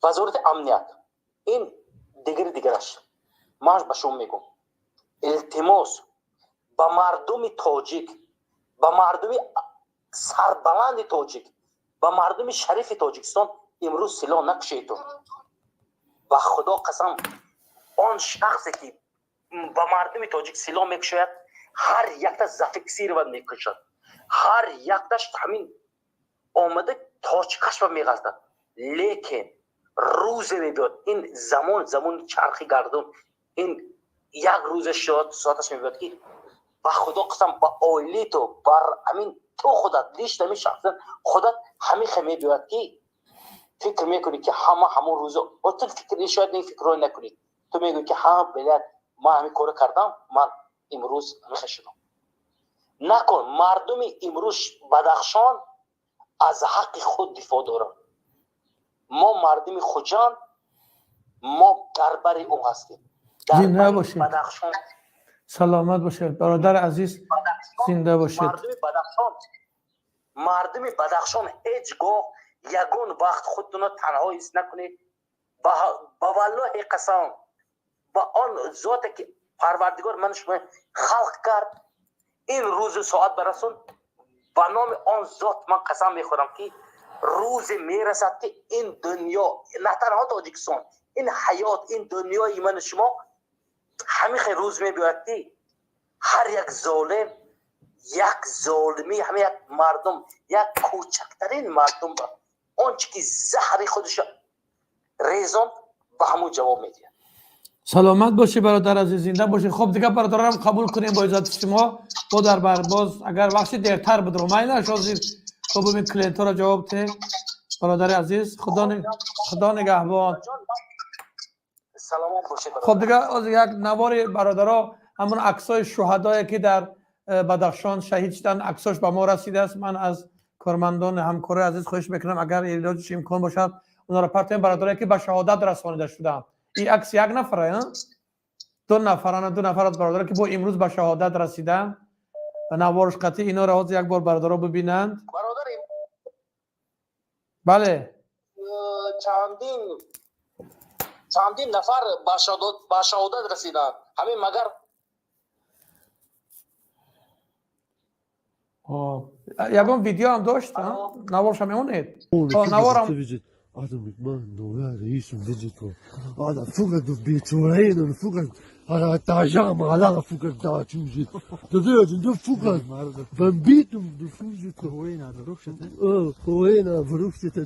Вазорати амният, ин дигари дигараш, ман ба шумо мегӯм, илтимос ба мардуми тоҷик, ба мардуми сарбаланди тоҷик, ба мардуми шарифи Тоҷикистон: имрӯз силоҳ накушедтон. Ба Худо қасам, он шахсе ки ба мардуми тоҷик силоҳ мекушояд, ҳар якта зафиксировать мекушад, ҳар якташ ҳамин омада точкашба меғалтад. Лекин рӯзе мебиёд, ин замон замони чархи гардун, ин як рӯзе шуд, соаташ мебиёд, ки ба Худо қасам, ба оилаи ту, бар ҳамин ту худат, лично ҳамин шахсан худат ҳамин хел мебиёяд, ки фикр мекунӣ, ки ҳама ҳамон рӯзо ту фикр, шояд ин фикрро накунӣ, ту мегӯӣ, ки ҳа, билад, ман ҳамин корро кардам, ман имрӯз ҳамин шудам. Накун. Мардуми имрӯз Бадахшон аз ҳаққи худ дифоъ доранд. Мо мардуми Хуҷанд, мо дар бари ӯ ҳастем. Зинда бошед. Бадахшон. Саломат бошед, бародари азиз, зинда бошед. Мардуми Бадахшон, ҳеҷ гоҳ ягон вақт худтонро танҳо ҳис накунед. Ба валлоҳи қасам, ба он зоте ки Парвардигор ман шумо халқ кард, ин рӯзу соат барасон, ба номи он зот ман қасам мехӯрам, ки рӯзе мерасад, ки ин дунё, на танҳо Тоҷикистон, ин ҳаёт, ин дунёи ману шумо ҳамин хел рӯз мебиёяд, ки ҳар як золим, як золимӣ, ҳама як мардум, як кӯчактарин мардум ба он чи ки заҳри худашо резонд, ба ҳамун ҷавоб медиҳад. Саломат бошӣ, бародар азиз, зинда бошӣ. Хуб, дигар бародарам қабул кунем бо иҷозати шумо. Бо дар бар боз агар вақти дертар бидро, майлаш, ҳозир то бибин клиентҳоро ҷавоб те. Бародари азиз, Худо нигаҳбон. Саломат бошед. Хуб, дигар ҳозир як навори бародаро, ҳамон аксҳои шуҳадое ки дар Бадахшон шаҳид шуданд, аксош ба мо расидааст. Ман аз кормандони ҳамкорои азиз хоҳиш мекунам, агар илоҷиш имкон бошад, онҳоро партоем, бародарое ки ба шаҳодат расонида шуданд. Ин акс як нафара, ду нафарана, ду нафар аз бародаро ки бо имрӯз ба шаҳодат расиданд, наворш қатъи инҳоро ҳозир як бор бародаро бибинанд. Бале. Чандин нафар ба шаҳодат расиданд, ҳамин магар. Ягон видео ҳам дошт, наворша мемонед, наворам. من رئيس ديجيتال هذا فقد بيتورين فقد هذا تاجام على فقد دا توجد تدري فقد بنبيتم دفوزت وين بروفشت. اه وين بروفشت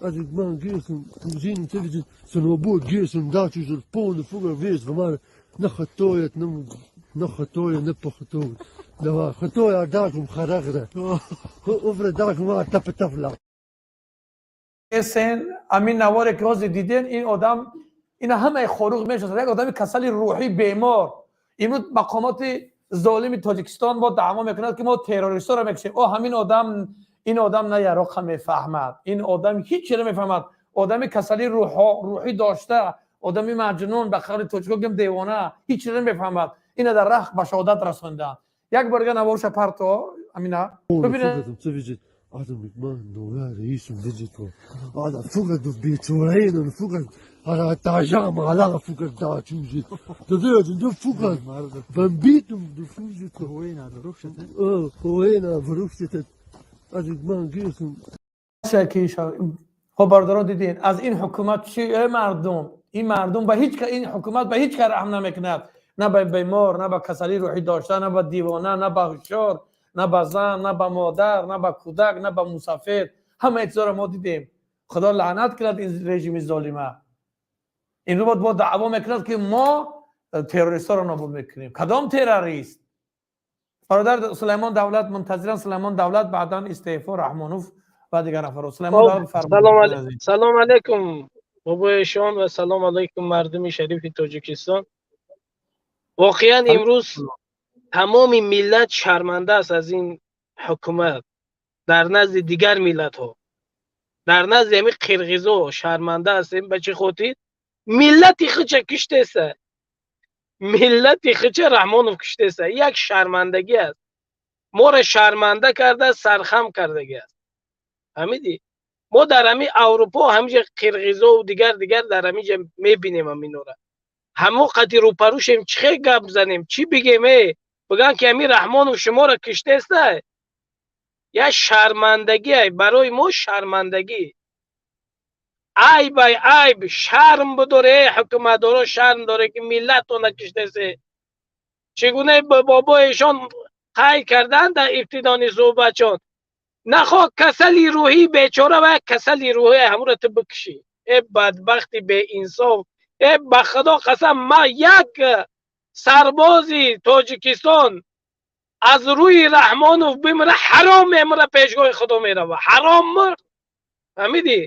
هذا ما جيسن زين تلجن سنوبو جيسن دا توجد بون فقد فيس فما نخطوية نم نخطوية نبخطوية دوا خطوية داكم خرغرة افرد داكم ما تف تفلا. سن امین نواره که ҳозир диден, ин одам, ина ҳамаи хоруғ мешиносад, як одами касали рӯҳӣ, бемор. Имрӯз мақомоти золими Тоҷикистон бо даъво мекунад, ки мо террористҳоро мекушем. О, ҳамин одам, ин одам на яроқа мефаҳмад, ин одам ҳеҷ чиро мефаҳмад. Одами касали рӯҳӣ дошта, одами маҷнун, ба қавли тоҷико гем девона, ҳеҷ чиро намефаҳмад. Ина дар рах ба шаҳодат расонданд. Як бор дига наворша парто, амина бибинед. عظمة من ولا رئيس ديجيتال هذا فقد بيتورين فقد هذا تاجام على فقد دا توجد تدري فقد بنبيتم دفوزت وين بروفشت. اه وين بروفشت هذا ما جيسن. خب бародарон, дидин аз ин ҳукумат чи мардум, ин мардум ба ҳеҷ, ин ҳукумат ба ҳеҷ кар раҳм намекунад, на ба бемор, на ба касалии рӯҳӣ дошта, на ба девона, на ба ҳушёр, на ба зан, на ба модар, на ба кӯдак, на ба мусафир. Ҳама чизоро мо дидем. Худо лаънат кунад ин режими золима. Имрӯз бо даъво мекунад, ки мо террористҳоро нобуд мекунем. Кадом террорист? Бародар Сулаймон Давлат мунтазиран. Сулаймон Давлат, баъдан истеъфо Раҳмонов ва дигар нафарҳо. Сулаймон Давлат. Фармоед. Салом алейкум, бобоишон, ва салом алейкум, мардуми шарифи Тоҷикистон. Воқеан, имрӯз тамоми миллат шарманда аст аз ин ҳукумат. Дар назди дигар миллатҳо, дар назди ҳамин қирғизо шарманда ҳастем. Ба чӣ хотир? Миллати худша киштеса, миллати худша Раҳмонов киштеса. Як шармандагӣ аст, моро шарманда карда, сархам кардагӣ аст. Фаҳмидӣ? Мо дар ҳамин Аврупо, ҳаминҷа қирғизову дигар дигар, дар ҳаминҷа мебинем ҳаминора. Ҳамо қади рӯпарӯ шем, чӣ хел гап занем, чӣ бигем? Э, бигӯянд, ки ҳамин Раҳмонов шуморо киштеста. Як шармандагӣ барои мо, шармандагӣ, айб ай, айб. Шарм бидоре, ҳукуматдоро, шарм доре, ки миллатона киштесе. Чӣ гуна бобоишон қайд карданд дар ибтидони суҳбатшон, нахоҳ касали рӯҳии бечора ва як касали рӯҳӣ, ҳамуро ту бикушӣ. Э, бадбахти беинсоф! Э, ба Худо қасам, ма як сарбози Тоҷикистон аз рӯи Раҳмонов бимира, ҳаром мемира, пешгоҳи Худо мерава, ҳаром мурд. Фаҳмидӣ?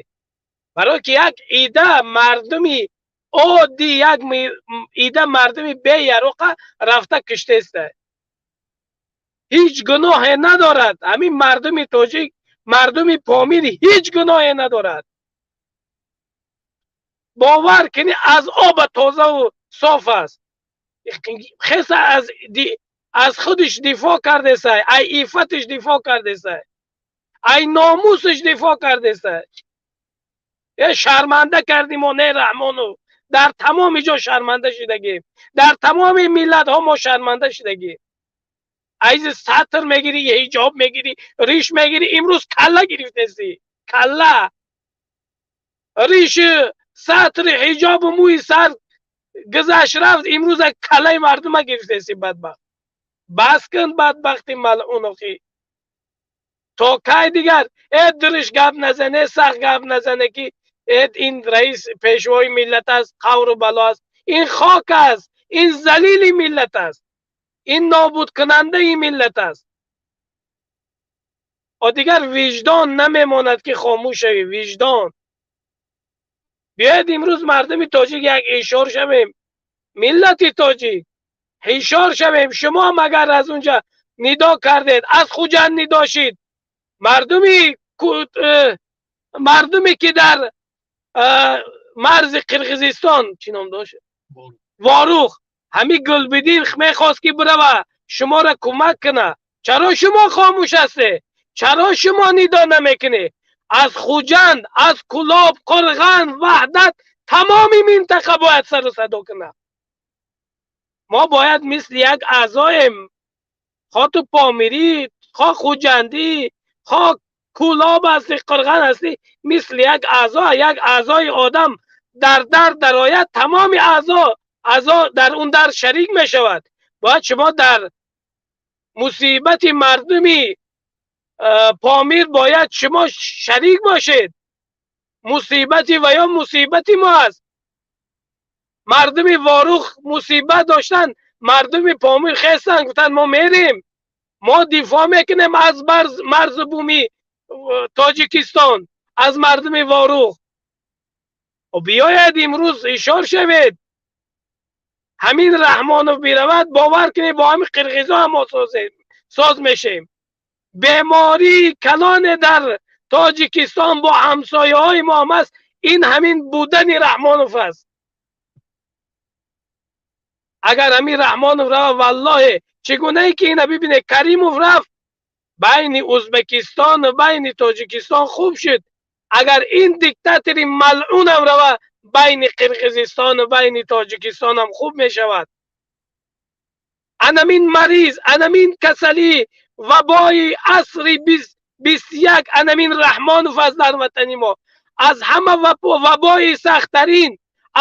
Барое ки як ида мардуми оддӣ, як ида мардуми беяроқа рафта киштеста, ҳеҷ гуноҳе надорад. Ҳамин мардуми тоҷик, мардуми Помир ҳеҷ гуноҳе надорад. Бовар кунӣ, аз оба тозаву соф аст. Хеса аз худаш дифоъ кардесай, ай иффаташ дифоъ кардесай, ай номусаш дифоъ кардесай. Е, шарманда кардим мо, не, Раҳмонов. Дар тамоми ҷо шарманда шудагим, дар тамоми миллатҳо мо шарманда шудагим. Айзи сатр мегирӣ, ҳиҷоб мегирӣ, риш мегирӣ, имрӯз калла гирифтеси. Калла, риш, сатри, ҳиҷобу мӯи сар гузашт, рафт. Имрӯз каллаи мардума гирифтеси, бадбахт. Бас кун, бадбахти малъун. Охӣ, то кай дигар? Э, дуриш гап назане, сахт гап назане, ки э, ин раис пешвои миллат аст, қавру бало аст. Ин хок аст, ин залили миллат аст, ин нобудкунандаи миллат аст. О, дигар виҷдон намемонад, ки хомӯш шавӣ. Виҷдон. Биёед, имрӯз мардуми тоҷик як ҳушёр шавем, миллати тоҷик ҳушёр шавем. Шумо магар аз унҷа нидо кардед, аз Хуҷанд нидо шид. Мардуме ки дар марзи Қирғизистон, чӣ ном дошт, Ворух, ҳамин Гулбиддин мехост, ки бирава шуморо кӯмак куна. Чаро шумо хомӯш ҳастед? Чаро шумо нидо намекунед? Аз Хуҷанд, аз Кулоб, Қурған, Ваҳдат, тамоми минтақа бояд сару садо кунад. Мо бояд мисли як аъзоем, хо ту помирӣ, хо хуҷандӣ, хо Кулоб ҳастӣ, Қурған ҳастӣ, мисли як аъзо. Як аъзои одам дар дард дарояд, тамоми аъзо дар он дард шарик мешавад. Бояд шумо дар мусибати мардуми Помир бояд шумо шарик бошед. Мусибати ва ё мусибати мо аст. Мардуми Ворух мусибат доштанд, мардуми Помир хестанд, гуфтанд: «Мо мерем, мо дифоъ мекунем аз марзу буми Тоҷикистон, аз мардуми Ворух». Биёед, имрӯз ҳушёр шавед. Ҳамин Раҳмонов биравад, бовар кунед, бо ҳамин қирғизо ҳам мо соз мешем. Бемории калоне дар Тоҷикистон бо ҳамсояҳои мо ҳам аст, ин ҳамин будани Раҳмонов аст. Агар ҳамин Раҳмонов рава, валлоҳе, чӣ гунае ки ина бибинед, Каримов рафт, байни Ӯзбекистон ва байни Тоҷикистон хуб шуд. Агар ин диктатори малъунам рава, байни Қирғизистон ва байни Тоҷикистон ҳам хуб мешавад. Анамин мариз, анамин касалӣ, вабои асри 21, анамин Раҳмонов аст. Дар ватани мо аз ҳама вабои сахттарин,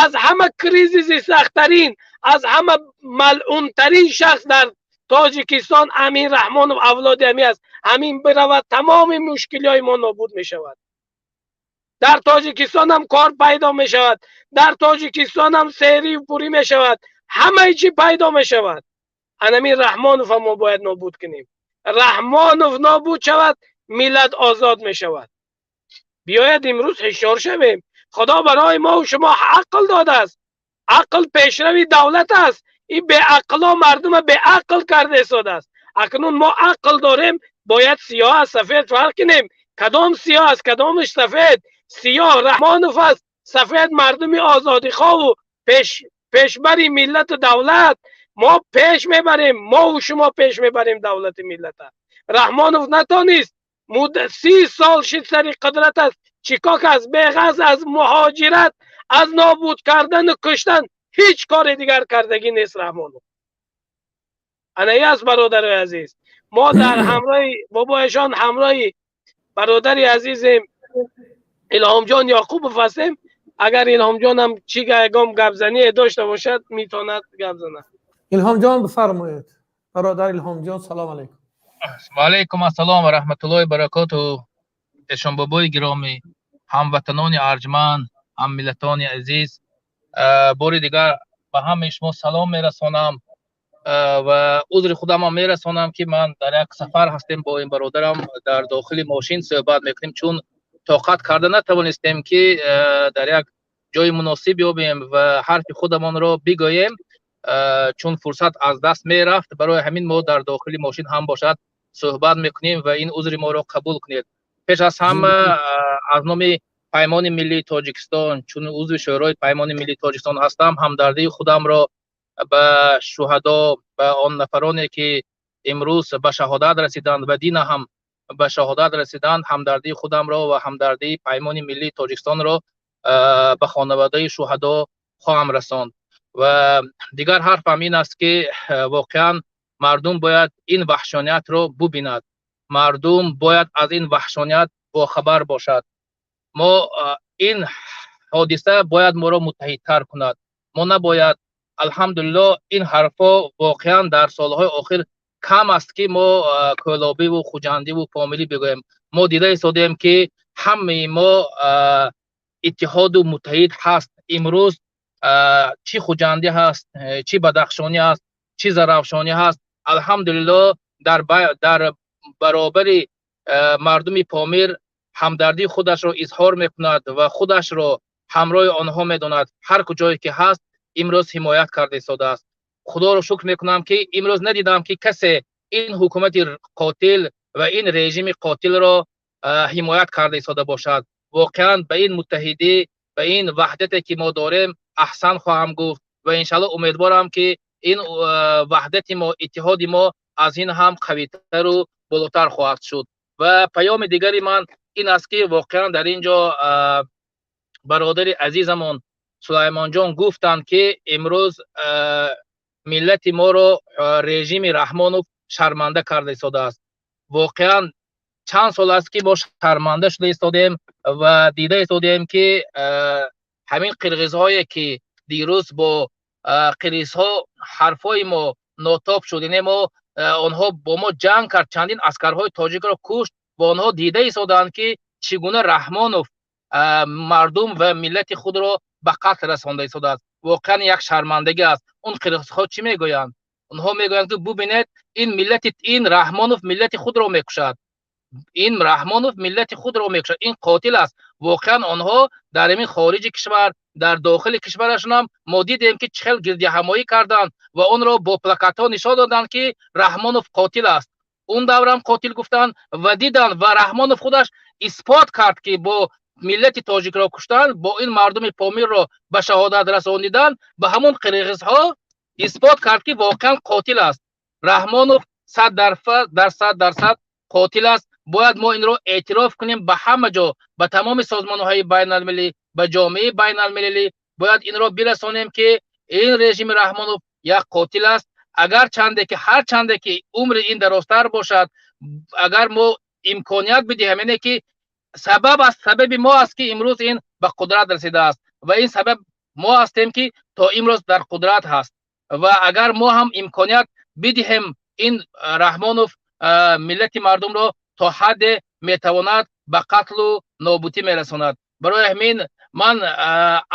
аз ҳама кризиси сахттарин, аз ҳама малъунтарин шахс дар Тоҷикистон ҳамин Раҳмонов, авлоди ҳамин аст. Ҳамин биравад, тамоми мушкилиҳои мо нобуд мешавад. Дар Тоҷикистон ҳам кор пайдо мешавад, дар Тоҷикистон ҳам серию пурӣ мешавад. ҳамаи чӣ пайдо мешавад. Анамин Раҳмонов мо бояд нобуд кунем. Раҳмонов нобуд шавад, миллат озод мешавад. Биёед имрӯз ҳушёр шавем. Худо барои мо ва шумо ақл додааст. Ақл пешрави давлат аст. Ин беақло мардума беақл карда истодааст. Акнун мо ақл дорем, бояд сиёҳ аз сафед фарқ кунем. Кадом сиёҳ аст, кадомаш сафед? Сиёҳ Раҳмонов аст, сафед мардуми озодихоҳу пешбари миллату давлат. Мо пеш мебарем, мо ва шумо пеш мебарем давлати миллата. Раҳмонов натонист, 30 сол шид сари қудрат аст. Чӣ кор аст? Беғараз аз муҳоҷират, аз нобуд кардану куштан ҳеҷ кори дигар кардагӣ нест Раҳмонов. Ана аст, бародари азиз. Мо дар ҳамроҳи бобояшон, ҳамроҳи бародари азизем Илҳомҷон Яқубов ҳастем. Агар Илҳомҷон ҳам чӣ ягон гапзанӣ дошта бошад, метавонад гап занад. Илҳомҷон, бифармоед. Бародар Илҳомҷон, салом алайкум. Ва алайкум ассалом ва раҳматуллоҳи баракоту. Эшонбобои гиромӣ, ҳамватанони арҷманд, ҳаммиллатони азиз, бори дигар ба ҳамаи шумо салом мерасонам ва узри худамам мерасонам, ки ман дар як сафар ҳастем, бо ин бародарам дар дохили мошин суҳбат мекунем, чун тоқат карда натавонистем, ки дар як ҷои муносиб ёбем ва ҳарфи худамонро бигӯем, чун фурсат аз даст мерафт. Барои ҳамин мо дар дохили мошин ҳам бошад суҳбат мекунем ва ин узри моро қабул кунед. Пеш аз ҳама, аз номи Паймони миллии Тоҷикистон, чун узви Шӯрои Паймони миллии Тоҷикистон ҳастам, ҳамдардии худамро ба шуҳадо, ба он нафароне ки имрӯз ба шаҳодат расиданд ва дина ҳам ба шаҳодат расиданд, ҳамдардии худамро ва ҳамдардии Паймони миллии Тоҷикистонро ба хонаводаи шуҳадо хоҳам расонд. Ва дигар ҳарфам ин аст, ки воқеан мардум бояд ин ваҳшониятро бубинад, мардум бояд аз ин ваҳшоният бохабар бошад. Мо ин ҳодиса бояд моро муттаҳидтар кунад. Мо набояд, алҳамдулилло, ин ҳарфҳо воқеан дар солҳои охир кам аст, ки мо кӯлобиву хуҷандиву помирӣ бигӯем. Мо дида истодем, ки ҳамаи мо иттиҳоду муттаҳид ҳаст. Имрӯз чӣ хуҷандӣ ҳаст, чӣ бадахшонӣ ҳаст, чӣ зарафшонӣ ҳаст, алҳамдулилло, дар баробари мардуми Помир ҳамдардии худашро изҳор мекунад ва худашро ҳамроҳи онҳо медонад. Ҳар куҷое ки ҳаст, имрӯз ҳимоят карда истодааст. Худоро шукр мекунам, ки имрӯз надидам, ки касе ин ҳукумати қотил ва ин режими қотилро ҳимоят карда истода бошад. Воқеан ба ин муттаҳидӣ, ба ин ваҳдате ки мо дорем, аҳсан хоҳам гуфт ва иншалло умедворам, ки ин ваҳдати мо, иттиҳоди мо аз ин ҳам қавитару болотар хоҳад шуд. Ва паёми дигари ман ин аст, ки воқеан дар ин ҷо бародари азизамон Сулаймонҷон гуфтанд, ки имрӯз миллати моро режими Раҳмонов шарманда карда истодааст. Воқеан чанд сол аст, ки мо шарманда шуда истодем ва дида истодем, ки ҳамин қирғизҳое ки дирӯз бо қирғизҳо ҳарфҳои мо нотоб шуд, яъне мо онҳо бо мо ҷанг кард, чандин аскарҳои тоҷикро кушт ва онҳо дида истоданд, ки чӣ гуна Раҳмонов мардум ва миллати худро ба қатл расонда истодааст. Воқеан як шармандагӣ аст. Он қирғизҳо чӣ мегӯянд? Онҳо мегӯянд, ки бубинед, ин миллати, ин Раҳмонов миллати худро мекушад, ин Раҳмонов миллати худро мекушад, ин қотил аст. Воқеан онҳо дар ҳамин хориҷи кишвар, дар дохили кишварашон ҳам мо дидем, ки чӣ хел гирдиҳамоӣ карданд ва онро бо плакатҳо нишон доданд, ки Раҳмонов қотил аст. Он даврам қотил гуфтанд ва диданд ва Раҳмонов худаш исбот кард, ки бо миллати тоҷикро куштан, бо ин мардуми Помирро ба шаҳодат расонидан, ба ҳамон қирғизҳо исбот кард, ки воқеан қотил аст. Раҳмонов 100% қотил аст. Бояд мо инро эътироф кунем ба ҳама ҷо, ба тамоми созмонҳои байналмилалӣ, ба ҷомеаи байналмилалӣ бояд инро бирасонем, ки ин режими Раҳмонов як қотил аст. Агар чанде ки, ҳар чанде ки умри ин дарозтар бошад, агар мо имконият бидиҳем, яъне ки сабаб аст, сабаби мо аст, ки имрӯз ин ба қудрат расидааст ва ин сабаб мо ҳастем, ки то имрӯз дар қудрат ҳаст. Ва агар мо ҳам имконият бидиҳем, ин Раҳмонов миллати мардумро то ҳадде метавонад ба қатлу нобудӣ мерасонад. Барои ҳамин ман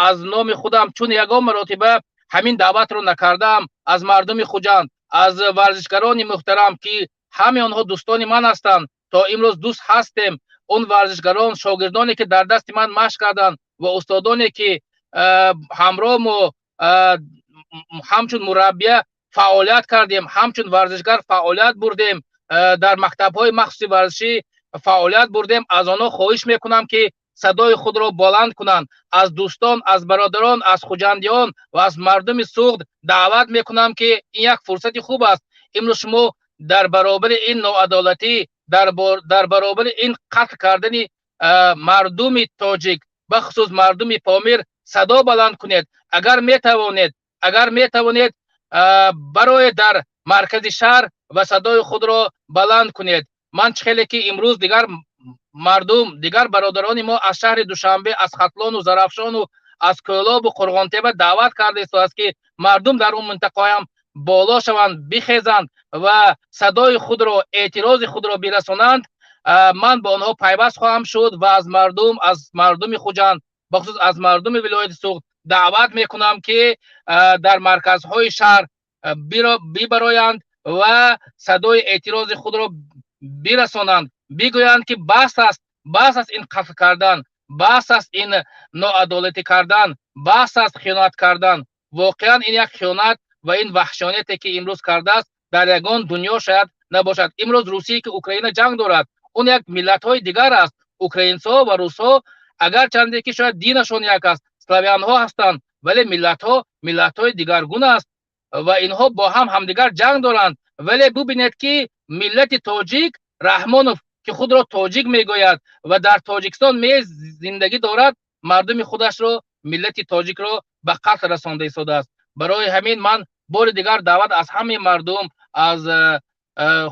аз номи худам, чун ягон маротиба Ҳамин даъватро накардаам аз мардуми Хуҷанд, аз варзишгарони муҳтарам, ки ҳамаи онҳо дӯстони ман ҳастанд, то имрӯз дӯст ҳастем. Он варзишгарон, шогирдоне ки дар дасти ман машқ карданд ва устодоне ки ҳамроҳ мо ҳамчун мураббия фаъолият кардем, ҳамчун варзишгар фаъолият бурдем, дар мактабҳои махсуси варзишӣ фаъолият бурдем, аз онҳо хоҳиш мекунам, ки садои худро баланд кунанд. Аз дӯстон, аз бародарон, аз хуҷандиён ва аз мардуми Суғд даъват мекунам, ки ин як фурсати хуб аст. Имрӯз шумо дар баробари ин ноадолатӣ, дар баробари ин қатл кардани мардуми тоҷик, бахусус мардуми Помир, садо баланд кунед. Агар метавонед, барои дар маркази шаҳр ва садои худро баланд кунед. Ман чӣ хеле ки имрӯз дигар мардум, дигар бародарони мо аз шаҳри Душанбе, аз Хатлону Зарафшону аз Кӯлобу Қурғонтепа даъват карда истодааст, ки мардум дар он минтақаҳоям боло шаванд, бихезанд ва садои худро, эътирози худро бирасонанд. Ман ба онҳо пайваст хоҳам шуд ва аз мардум, аз мардуми Хуҷанд, бахусус аз мардуми вилояти Суғд даъват мекунам, ки дар марказҳои шаҳр бибароянд ва садои эътирози худро бирасонанд, бигӯянд, ки бас аст, бас аст ин қатл кардан, бас аст ин ноадолатӣ кардан, бас аст хиёнат кардан. Воқеан, ин як хиёнат ва ин ваҳшонияте ки имрӯз кардааст, дар ягон дунё шояд набошад. Имрӯз Русие ки Украина ҷанг дорад, он як миллатҳои дигар аст. Украинсҳо ва русҳо, агарчанде ки шояд динашон як аст, славянҳо ҳастанд, вале миллатҳо миллатҳои дигаргун аст ва инҳо бо ҳам ҳамдигар ҷанг доранд. Вале бубинед, ки миллати тоҷик, Раҳмонов, ки худро тоҷик мегӯяд ва дар Тоҷикистон зиндагӣ дорад, мардуми худашро, миллати тоҷикро ба қатл расонда истодааст. Барои ҳамин ман бори дигар даъват аз ҳамаи мардум, аз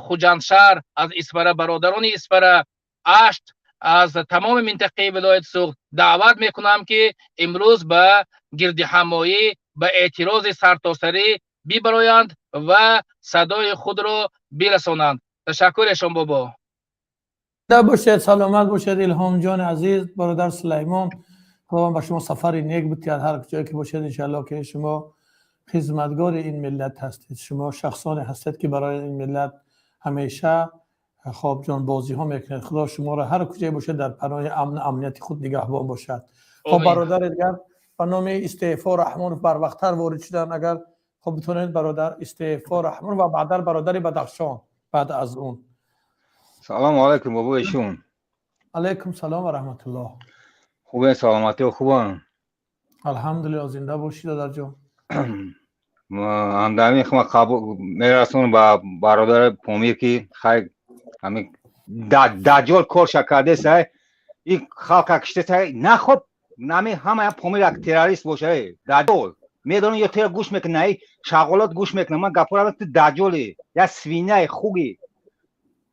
Хуҷандшаҳр, аз Исфара, бародарони Исфара, Ашт, аз тамоми минтақаи вилояти Суғд даъват мекунам, ки имрӯз ба гирдиҳамоӣ, ба эътирози сартосарӣ бибароянд ва садои худро бирасонанд. Ташаккур, Эшон бобо. Бошед, саломат бошед, Илҳомҷони азиз, бародар Сулаймон. Худованд ба шумо сафари нек битиҳад, ҳар ҷое ки бошед. Иншаалло, ки шумо хизматгори ин миллат ҳастед, шумо шахсоне ҳастед, ки барои ин миллат ҳамеша хоб ҷонбозиҳо мекунед. Худо шуморо ҳар куҷое бошед дар паноҳи амну амнияти худ нигаҳбон бошад. Хоб, бародари дигар ба номи Истеъфо Раҳмонов барвақттар ворид шуданд. Агар хоб битонед, бародар Истеъфо Раҳмонов ва баъдан бародари Бадахшон баъд аз он. Салому алайкум, бобо Эшон. Алайкум салом ва раҳматуллоҳ. Хубе, саломатиё хубан? Алҳамдулилло, зинда бошӣ, додарҷон. Ҳамдами хума қабул мерасонам ба бародари Помир, ки хай ҳамин даҷҷол корша кардесай, и халқа киштесай. Нахоб нами ҳама Помир як террорист боша. Даҷҷол, медонам, ё тера гӯш мекунӣ, наи шағолот гӯш мекунам. Ман гапора, ту даҷҷоли, як свинья и хуги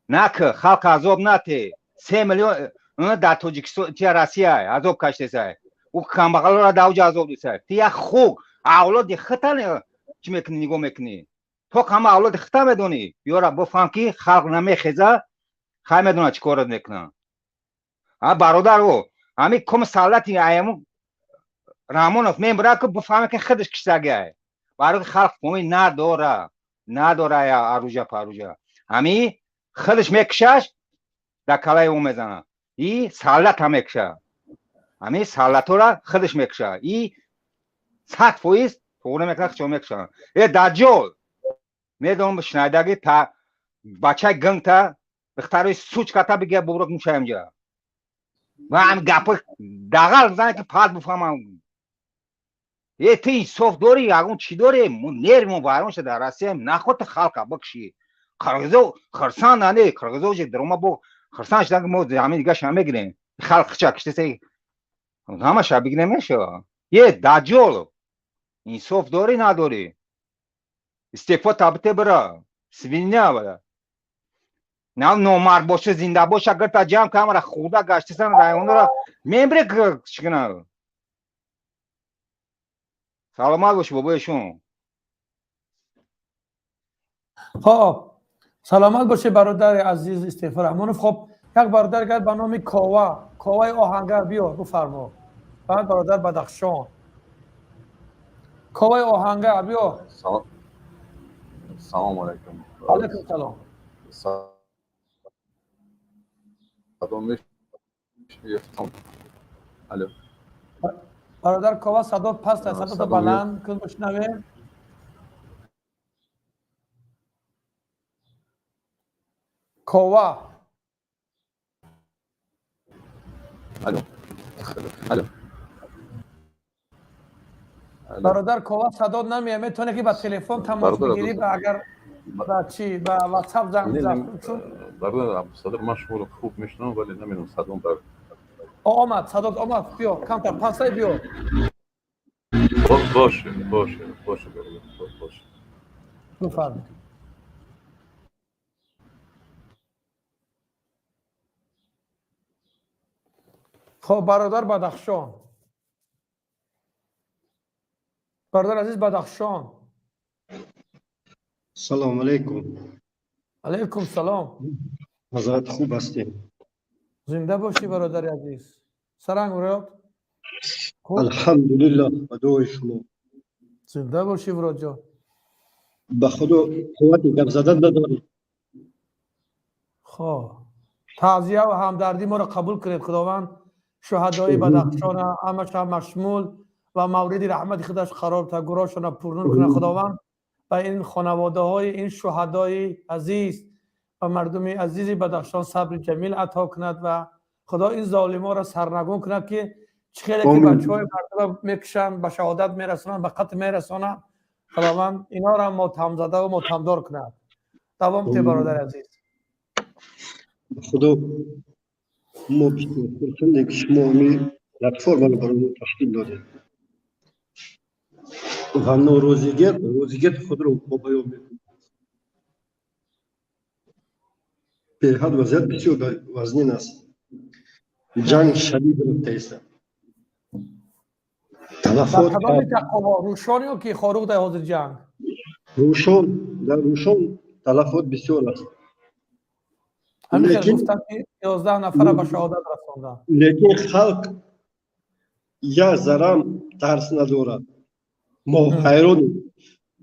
нак, халқ азоб нате. 3 миллион дар Тоҷикистон тия Россия азоб каштесай, ӯ камбағалора давҷа азоб дисай. Ти як хуг, авлоди хита чӣ мекунӣ? Нигоҳ мекунӣ, то ҳама авлоди хита медонӣ. Ёра бифаҳм, ки халқ намехеза, хай медона чӣ корат мекунам. А бародаро, ҳами кум саллати аяму Раҳмонов мембра, ки бифаҳме, ки худаш киштагиай, барои халқ помӣ надора, надора аружа паружа. Ҳами худаш мекушаш, дар калаи ӯ мезана и саллата мекуша. Ҳами саллатора худаш мекуша и 100% туғри мекунад, хичо мекушанд. Э даҷҷол, медонам, шунайдаги та бачаи гангта, духтарои сучка та бигия буброк мушаемҷа ва ҳами гапо дағал зане, ки пад бифаҳмам. Э, ту инсоф дорӣ, ягон чӣ дорӣ? Нервимо вайрон шуда дар Россия. Наход ту халқа бикшӣ. Қирғизо хирсанд ане, қирғизо дарома бо хирсанд шудан, ки мо ҳамин дигаша мегирем. Халқ хича киштесе, ҳамаша бигирем мешава. Е даҷҷол, инсоф дорӣ, надорӣ? Истеъфо табите, бира, свинья бира. На номард боша, зинда боша, гирта ҷамъ камара хурда гаштисан районро мембре чикна. Саломат бошӣ, бобоешон. Хоб, саломат бошӣ, бародари азиз Истеъфо Раҳмонов. Хоб, як бародар гар ба номи Кова, Коваи оҳангар, биё, бифармо. Баъд бародар Бадахшон. Коваи Оҳангар, биё. Салом алайкум. Алайкум салом. Садо мешунавед? Алло. Бародар Кова, садо паст аст, садото баланд кун, бишнавем. Кова. Алло. Алло. Бародар Кова, садо намеяд, метавонӣ ки ба телефон тамос бигирӣ ва агар ба чӣ, ба ватсап занг бизан, чун Бародар Абдусадр, ман шуморо хуб мешунавам, вале намедонам садом бар Омад, садот омад, биё, камтар пасай биё. Боше, боше, боше, бародар, боше. Бифармоед. Хоб, бародар Бадахшон, бародар азиз Бадахшон. Салом алейкум. Алейкум салом. Ҳазрат, хуб ҳастем? Зинда бошӣ, бародари азиз. Саранг урод. Алҳамдулиллаҳ, ба дуои шумо. Зинда бошӣ, вуроҷон. Ба Худо, қуввати гап задан надорем. Хоб, таъзия ва ҳамдардӣ моро қабул кунед. Худованд шуҳадои Бадахшона ҳамаша машмул ва мавриди раҳмати худаш қарор та, гуроҳшона пурнур кунад. Худованд ба ин хонаводаҳои ин шуҳадои азиз ва мардуми азизи Бадахшон сабри ҷамил ато кунад ва Худо ин золиморо сарнагун кунад, ки чӣ хеле ки бачаҳои мардумро мекушанд, ба шаҳодат мерасонанд, ба қатл мерасонанд. Худованд инҳоро мотамзада ва мотамдор кунад. Давом те, бародари азиз. Худо, мо бисёр хурсандем, ки шумо ҳамин платформаро барои мо ташкил додед ва норозигият розигияти худро мо баён мекунем. Беҳад вазъият бисёр вазнин аст, ҷанг шадид рафта иста, талафот. Рӯшон ё ки Хоруғ дар ҳозир ҷанг? Рӯшон, дар Рӯшон талафот бисёр аст. Ҳамин гуфтанд, ки 11 нафара ба шаҳодат расонданд. Лекин халқ як зарам тарс надорад. Мо ҳайронем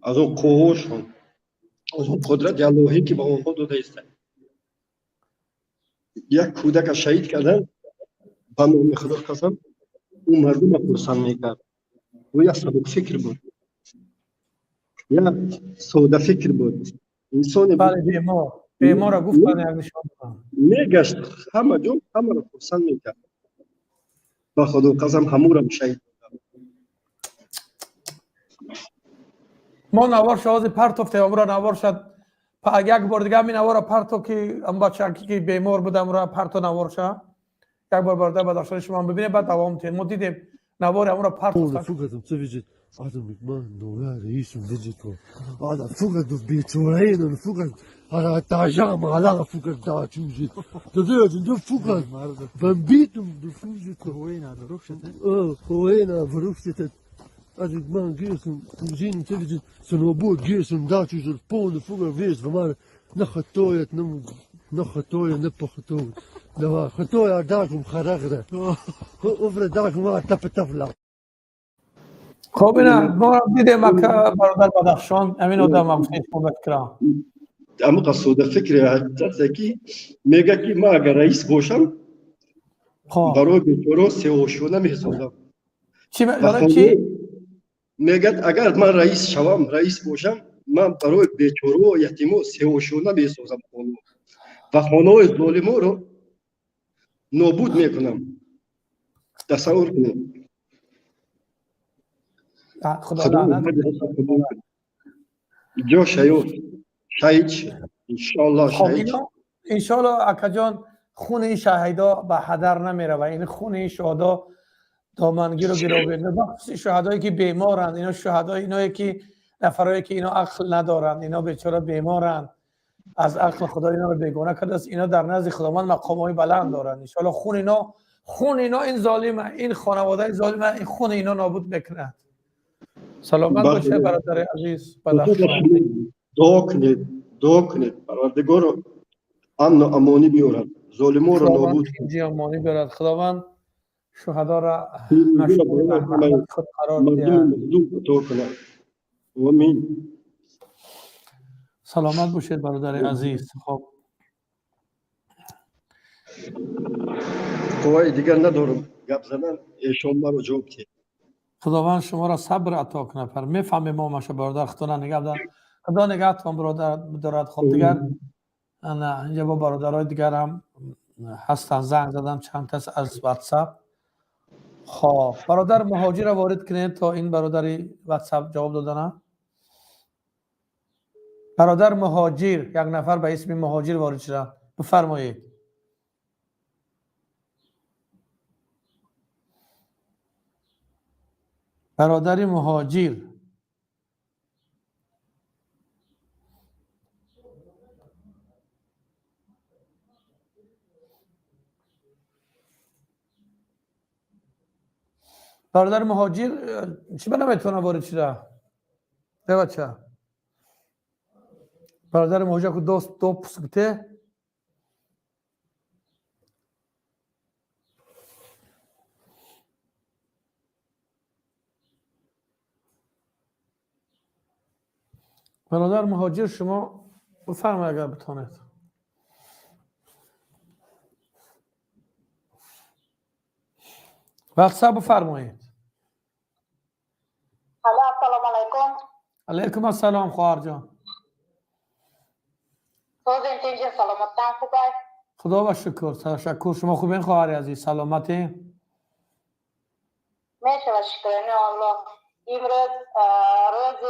аз он қуввошон, аз он қудрати Аллоҳӣ, ки ба онҳо дода истад. Як кӯдака шаҳид кардан, ба номи Худо қасам, ӯ мардума хурсанд мекард. Ӯ як сабукфикр буд, як содафикр буд, инсоне беморро гуфтан, як нишон. Мегашт ҳама ҷо, ҳамаро хурсанд мекард. Ба Худо қасам, ҳамурам шаҳид. Мо навор шози партофтем, амро навор шад. Як бор дига ҳамин наворро парто, ки ам бачаки ки бемор буд, амро парто навор ша. Як бор, бародар Бадахшони, шумо бибинед, баъд давом тиҳед. Мо дидем навори амро партофтан. Хоб, ина мо дидем, бародар Бадахшон, ҳамин одам гуфтед шумо, ба фикрам. Амиқа содафикре ҳаста, ки мега, ки ман агар раис бошам, барои бечоро сеошона месозам. Чӣ? Мегӯяд, агар ман раис шавам, раис бошам, ман барои бечорао, ятимо сеошона месозам хона ва хонаҳои золиморо нобуд мекунам. Тасаввур кунед. Ҷо шаёд шаҳид шуд, иншоаллоҳ шаҳид. Иншоаллоҳ, акаҷон, хуни ин шаҳидо ба ҳадар намерава. Ин хуни ин шуҳадо домангиру гирове, бахусус шуҳадое ки беморанд. Ино шуҳадои иное ки нафарое ки ино ақл надоранд, ино бечора беморанд, аз ақли Худо иноро бегона кардааст. Ино дар назди Худованд мақомҳои баланд доранд, иншоаллоҳ. Хун ино, хун ино, ин золима, ин хонаводаи золима, ин хуни ино нобуд мекунад. Саломат бошед, бародари азиз Бадахшон. Дуо кунед, дуо кунед, Парвардигоро амну амонӣ биёрад, золиморо нобуд. Амонӣ биёрад, Худованд. شهدا را مشمول رحمت خود قرار مردم مظلوم عطا کند. آمین. سلامت باشید برادر عزیز. خب قوای دیگر ندارم گپ زدن، ایشان مرا جواب دید. خداوند شما را صبر عطا کنه. پر میفهمیم ما ماشه برادر، خدا نگه دار، خدا نگهتون برادر دارد. خب دیگر نه، اینجا با برادرای دیگر هم هستن، زنگ زدم چند تا از واتساپ. خب برادر مهاجر را وارد کنید تا این برادری واتساپ جواب دادن. برادر مهاجر، یک نفر به اسم مهاجر وارد شده، بفرمایید. برادر مهاجر، برادر مهاجر چی به نمیتونه وارد شده؟ بچه برادر مهاجر که دوست دو پسکته برادر مهاجر شما بفرمایید اگر بتونید. واتساپ بفرمایید. السلام علیکم. علیکم السلام خواهر جان. سلامتتان خوبه؟ خدا و شکر، تشکر. شما خوبین خواهر عزیز؟ سلامتی؟ میشه و شکر الله. امروز روز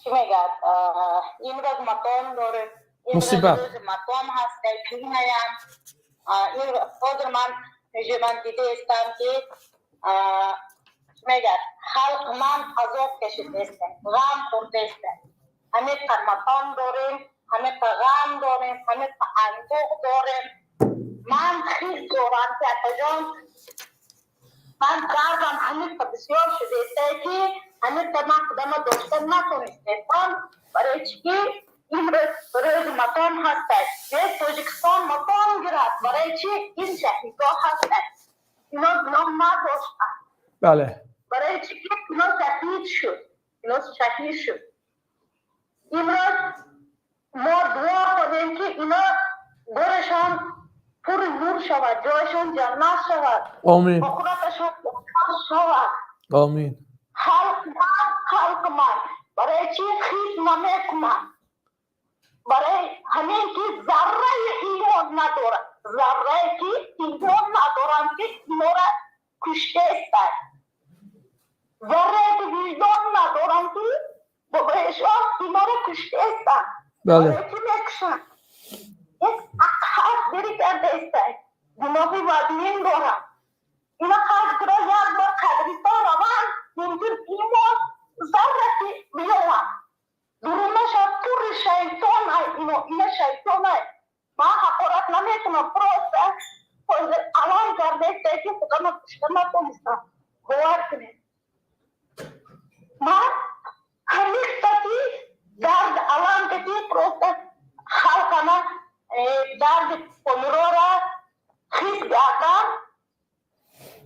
چی میگه؟ امروز مقام داره. مصیبت. امروز مقام هست. حاضر من دیده استم که میگه خلق من عذاب کشیده استم، غم خورده استم. همه تا مقام داریم، همه تا غم داریم، همه تا اندوه داریم. من خیلی دارم که اتا جان، من دردم همه تا بسیار شده است که همه تا من خودم داشته نتونستم. برای چی که امروز روز مقام هست، یک تاجیکستان مقام گرفت. برای چی این شهیدها هست، اینا گناه نداشتن. بله. برای چی که اینا شهید شد، اینا شهید شد. امروز ما دعا کنیم که اینا گورشان پر نور شود، جایشان جنت شود، آمین. آخرتشان بهتر شود، آمین. خلق من، خلق من برای چی خیز نمیکنن؟ برای همین که ذره ایمان ندارن، ذره که ایمان ندارن که اینا را کشته استن، ذره که وجدان ندارن که بابایشان اینا را کشته استن. بله. برای چی میکشن؟ یک حق بری کرده استن، گناه وادین دارن. اینا خلق را یک بار قبرستان روان، ممکن ایمان ذره که بیاون درونشان پر شیطان های، اینا شیطان های. من حقارت نمیکنم، پروسه الان کرده است که خودم کشته نتونستم. باور کنید من همیشه درد الان که پروسه خلقنا درد پمیرو را خیز گردم،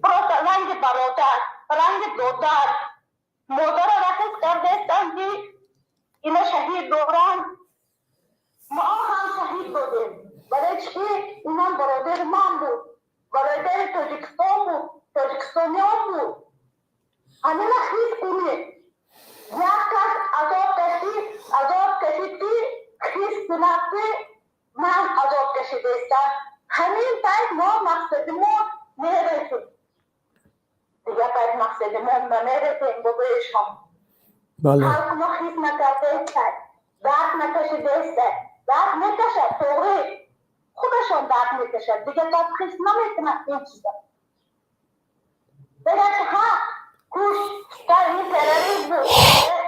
پروسه رنگ برادر، رنگ دودر، مادر را خیز کرده استم که اینا شهید دارن، ما هم شهید دادیم. برای چی؟ اینا برادر من بود، برادر تاجیکستان بود، تاجیکستانیان بود. همین خیز کنید. یک کس عذاب کشید، عذاب کشید که خیز کند که من عذاب کشیده استم. همین تایید ما مقصد ما میرسیم. دیگه تایید مقصد ما نمیرسیم بابایشان. بله. خلق ما خیز نکرده است، درد نکشیده است، درد میکشد طوری خودشان درد میکشد دیگه، درد خیز نمیکنه این چیزا. بگه که ها کوش در این تروریست بود،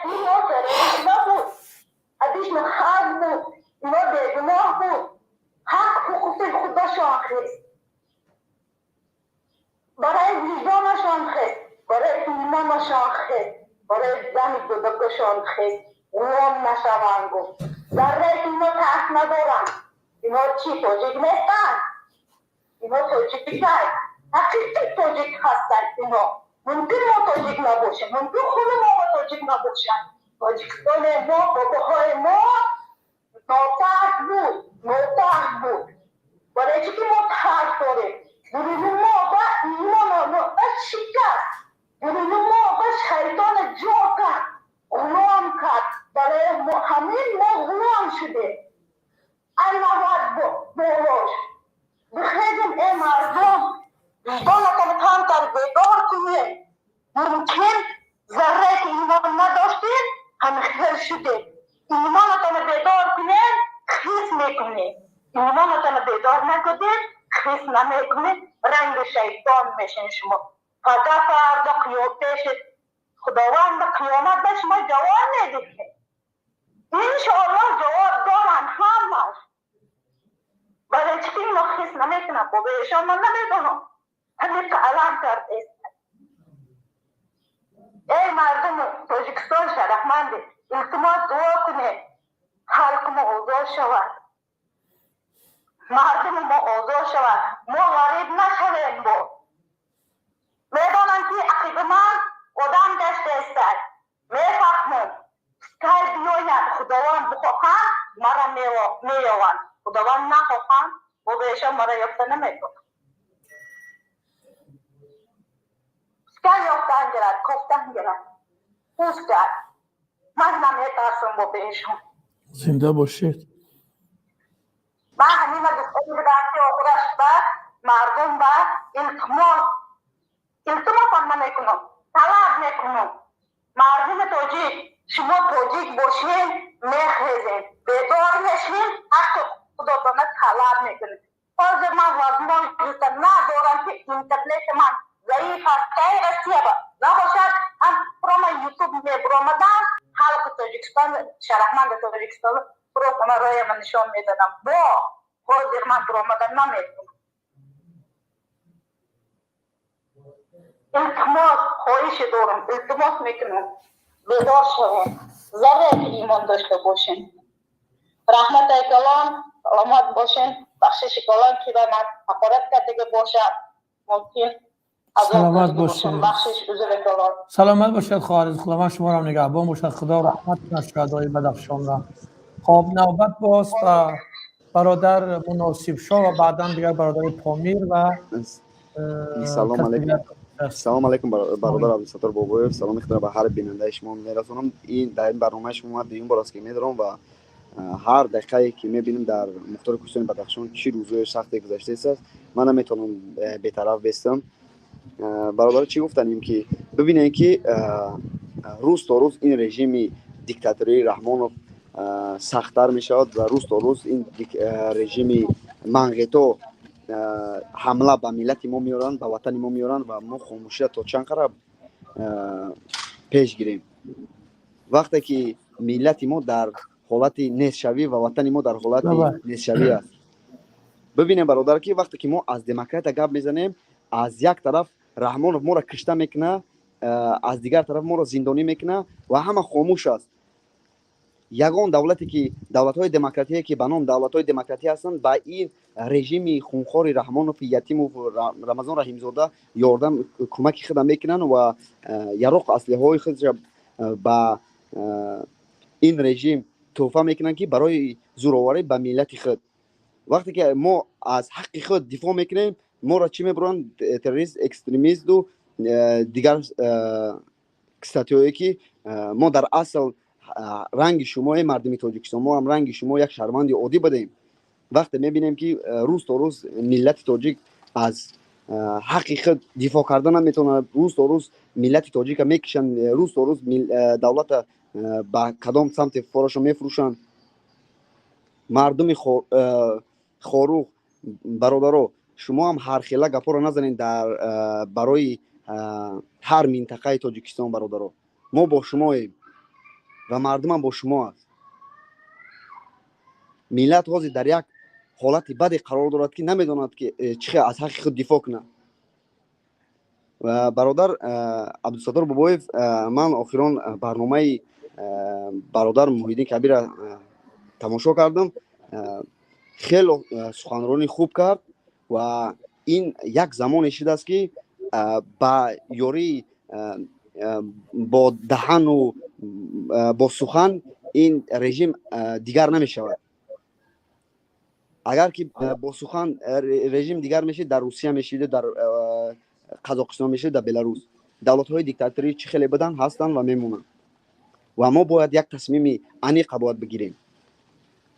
این ها تروریست نبود، ادیش خلق بود، اینا بیگناه بود. حق حقوق خودشان خیز، برای وجدانشان خیز، برای ایمانشان خیز، برای زن دودکشان خیز. غلام نشوند گفت. ذره اینا ترس ندارن. اینا چی تاجیک نیستن؟ Ино тоҷикай, ҳақиқи тоҷик ҳастанд ино. Мумкин мо тоҷик набошем, мумкин худи мо тоҷик набошанд. Тоҷикистони мо, бобоҳои мо нотарс буд, нотарс буд. Барои чӣ ки мо тарс дорем? Гуруҳи мо ба имон шикаст, гуруҳи мо ба шайтона ҷо кард, ғулом кард. Барои ҳамин мо ғулом шудем. Аллоҳ болош бихезем, э мардум, виҷдонатон камтар бедор кунед. Мумкин зарре ки имон надоштед, ҳамин хел шудед. Имонатонро бедор кунед, хис мекунед. Имонатонро бедор накунед, хис намекунед, ранги шайтон мешин шумо. Фарда фарда пеши худованд қиёмат ба шумо ҷавоб медиҳед. Иншоаллоҳ ҷавоб доранд ҳамаш. Барои чӣ ки ино хис намекунанд? Бобоешон ман намедонам, ҳамин алам кардааст. Эй мардуми Тоҷикистон шарафманде, илтимос, дуо кунед, халқи мо озод шавад, мардуми мо озод шавад, мо ғариб нашавем. Бо медонам ки ақиби ман одам гаштаистад, мефаҳмам. Кай биёяд, Худованд бихоҳанд, мара меёванд, Худованд нахоҳанд, бобоешон мара ёфта наметавонад. Кай ёфтан гирад, кофтан гирад, пӯст кард. Ман наметарсам бобоешон. Зинда бошед. Ман ҳамина гуфта будам, ки охираш ба мардум ба илтимос, илтимосам намекунам, талаб мекунам. Мардуми тоҷик, шумо тоҷик бошед, мехезед, бедор мешед, ҳаққи худотона талаб мекунед. Ҳозир ман возможност надорам, ки интернети ман заиф аст, кай Россия ба набошад, ҳам прома Ютуб мебуромадам, халқи Тоҷикистон, шарафманди Тоҷикистон просто ман рояма нишон медодам. Бо ҳозир ман буромадан наметавонам. Илтимос, хоҳише дорам, илтимос мекунам, бедор шавем, зарре ки имон дошта бошем. Раҳматай калон, саломат бошем. Бахшиши калон, ки ба ман ҳақорат кардага бошад, мумкин. Саломат бошед. Бахшиш, узри калон. Саломат бошед, хоҳар. Худованд шуморо нигаҳбон бошад. Худо раҳмат кунад шуҳадои Бадахшонро. Хоб, навбат боз ба бародар Муносибшоҳ ва баъдан дигар бародари Помир ва Салом алейкум, салом алейкум, бародар Абдусаттор Бобоев. Саломи худро ба ҳар бинандаи шумо мерасонам. Ин дар ин барномаи шумо ман дуюм бор аст, ки медорам ва ҳар дақиқае ки мебинем дар мухтори кӯҳистони Бадахшон чӣ рӯзҳои сахте гузаштааст, ман наметавонам бетараф бестам. Бародаро, чӣ гуфтанем, ки бибинем, ки рӯз то рӯз ин режими диктатории Раҳмонов сахттар мешавад ва рӯз то рӯз ин режими манғито ҳамла ба миллати мо меоранд, ба ватани мо меоранд ва мо хомӯширо то чанд қара пеш гирем, вақте ки миллати мо дар ҳолати нестшавӣ ва ватани мо дар ҳолати нестшавӣ аст. Бибинем, бародар, ки вақте ки мо аз демократия гап мезанем, аз як тараф Раҳмонов моро кишта мекуна, аз дигар тараф моро зиндонӣ мекуна ва ҳама хомӯш аст. Ягон давлате ки давлатҳои демократие, ки ба ном давлатҳои демократӣ ҳастанд, ба ин режими хунхори Раҳмонов, Ятимов, Рамазон Раҳимзода ёрдам, кӯмаки худа мекунанд ва яроқ, аслиҳаҳои худша ба ин режим тӯҳфа мекунанд, ки барои зӯроварӣ ба миллати худ. Вақте ки мо аз ҳаққи худ дифоъ мекунем, моро чӣ мебуранд? Террорист, экстремисту дигар статьяое, ки мо дар асл ранги шумо, э мардуми Тоҷикистон, мо ҳам ранги шумо як шаҳрванди оддӣ будем. Вақте мебинем, ки рӯз то рӯз миллати тоҷик аз ҳаққи худ дифоъ карда наметавонад, рӯз то рӯз миллати тоҷика мекишанд, рӯз то рӯз давлата ба кадом самте форошо мефурӯшанд. Мардуми Хоруғ, бародаро, шумо ҳам ҳархела гапҳоро назанед дар барои ҳар минтақаи Тоҷикистон. Бародаро, мо бо шумоем ва мардумам бо шумо аст. Миллат ҳозир дар як ҳолати баде қарор дорад, ки намедонад, ки чӣ хел аз ҳаққи худ дифоъ кунад. Бародар Абдусаттор Бобоев, ман охирон барномаи бародар Муҳиддин Кабирра тамошо кардам. Хело суханронӣ хуб кард ва Ин як замоне шудааст, ки ба ёрии бо даҳану бо сухан ин режим дигар намешавад. Агар ки бо сухан режим дигар мешид, дар Русия мешиду, дар Қазоқистон мешид, дар Беларус. Давлатҳои диктаторӣ чӣ хеле буданд, ҳастанд ва мемонанд. Ва мо бояд як тасмими аниқа бояд бигирем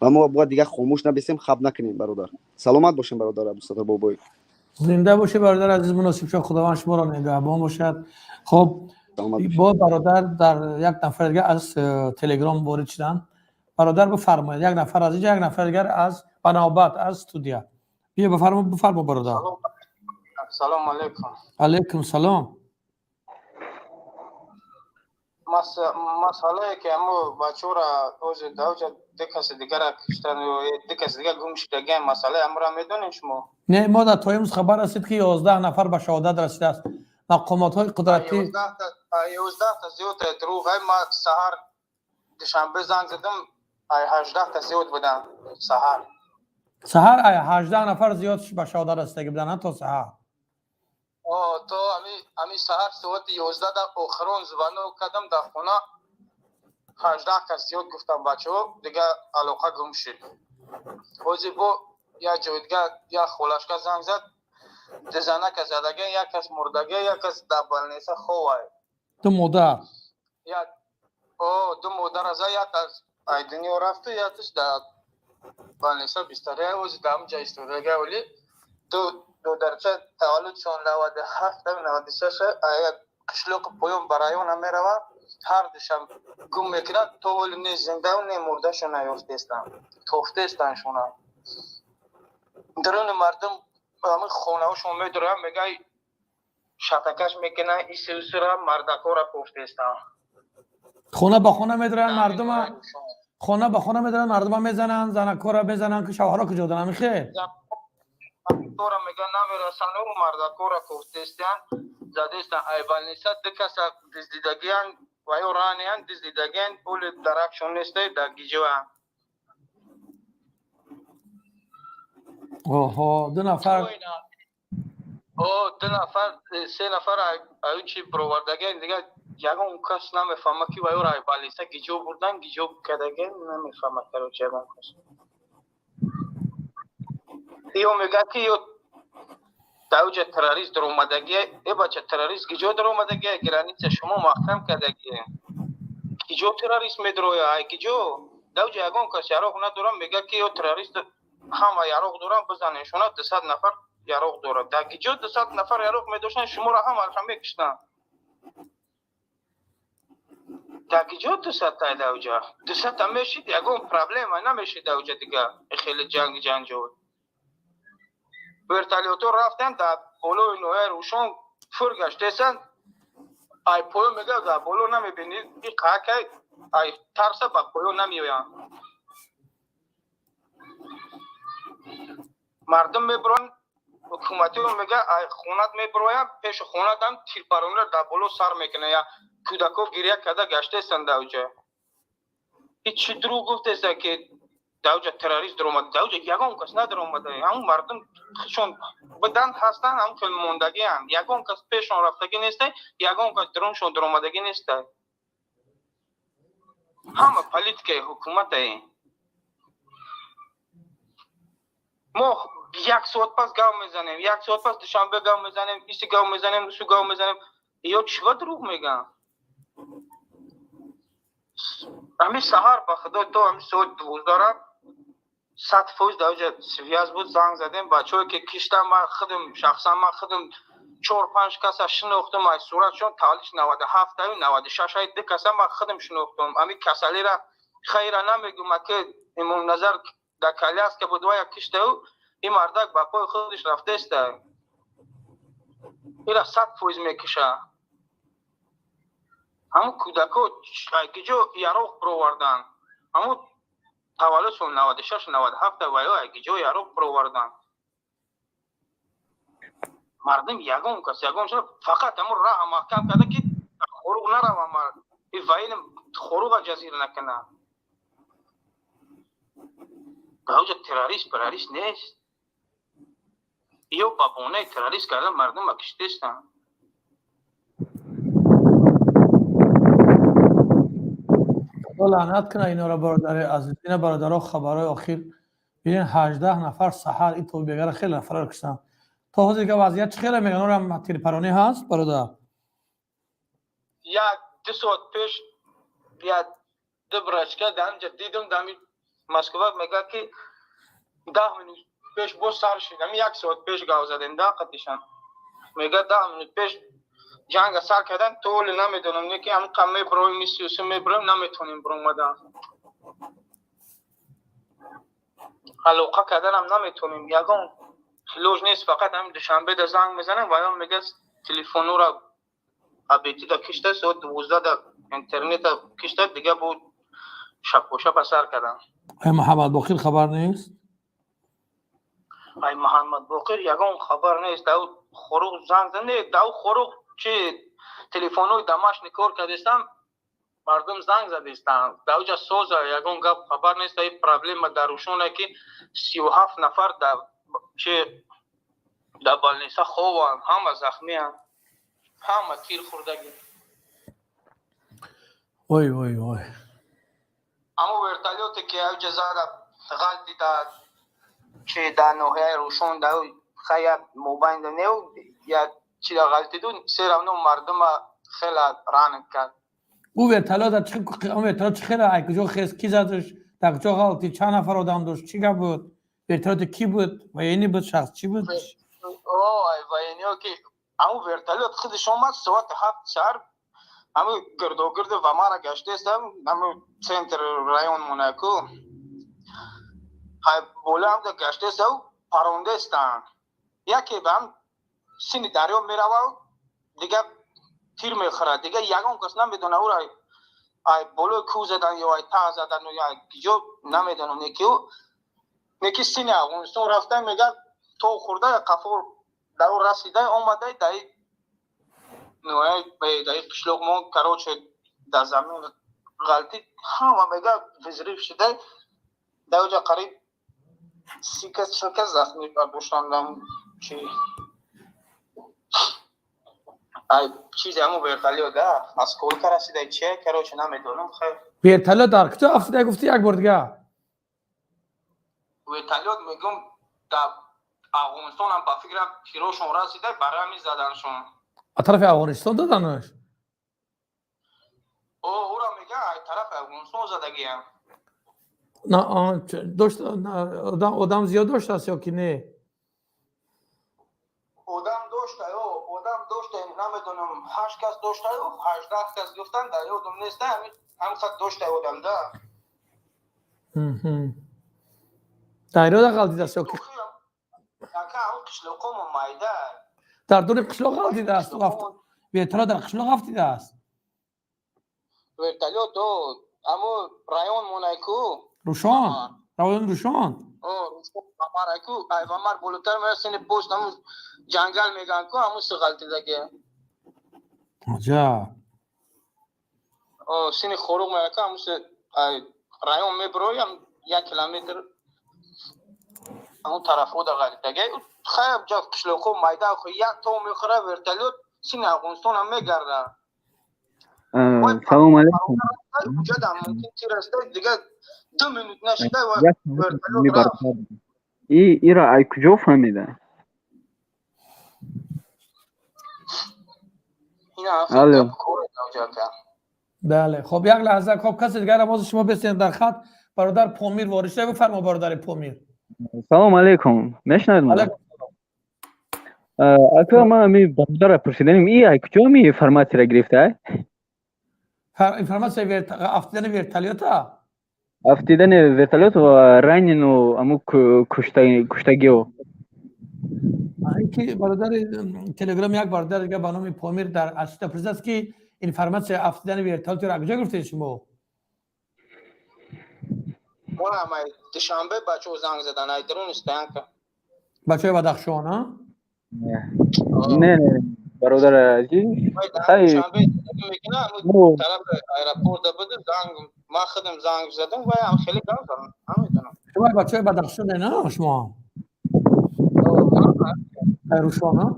ва мо бояд дигар хомӯш набисем, хаб накунем. Бародар, саломат бошем. Бародар Абдусаттор Бобоев. Зинда бошед, бародар азиз Муносибшоҳ, Худованд шуморо нигаҳбон бошад. Хуб, бо бародар дар як нафар дигар аз Телеграм ворид шуданд. Бародар, бифармоед, як нафар аз инҷа, як нафар дигар аз ба навбат аз студия. Биё, бифармо, бифармо, бародар. Салом алейкум. Алейкум салом. Масъалае ки ҳамо бачаҳоро ҳозир дар ду каси дигара куштан, ду каси дигар гум шудагиан, масъалаи ҳаморо медонед шумо? Не, мо дар то имрӯз хабар расид, ки 11 нафар ба шаҳодат расидааст. Мақомотҳои қудратӣ 11та зиёд дурӯғ. Ай ма саҳар душанбе занг задам, ай 18та зиёд буданд саҳар. Саҳар ай 18 нафар зиёд ба шаҳодат расидаги буданд то саҳар. То ами саҳар соати 11 дар охирон звонок кардам дар хона, 18 кас зиёд гуфтам бачаҳо, дигар алоқа гум шуд. Ҳозир бо як ҷои дигар як холашка занг зад, ду занака задага, як кас мурдага, як кас дар больница ховай. Ду модар. О, ду модара за, як аз ай дунё рафту, якаш дар больница бистария, ҳозир дар ҳамҷа истодага. Оли ду додарча таваллудшон 97, 96, як қишлоқи поён ба района мераванд, ҳар душам гум мекунад, то ҳоли не зиндау, не мурдашон наёфтестанд, кофтестанд шона. Даруни мардум ҳамин хонаҳошон медоранд, мегӯяд, шатакаш мекунанд, исусура мардакора кофтестанд. Хона ба хона медоранд мардума, хона ба хона медоранд мардума, мезананд, занакора мезананд, ки шавҳаро куҷо доранд, михел. Мардакора мегӯяд намерасанд, мардакора кофтестанд, задестанд. Ай больница ду каса диздидагиянд ва ё раниянд, диздидагиянд, пули даракшон нестай, дар гиҷоанд. Оҳо, ду нафар. О, ду нафар, се нафар аюнчи бировардагиянд, дигар ягон кас намефаҳмад, ки ва ёро ай больница гиҷо бурдан, гиҷо кардагиянд, намефаҳмад, короче, ягон кас. Ё мегӯяд, ки ё дар террорист даромадагия. Э бача, террорист гиҷо даромадагия? Граница шумо маҳкам кардагия, гиҷо террорист медроя? Ай гиҷо? Дар ягон кас яроқ надорам. Мегӯяд, ки ё террорист ҳама яроқ дорам, бизанешона, 200 нафар яроқ дорад. Дар гиҷо 200 нафар яроқ медоштанд, шуморо ҳамаша мекуштанд. Дар гиҷо 200 тай? Дар 200та мешид, ягон проблема намешид дар уҷа, дига хеле ҷанги ҷанҷол. Вертолётҳо рафтанд дар болои ноҳияи Рӯшон фур гаштесанд, ай поён мегӯяд, дар боло намебинӣ, и қаакай ай тарса ба поён намеоянд. Мардум мебироянд, ҳукуматиё мегӯяд, ай хонат мебироянд, пеши хонатам тирпаронира дар боло сар мекунанд, я кӯдакҳо гиря карда гаштесанд дар уҷа. Ҳеҷ чӣ дурӯғ гуфтеста, ки дар уҷа террорист даромада. Дар уҷа ягон кас надаромада, ҳамун мардум худшон буданд, ҳастанд, ҳамун хел мондагианд, ягон кас пешон рафтагӣ неста, ягон кас даруншон даромадагӣ неста. Ҳама политикаи ҳукуматае. Мо як соат пас гав мезанем, як соат пас Душанбе гав мезанем, иси гав мезанем, усу гав мезанем, ё чива дурӯғ мегӯянд? Ҳамин саҳар, ба худо, то ҳамин соати 12-ра 100% дар оҷа связь буд. Занг задем, бачаҳое ки киштан, ман худам шахсан, ман худам чор панҷ каса шинохтам аз суратшон, таваллудш 97-аю 96-ай, ду каса ман худам шинохтам. Ҳамин касалира хайра намегӯм, ки Имомназар дар коляска буд, вая киштаю, ин мардак ба пои худаш рафтеста, ира 100% мекиша. Ҳамун кӯдакҳо киҷо яроқ бироварданд? Ҳамун таваллудшон 96, 97, ваё киҷо яроқ бироварданд? Мардум ягон кас ягон фақат ҳамун раҳа маҳкам карда, ки хоруғ нарава, мард ваин хоруға ҷазир накунад. Дар оҷа террорист парарист нест. Ё ба бонаи террорист кардан мардума киштестанд. Худо лаънат кунад инора, бародари азиз. Ина бародаро, хабарҳои охир бинед, 18 нафар саҳар ин то бегара хеле нафарро куштанд. То ҳозир га вазъият чӣ хеле мегӯянд? Орам тирпаронӣ ҳаст, бародар? Як ду соат пеш як ду брачка дар инҷа дидам, дар Москва, мегӯяд ки 10 минут пеш боз сар шуд. Ҳамин як соат пеш гап задем да қатишан. Мегӯяд, 10 минут пеш ҷанга сар кардан, то ҳоле намедонам, не ки ҳамин меброем, мисиюсу меброем, наметонем биромадан. Алоқа карданам наметонем, ягон лоҷ нест, фақат ҳамин Душанбе да занг мезанам ва ён мегӯяд, телефонура абетида кишта, соат 12 да интернета кишта, дига бо шапошапа сар кардан. Ай Муҳаммад Боқир хабар нест? Ай Муҳаммад Боқир ягон хабар нест. Дау Хоруғ занг зане, дау Хоруғ чи телефонҳои домашний кор кардестам, мардум занг задестанд. Даоҷа соза, ягон гап хабар нест. Ай проблема дар Рушоне ки 37 нафар дар чи дар больница хованд, ҳама захмиянд, ҳама тир хӯрдагӣ. Ой, ой, ой. Аммо вертолёте ки авҷа зада ғалти дар чи дар ноҳияи Рушон, дар хай як мобайн неу як чи да ғалтиду, все равно мардума хела ранг кард. Ӯ вертолёт дар чӣ, он вертолёт чӣ хела, ай куҷо хез, ки задаш, дар куҷо ғалти, чанд нафар одам дошт, чӣ гап буд? Вертолёти кӣ буд? Военный буд, шахс чӣ буд? О, ай военный ки аму вертолёт худаш омад соати 7 саҳар, ҳамин гирдогирди Вамара гаштаестам, ҳамин центр район монаку боло ҳамда гаштаестав, парондаестанд. Яке ба ҳам сини дарё мерава, дига тир мехӯрад, дига ягон кас намедона ӯра ай болои кӯҳ задан ё ай таҳ задан ё ай киҷо, намедонам. Неки сини Афғонистон рафта, мегӯяд, то хӯрда қафо дар ӯ расида омада, даи даи қишлоқ мо, короче, дар замин ғалтид, ҳама мега взрыв шуда, дар оҷа қариб 30 кас, 40 кас захмӣ бардоштанд. Чи ай чизе ҳамун вертолёт да осколка расида, чи, короче, намедонам, хайр. Вертолёт дар куҷо афтида гуфти, як бор дига? Вертолёт, мегӯм, дар Афғонистонам ба фикрам тирошон расида, барои ҳамин заданшон. А тарафи Афғонистон доданаш? О, ӯра мега, ай тарафи Афғонистон задагиям. Дошт, одам зиёд доштааст ё ки не? Одам дошта, одам дошта, намедонам, ҳашт кас дошта, 18 кас гуфтан, дар ёдам нест, ҳамин қад дошта одам да. Дарёда ғалтидааст ё ки? Ака, ҳамин қишлоқомо майда. Дар дури қишлоқ ғалтидааст? Вертолёт дар қишлоқ афтидааст? Вертолёт амо район монайку. Рушон, район Рушон. Вамараку, ай Вамар болотар мерасини, пост ҳамун ҷангал мегӯянд ку, ҳамун си ғалтидаги. Аҷаб. Сини Хоруғ меяку, ҳамун си ай район мебироям, як километр ҳамун тарафҳо да ғалтидаги. Хайр, ҷа қишлоқҳо майда, як то мехӯра вертолёт, сини Афғонистон ҳам мегарда. Салом алейкум. Ҷадам мумкин тир расида, дига 2 минут нашида вертолёт рафт. Ира ай куҷо фаҳмида? Алло. Бале, хоб, як лаҳза, хоб, касе дигар боз шумо бесен дар хат, бародар Помир ворид шуда, бифармо, бародари Помир. Салом алейкум. Мешунавед маро? Ака, ман ами бародара пурсиданим, и ай куҷо ми информатсияро гирифта? Информатсия афтидани вертолёта? Афтидани вертолёт ва ранену аму куштагио. Ки бародари Телеграм, як бародар дига ба номи Помир дар ашида пурсидааст, ки информатсия афтидани вертолётро куҷо гирифтед шумо? Мора Душанбе бачаҳо занг задан, ай даруни стоянка. Бачаҳои Бадахшон, а? Не, не, бародар азиз. Душанбе мекунам, тарафи аэропорт буд, занг ман худам занг задам ва ҳам хеле гап задам, намедонам. Шумо бачаҳои Бадахшоне, на шумо? Рӯшон, ҳа?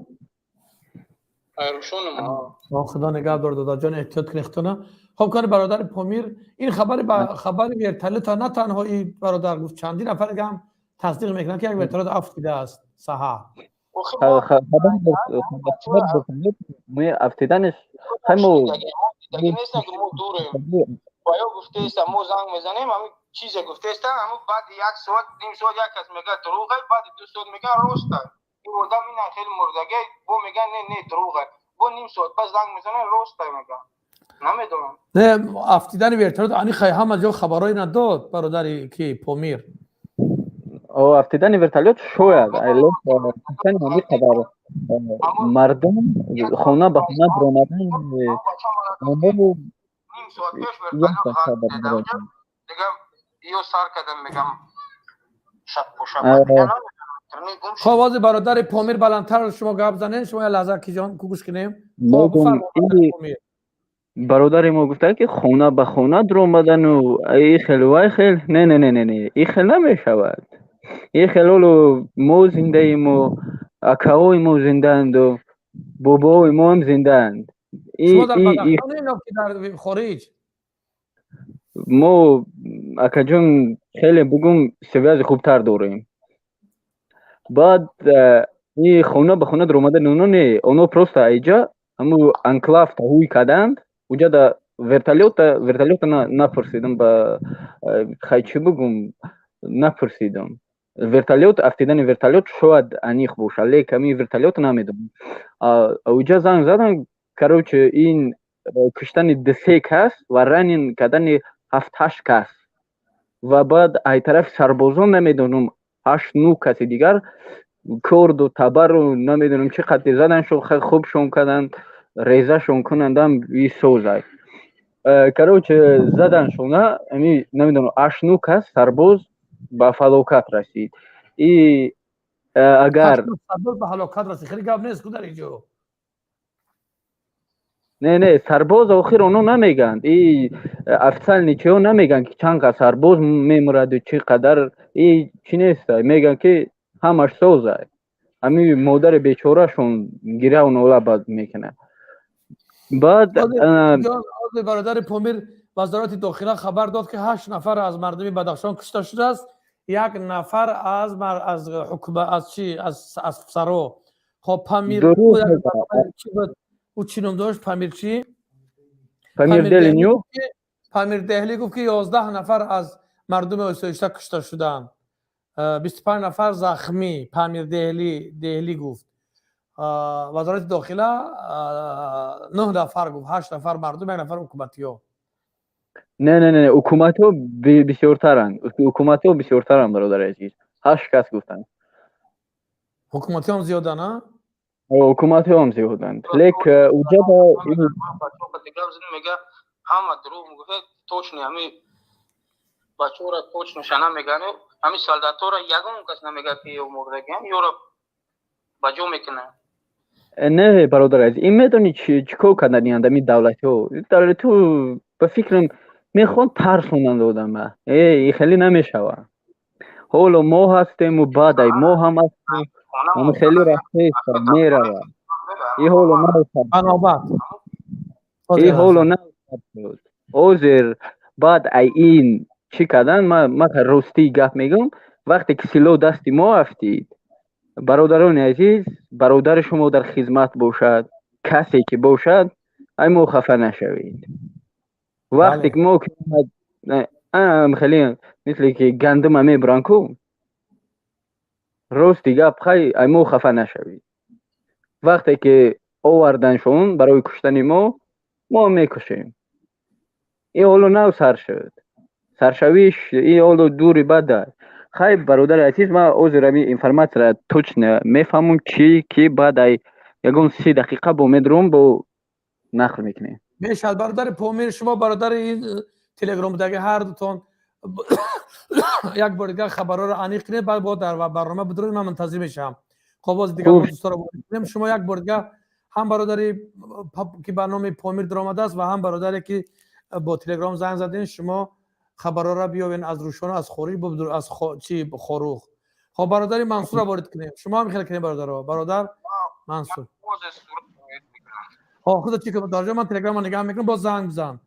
Рӯшонам, ҳа. Худо нигаҳдор, додаҷон, эҳтиёт кунед худтона. Хоб, кани бародари Помир, ин хабари ба хабари вертолёта на танҳо ин бародар гуфт, чандин нафар дига ҳам тасдиқ мекунанд, ки як вертолёт афтидааст саҳар. Афтиданаш ҳамо Неста, ки мо дурем ва ё гуфтеста, мо занг мезанем, ҳамин чизе гуфтеста, ҳамин баъди як соат, ним соат як кас мегӯяд дурӯғе, баъди 2 соат мегӯяд роста. Ин одам ина хеле мурдаге, бо мегӯяд не, не, дурӯғе. Бо ним соат пас занг мезанем, роста мегӯяд. Намедонам. Не, афтидани вертолёт ани хай ҳама ҷо хабарҳое надод, бародари ки Помир. Афтидани вертолёт шояд, ҳамин қадар мардум хона ба хона биромадан. Ним соат пеш вертолёт дига ё сар кардам, мегам шаб. Хоб, ҳозир бародари Помир баландтар шумо гап занед, шумо як лаҳза киҷон гӯш кунем. Бародари мо гуфта, ки хона ба хона дуромадану и хел вай хел, не, не, не, не, не, и хел намешавад. И хел ҳоло мо зиндаему, акаҳои мо зиндаанду бобоҳои мо ҳам зиндаанд. Шумо дар Бадахшон ё ки дар хориҷ? Мо, акаҷон, хеле бугум, связи хубтар дорем. Баъд и хона ба хона дуромадани оно не, оно просто айҷа ҳаму анклав таҳуй карданд уҷа да вертолёта напурсидам, ба хай чӣ бугум, напурсидам. Вертолёт, афтидани вертолёт шояд аниқ бошад, лек ҳамин вертолёт намедонам. Уҷа занг задан, короче, ин куштани ду-се кас ва ранен кардани ҳафт-ҳашт кас ва баъд ай тарафи сарбозон намедонам, ҳашт-нӯ каси дигар корду табару намедонам чӣ қадри заданшон, хубшон карданд, резашон кунандам исозай. Короче, заданшона ами намедонам, ҳашт-нӯ кас сарбоз ба фалокат расид. И агар сарбоз ба ҳалокат расид, хеле гап нест ку дар инҷо. Не, не, сарбоз охир оно намегӯянд, и официальный чиҳо намегӯянд, ки чанд қадр сарбоз мемираду чӣ қадар, и чӣ неста. Мегӯянд, ки ҳамаш созай. Ҳамин модари бечорашон гиряву нола бад мекунад. Баъд бародари Помир, вазорати дохила хабар дод, ки ҳашт нафар аз мардуми Бадахшон кушта шудааст, як нафар аз ҳукума, аз чи, аз афсаро. Хоб, Памир ӯ чӣ ном дошт, Памир чӣ? Памир Деҳлӣ гуфт, ки 11 нафар аз мардуми осоишта кушта шуданд, 25 нафар захмӣ. Памир Деҳлӣ гуфт. Вазорати дохила нӯҳ нафар гуфт, ҳашт нафар мардум, як нафар ҳукуматиҳо. Не, не, не, ҳукуматҳо бисёртаранд, ҳукуматҳо бисёртаранд, бародари азиз, ҳашт кас гуфтанд. Ҳукуматиҳом зиёданд, а? Ҳукуматҳоам зиёданд, лек уҷаба Мега ҳама дурӯғ мегуфт, точно ҳами бачаҳоро точноша намегану ҳами солдатҳоро ягон кас намега, ки ё мурдагиам, ёро ба ҷо мекунанд. Не, бародари азиз, ин медонӣ чӣ кор кардани ами давлатҳо? Давлатҳо, ба фикрам, мехоҳанд тарсонанд одама. Э, хеле намешавад. Ҳоло мо ҳастему, баъд ай мо ҳам ҳастем, ам хеле рафтеста меравад. И ҳоло и ҳоло шуд. Ҳозир баъд ай ин чӣ кардан, ма ростии гап мегӯям, вақте ки силоҳ дасти мо афтид, бародарони азиз, бародари шумо дар хизмат бошад, касе ки бошад, ай мо хафа нашавед. Вақте ки мо хеле мисле ки гандума мебуранд ку, рости гап, хай, ай мо хафа нашавед. Вақте ки оварданшон барои куштани мо, мо мекушем. Ин ҳоло нав сар шуд, саршавиш ин ҳоло дури бада. Хай, бародари азиз, ман ҳозир ҳамин информатсияро точно мефаҳмам, чӣ ки баъд ай ягон 30 дақиқа бо медурам, бо нақл мекунем. Мешавад, бародари Помир, шумо бародари ин телеграм будаги, ҳар дутон як бор дигар хабарҳоро аниқ кунед, баъд бо дар барнома бидуред, ман мунтазир мешавам. Хоб, боз дигар дӯстонро кунем. Шумо як бор дигар ҳам бародари ки ба номи Помир даромадааст ва ҳам бародаре ки бо телеграм занг задем, шумо хабарҳоро биёвен аз Рӯшон, аз хориҷ, аз чи, Хоруғ. Хоб, бародари Мансурро ворид кунем. Шумо ҳам хеле кунем, бародаро, бародар. Мансур. Худо чӣ кунад? Ман телеграмма нигоҳ мекунам, боз занг бизан.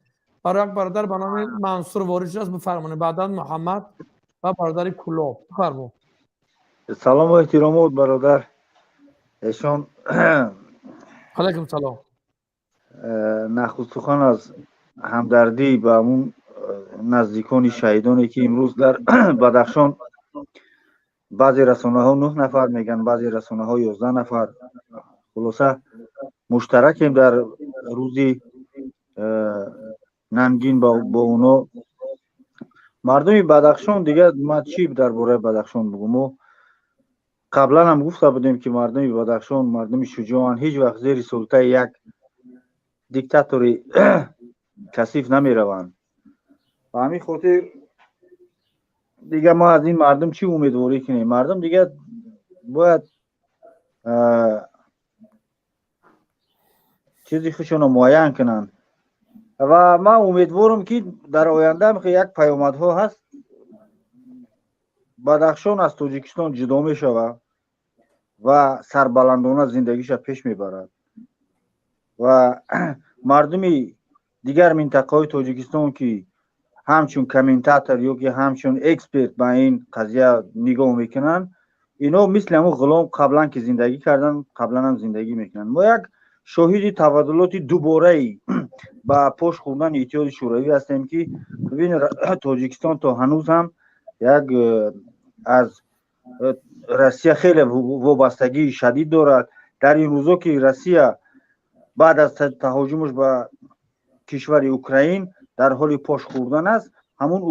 Барои як бародар ба номи Мансур ворид шудааст, бифармонед. Баъдан Муҳаммад ва бародари Кулоб. Бифармо. Салом ва эҳтиромот, бародар эшон. Алайкум салом. Нахуст сухан аз ҳамдардӣ ба ҳамун наздикони шаҳидоне, ки имрӯз дар Бадахшон баъзе расонаҳо 9 нафар мегӯянд, баъзе расонаҳо 11 нафар. Хулоса, муштаракем дар рӯзи нангин бо оно. Мардуми Бадахшон, дигар ман чӣ дар бораи Бадахшон бигӯм? Мо қаблан ҳам гуфта будем, ки мардуми Бадахшон мардуми шуҷоанд, ҳеҷ вақт зери султаи як диктатори касиф намераванд. Ба ҳамин хотир дигар мо аз ин мардум чӣ умедворӣ кунем? Мардум дигар бояд чизи худшонро муайян кунанд ва ман умедворам, ки дар оянда як паёмадҳо ҳаст, Бадахшон аз Тоҷикистон ҷудо мешавад ва сарбаландона зиндагиша пеш мебарад ва мардуми дигар минтақаҳои Тоҷикистон, ки ҳамчун комментатор ё ки ҳамчун эксперт ба ин қазия нигоҳ мекунанд, ино мисли ҳамун ғулом қаблан ки зиндагӣ карданд, қаблан ҳам зиндагӣ мекунанд. Мо як шоҳиди табаддулоти дубораи ба пош хӯрдани Иттиҳоди Шӯравӣ ҳастем, ки бибин, Тоҷикистон то ҳанӯз ҳам як аз Россия хеле вобастагии шадид дорад. Дар ин рӯзо, ки Россия баъд аз таҳоҷумаш ба кишвари Украин дар ҳоли пош хӯрдан аст, ҳамун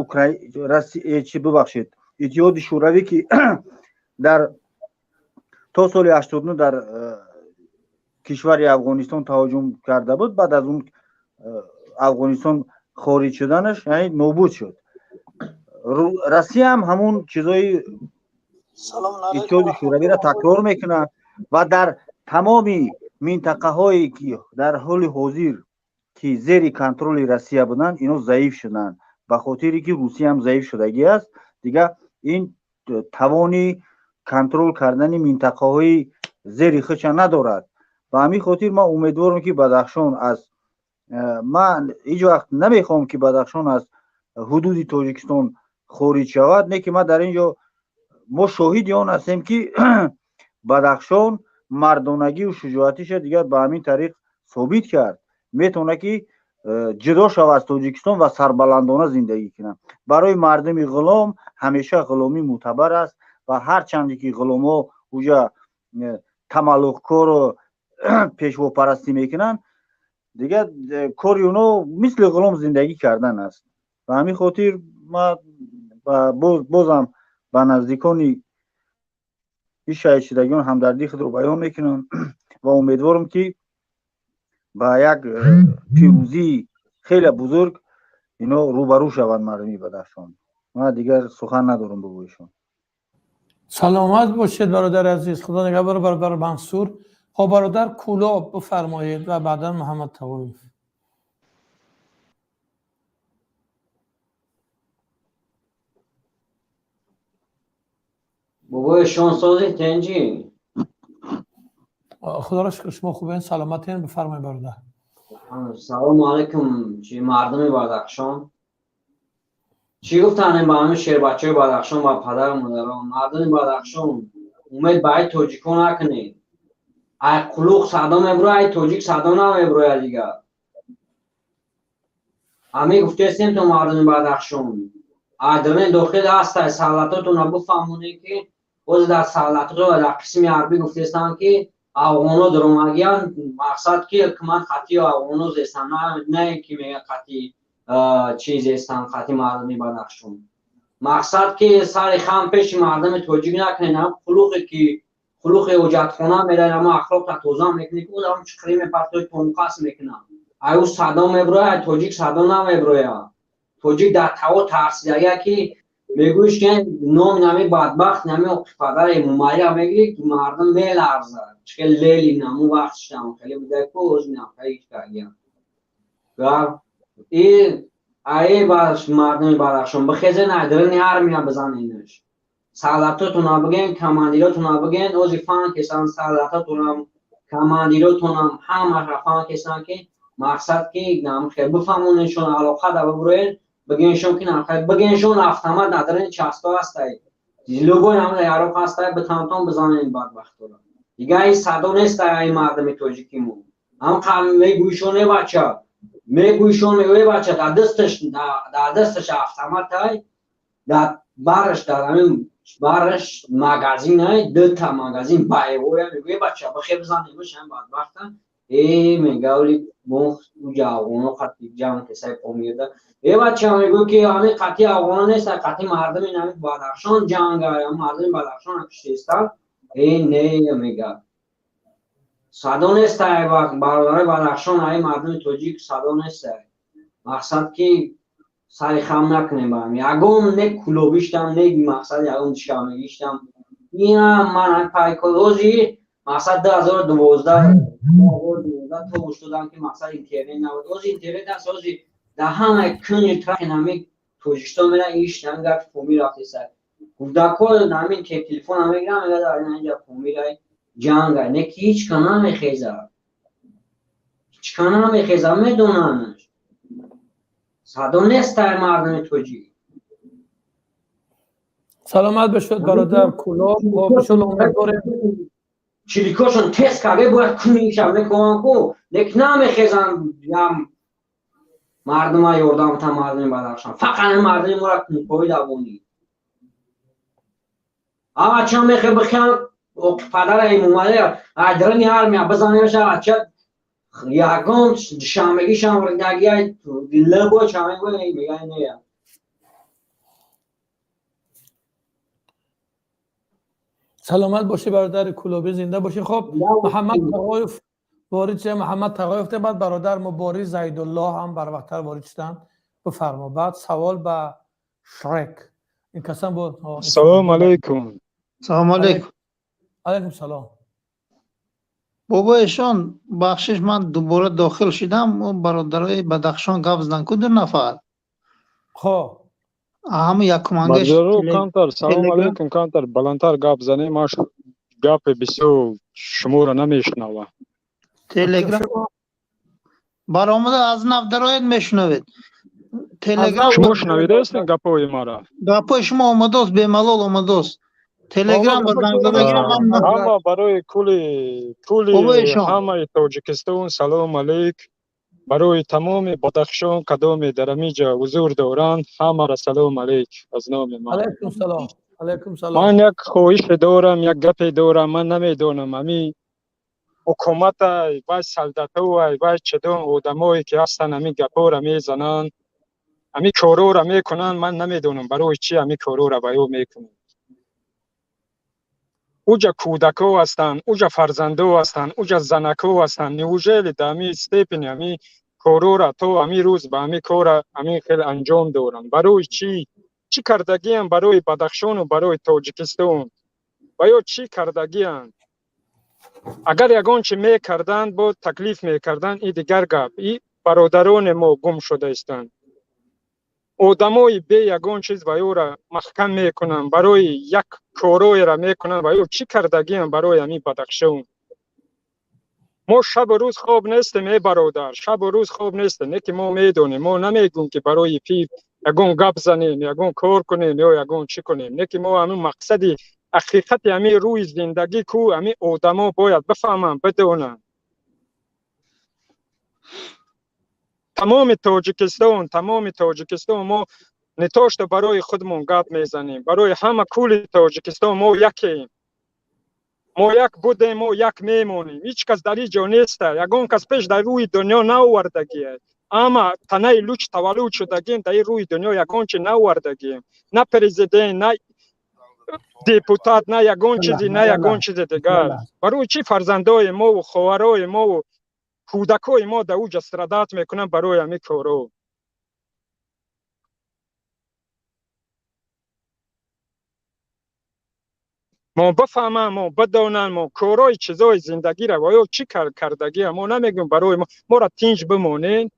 чи, бибахшед, Иттиҳоди Шӯравӣ, ки дар то соли 89 дар кишвари Афғонистон таҳоҷум карда буд, баъд аз он Афғонистон хориҷ шуданаш, яъне нобуд шуд. Россия ҳам ҳамун чизои Иттиҳоди Шӯравиро такрор мекунад ва дар тамоми минтақаҳое, ки дар ҳоли ҳозир ки зери контроли Россия буданд, ино заиф шуданд, ба хотире ки Русия ҳам заиф шудагӣ аст. Дигар ин тавони контрол кардани минтақаҳои зери худша надорад. Ба ҳамин хотир ман умедворам, ки Бадахшон аз, ман ҳеҷ вақт намехоҳам, ки Бадахшон аз ҳудуди Тоҷикистон хориҷ шавад, не ки ман дар ин ҷо мо шоҳиди он ҳастем, ки Бадахшон мардонагию шуҷоатиша дигар ба ҳамин тариқ собит кард, метавонад ки ҷудо шавад аз Тоҷикистон ва сарбаландона зиндагӣ кунад. Барои мардуми ғулом ҳамеша ғуломӣ мӯътабар аст ва ҳарчанде ки ғуломҳо уҷа тамаллуқкору пешвопарастӣ мекунанд, дигар кори оно мисли ғулом зиндагӣ кардан аст. Ба ҳамин хотир ман бозам ба наздикони ин шаҳидшудагиён ҳамдардии худро баён мекунам ва умедворам, ки ба як пирӯзии хеле бузург ино рӯбарӯ шаванд мардуми Бадахшон. Ман дигар сухан надорам бигӯишон. Саломат бошед, бародари азиз, Худо нигаҳбон, бародар Мансур. Хоб, бародар Кулоб, бифармоед ва баъдан Муҳаммад Тавоев. Бобои шон, сози, тенҷи? Худоро шукр, шумо хубен, саломатен? Бифармоед, бародар. Салому алайкум, чи мардуми Бадахшон, чӣ гуфтанем ба ҳамин шербачаҳои Бадахшон ва падару модарон? Мардуми Бадахшон, умед ба ай тоҷико накунед. Ай қулуқ садо мебурояд, ай тоҷик садо намебурояд. Дигар ҳамин гуфтестем то мардуми Бадахшон адрне дохил ҳастай, савлатотонро бифаҳмонед, ки боз дар савлатото ва дар қисми ҳарбӣ гуфтестанд, ки афғоно даромагиян. Мақсад ки ҳукумат қатъи афғоно зестан, на ин ки мега қатъи чиз зестан, қатъи мардуми Бадахшон. Мақсад ки сари хам пеши мардуми тоҷик накунед. Ҳам хулуқе ки хулуқи ҳоҷатхона меравед, ҳама ахлоқта тоза мекунед, ки ҳам чиқирӣ мепартои, тонқас мекунад, ай ӯ садо мебурояд, ай тоҷик садо намебурояд. Тоҷик дар таво тарсидагия, ки мегӯиш ки номи нами бадбахт, нами оқипадаре мумайя мегирӣ, ки мардум меларзад. Чӣ хел Ленин ҳамун вақт шудам, хеле буда-ку, озинам и ае ба мардуми Бадахшон бихезен, айдрини армия бизаненаш, савлатотона биген, командиротона биген, ози фан кесан савлатотона. Командиротонам ҳамаш рафаҳм кесанд, ки мақсад ки намхел бифаҳмонедшон, алоқа да бибуроед, бигеншон ки намхел бигеншон, автомат надарин часто ҳастай, любой намда яроқ ҳастай, битантон бизанед бадбахтора. Дигар ин садо нестай ай мардуми тоҷики мо. Ҳам мегӯйшон, э бача, мегӯйшон, мегӯ, э бача, дар дасташ автоматай, дар бараш, дар ҳамин бараш магазинай, дута магазин боевой. Мегӯ, э бача, бихе бизанемш ҳам бадбахта. Э, мегавли уҷа афғоно қати ҷамъ кесай Помирда. Э бача, мегӯ, ки ҳамин қати афғоно нест, қати мардуми ҳамин Бадахшон ҷанга, мардуми Бадахшон киштестанд. Э, не, мега, садо нестай, бародарои Бадахшон, ай мардуми тоҷик садо нестай. Мақсад ки сари хам накунем ба ягон, не кулобиштам, не мақсад ягон душамегиштам. Ина ман пайкози мақсад 2012 то шудам, ки мақсад интернет набуд. Ози интернет аст, ози дар ҳамаи кунҷи трахи ҳамин Тоҷикистон мера иштан гапи Помир рафтеса. Кӯдакҳо ҳамин телефон мегирам, мега, дар инҷа Помирай ҷангай, не ки ҳеч ка намехеза, ҳеч ка намехеза, медонанд, садо нестай мардуми тоҷик. Саломат бошед, бародар Кулоб. Иншолло умедворем. Чиликошон тез карде бояд куниша мекунан ку, лекин намехезан ям мардума ёрдам та. Мардуми Бадахшон фақат мардуми мора кункои давонӣ ава ча мехе бихиан падара Эмомалӣ айдрани армия бизанемша. Ача, ягон душанбегишам ридагия лебо ча мегӯ, мега, не. Саломат бошӣ, бародари Кулобӣ, зинда бошӣ. Хоб, Муҳаммад Тағоев ворид шуда. Муҳаммад Тағоев, баъд бародар Мубориз Зайдуллоҳ ҳам барвақттар ворид шуданд. Бифармо. Баъд савол ба Шрек. Ин касан бо Салом алейкум. Салом алейкум. Алейкум салом. Бобоешон, бахшиш, ман дубора дохил шидам. Бародарои Бадахшон гап задан ку, ду нафар. Хоб. Ҳама якумангаш. Камтар, салом алейкум, камтар баландтар гап занем, ман гапи бисёр шуморо намешунавам. Телеграм баромада, аз нав дароед, мешунавед. Телеграм. Шумо шунавидаестен гапҳои мара? Гапҳои шумо омадост, бемалол омадост. Телеграм ба занг ҳама барои кули ҳамаи Тоҷикистон салом алейк, барои тамоми Бадахшон, кадоме дар ҳамиҷа ҳузур доранд, ҳамаро салом алейк аз номи ман. Алайкум салом, алайкум салом. Ман як хоҳише дорам, як гапе дорам. Ман намедонам, ҳами ҳукуматай вай, солдатовай вай, чедон одамое ки ҳастанд, ҳамин гапҳоро мезананд, ҳамин корҳоро мекунанд. Ман намедонам, барои чӣ ҳамин корҳоро ба ё мекунанд. Уҷа кӯдакҳо ҳастанд, уҷа фарзандо ҳастанд, уҷа занакҳо ҳастанд. Неужели да ҳамин степени ҳамин корҳоро то ҳамин рӯз ба ҳамин кора ҳамин хел анҷом доранд? Барои чӣ? Чӣ кардагиам барои Бадахшону барои Тоҷикистон? Ва ё чӣ кардагианд? Агар ягон чи мекарданд, бо таклиф мекарданд, и дигар гап. И бародарони мо гум шуда истанд, одамои бе ягон чиз ва ёра маҳкам мекунанд, барои як корҳоеро мекунанд. Ва ё чӣ кардагиам барои ҳамин Бадахшон? Мо шабу рӯз хоб нестем, э бародар, шабу рӯз хоб нестем. Не ки мо медонем, мо намегӯм, ки барои пир ягон гап занем, ягон кор кунем ё ягон чӣ кунем. Не ки мо ҳамин мақсади ҳақиқати ҳамин рӯи зиндагӣ ку, ҳамин одамо бояд бифаҳманд, бидонанд. Тамоми Тоҷикистон, тамоми Тоҷикистон, мо не то что барои худмон гап мезанем, барои ҳама кули Тоҷикистон. Мо якем, мо як будем, мо як мемонем. Ҳеҷ кас дар ин ҷо неста, ягон кас пеш дар рӯи дунё наовардагие. Ама танаи луч таваллуд шудагием, дар ин рӯи дунё ягон чи наовардагием, на президент, на депутат, на ягон чизи, на ягон чизи дигар. Барои чӣ фарзандои мову хоҳарои мову кӯдакҳои мо дар уҷа страдать мекунанд барои ҳамин корҳо? Мо бифаҳмам, мо бидонам, мо корҳои чизои зиндагиро ва ё чӣ кардагия. Мо намегӯем, барои мо, моро тинҷ бимонед.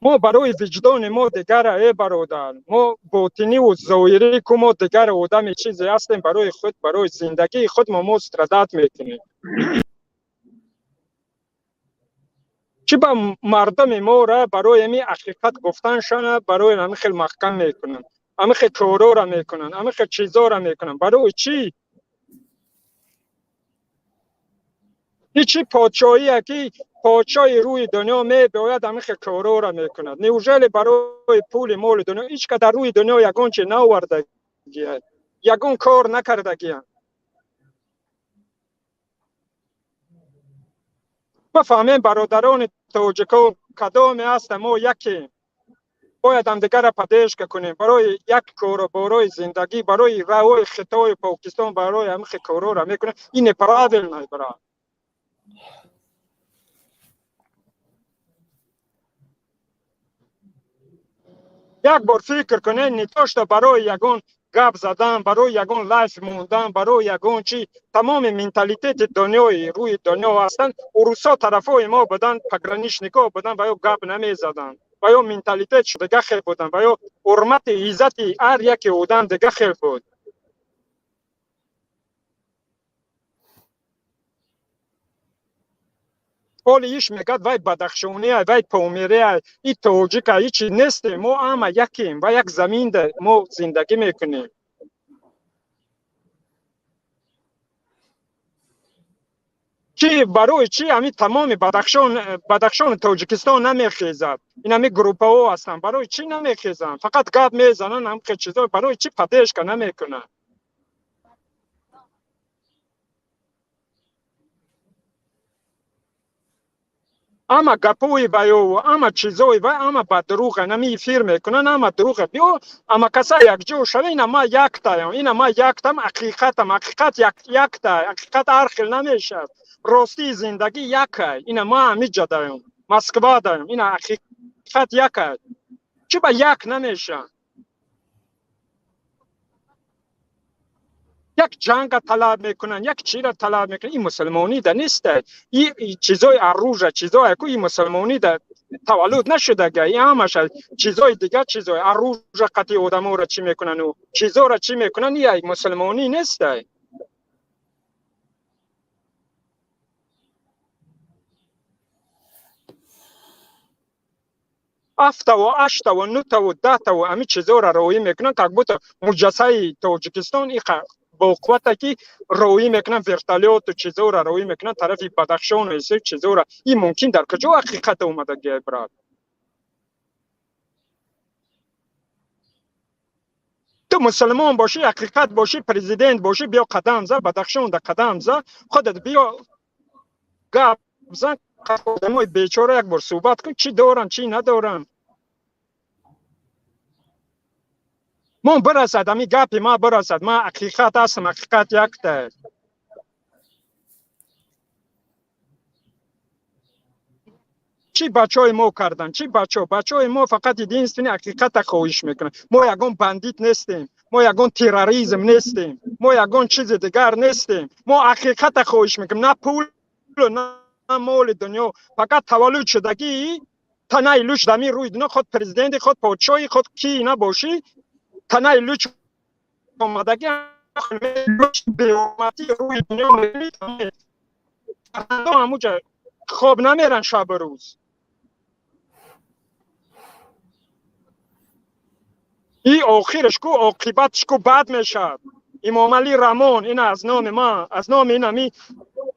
Мо барои виҷдони мо дигара, э бародар, мо ботиниву зоҳирӣ ку мо дигар одами чизе ҳастем, барои худ, барои зиндагии худ мо страдать мекунем. Чӣ ба мардуми моро барои ҳамин ҳақиқат гуфтаншона барои ҳамин хел маҳкам мекунанд, ҳамин хел корора мекунанд, ҳамин хел чизора мекунанд? Барои чӣ? Ин чӣ подшоҳие ки подшоҳи рӯи дунё мебиёяд, ҳамин хел корора мекунад? Неужели барои пули моли дунё? Ҳеҷ ка дар рӯи дунё ягон чи наовардагия, ягон кор накардагиянд. Бифаҳмем, бародарони тоҷико, кадоме ҳаста, мо якем, бояд ҳамдигарро поддержка кунем барои як кору, барои зиндагӣ, барои раҳои Хитою Покистон, барои ҳамин хел корора мекунем. Ин неправильно, брат. Як бор фикр кунед, не то что барои ягон гап задан, барои ягон лайф мондан, барои ягон чи. Тамоми менталитети дунёи рӯи дунё ҳастанд. Урусо тарафҳои мо буданд, пограничникҳо буданд, ва ё гап намезаданд, ва ё менталитет дига хел буданд, ва ё ҳурмати иззати ҳар яке одам дига хел буд. Ҳоли иш мегӯяд, вай бадахшония, вай помирия, и тоҷика, и чи нестем. Мо ҳама якем ва як заминда мо зиндагӣ мекунем. Чи барои чи ҳамин тамоми Бадахшони Тоҷикистон намехезад? Ин ҳамин группаҳо ҳастанд, барои чӣ намехезанд? Фақат гап мезананд, ҳамхел чизо, барои чӣ поддержка намекунанд? Ама гапои ваё, ама чизои вай, ама ба дурӯға, ҳамин эфир мекунанд, ама дурӯға. Биё, ама каса якҷо шава, ина ма яктаям, ина ма яктам, ҳақиқатам, ҳақиқат якта, ҳақиқат ҳар хел намешавад. Ростии зиндагӣ якай, ина ма ҳамиҷа даём, Москва даём, ина ҳақиқат якай. Чӣ ба як намешавад? Як ҷанга талаб мекунанд, як чиро талаб мекунанд. Ин мусулмонӣ да нест. Ин чизои оружие, чизое ку ин мусулмонӣ да таваллуд нашудага, ин ҳамаша чизои дигар, чизои оружие қатъи одаморо чӣ мекунанд, чизоро чӣ мекунанд, ин мусулмонӣ нест. Ҳафтаву ҳаштаву нӯтаву даҳтаву ҳамин чизоро роҳӣ мекунанд, как будто муҷассаи Тоҷикистон иқа бо қуввате ки роҳӣ мекунанд, вертолёту чизоро роҳӣ мекунанд тарафи Бадахшону исо чизоро. Ин мумкин дар куҷо ҳақиқат омадагия, брат? Ту мусулмон бошӣ, ҳақиқат бошӣ, президент бошӣ, биё қадам за Бадахшонда, қадам за худат, биё гап зан, одамои бечора як бор суҳбат кун, чӣ доранд, чӣ надоранд. Мон бирасад, ҳамин гапи ма бирасад, ман ҳақиқат ҳастам, ҳақиқат якта. Чӣ бачаҳои мо карданд? Чӣ бачаҳо? Бачаҳои мо фақат единственный ҳақиқата хоҳиш мекунанд. Мо ягон бандит нестем, мо ягон терроризм нестем, мо ягон чизи дигар нестем. Мо ҳақиқата хоҳиш мекунем, на пул, на моли дунё. Фақат таваллуд шудагӣ танаи луч дамин рӯи дунё, худ президенти, худ подшоҳи, худ кӣ набошӣ, танаи луч омадагӣ, беҳурматӣ рӯи дунё мебинӣ. Ҳамуҷа хоб намеран шабу рӯз. И охираш ку, оқибатш ку бад мешавад. Имомалӣ Рамон, ин аз номи ман, аз номи ин ҳамин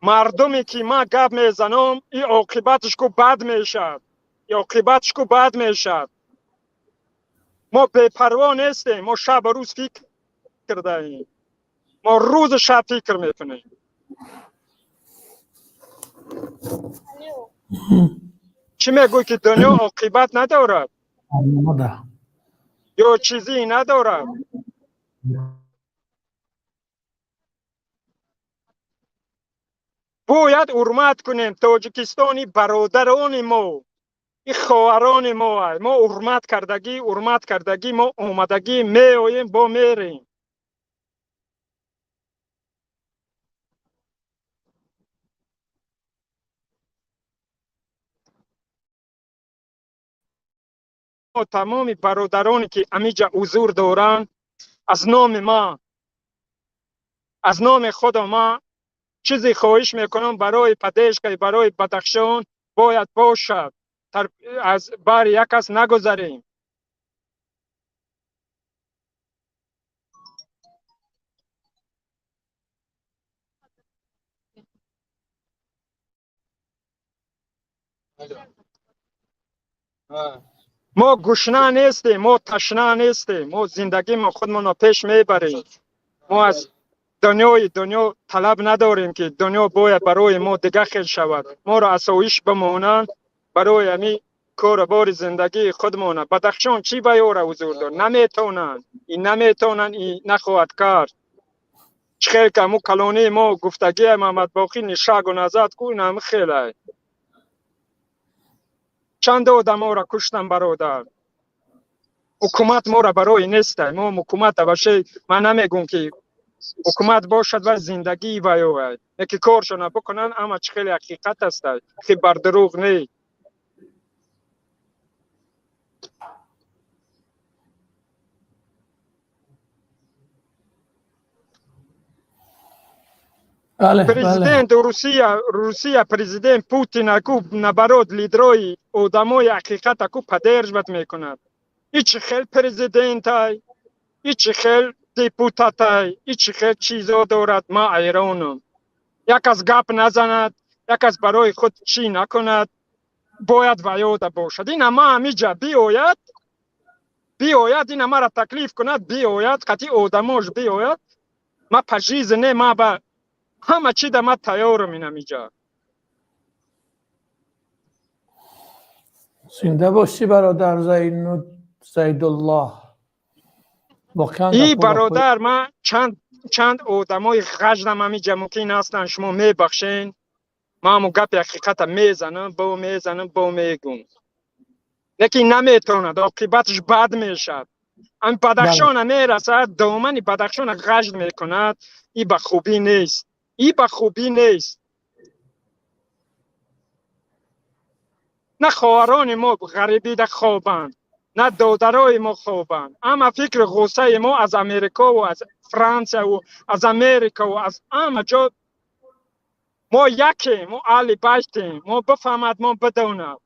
мардуме ки ман гап мезанам, и оқибатш ку бад мешавад, и оқибатш ку бад мешавад. Мо бепарво нестем, мо шабу рӯз фикр даем, мо рӯзу шаб фикр мекунем. Чӣ мегӯй ки дунё оқибат надорад ё чизе надорад? Бояд ҳурмат кунем Тоҷикистони бародарони мо, и хоҳарони мо. Мо ҳурмат кардагӣ, ҳурмат кардагӣ, мо омадагӣ, меоем, бо мерем. Тамоми бародароне ки амиҷа ҳузур доранд, аз номи ман, аз номи худо ман чизе хоҳиш мекунам: барои поддержка и барои Бадахшон бояд бошад, аз бари як кас нагузарем. Мо гушна нестем, мо ташна нестем, мо зиндагимо худмонро пеш мебарем. Мо аз дунёи дунё талаб надорем, ки дунё бояд барои мо дига хел шавад, моро асоиш бимонанд барои ҳамин кору бори зиндагии худмона. Бадахшон чӣ ба ёра ҳузур дор? Наметавонанд, ин наметавонанд, ин нахоҳад кард. Чӣ хел ки ҳамун калонии мо гуфтагия, Маҳмадбоқӣ, ни шагу назад ку, ин ҳами хелай. Чанд одаморо куштам, бародар. Ҳукумат моро барои нестай. Мо ҳукумата ваше ман намегӯм, ки ҳукумат бошад ва зиндагии ваёвай, леки коршона бикунанд, ама чӣ хеле ҳақиқат ҳастай, ки бар дурӯғ не. Президент Русия, президент Путин аку, наоборот, лидерои одамои ҳақиқат аку поддерживать мекунад. Ичи хел президентай, ичи хел депутатай, ичи хел чизо дорад, ма айронам. Як аз гап назанад, як аз барои худ чӣ накунад, бояд ваёда бошад. Ина ма ҳамиҷа биояд, биояд, ина маро таклиф кунад, биояд, қатъи одамош биояд, ма пожизненно, ма ба ҳама чи да ма тайёрам инамиҷа. Зинда бошӣ, бародар Зайдуллоҳ. Воқеан И бародар, ман чанд одамои ғаждам ҳамиҷа мумкин ҳастанд, шумо мебахшен. Ман ҳамун гапи ҳақиқата мезанам, бо мезанам, бо мегум. Лекин наметавонад, оқибаташ бад мешавад. Ами Бадахшона мерасад, домани Бадахшона ғажд мекунад, и ба хубӣ нест. И ба хубӣ нест. На хоҳарони мо ғарибида хобанд, на додарои мо хобанд. Ама фикри ғуссаи мо аз Америкову аз Франсияву аз Америкаву аз ҳама ҷо. Мо якем, мо аҳли байтем, мо бифаҳмад, мо бидонад.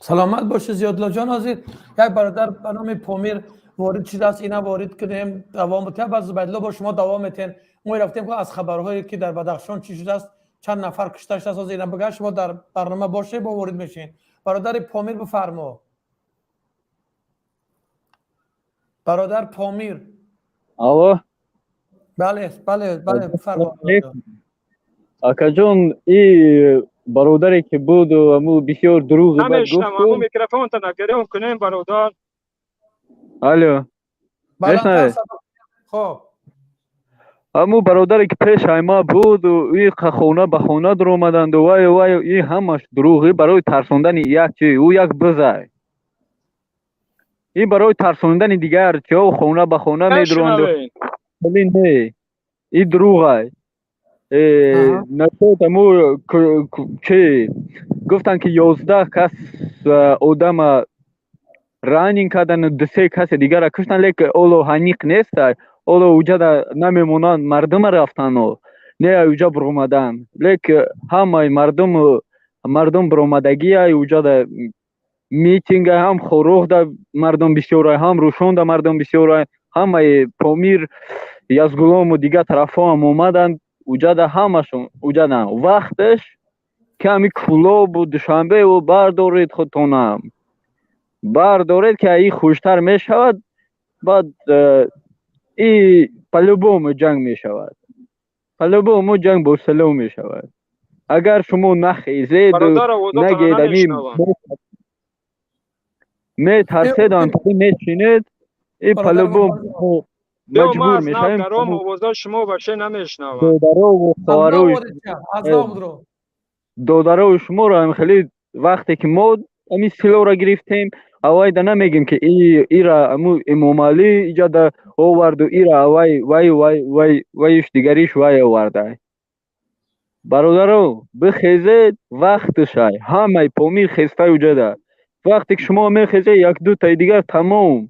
Саломат бошед, Зиёдуллоҷон. Ҳозир як бародар ба номи Помир ворид шудааст, ина ворид кунем, давом битем, баъд Зубайдулло бо шумо давом метем. Мо рафтем аз хабарҳое ки дар Бадахшон чӣ шудааст, чанд нафар кушта шудааст. Ҳозир ина бигӯяд, шумо дар барнома бошед, бо ворид мешин. Бародари Помир, бифармо. Бародар Помир. Алло. Бале, бифармо. Акаҷон, и бародаре ки буд, аму бисёр дурӯғи бад Намешунавам, ҳамун микрофонтона гирён кунем, бародар. Алло. Баландтар садо. Хоб. Аму бародаре ки пеш айма буд, и хона ба хона дуромаданду, вай вай, и ҳамаш дурӯғӣ барои тарсондани як чи, ӯ як бизай. И барои тарсондани дигар чиҳо хона ба хона медуронду. Нашунавем. Не, и дурӯғай. Насчет аму чи гуфтанд, ки 11 кас одама ранен кардану дусе касе дигара куштанд, лек оло ҳаниқ неста, оло уҷада намемонанд, мардума рафтану не уҷа буромадан, лек ҳамаи мардум буромадагия уҷада митинга, ҳам Хоруғда мардум бисёрай, ҳам Рушонда мардум бисёрай, ҳамаи Помир, Язгулому дигар тарафҳоам омаданд уҷада, ҳамашон уҷадан. Вақташ ки ҳами Кӯлобу Душанбеу бардоред, худтонам бардоред, ки аи хуштар мешавад. Баъд и по-любому ҷанг мешавад, по-любому ҷанг бо силоҳ мешавад, агар шумо нахезеду Бародар, овозатонро нагед ами намешунавам. Метарсед, антои мечинед, и по-любому Биё, ман маҷбур аз нав мешавем. даром, овозои шумо вообще намешунавам. Додарову Аз нав хоҳарои ворид шав, аз нав будро. Додарои шуморо ҳам хеле вақте ки мо ами силоҳро гирифтем, авайда намегем, ки ира аму Эмомалӣ иҷада оварду, ира вай вай вай вай вайш дигариш вай оварда. Бародаро, бихезед, вақташай. Ҳамаи Помир хестаю ҷада. Вақте ки шумо мехезед, як дутаи дигар тамом.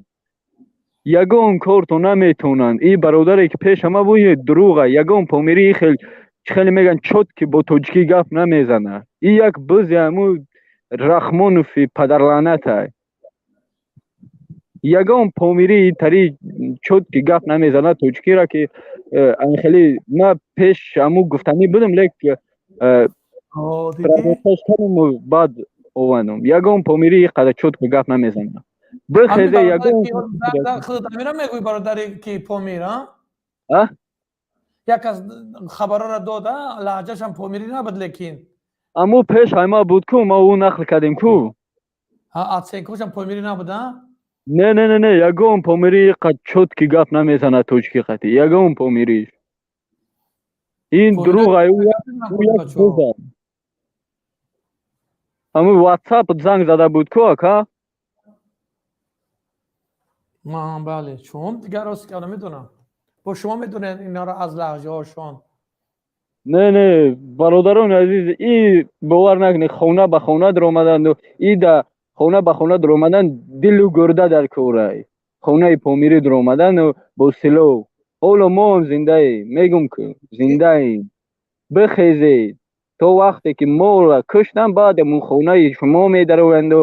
Ягон корто наметавонанд. Ин бародаре ки пеша ма буд, дурӯға. Ягон помирӣ хел хеле мегӯянд чётко бо тоҷикӣ гап намезанад. Ин як бузи ҳаму Рахмонови падарлаънатай. Ягон помирӣ тари чётко гап намезанад тоҷикиро, ки хеле ма пеш ҳаму гуфтанӣ будам, лек баъд овандам. Ягон помирӣ ин қадар чётко гап намезанад. Бихезе, ягон Худат амира мегӯй, бародаре ки Помир, а? Як аз хабарора дода, лаҳҷашам помирӣ набуд, лекин Аму пеш ҳайма буд ку, ма ӯ нақл кардем ку. Оценкошам помирӣ набуд, а? Не, не, не, не, ягон помирӣ қад чётко гап намезанад тоҷикӣ қатӣ, ягон помирӣ. Ин дурӯғ. Ҳамун WhatsApp занг зада буд ку, ака. Ман бале, шумо дигар рост ки намедонам, бо шумо медонед инҳоро аз лаҳҷаҳошон. Не, не, бародарони азиз, и бовар накунед, хона ба хона даромаданду и да хона ба хона даромадан дилу гурда дар кӯрай. Хонаи помирӣ даромадану бо силоҳ. Ҳоло мо ҳам зиндаем, мегум ку, зиндаем. Бихезед, то вақте ки моро куштанд, баъд ҳамун хонаи шумо медароянду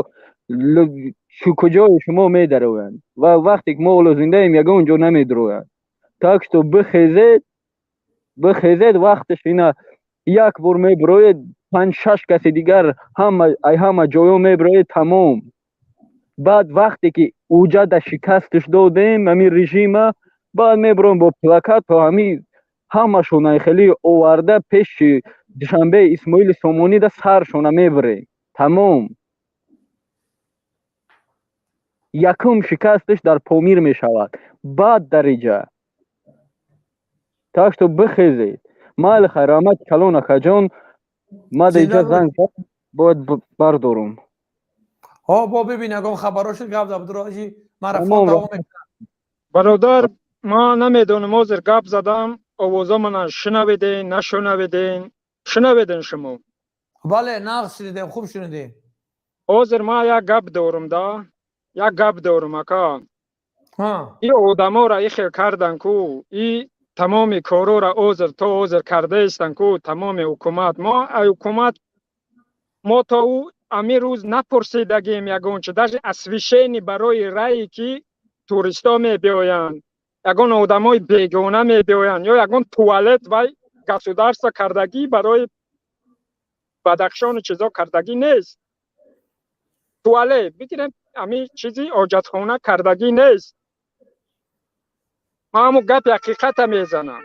куҷои шумо медароянд. Ва вақте ки мо ҳоло зиндаем, ягон ҷо намедароянд. Так что бихезед, бихезед, вақташ ина як бор мебироед, панҷ шаш каси дигар ҳама ай ҳама ҷоё мебироед, тамом. Баъд вақте ки уҷада шикасташ додем ҳамин режима, баъд мебироем бо плакат, то ҳамин ҳамашона хеле оварда пеши Душанбе Исмоили Сомонида саршона мебирем. Тамом. Якум шикасташ дар Помир мешавад, баъд дар иҷа. Так что бихезед. Майли, хайр, раҳмати калон, акаҷон. Ма дар иҷа занг бояд бардорум. Ҳо, бо бибин, ягон хабаро шуд, гап зад, роҷи марафон давом мекунад. Бародар, ман намедонам, ҳозир гап задам, овозо мана шунавиден, нашунавиден? Шунавиден шумо? Бале, нағз шунидем, хуб шунидем. Ҳозир ман як гап дорум да, як гап дорум, ака. И одаморо и хел кардан ку, и тамоми корора ҳозир то ҳозир кардаистанд ку, тамоми ҳукумат. Мо ай ҳукумат мо то ӯ ҳамин рӯз напурсидагем ягон чи, даже освещение барои рае ки туристҳо мебиёянд, ягон одамои бегона мебиёянд, ё ягон туалет вай государство кардагӣ барои Бадахшону чизо кардагӣ нест. Туалет бигирем, ҳамин чизи ҳоҷатхона кардагӣ нест. Ман ҳамун гапи ҳақиқата мезанам.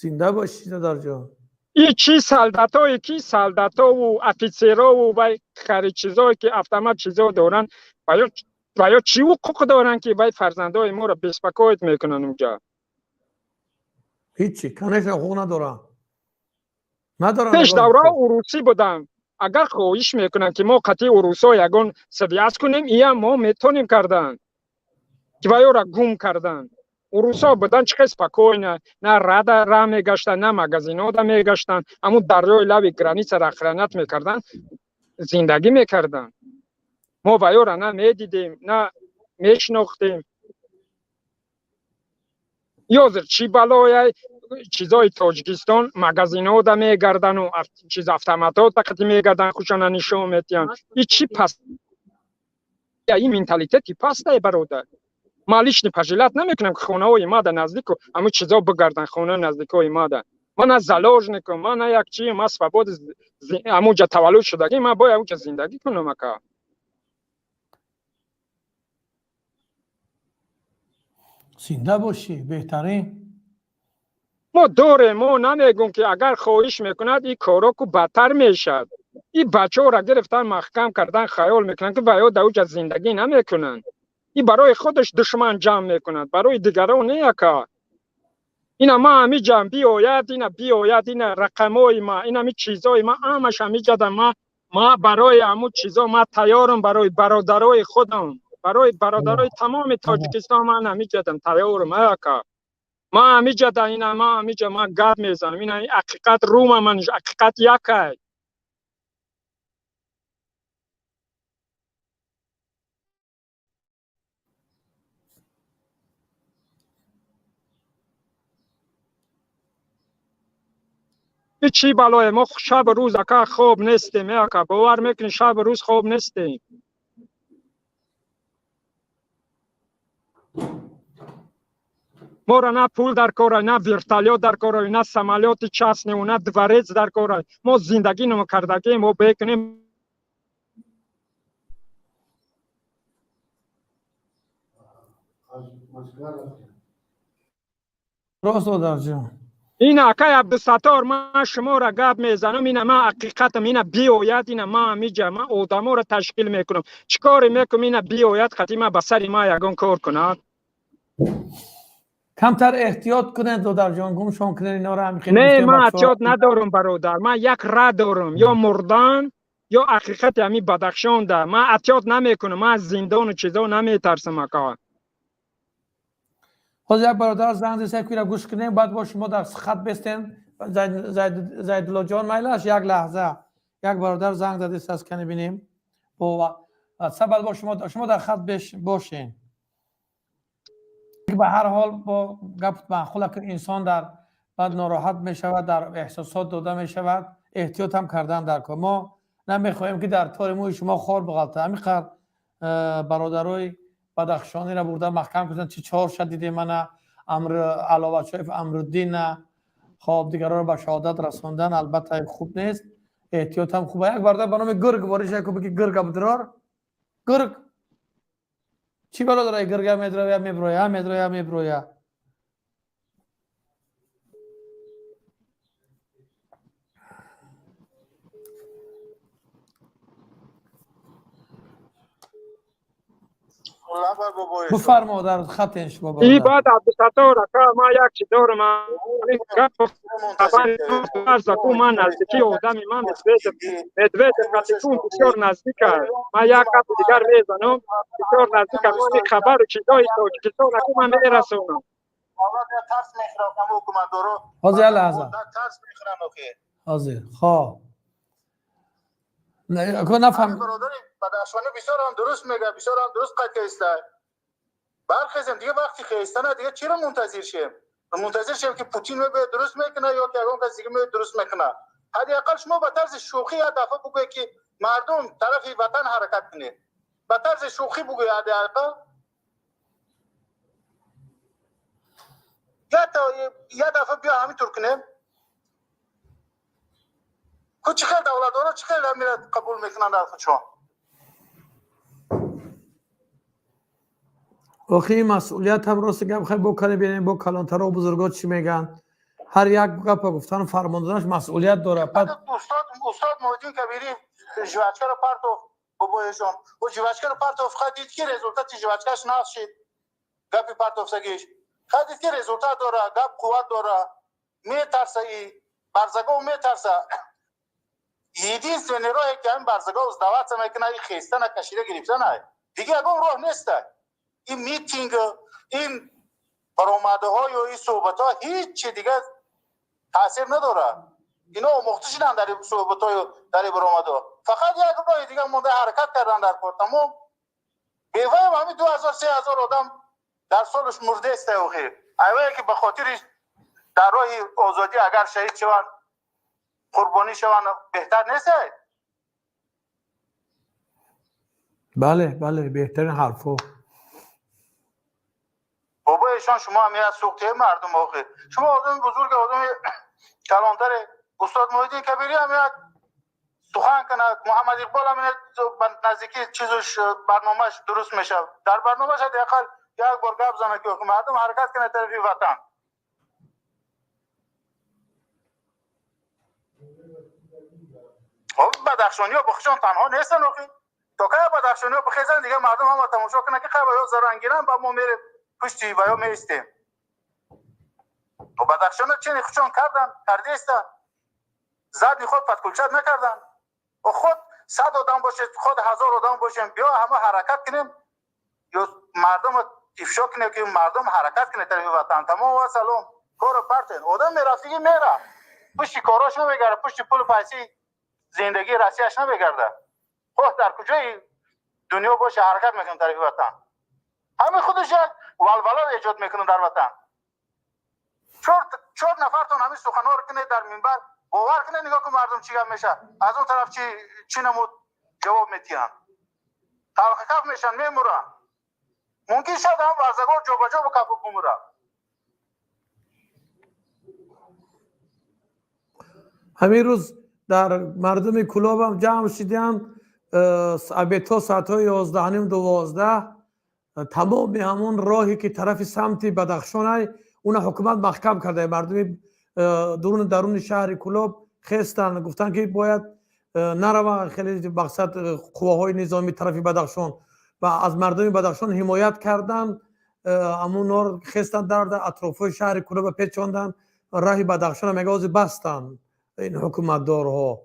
Зинда бошӣ, додарҷон. И чи солдатое ки солдатову офицерову вай хари чизое ки автомат чизо доранд, ва ё чӣ ҳуқуқ доранд, ки вай фарзандои моро беспокоить мекунанд унҷа? Ҳичи, конечно, ҳуқуқ надоранд, надоранд. Пеш давраҳо урусӣ буданд. Агар хоҳиш мекунанд, ки мо қатъи урусҳо ягон связь кунем, иам мо метонем кардан, ки вайёра гум кардан. Урусҳо будан, чӣ хел спокойно на рада ра мегаштанд, на магазинода мегаштанд, ҳамун дарёи лави границара охранять мекарданд, зиндагӣ мекарданд. Мо вайёра на медидем, на мешинохтем. Ёзир чӣ балоя чизои Тоҷикистон магазинода мегардану чиз автоматода қати мегардан, хушона нишон метиҳанд. И чӣ пас, ин менталитети пастае, бародар. Ман лично пожелать намекунам, ки хонаҳои мада наздику ҳамун чизо бигардан, хонаи наздикҳои мада. Ман на заложникам, ман на як чи, ман свобода ҳамунҷа таваллуд шудагӣ, ман бояд ҳамунҷа зиндагӣ кунам, ака. Зинда бошӣ, беҳтарин. Мо дорем, мо намегӯм, ки агар хоҳиш мекунад, ин коро ку бадтар мешавад. Ин бачаҳоро гирифтан, маҳкам кардан, хаёл мекунанд, ки вайҳо дар уҷа зиндагӣ намекунанд. Ин барои худаш душман ҷамъ мекунад, барои дигарон не, ака. Ина ма ҳамиҷам биёяд, ина биёяд, ина рақамҳои ма, ина ҳами чизҳои ма, ҳамаш ҳамиҷада. Ма барои ҳамун чизо ма тайёрам, барои бародарои худам, барои бародарои тамоми Тоҷикистон ман ҳамиҷадам тайёрам, ака. Ман ҳамиҷа да ина, ман ҳамиҷа ман гап мезанам, ина ҳақиқат рума, ман ҳақиқат якай. Чӣ балое? Мо шабу рӯз, ака, хоб нестем, ака, бовар мекунӣ, шабу рӯз хоб нестем. Моро на пул дар кора, на вертолёт дар кора, на самолёти частный, на дворец дар кора. Мо зиндагӣ намокардагем, мо бекунем. Рост, додарҷон. Ина, акай Абдусаттор, ман шуморо гап мезанам, ина ман ҳақиқатам, ина биёяд, ина ман ҳамиҷа ман одаморо ташкил мекунам, чӣ коре мекунам, ина биёяд хати ман ба сари ман ягон кор кунад. Камтар эҳтиёт кунед, додарҷон, гумшон кунед инора. Ҳам не, ман эҳтиёт надорам, бародар, ман як ра дорам: ё мурдан, ё ҳақиқати ҳамин Бадахшонда. Ман эҳтиёт намекунам, ман аз зиндону чизо наметарсам, ака. Ҳозир як бародар занг зад, кира гӯш кунем, баъд бо шумо дар хат бестем. Зайдуллоҷон, майлаш, як лаҳза, як бародар занг задист, аз кани бинем бо сабал бо шумо дар хат бошен. Ба ҳар ҳол бо гап маъқула, ки инсон дар баъд нороҳат мешавад, дар эҳсосот дода мешавад, эҳтиёт ҳам кардан дар кор. Мо намехоҳем, ки дар тори мӯи шумо хор биғалта. Ҳамин қадр бародарои бадахшониро бурда маҳкам кунанд, чи чорша дидем, мана Амр Аловачоев Амруддина, хоб, дигарро ба шаҳодат расондан албатта хуб нест, эҳтиёт ҳам хуба. Як бародар ба номи Гург ворид шуда, ки Гург абдрор, Гург чӣ бало дора? Гурга медроя, меброя, медроя, меброя. Бифармо, дар хатен шумо. И баъд, Абдусаттор ака, ман як чи дорам, ку ман наздикии одами ман Медведев қатикун бисёр наздик аст. Ман як гапи дигар мезанам, бисёр наздик аст. Ман хабару чизои Тоҷикистон аку ман мерасонам. Ҳозир, як лаҳза, ҳозир. Хоб, нафаҳм. Бадахшонӣ бисёр ҳам дуруст мега, бисёр ҳам дуруст қайд кардиста. Бархезем дига, вақти хестана дига. Чиро мунтазир шем? Мунтазир шем, ки Путин мебиёд, дуруст мекуна, ё ки ягон кас дига меояд, дуруст мекуна? Ҳадди ақал шумо ба тарзи шӯхӣ як дафъа бугӯед, ки мардум, тарафи ватан ҳаракат кунед. Ба тарзи шӯхӣ бугӯед, ҳадди ақал як дафъа биё, ҳамин тур кунем. Ку чӣ хел давлатдоро, чӣ хел ҳамира қабул мекунанд дар худшон? Охи, ин масъулият ҳам, рости гап, хай бо кане бинем, бо калонтаро, бузурго чӣ мегӯянд. Ҳар як гапа гуфтану фармон доданаш масъулият дорад. Устод Муҳиддин Кабирӣ жвачкаро партоф, бобоешон, ӯ жвачкаро партоф, хай дид, ки результати жвачкаш нағз шид. Гапи партофсагиш, хай дид, ки результат дора, гап қувват дора. Метарса, и барзагов метарса. Единственный роҳе, ки ҳамин барзагов сдаваться мекуна, и хестана, кашида гирифтана. Дига ягон роҳ неста. Ин митинг, ин баромадаҳо ё ин суҳбатҳо ҳеҷ чи дига таъсир надорад. Ино омӯхта шуданд дар суҳбатҳою дар ин баромадҳо. Фақат як роҳи дига монда: ҳаракат кардан дар кор, тамом. Беваям ҳамин 2000, 3000 одам дар солаш мурдеста. Охир айвае, ки ба хотири дар роҳи озодӣ агар шаҳид шаванд, қурбонӣ шаванд, беҳтар нест? Бале, бале, беҳтарин ҳарфҳо. Бобоешон, шумо ҳам як сӯхтаи мардум. Охир шумо одами бузург, одами калонтаре. Устод Муҳиддин Кабирӣ ҳам як сухан кунад, Муҳаммад Иқбол ҳам ба наздикӣ чизуш, барномааш дуруст мешавад. Дар барномааш ҳадди ақал як бор гап занад, ки мардум ҳаракат кунад тарафи ватан. Хоб, бадахшониҳо бо худшон танҳо нестанд. Охир то кай бадахшониҳо бихезанд, дигар мардум ҳама тамошо кунанд, ки хай ё зарангиранд, ба мо мерем пушти ва ё меистем? Бадахшоно чени худшон кардан, кардиестанд, задни ход подключать накарданд. Худ 100 одам бошед, худ 1000 одам бошем, биё ҳама ҳаракат кунем, ё мардум افشا کنه که مردم حرکت کنه طرف وطن. تمام و سلام. کارو پرتن. آدم میرفتگی میره. پشت کاراش نمیگرده، پشت پول پیسی زندگی رسیش نمیگرده. خب در کجای دنیا باشه حرکت میکنه طرف وطن. همه خودش یک ولوله ایجاد میکنه در وطن. چهار نفرتون همین سخنها رو کنه در منبر باور کنه، نگاه کن مردم چی گپ میشه، از اون طرف چی نمود جواب میدین، تلخ کف میشن میمورن. ممکن شد هم ورزگار جا به جا به کف بموره. همین روز در مردم کلاب هم جمع شدن تا ساعت های 11:30 12 تمام همون راهی که طرف سمت بدخشان های اون حکومت محکم کرده. مردم درون شهر کلاب خستن، گفتن که باید نروند، خیلی مقصد قواهای نظامی طرف بدخشان و از مردم بدخشان حمایت کردن. همون خستن در اطراف شهر کلاب پیچاندن، راه بدخشان میگه بستن این حکومتدارها،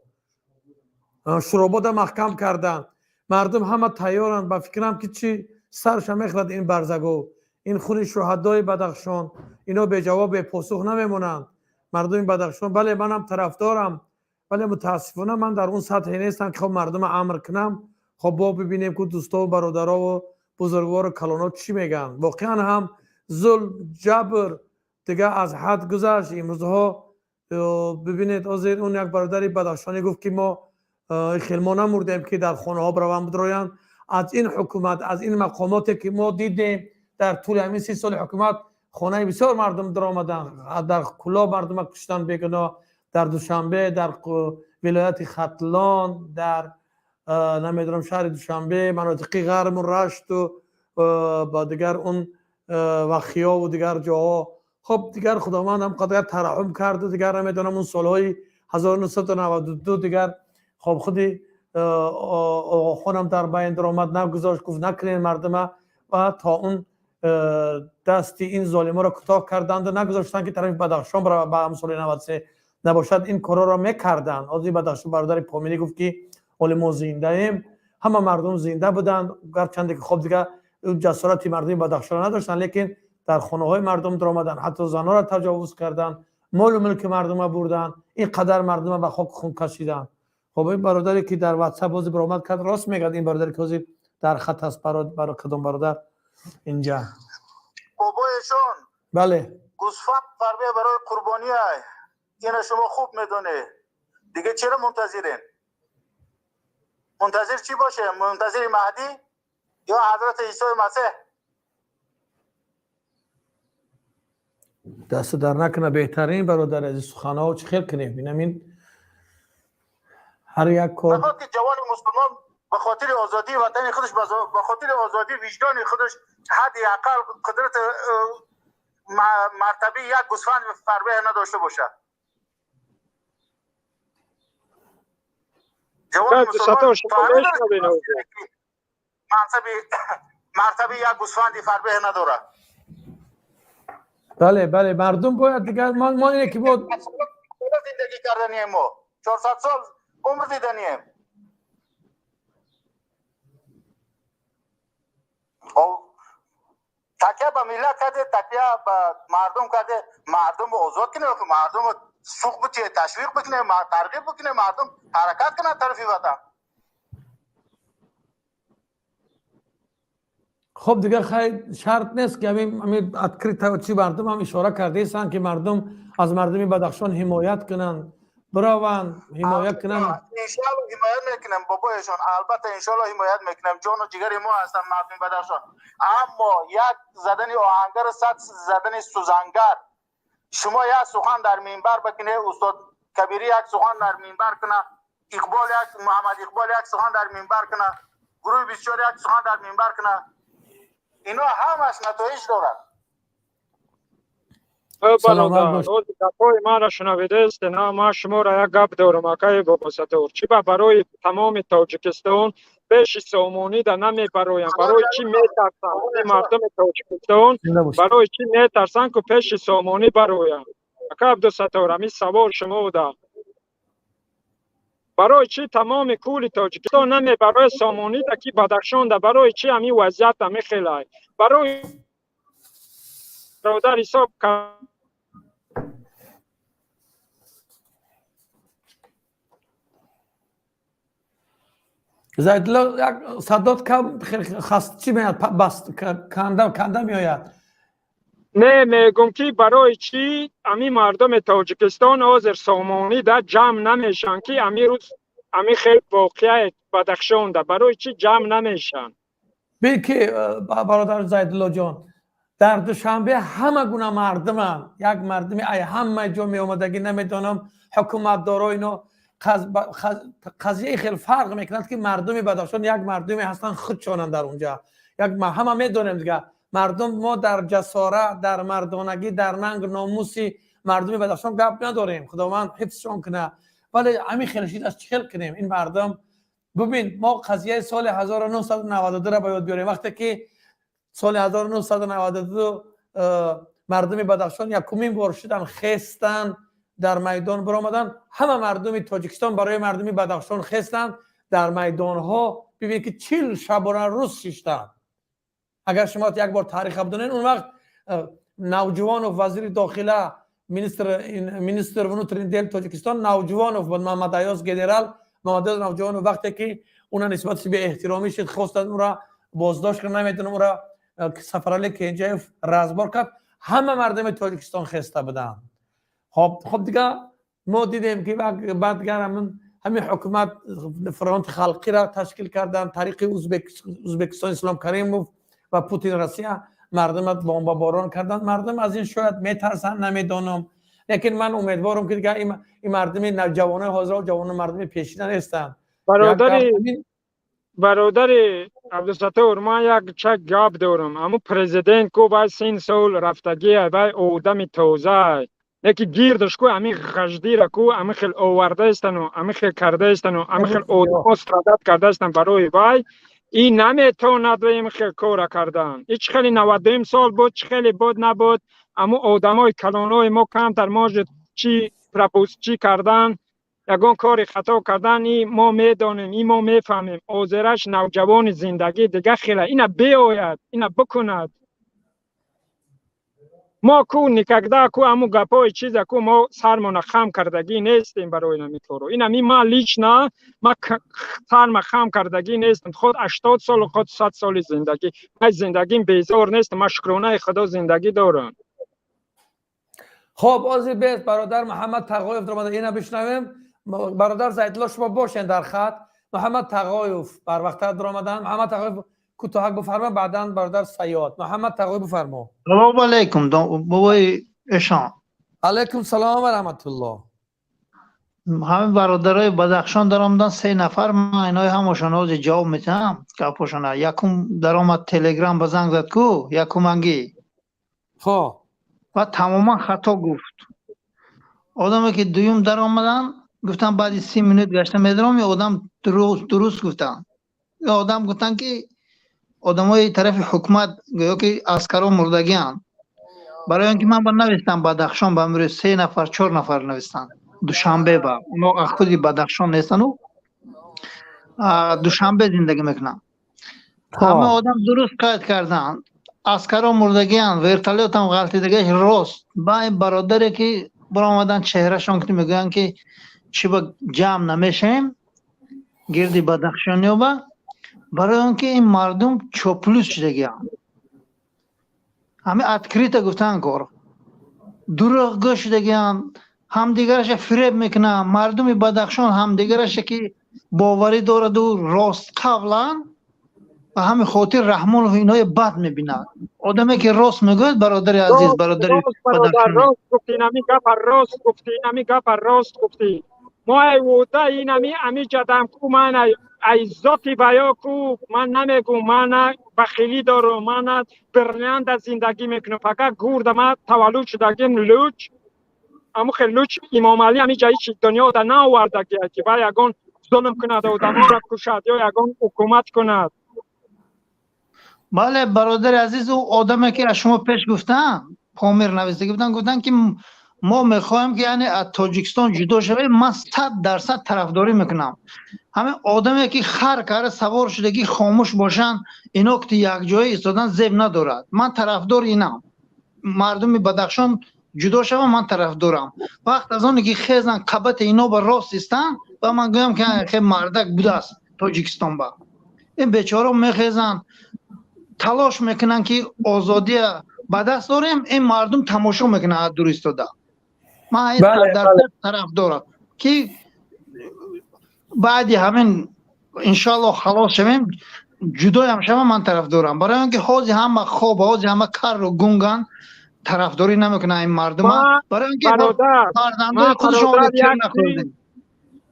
شرابات محکم کردن. مردم همه تیارن، با فکرم که چی سرش میخورد این برزگو، این خون شهدای بدخشان، اینا به جواب به پاسخ نمیمونند مردم بدخشان. بله منم طرفدارم، ولی متاسفانه من در اون سطح نیستم که خب مردم امر کنم. خب با ببینیم که دوستا و برادرها و بزرگوار و کلانا چی میگن. واقعا هم ظلم جبر دیگه از حد گذشت امروزها. ببینید از اون یک برادری بدخشانی گفت که ما خیلی ما نمردیم که در خانه ها بروند بدرویند. از این حکومت، از این مقاماتی که ما دیدیم در طول همین 30 سال حکومت، خانه بسیار مردم در آمدن، در کلا مردم کشتن بیگناه، در دوشنبه، در ولایت ختلان، در نمیدونم شهر دوشنبه، مناطق غرب و رشت و با دیگر اون وخیا و دیگر جاها. خب دیگر خداوند هم قدر ترحم کرد و دیگر نمیدونم اون سالهای 1992 دیگر خب خودی آقا خانم در بین در آمد، نگذاشت، گفت نکنین مردم و تا اون دستی این ظالما را کوتاه کردند و نگذاشتند که طرف بدخشان برای به هم سال 93 نباشد. این کارا را میکردند. از این بدخشان برادر پامیری گفت که حال ما زنده ایم، همه مردم زنده بودند، گرچند که خب دیگه جسارت مردم بدخشان نداشتن، لیکن در خانه های مردم در آمدن، حتی زنها را تجاوز کردن، مال و ملک مردم را بردن، این قدر مردم را به خاک خون کشیدن. خب این برادری که در واتساپ بازی برآمد کرد راست میگه. این برادری که در خط است، برای کدام برادر اینجا بابایشون؟ بله گوسفند فربه برای قربانی های اینو شما خوب میدونه دیگه. چرا منتظرین؟ منتظر چی باشه؟ منتظر مهدی یا حضرت عیسی مسیح؟ دست در نکنه. بهترین برادر از سخنها چه خیر کنیم. اینم هر یک کار که جوان مسلمان به خاطر آزادی وطن خودش، به خاطر آزادی وجدان خودش، حداقل قدرت مرتبه یک گوسفند فربه نداشته باشه. جوان مسلمان مرتبه یک گوسفند فربه نداره. بله بله مردم باید دیگر ما اینه که بود زندگی کردنیم، ما 400 سال عمر دیدنیم. تکیه به ملت کرده، تکیه به مردم کرده، مردم رو آزاد کنه، مردم رو سوق بکنه، تشویق بکنه، ترغیب بکنه، مردم حرکت کنه طرف وطن. خب دیگه خیلی شرط نیست که همین اتکری چی مردم هم اشاره کرده ایستن که مردم از مردم بدخشان حمایت کنن، بروند حمایت کنن. انشالله حمایت میکنم بابایشان، البته انشالله حمایت میکنم، جان و جگر ما هستن مردم بدخشان. اما یک زدن آهنگر، صد زدن سوزنگر. شما یک سخن در منبر بکنه، استاد کبیری یک سخن در منبر کنه، اقبال یک، محمد اقبال یک سخن در منبر کنه، گروه 24 یک سخن در منبر کنه، اینا همش نتایج دارد. برادر گپای ما را شنویده است نه؟ ما شما را یک گپ دارم آقای بابا ستار. چی برای تمام تاجیکستان پیش سامانی در نمیبرایم؟ برای چی میترسن مردم تاجیکستان؟ برای چی میترسن که پیش سامانی برایم؟ آقای عبدالستار همین سوال شما بوده. برای چی تمام کل تاجیکستان نمی برای سامانی در کی بدخشان ده؟ برای چی همین وضعیت همی خیلی؟ برای Бародар ҳисоб Зайдулло як садот кам хаст чӣ меяд баст канда канда меояд. Не мегум ки барои чӣ ами мардуми Тоҷикистон ҳозир сомонӣ да ҷамъ намешаванд ки ами рӯз ами хел воқеа Бадахшонда барои чӣ ҷамъ намешаванд? Бин ки бародар Зайдулло ҷон дар Душанбе ҳама гуна мардуманд. Як мардуми ай ҳама ҷо меомадагӣ намедонам ҳукуматдоро ино қазияи хеле фарқ мекунад ки мардуми Бадахшон як мардуме ҳастанд худшонанд дар онҷа. Як ҳама медонем дига мардум мо дар ҷасорат, дар мардонагӣ, дар нанг номуси мардуми Бадахшон гап надорем. Худованд ҳифзшон кунад. Вале ҳамин хел чиз аз чӣ хел кунем? Ин мардум бубин мо қазияи соли 1992 ро ба ёд биёрем. Вақте ки соли 1992 мардуми Бадахшон якумин бор шудан хестанд, дар майдон баромаданд, ҳама мардуми Тоҷикистон барои мардуми Бадахшон хестанд, дар майдонҳо бибин ки 40 шабона рӯз шиштанд. Агар шумо як бор тариха бидонед, он вақт Навҷувонов вазири дохила, министр внутренних дел Тоҷикистон Навҷувонов буд, Муҳаммад Аёз генерал Муҳаммад Аёз Навҷувонов вақте ки уна нисбати беэҳтиромӣ шуд, хостанд ура боздошт кунанд, намедонам ура Сафарали Кенҷаев разбор кард, ҳама мардуми Тоҷикистон хеста буданд. Хоб дига мо дидем ки баъд дигар ҳамин ҳукумат фронти халқиро ташкил карданд, тариқи Узбекистон Ислом Каримов ва Путин Россия мардумро бомбаборон карданд. Мардум аз ин шояд метарсанд, намедонам. Лекин ман умедворам ки дигар ин мардуми ҷавонои ҳозир ҷавонои мардуми пешина нестанд. Бародари Абдусаттор, ман як чак гап дорам. Аммо президент ку вай син сол рафтагия, вай одами тоза. Лекин гирдаш ку ами ғаждира ку ами хел овардаистану, ами хел кардаистану, ами хел одамо страдат кардаистан барои вай. Ин наметавонад ин хел кора кардан. Ҳеч хеле 92 сол буд, чӣ хеле буд набуд. Аммо одамои калонои мо камтар может чӣ пропуск чӣ кардан, ягон кори хато кардан, и мо медонем, и мо мефаҳмем. Озираш навҷавони зиндагӣ дига хела ина биояд, ина бикунад. Мо ку никогда ку аму гапои чиза ку мо сармона хам кардагӣ нестем барои ин корро. Ина ми ма лично ма сарма хам кардагӣ нестам. Худ 80 сол, худ 100 соли зиндагӣ. Ман зиндагим безор нестам, ман шукронаи Худо зиндагӣ дорам. Хоб, ози бес бародар Муҳаммад Тағоев даромада, ина бишнавем. Бародар Зайдулло шумо бошен дар хат. Муҳаммад Тағоев барвақттар даромадан. Муҳаммад Тағоев кӯтоҳак бифарма, баъдан бародар Саёд. Муҳаммад Тағоев бифармо. Салом алайкум бобои эшон. Алайкум салом ва раҳматуллоҳ. Ҳамин бародарои Бадахшон даромадан се нафар, ман инои ҳамошон ҳозир ҷавоб метиҳам гапошона. Якум даромад Телеграм ба занг зад ку, якумангӣ. Хо. Ва тамоман хато гуфт. Одаме ки дуюм даромадан, гуфтан баъди 30 минут гашта медаром, ё одам дуруст гуфтан. Ё одам гуфтан ки одамои тарафи ҳукумат гӯё ки аскаро мурдагианд. Барои он ки ман ба навистам Бадахшон ба имрӯз 3 нафар, 4 нафар навистанд. Душанбе ба. Оно аз худи Бадахшон нестану Душанбе зиндагӣ мекунанд. Ҳама одам дуруст қайд карданд. Аскаро мурдагианд, вертолётам ғалтидагиаш рост. Ба ин бародаре ки баромадан чеҳрашон ки мегӯянд ки чӣ ба ҷамъ намешавем гирди Бадахшониёба, барои он ки ин мардум чоплус шудагианд. Ҳамин открыто гуфтан кор. Дурӯғгӯ шудагианд, ҳамдигараша фиреб мекунанд. Мардуми Бадахшон ҳамдигараша ки боварӣ дораду рост қавланд, ба ҳамин хотир Раҳмонов иное бад мебинад. Одаме ки рост мегӯяд, бародари азиз, бародари Бадахшонӣ. Рост гуфтӣ, инами гапа рост гуфтӣ, инами гапа рост гуфтӣ. Мо ай вуда инами ами ҷадам ку, ман ай зоти ваё ку, ман намегӯм, ман бахилӣ дорам, ман бриллианта зиндагӣ мекунам, фақат гурда ман таваллуд шудагим луч, аму хел луч Имомалӣ ами ҷа ҳеч дунёда наовардагия ки вай ягон зулм кунад, одамонро кушад ё ягон ҳукумат кунад. Бале, бародари азиз, ӯ одаме ки аз шумо пеш гуфтанд, Помир навистагӣ буданд, гуфтанд ки мо мехоҳем ки яъне аз Тоҷикистон ҷудо шавем, ман 100% тарафдорӣ мекунам. Ҳамин одаме ки хар карда савор шудагӣ хомӯш бошанд, ино ки якҷоя истодан зеб надорад. Ман тарафдори инам. Мардуми Бадахшон ҷудо шава, ман тарафдорам. Вақт аз оне ки хезан, қабати ино ба рост истанд ва ман гӯям, ки хе мардак будааст Тоҷикистон ба. Ин бечора мехезанд, талош мекунанд, ки озодия ба даст дорем, ин мардум тамошо мекунанд аз дур истода. Ман дар тарафдорам, ки баъди ҳамин иншоалло халос шавем, ҷудоям шава, ман тарафдорам. Барои он ки ҳози ҳама хоб, ҳози ҳама карру гунган, тарафдорӣ намекунанд ин мардума, барои он ки фарзандои худшонро тир нахӯрдем.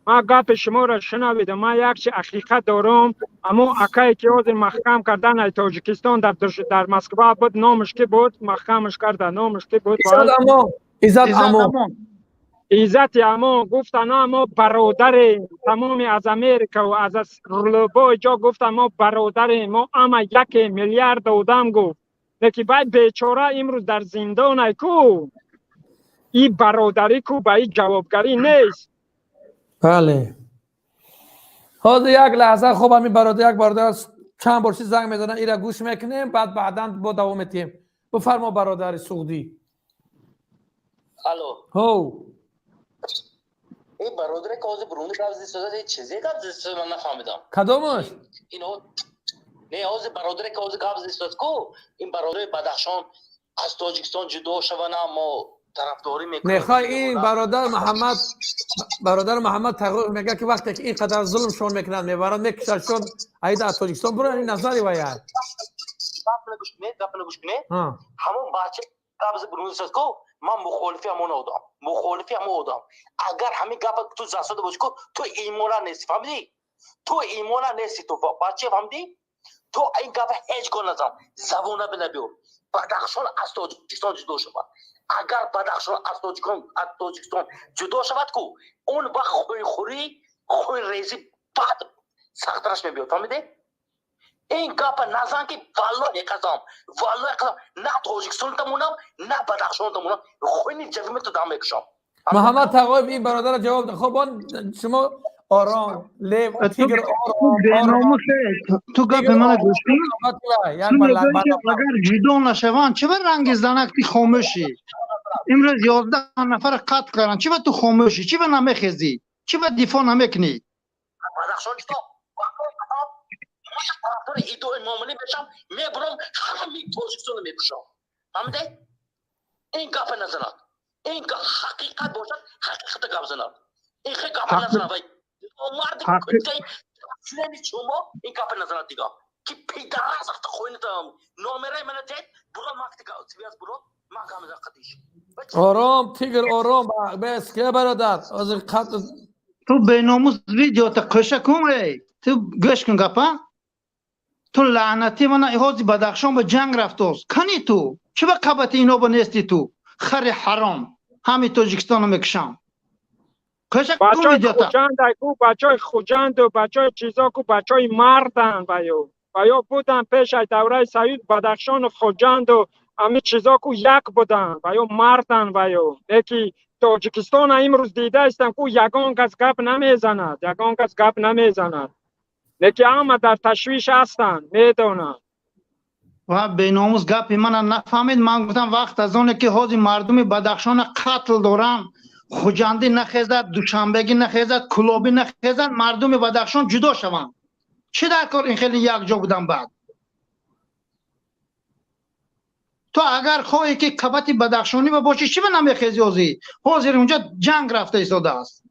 Ман гапи шуморо шунавидам. Ман як чи ҳақиқат дорам. Амо акае ки ҳозир маҳкам кардан ай Тоҷикистон, дар Москва буд, номаш ки буд, маҳкамаш карда, номаш ки буд? Иззат Амон. Иззати Амон. Гуфтан, мо бародарем, тамоми аз Америкаву аз любой ҷо гуфтан, мо бародарем, мо ама яке миллиард одам, гуфт. Леки вай бечора имрӯз дар зиндонай ку. И бародарӣ ку, ба и ҷавобгарӣ нест. Бале, ҳозир як лаҳза. Хуб, ҳамин бародар, як бародар чанд бор чи занг мезанад, ира гӯш мекунем, баъд баъдан бо давом метиҳем. Бифармо, бародари суғдӣ. Алло. Ҳов. Ин бародаре ки ҳозир буруни гап зисозад, чизе гап зисозад, ман нафаҳмидам. Кадомаш? Ин не, ҳозир бародаре ки ҳозир гап зисозад ку, ин бародари Бадахшон аз Тоҷикистон ҷудо шавана, мо тарафдорӣ мекунем. Мехоҳ ин бародар Муҳаммад, бародар Муҳаммад Тағоев мегӯяд, ки вақте ки ин қадар зулмшон мекунанд, мебаранд, мекушадшон, аида аз Тоҷикистон буранд, ин назари вай аст. Гапна гӯш кунед. Ҳамон бача гап буруни ку, ман мухолифи ҳамон одам, мухолифи ҳамон одам. Агар ҳамин гапа ту засода бошӣ ку, ту имона нести, фаҳмидӣ? Ту имона нести, ту бача, фаҳмидӣ? Ту ин гапа ҳеҷ гоҳ назан, забона бинабиёр. Бадахшон аз Тоҷикистон ҷудо шавад, агар Бадахшон аз Тоҷикистон ҷудо шавад ку, он вақт хӯйхӯрӣ, хӯйрезӣ баъд сахттараш мебиёд, фаҳмидӣ? Ин гапа назан, ки валлоҳи қасам, валлоҳи қасам, на Тоҷикистон тамонам, на Бадахшон тамонам, хуни ҷавиме ту дам мекушам. Муҳаммад Тағоев ин бародарро ҷавоб дод. Хуб, он шумо ором, лев, тигр, ором. Ту гапи мана гӯш кун. Агар ҷудо нашаванд, чӣ ба ранги занак ти хомӯшӣ? Имрӯз 11 нафара қатл карданд, чӣ ба ту хомӯшӣ? Чӣ ба намехезӣ? Чӣ ба дифоъ намекунӣ? Бадахшон ҷудо, тарафдори идои муомила мешам, мебурам, ҳамаи Тоҷикистоно мекушам, фаҳмиде? Ин гапа назанад. Ин ҳақиқат бошад, ҳақиқата гап занад. Ин хе гапа назанад. Вай марди шумо ин гапа назанад дига, ки пидарас ахта хоината номераи мана тед буро, макти связь буро, ман гап мезанам қатиш. Ором, тигр, ором, бес ке бародар ҳозир қат. Ту беномус, видеота қӯша кун. Эй, ту гӯш кун гапа. Ту лаънатӣ, мана ҳози Бадахшон ба ҷанг рафтост, кани ту? Чӣ ба қабати ино ба нести ту, хари ҳаром? Ҳами Тоҷикистоно мекушам. Қӯша кун видеота. Бачаҳои Хуҷанду бачаҳои чизо ку, бачаҳои мардан. Ваё будан пеш аз давраи Союз, Бадахшону Хуҷанду ҳами чизо ку як будан, ваё мардан. Ваё леки Тоҷикистона имрӯз дидаистам ку, ягон кас гап намезанад, ягон кас гап намезанад, леки ҳама дар ташвиш ҳастанд, медонанд. Ва беномус гапи мана нафаҳмид. Ман гуфтам, вақт аз оне ки ҳозир мардуми Бадахшона қатл доранд, Хуҷандӣ нахезад, Душанбегӣ нахезад, Кулобӣ нахезад, мардуми Бадахшон ҷудо шаванд, чӣ дар кор ин хеле якҷо будан? Баъд ту агар хоҳӣ, ки қабати бадахшонӣ ба бошӣ, чӣ ба намехези? Ҳозир ҳозир унҷо ҷанг рафта истодааст.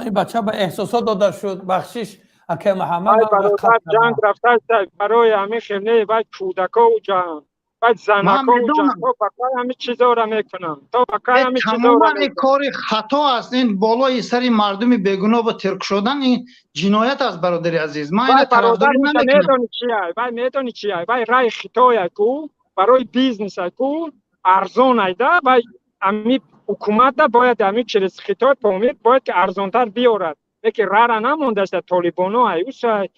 Ин бача ба эҳсосот дода шуд, бахшиш, акай Муҳаммад. Ҷанг рафтааст барои ҳамин хеле, вай кӯдако ҷанг, баъд занако ҷанг, то ба кай ҳамин чизоро мекунанд, то ба кай ҳамин чизоро? Тамоман ин кори хато аст. Ин болои сари мардуми бегуноҳ ба тирк шудан, ин ҷиноят аст, бародари азиз. Ман ина тарафдорӣ намекунам. Медони чи ай? Вай медони чи ай? Вай раи Хитой ай ку, барои бизнес ай ку, арзон айда. Вай ами ҳукумата бояд ами через Хитой Помир бояд ки арзонтар биёрад, леки рара намондааст, толибоно ай усай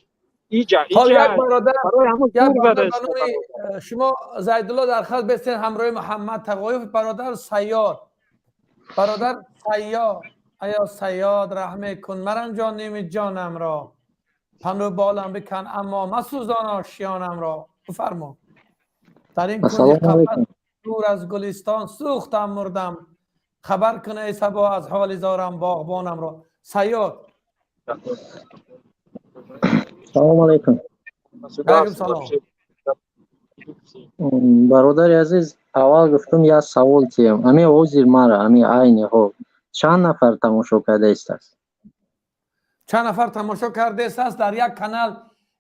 иҷа. Иҷа бародар, шумо Зайдулло дар хат бестен ҳамроҳи Муҳаммад Тағоев. Бародар Сайёр, бародар Сайёр, аё Сайёд, раҳме кун, маранҷоними ҷонамро, панду болам бикан, аммо масӯзон ошиёнамро. Бифармо. Дар ин кунҷи қафас дур аз гулистон сӯхтам, мурдам. Хабар кун эй сабо аз ҳоли зорам, боғбонамро. Саёд. Салом алейкум. Алейкум салом. Бародари азиз, аввал гуфтум як савол тиям. Ами ҳозир мара, ами айни ҳол чанд нафар тамошо кардаистааст? Чанд нафар тамошо кардаистааст дар як канал?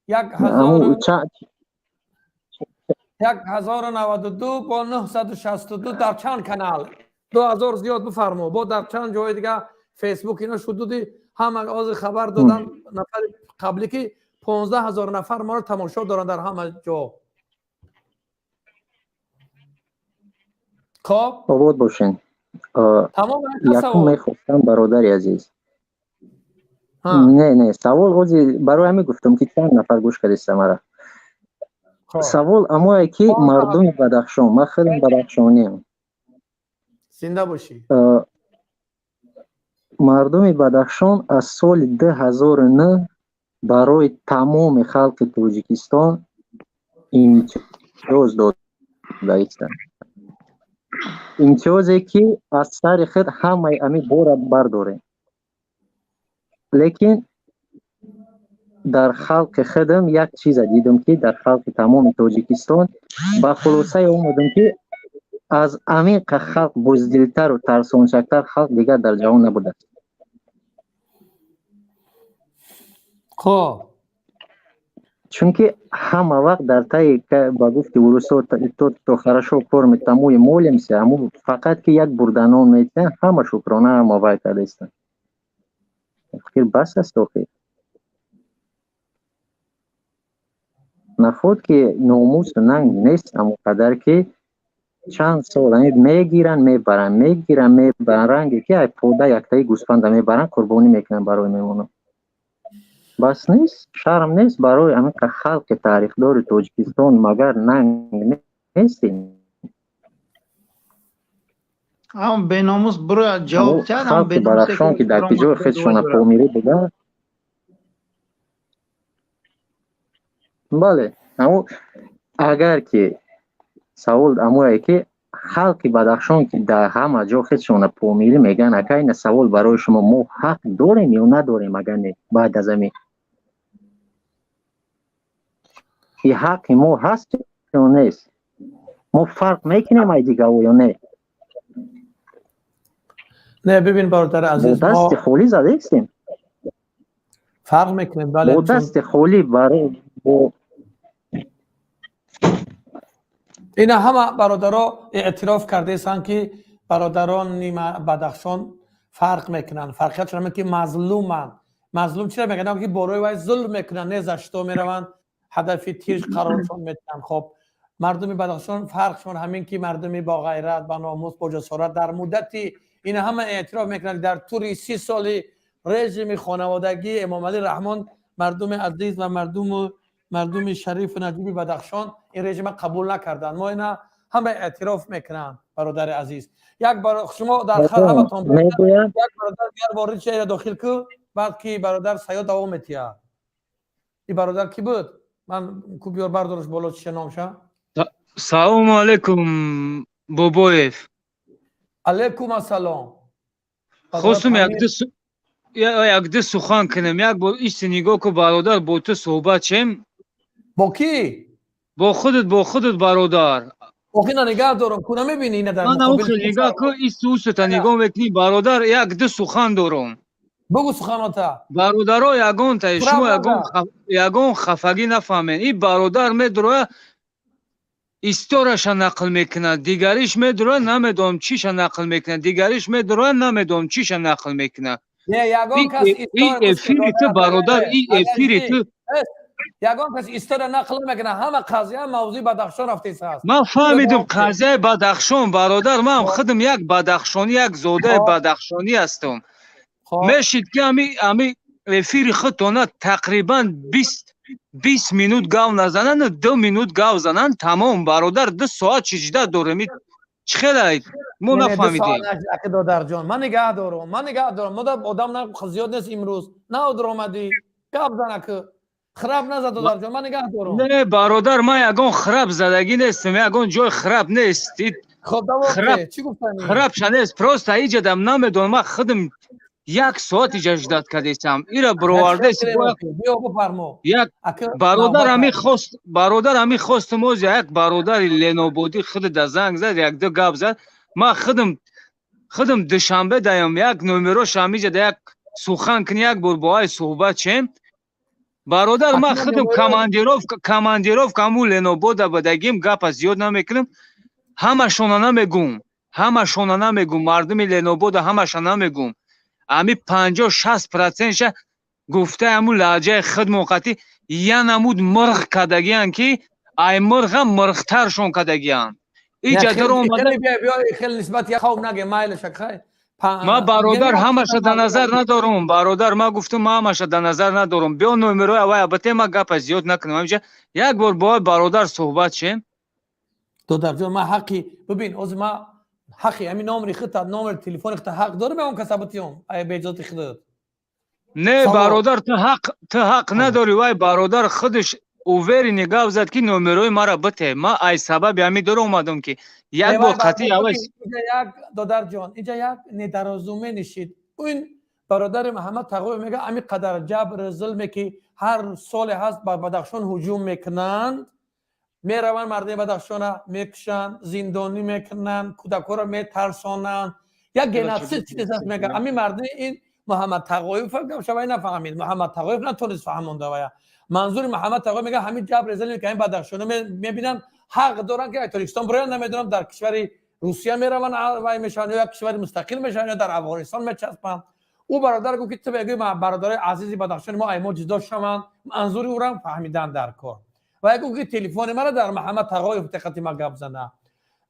1092 бо 962 дар чанд канал, 2000 зиёд бифармо. Бо дар чанд ҷои дига, Фейсбук, ино шудуди ҳама ҳозир хабар додан нафари қаблӣ, ки 15 000 нафар моро тамошо доранд дар ҳама ҷо. Хоб. Обод бошен. Тамом. Якум мехостам, бародари азиз, не, савол ҳозир барои ҳамин гуфтам, ки чанд нафар гӯш кардиста мара. Савол амое ки мардуми Бадахшон, ман хеле бадахшониам. Зинда бошӣ. Мардуми Бадахшон аз соли 2009 барои тамоми халқи Тоҷикистон имтиёз додаистанд, имтиёзе ки аз сари худ ҳамаи ами бора бардорем, лекин дар халқи худам як чиза дидам, ки дар халқи тамоми Тоҷикистон ба хулосае омадам, ки аз амиқа халқ буздилтару тарсончактар халқ дигар дар ҷаҳон набудааст. Хоб. Чунки ҳама вақт дар таи, ба гуфти урусо, тот, кто хорошо кормит, тому и молимся. Аму фақат ки як бурданон метиҳанд, ҳама шукрона, ҳама вай кардаистанд. Фикр бас аст охир. Наход ки номусу нанг нест, амо қадар ки чанд сол мегиранд, мебаранд, мегиранд, мебаранд, ранге ки ай пода яктаи гӯсфанда мебаранд, қурбонӣ мекунанд барои меҳмонон. Бас нест, шарм нест барои ҳамин халқи таърихдори Тоҷикистон, магар нанг нестем? Ам беномус буро ҷавоб тиҳад. Халқи Бадахшон, ки дар киҷои худшона помирӣ буда, бале. Аммо агар ки савол амое ки халқи Бадахшон, ки дар ҳама ҷо худшона помирӣ мегӯянд, ака, ина савол барои шумо: мо ҳақ дорем ё надорем? Агар не, баъд аз ами и ҳаққи мо ҳаст ё нест? Мо фарқ мекунем ай дигаво ё не? Не, бибин, бародари азиз, бо дасти холӣ задаистем. Фарқ мекунем, бале. Бо дасти холӣ барои бо Ина ҳама бародаро эътироф кардаистанд, ки бародарони Бадахшон фарқ мекунанд. Фарқиятшон ҳамин ки мазлуманд. Мазлум чиро мегӯянд? Ки борои вай зулм мекунанд, незашто мераванд, ҳадафи тир қароршон метиҳанд. Хоб, мардуми Бадахшон фарқшон ҳамин ки мардуми боғайрат, ба номус, бо ҷасорат. Дар муддати ина ҳама эътироф мекунанд, дар тӯри 30 соли режими хонаводагии Эмомалӣ Раҳмон мардуми азиз ва мардуми шарифу наҷиби Бадахшон ин режима қабул накарданд. Мо ина ҳама эътироф мекунанд, бародари азиз. Як шумо дар ҳаматон як бародар дигар ворид шуда дохил ку, баъд ки бародар Саёд давом метиҳад. И бародар ки буд? Ман ку биёр бардораш боло, чиша номша. Салому алейкум, Бобоев. Алейкум ассалом. Хостум якду сухан кунем. Як бор исти нигоҳ ку, бародар, бо ту суҳбат чем. Бо кӣ? Бо худат, бо худат, бародар. Охи, на, нигаҳ дорам, ку намебинӣ ина дар Ман нигоҳ ку, исти устата нигоҳ мекунӣ, бародар, як ду сухан дорам. Бугу суханота. Бародаро, ягонта шумо ягон хафагӣ нафаҳмед. Ин бародар медуроя, истораша нақл мекунад, дигариш медуроя, намедонам чиша нақл мекунад, дигариш медуроя, намедонам чиша нақл мекунад. Не, ягон кас Ин эфири ту, бародар, ин эфири ту. Ягон кас история нақл намекунад. Ҳама қазия мавзӯи Бадахшон рафтест ҳаст. Ман фаҳмидум қазияи Бадахшон, бародар. Ман худам як бадахшонӣ, як зодаи бадахшонӣ ҳастам. Мешид ки ами эфири худтона тақрибан 20 минут гав назананд, 2 минут гав зананд, тамом, бародар. 2 соат чижда дорем, чӣ хеле мо нафаҳмидем. Додарҷон, ман нигаҳ дорам, ман нигаҳ дорам. Мо одам зиёд нест имрӯз, на одр омадӣ, гап зана ку. Храп назад, додарҷон, ман нигаҳ дорам. Не, бародар, ман ягон храп задагӣ нестам, ягон ҷой храп нест. Хоб, давом. Чӣ гуфтанӣ? Храпша нест, просто иҷадам намедонам, ман худам як соат иҷа ждать кардесам. Ира бировардес. Биё, бифармо. Як бародар ҳами хост, бародар ҳами хостум, оз як бародари ленободӣ худ да занг зад, як ду гап зад. Ман худам Душанбе даям, як номерош ҳамиҷа да як сухан кунӣ, як бор бо ай суҳбат чем. Бародар, ман худам командировка ҳамун Ленобода будагим, гапа зиёд намекунам, ҳамашона намегум, ҳамашона намегум, мардуми Ленобода ҳамаша намегум. Ами 50-60 процентша гуфтаи ҳамун лаҳҷаи худмон қатӣ я намуд мирғ кардагиян, ки ай мирғам мирғтаршон кардагиян. Иҷа даромада хеле нисбат як қавм наге, майлаша, хай. Ман, бародар, ҳамаша дар назар надорум. Бародар, ман гуфтум, ман ҳамаша дар назар надорум. Биё, номерои авай абате, ман гапа зиёд накунам, ҳамиҷа як бор бо бародар суҳбат шем. Додарҷон, ман ҳаққи, бибин, ҳозир ман ҳаққи ҳамин номери худта, номери телефони худта ҳақ дорам он каса битиём, ай беиҷозати худат? Не, бародар, ту ҳақ надорӣ. Вай бародар худаш уверенно гап зад, ки номерои мара бите. Ман ай сабаби ҳамин дора омадам, ки як бор қатъи авай. Инҷа як, додарҷон, инҷа як недоразумение шид. Ин бародари Муҳаммад Тағоев мега, ҳамин қадар ҷабр, зулме ки ҳар соле ҳаст, ба Бадахшон ҳуҷум мекунанд, мераванд, мардуми Бадахшона мекушанд, зиндонӣ мекунанд, кӯдакҳоро метарсонанд, як геноцид чиз аст, мега. Ҳамин мардуми ин Муҳаммад Тағоев гапшавай нафаҳмид. Муҳаммад Тағоев натонист фаҳмонда вая. Манзури Муҳаммад Тағоев, мега, ҳамин ҷабри зулме ки ҳамин бадахшона мебинанд, ҳақ доранд ки Тоҷикистон бироянд, намедонам, дар кишвари Русия мераванд, вай мешаванд, ё як кишвари мустақил мешаванд, ё дар Афғонистон мечаспанд. Ӯ бародар гуфт, ки ту бегӯи бародарои азизи Бадахшони мо ай мо ҷудо шаванд. Манзури ӯрам фаҳмидан дар кор. Ва гуфт, ки телефони мара дар Муҳаммад Тағоев диққати ма гап зана.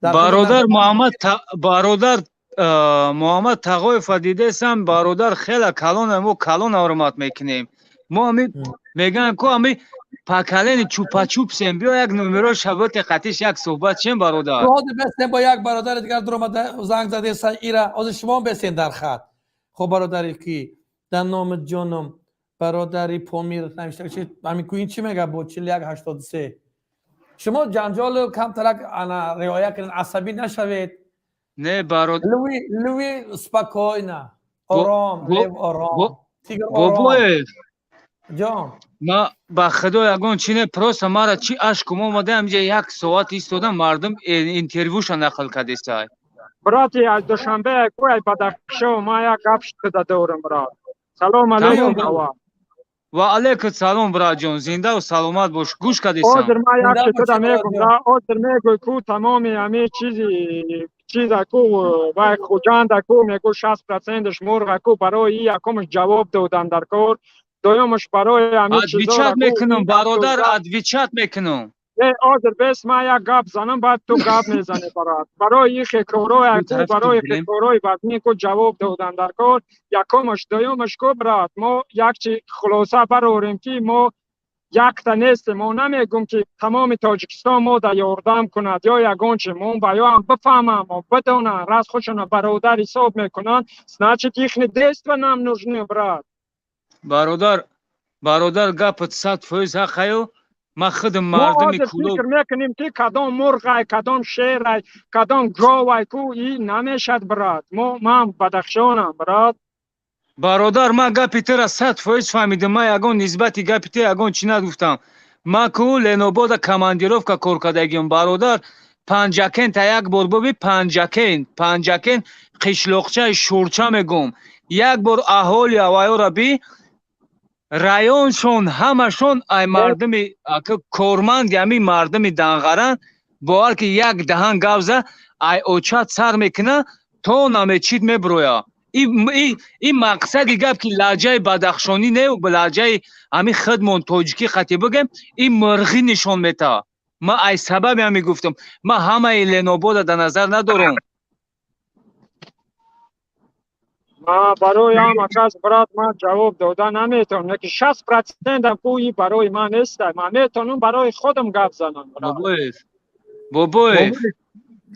Бародар Муҳаммад, бародар Муҳаммад Тағоева дидесам, бародар, хела калона, мо калона ҳурмат мекунем. Мо ами мегӯям ку, ами поколение чупа-чупсем. Биё, як номеро шаботи қатиш як суҳбат чем, бародар. Ҳозир бестем, бо як бародари дигар дуромада занг задеса ира. Ҳозир шумо бестем дар хат. Хоб, бародари ки дар номи ҷоном, бародари Помир навишта, ҳамин ку, ин чӣ мега бо 4183? Шумо ҷанҷолу камтарак ана риоя кунед, асабӣ нашавед. Не, бародар. Луи, луи, спокойно, ором, лев ором, тигр ором. Бобоев. Ҷон. Ма ба худо ягон чи не, просто мара чи ашкум омада, ҳамиҷа як соат истодам, мардум интервюша нақл кардесай. Брати аз Душанбе, кӯй Бадахшо, ман як гап шуда дорам, брат. Салом алейкум аввал. Ва алейкум салом, братҷон, зиндаву саломат бош, гӯш кардесам. Ҳозир ман як чиза мегум, ҳозир мегӯй ку тамоми ҳамин чизи чиза ку вай Хуҷанда ку мегӯ 60 проценташ мурға ку, барои якумаш ҷавоб додан дар кор, дуюмаш барои ҳамин. Отвечать мекунам, бародар, отвечать мекунам. Не, ҳозир бес, ман як гап занам, баъд ту гап мезанӣ, барат. Барои ихе корое ку, барои ихе корои вазнин ку ҷавоб додан дар кор, якумаш. Дуюмаш ку, брат, мо як чи хулоса барорем, ки мо якта нестем. Мо намегум, ки тамоми Тоҷикистон мо да ёрдам кунад ё ягон чи. Мо ба ё ҳам бифаҳмам, мо бидонанд, раз худшона бародар ҳисоб мекунанд, значит, ихни действа нам нужны, брат. Бародар, бародар, гапат 100% ҳақаю. Ман худам мардуми Кулоб фикр мекунем, ки кадом мурғай, кадом шерай, кадом говай ку, и намешад, брат. Мо, ман Бадахшонам, брат. Бародар, ман гапи тура 100% фаҳмидам. Ман ягон нисбати гапи ту ягон чӣ нагуфтам. Ман ку Ленобода командировка кор кардагиам, бародар. Панҷакента як бор буби, Панҷакент, Панҷакент, қишлоқчаи Шӯрча мегум. Як бор аҳоли авайёра би, районшон ҳамашон ай мардуми корманди ҳамин мардуми Данғаран. Бовар ки, як даҳан гавза ай очат сар мекуна то намечид меброя. Ин мақсади гап, ки лаҳҷаи бадахшонӣ не, лаҳҷаи ҳамин худмон тоҷикӣ қатӣ бигем, ин мирғӣ нишон метаҳад. Ман ай сабаби ҳамин гуфтам, ман ҳамаи Ленобода дар назар надорам. Ман барои ҳама кас, брат, ман ҷавоб дода наметавонам, лекин 60 процентам ку и барои ман неста. Ман метавонам барои худам гап занам. Бобоев, Бобоев.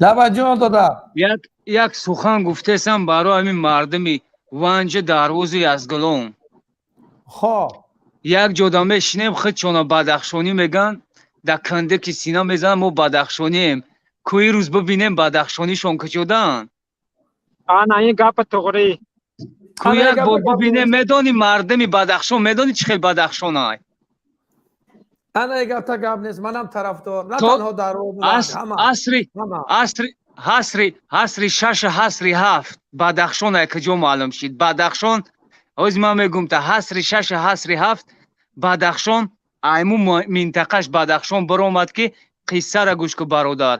Лабаҷон дода. Як сухан гуфтесам барои ҳамин мардуми Ванҷа, Дарвози Язгулон. Хоб. Як ҷода мешинем, худшона бадахшонӣ меган, дар кандики сина мезанам, мо бадахшонием. Кӯи рӯз бибинем бадахшонишон куҷодаанд. Ана ин гапа туғрӣ. Ку як бор бибинем, медонӣ мардими Бадахшон, медонӣ чӣ хел бадахшонай? Ана ин гапта гап нест, манам тарафдор. На танҳо дар асри асри ҳасри ҳасри шаша, ҳасри ҳафт Бадахшон ай куҷо маълум шид? Бадахшон ҳози ман мегум та, ҳасри шаша, ҳасри ҳафт Бадахшон айму минтақаш Бадахшон баромад, ки қиссара гӯш ку, бародар.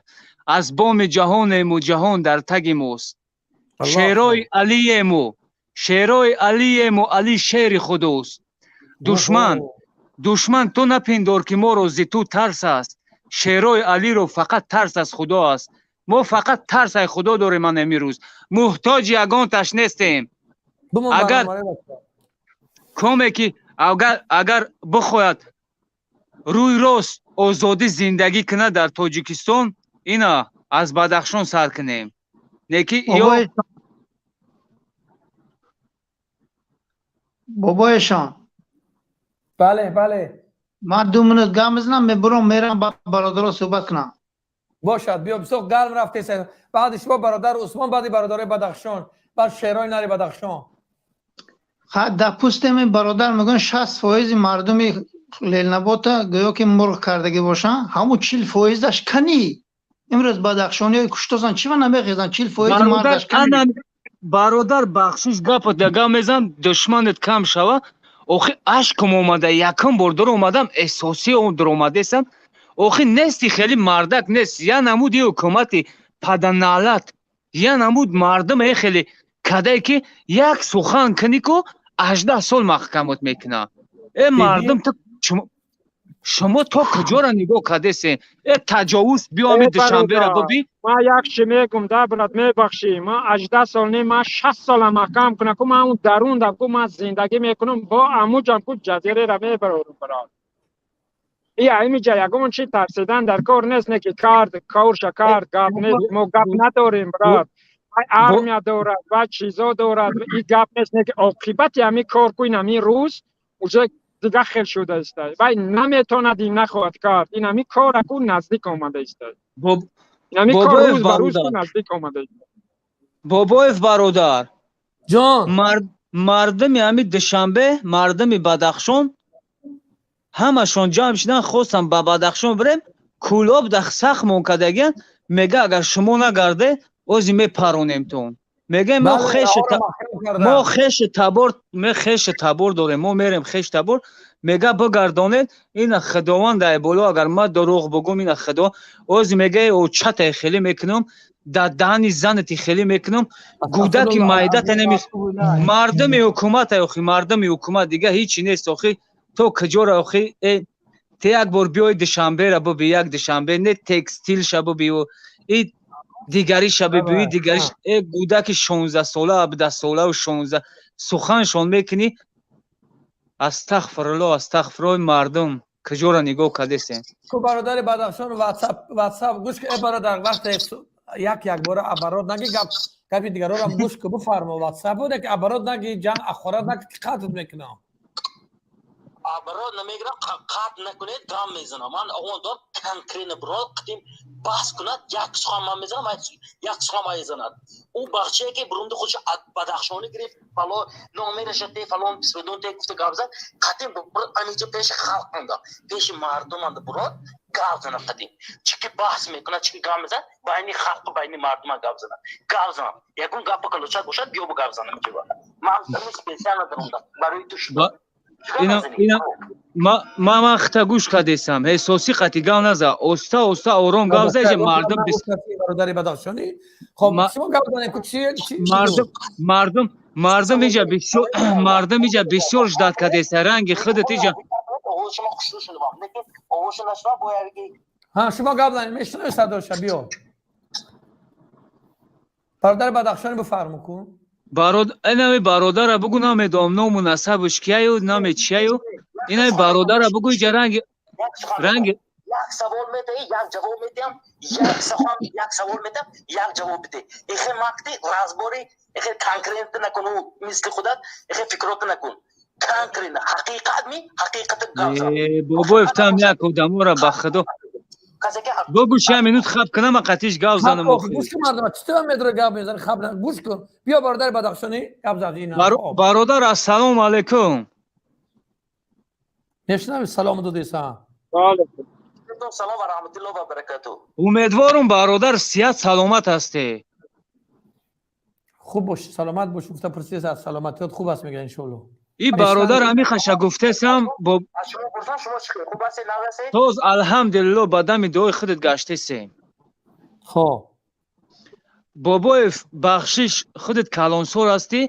Аз боми ҷаҳонему, ҷаҳон дар таги мост. Шерои Алиему, шерои Алиему, Али шери худост. Душман, душман, ту напиндор, ки моро зи ту тарс аст. Шерои Алиро фақат тарс аз Худо аст. Мо фақат тарс ай Худо дорем. Ман имрӯз муҳтоҷи ягонташ нестем. Агар коме ки агар бихоҳад рӯй рост озодӣ зиндагӣ кунад дар Тоҷикистон, ина аз Бадахшон сар кунем, неки ё Бобоешон. Бале, бале. Ман 2 минут гап мезанам, мебурам, мерам ба бародаро суҳбат кунам. Бошад, биё, бисёр гарм рафтеса. Баъди шумо бародар Усмон, баъди бародарои Бадахшон, баъд шерои нари Бадахшон. Дар пустеми бародар мегӯянд, 60 фоизи мардуми Ленабота гӯё ки мурғ кардагӣ бошанд, ҳамун 40 фоизаш канӣ? Имрӯз бадахшониҳои куштозан чӣ ва намехезанд? 40 фоизи мардаш канӣ? Бародар, бахшиш, гапат гап мезанам, душманат кам шава. Охи ашкам омада, якум бор дур омадам, эҳсоси он дур омадесам. Охи нести, хеле мардак нест. Я намуди ҳукумати паданалат, я намуд мардум е хеле кадае ки як сухан кунӣ ку, 18 сол маҳкамот мекунад. Э мардум, ту шумо то куҷора нигоҳ кардесе? Э таҷовуз, биёми Душанбера бибин. Ман як чи мегум да, брат, мебахшӣ, ман 18 сол не, ман 60 солам маҳкам кунам ку, ман он дарундам ку, ман зиндагӣ мекунам бо амуҷам ку, ҷазиреро мебарорам, брат. И аймиҷа ягон чи тарсидан дар кор нест, не ки кард, корша кард, гап нест, мо гап надорем, брат. Армия дорад ва чизо дорад, и гап нест, не ки оқибати ҳамин кор ку, ин ҳамин рӯз уже дигар хел шуда истад. Вай наметонад, ин нахоҳад кард, ин ҳамин кора ку наздик омада истад, ин ҳамин кор рӯз ба рӯз ку наздик омада истад. Бобоев бародар. Ҷон. Мардуми ҳамин Душанбе, мардуми Бадахшон ҳамашон ҷамъ шудан, хостам ба Бадахшон бирем, Кӯлоб да сахмон кардагиян, мега, агар шумо нагарде, ози мепаронемтон. Мегӯем, мо хеши табор, ме хеши табор дорем, мо мерем хеш табор. Мега, бигардонед. Ина Худованд ай боло, агар ман дурӯғ бугум, ина Худо ози мега, очатай хеле мекунам, дар даҳани занати хеле мекунам, гудаки майдата неми. Мардуми ҳукумат, охи мардуми ҳукумат дига ҳичи нест. Охи то куҷора? Охи э те як бор биёй Душанбера буби, як Душанбе не, текстилша буби, и дигариша бибӯи, дигариш. Э гудаки 16 сола, 17 солаву 16 суханшон мекунӣ, астағфирулло, астағфирулло. Мардум куҷора нигоҳ кардесем? Ку бародари Бадахшон, ватсап, ватсап гӯш. Э бародар, вақте як як бора оборот наги, гап гапи дигарорам гӯш ку, бифармо. Ватсап буде ки оборот наги, ҷанг ахорат наги, қатъ мекунам. Оборот намегирам, қатъ накунед, гам мезанам. Ман он дор конкретно бирод қитим баҳс кунад, як сухан ман мезанам, як сухан ман мезанад. Ӯ бахчае ки бурунди худша бадахшонӣ гирифт, фало номераша те, фалон бисмидон те гуфта гап зад, қатим бурод амиҷо пеши халқ анда, пеши мардум анда бурод гап занад. Қатим чӣ ки баҳс мекунад, чӣ ки гап мезанад, байни халқу байни мардума гап занад, гап занад. Ягон гапа калочак бошад, биё гап занам. Ман специально дарондам барои ту шуда. Ма хта гӯш кардесам, ҳесоси қати гап наза, оста оста, ором гап за, мардум. Бародари бадахшонӣ, хоб, шумо гап занед ку, чи? Мардум иҷа бисёр, мардум иҷа бисёр ждать кардеса, ранги худат иҷа. Ҳа, шумо гап занед, мешунавӣ садоша, биё, бародари бадахшонӣ, бифармо ку. Инами бародара бугу, намедонам ному насабаш кияю, наме чияю. Инами бародара бугу, иҷа ранги ранги Як савол медиҳӣ, як ҷавоб медиҳам, як сухан, як савол медиҳам, як ҷавоб бидеҳ. Ихе макти разбори, ихе конкретно накун, мисли худат ихе фикрота накун. Конкретно ҳақиқат ми ҳақиқати гап. Бобоев, там як одамора, ба худо, бигӯ, чанд минут хаб кунам, қатиш гап занам. Гӯш кун, мардум чӣ медора гап мезани, хаб гӯш кун. Биё, бародари бадахшонӣ гап зад. Бародар, ассалому алайкум. Мешунавӣ? Салом додеса. Салом ва раҳматуллоҳ ва баракату. Умедворум, бародар, сиҳат саломат ҳастӣ. Хуб бош, саломат бош. Гуфта пурсида, аз саломатиёт хуб аст, мега, иншоалло. И бародар, ҳами хаша гуфтесам. Тоз, алҳамдулилло, ба дами дуои худат гаштесем. Хоб. Бобоев, бахшиш, худат калонсор ҳастӣ.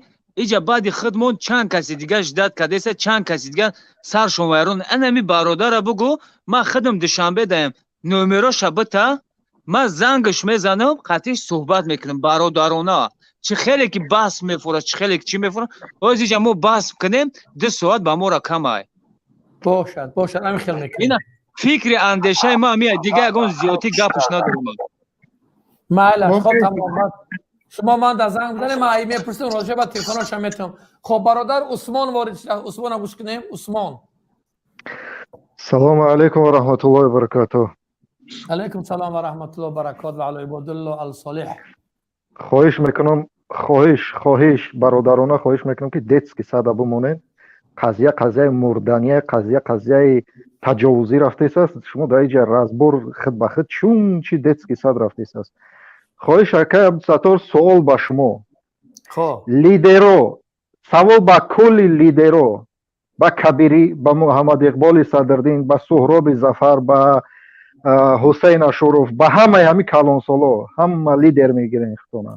Иҷа баъди худмон чанд каси дига ждать кардеса, чанд каси дига саршон вайрон. Анами бародара бугӯ, ман худам Душанбе даем, номероша бита, ман зангаш мезанам, қатиш суҳбат мекунам бародарона. Чӣ хеле ки баҳс мефурад, чӣ хеле ки чӣ мефурад, оз иҷа мо баҳс кунем, 2 соат ба моро камай. Бошад, бошад, ҳамин хел мекунем. Фикри андешаи ма ҳамия, дига ягон зиёдтӣ гапш надорам. Майлаш, хоб, тамом. Шумо ман дар занг бизанем, ман мепурсем, роҷа ба телефоношам метавам. Хоб, бародар Усмон ворид шуда, Усмона гӯш кунем. Усмон. Салому алайкум ва раҳматуллоҳи ва баракатуҳ. Алайкум салом ва раҳматуллоҳ баракот ва ало ибодуллоҳ ал солиҳ. Хоҳиш мекунам, хоҳиш, бародарона хоҳиш мекунам, ки детский сада бимонед. Қазия қазияи мурдания, қазия қазияи таҷовузӣ рафтесааст. Шумо дар иҷа разбор худ ба худ чун чи детский сад рафтесааст. Хоҳиш, акай Абдусаттор, суол ба шумо, лидеро, савол ба кулли лидеро, ба Кабирӣ, ба Муҳаммад Иқболи Садрдин, ба Суҳроби Зафар, ба Ҳусейн Ашуров, ба ҳамаи ҳами калонсоло. Ҳама лидер мегирен худтона.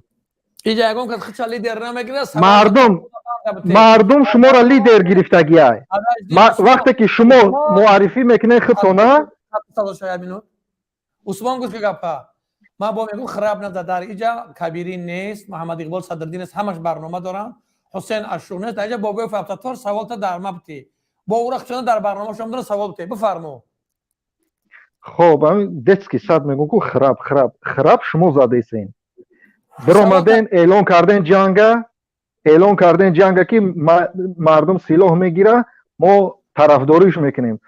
Иҷа ягон кас худша лидер намегирад. Мардум шуморо лидер гирифтагиай. Вақте ки шумо муаррифӣ мекунед худтона. Усмон, гӯш ки гапа ман бо мегӯм, хираб назад. Дар иҷа Кабирӣ нест, Муҳаммад Иқбол Садрдин нест, ҳамаш барнома доранд, Ҳусейн Ашур нест дар иҷа. Бобоев Абдусаттор, саволта дар ма бутӣ, бо ура худшона дар барномашон дора, савол бутӣ, бифармо. Хоб, ҳамин детский сад мегӯм ку, хираб, хираб, хираб шумо задесен, биромаден, эълон карден ҷанга, эълон карден ҷанга, ки мардум силоҳ мегира, мо тарафдориш мекунем.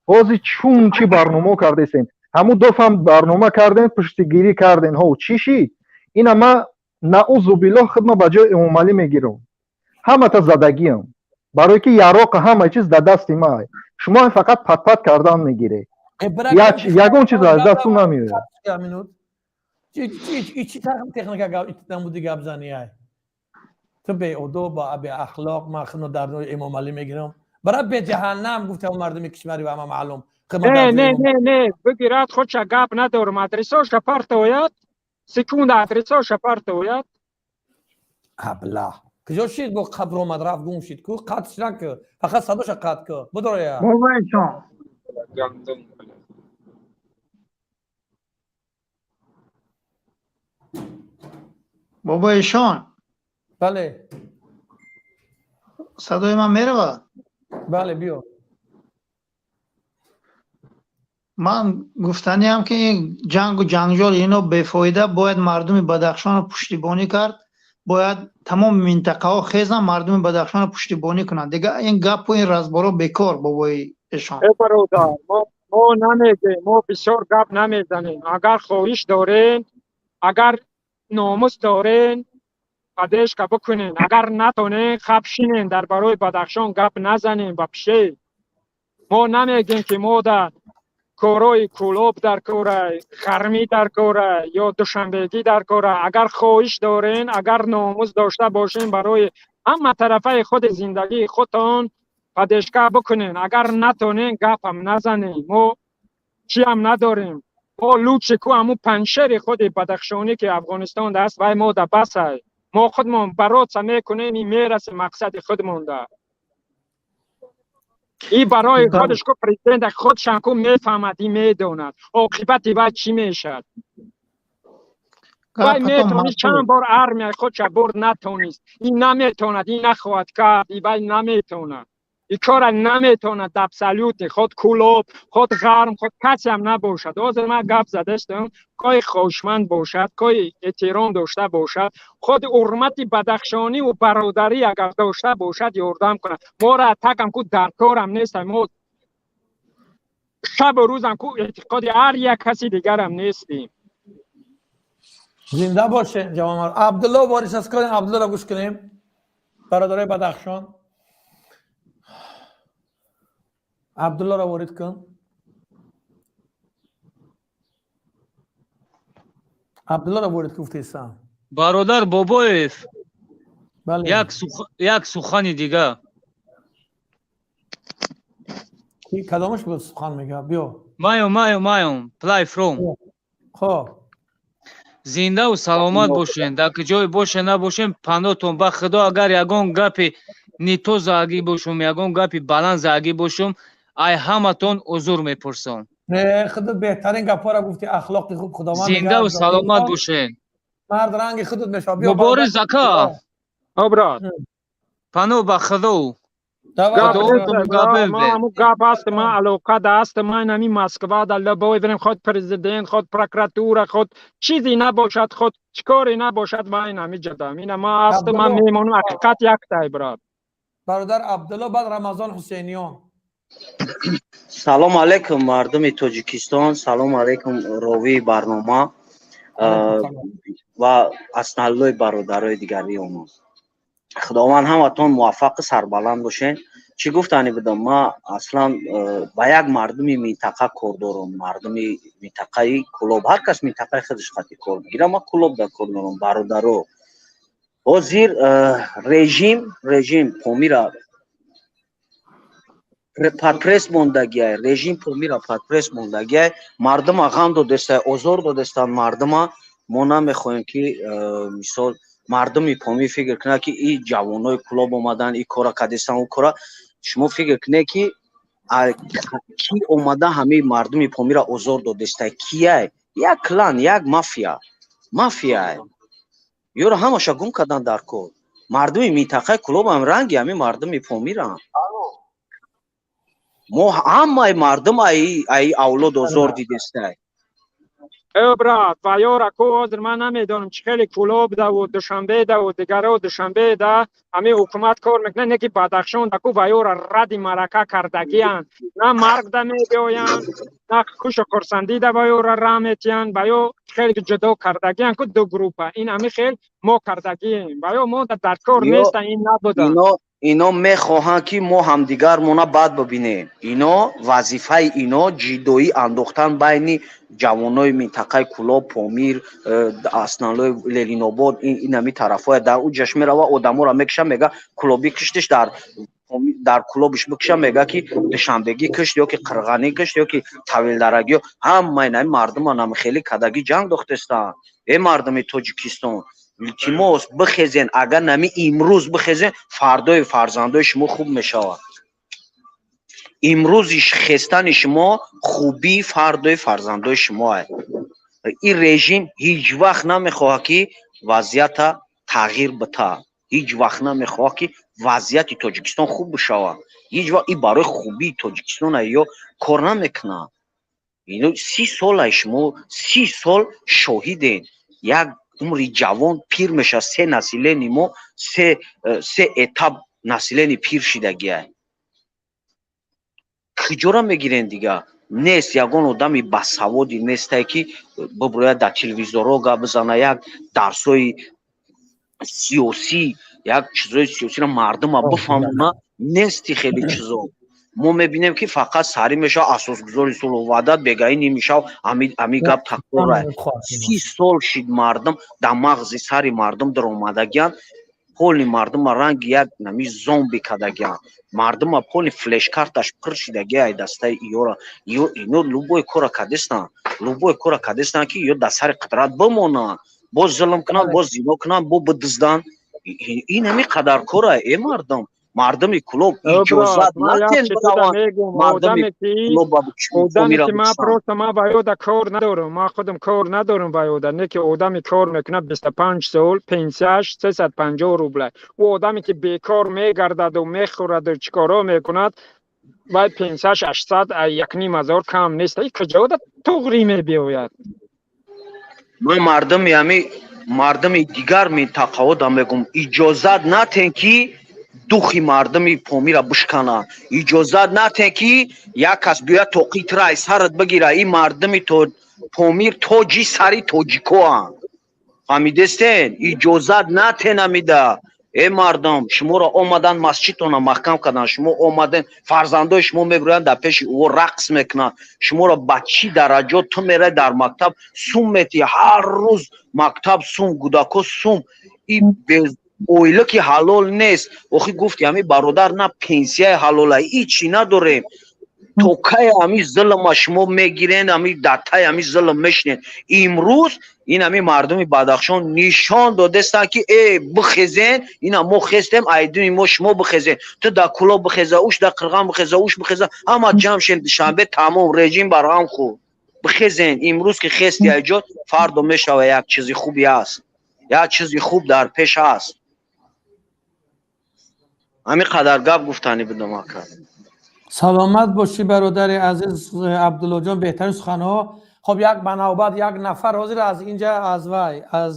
Ҳозир чун чӣ барнома кардесен, ҳамун дофам барнома карден, пуштигирӣ карден, ҳо, чӣ шид? Ина ма, наузу биллоҳ, худма ба ҷои Эмомалӣ мегирам, ҳамата задагиам, барое ки яроқа ҳама чиз дар дасти май. Шумо фақат патпат кардан мегиред, ягон чиз аз дасту намеояд. Чӣ техника намуди гап зани ай? Ту беодоб, беахлоқ. Ман худно дар нои Эмомалӣ мегирам, бара беҷаҳаннам, гуфтам мардуми кишвари ва ҳама маълум. Не, не, не, не, бигирад худша, гап надорам. Адресоша партояд, секунда, адресоша партояд. Абла куҷо шид? Бо қабр омад, рафт, гум шид ку. Қатш наку, фақат садоша қатъ ку, бидороя. Бобоҷон. Бобоишон. Бале. Садои ман меравад? Бале, биё. Ман гуфтаниам, ки ин ҷангу ҷанҷол ино бефоида. Бояд мардуми Бадахшонро пуштибонӣ кард, бояд тамоми минтақаҳо хезан, мардуми Бадахшонро пуштибонӣ кунанд. Дига ин гапу ин разборо бекор, бобои эшон. Э бародар, мо намегем, мо бисёр гап намезанем. Агар хоҳиш дорен, агар номус дорен, поддержка бикунен. Агар натонен, хаб шинен, дар барои Бадахшон гап назанем вообще. Мо намегем, ки мо дар корои Кӯлоб дар кора, Ғармӣ дар кора ё Душанбегӣ дар кора. Агар хоҳиш дорен, агар номус дошта бошен, барои ҳама тарафаи худи зиндагии худтон поддержка бикунен. Агар натонен, гапам назанен. Мо чиам надорем. Мо лучше ку ҳамун Панҷшери худи бадахшонӣ, ки Афғонистон аст, вай мо да басай. Мо худмон бороться мекунем и мерасем мақсади худмонда. И барои худаш ку президента худшам ку мефаҳмад и медонад, оқибати вай чӣ мешавад. Вай метавонист чанд бор армияи худша бурд, натонист. И наметавонад, и нахоҳад кард, и вай наметавонад. Ин кора наметавонад абсолютно, худ Кӯлоб, худ Ғарм, худ касе ҳам набошад. Ҳозир ман гап задаштам, кои хоҳишманд бошад, кои эҳтиром дошта бошад, худ ҳурмати бадахшониву бародарӣ агар дошта бошад, ёрдам кунад. Моро такам ку дар корам нестам, мо шабу рӯзам ку эътиқоди ҳар як каси дигарам нестем. Зинда бошед, ҷавонмард. Абдулло ворис аст, кунем, Абдуллоро гӯш кунем. Бародарои Бадахшон. Абдуллоро ворид кун. Абдуллоро ворид кун гуфтесам. Бародар Бобоев. Бале. Як сухани дига. Ки кадомаш буд сухан мега? Биё. Маём, маём, маём. Play from. Хоб. Зиндаву саломат бошен. Дар куҷое боше набошем, панотон ба Худо, агар ягон гапи нито заагӣ бошум, ягон гапи баланд заагӣ бошум, ай ҳаматон узур мепурсам. Не, худат беҳтарин гапҳоро гуфти, ахлоқи хуб Худованд Зиндаву саломат бошен. Мард ранги худат мешавад. Биё, Мубориз ака. Обрат. Пано ба Худо. Гап аст, ман алоқа даст, ман ҳамин Москва да лабой бирем, худ президент, худ прокуратура, худ чизе набошад, худ чӣ коре набошад, ман ҳамин ҷадам. Ина ман аст, ман мемонам, ҳақиқат яктай, брат. Бародар Абдулло, баъд Рамазон Ҳусейниён. Салом алейкум, мардуми Тоҷикистон, салом алейкум, ровии барнома ва асналлои бародарои дигари онон. Худованд ҳаматон муваффақу сарбаланд бошен. Чӣ гуфтанӣ будам? Ман аслан ба як мардуми минтақа кор дорам, мардуми минтақаи Кӯлоб. Ҳар кас минтақаи худаш қати кор мегирад, ман Кӯлоб дар кор дорам, бародаро. Ҳозир режим Помира подпресс мондагиай, режим Помира подпресс мондагиай, мардума ғам додестай, озор додестанд мардума. Мо намехоҳем ки мисол мардуми Помир фикр кунад ки и ҷавонои Кӯлоб омадан, и кора кардестан, ӯ кора. Шумо фикр кунед ки ки омада ҳамаи мардуми Помира озор додестай, кияй? Як клан, як мафия, мафияй. Ёро ҳамаша гум кардан дар кор. Мардуми минтақаи Кӯлоб ҳам ранги ҳамин мардуми Помиранд. Мо ҳамаи мардум ай авлод озор дидестай. Э брат, ва ёра ку ҳозир ман намедонам чӣ хеле Кӯлоб даву Душанбе даву дигаро Душанбе да ҳамин ҳукумат кор мекунад, не ки Бадахшон да ку ва ёра ради марака кардагиянд. На марг да мебиёянд, на хушу хурсандӣ да ва ёра ра метиҳанд, ва ё хеле ҷудо кардагиянд ку ду группа. Ин ҳамин хел мо кардагием. Ва ё мо дар кор неста, ин набуда. Ино мехоҳанд ки мо ҳамдигармона бад бибинем. Ино вазифаи ино ҷидоӣ андохтан байни ҷавонои минтақаи Кӯлоб, Помир, Асналои Ленинобод, ин ҳамин тарафҳоя. Дар ӯ ҷаш мерава, одаморо мекуша, мега Кӯлобӣ киштиш, дар Кӯлобиш бикуша, мега ки Душанбегӣ кишт ё ки Қирғанӣ кишт ё ки Тавилдарагӣ. Ҳамаи ин мардума намхелӣ кадаги ҷанг дохтестанд. Э мардуми Тоҷикистон, илтимос, бихезен. Агар нами имрӯз бихезен, фардои фарзандои шумо хуб мешавад. Имрӯзи хестани шумо хубии фардои фарзандои шумоа. Ин режим ҳеҷ вақт намехоҳад ки вазъията тағйир бита, ҳеҷ вақт намехоҳад ки вазъияти Тоҷикистон хуб бишавад. Ҳеҷ вақт ин барои хубии Тоҷикистон ё кор намекунад. Ино 30 солаи шумо, 30 сол шоҳиден. Як умри ҷавон пир мешавад, се населени мо, се этап населени пир шидагиай. Куҷора мегирен дига? Нест ягон одами басаводи нестай ки биброяд дар телевизорҳо гап бизана, як дарсҳои сиёсӣ, як чизои сиёсиро мардума бифаҳмона, нести хеле чизо. Мо мебинем ки фақат сарӣ мешавад асосгузори сулҳу ваҳдат, бегаи нимишав, ами гап такрора. 30 сол шид мардум дар мағзи сари мардум даромадагиянд, поли мардума ранги як нами зомби кардагиянд. Мардума поли флешкарташ пур шидагия ай дастаи иёра. Ино любой кора кардестанд, любой кора кардестанд ки ё дар сари қудрат бимонанд, боз зулм кунанд, боз зино кунанд, бо бидузданд. Ин ҳамин қадар кора, э мардум. Мардуми Кӯлоб, иҷозат натен бираванд мардуми Одаме ки ман просто ман ба ёда кор надорам, ман худам кор надорам ба ёда, не ки одаме кор мекунад 25 сол, пенсияш 350 рубла. Ӯ одаме ки бекор мегардаду мехӯраду чӣ корҳо мекунад, вай пенсияш 800, 1500 кам нест. И куҷода туғрӣ мебиёяд? Ман мардуми ҳами мардуми дигар минтақаҳо да мегум: иҷозат натен, ки духи мардуми Помира бишкана. Иҷозат натен, ки як кас биёяд, тоқи тира ай сарат бигира. Ин мардуми то Помир тоҷи сари тоҷикоанд, фаҳмидестен? Иҷозат натен амида. Э мардум, шуморо омадан, масҷидтона маҳкам кардан, шумо омаден, фарзандои шумо мебироянд, дар пеши ӯ рақс мекунанд. Шуморо ба чӣ дараҷот? Ту мерай дар мактаб, сум мети, ҳар рӯз мактаб сум, гудако сум. И оила ки ҳалол нест. Охи гуфти ҳами бародар, на пенсияи ҳалола, ҳичи надорем. То кай ҳами зулма шумо мегирен, ҳами дар тай ҳами зулм мешинен? Имрӯз ин ҳами мардуми Бадахшон нишон додестанд, ки э, бихезен. Ина мо хестем, айдуни мо шумо бихезен. Ту дар Кӯлоб бихеза, уш дар Қирған бихеза, уш бихеза, ҳама ҷамъ шем. Душанбе тамом, режим барҳам хӯрд. Бихезен. Имрӯз ки хести айҷод, фардо мешава, як чизи хуби аст, як чизи хуб дар пеш аст. Ҳамин қадар гап гуфтанӣ будам, ака. Саломат бошӣ, бародари азиз Абдуллоҷон, беҳтарин суханҳо. Хоб, як ба навбат як нафар ҳозир аз инҷа, аз вай, аз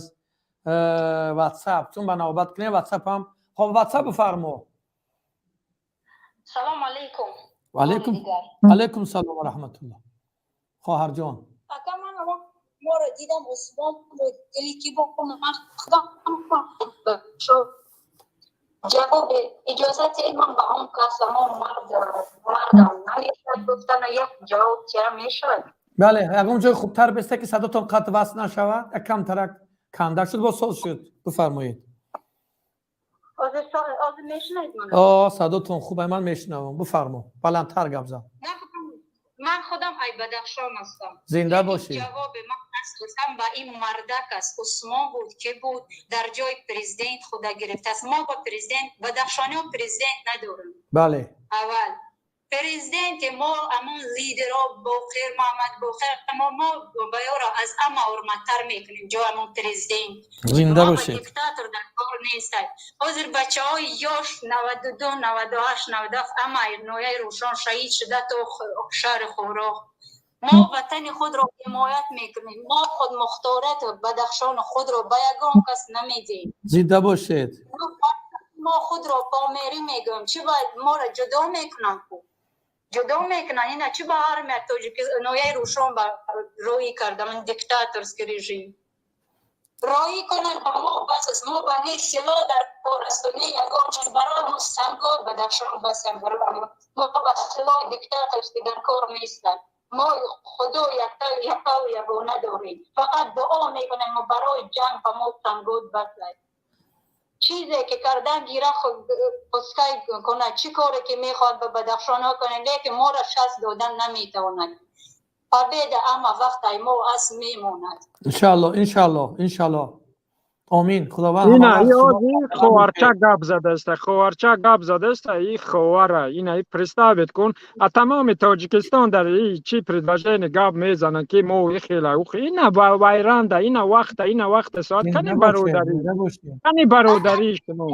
ватсап, чун ба навбат кунем ватсап ҳам. Хоб, ватсап бифармо. Салому алайкум. Алайкум, алайкум салом ва раҳматуллоҳ, хоҳарҷон. Ака, ман моро дидам, Усмон буд дили ки бо ман худам ҷавоби иҷозати ман ба он кас, ҳамон мард, мардам намешавад гуфтана, як ҷавоб чия мешавад? Бале, ягон ҷои хубтар беста, ки садотон қатъ васл нашавад. Як камтарак канда шуд, боз соз шуд. Бифармоед. Ҳозир мешунавед мана? О, садотон хуб, ман мешунавам. Бифармо, баландтар гап зан. Ман худам ай Бадахшон ҳастам. Зинда бошед. Ҷавоби ман асосан ба ин мардак аст. Усмон буд, ки буд, дар ҷои президент худа гирифтааст. Мо ба президент, бадахшониҳо президент надорем. Аввал президенти мо ҳамон лидеро Боқир, Муҳаммад Боқир. Мо ба ёро аз ҳама ҳурматтар мекунем ҷои ҳамон президент. Зинда бошед. Диктатор дар кор нестад. Ҳозир бачаҳои ёш 92, 98, 97 ҳама ноҳияи Рӯшон шаҳид шуда то шаҳри Хоруғ. Мо ватани худро ҳимоят мекунем. Мо худмухторият Бадахшони худро ба ягон кас намедиҳем. Зинда бошед. Мо худро померӣ мегӯем. Чӣ бояд моро ҷудо мекунанд? Ку ҷудо мекунанд ина? Чӣ ба армия тоҷики ноҳияи Рӯшон ба роҳӣ кардам, диктаторский режим роҳӣ кунанд, ба мо бас аст. Мо ба не силоҳ дар кор асту, не ягон чиз. Барои мо сангор Бадахшон басам. Барои мо ба силоҳи диктаторский дар кор нестанд. Мо худо якта, якаву ягона дорем. Фақат дуо мекунем мо барои ҷанг, ба мо сангот басад. Чизе ки кардан гира, пускай кунад, чӣ коре ки мехоҳад ба бадахшонҳо кунад, лекин моро шаст додан наметавонад. Победа ҳама вақт ай мо аст, мемонад. Иншаалло, иншаалло, иншаалло, омин. Худованд ина хоҳарча гап задаста, хоҳарча гап задаста. И ховара ина и представить кун, а тамоми Тоҷикистон дар и чи предложение гап мезананд, ки мо и хела ина вайранда, ина вақта, ина вақта соат. Кани бародарӣ, кани бародарӣ шумо?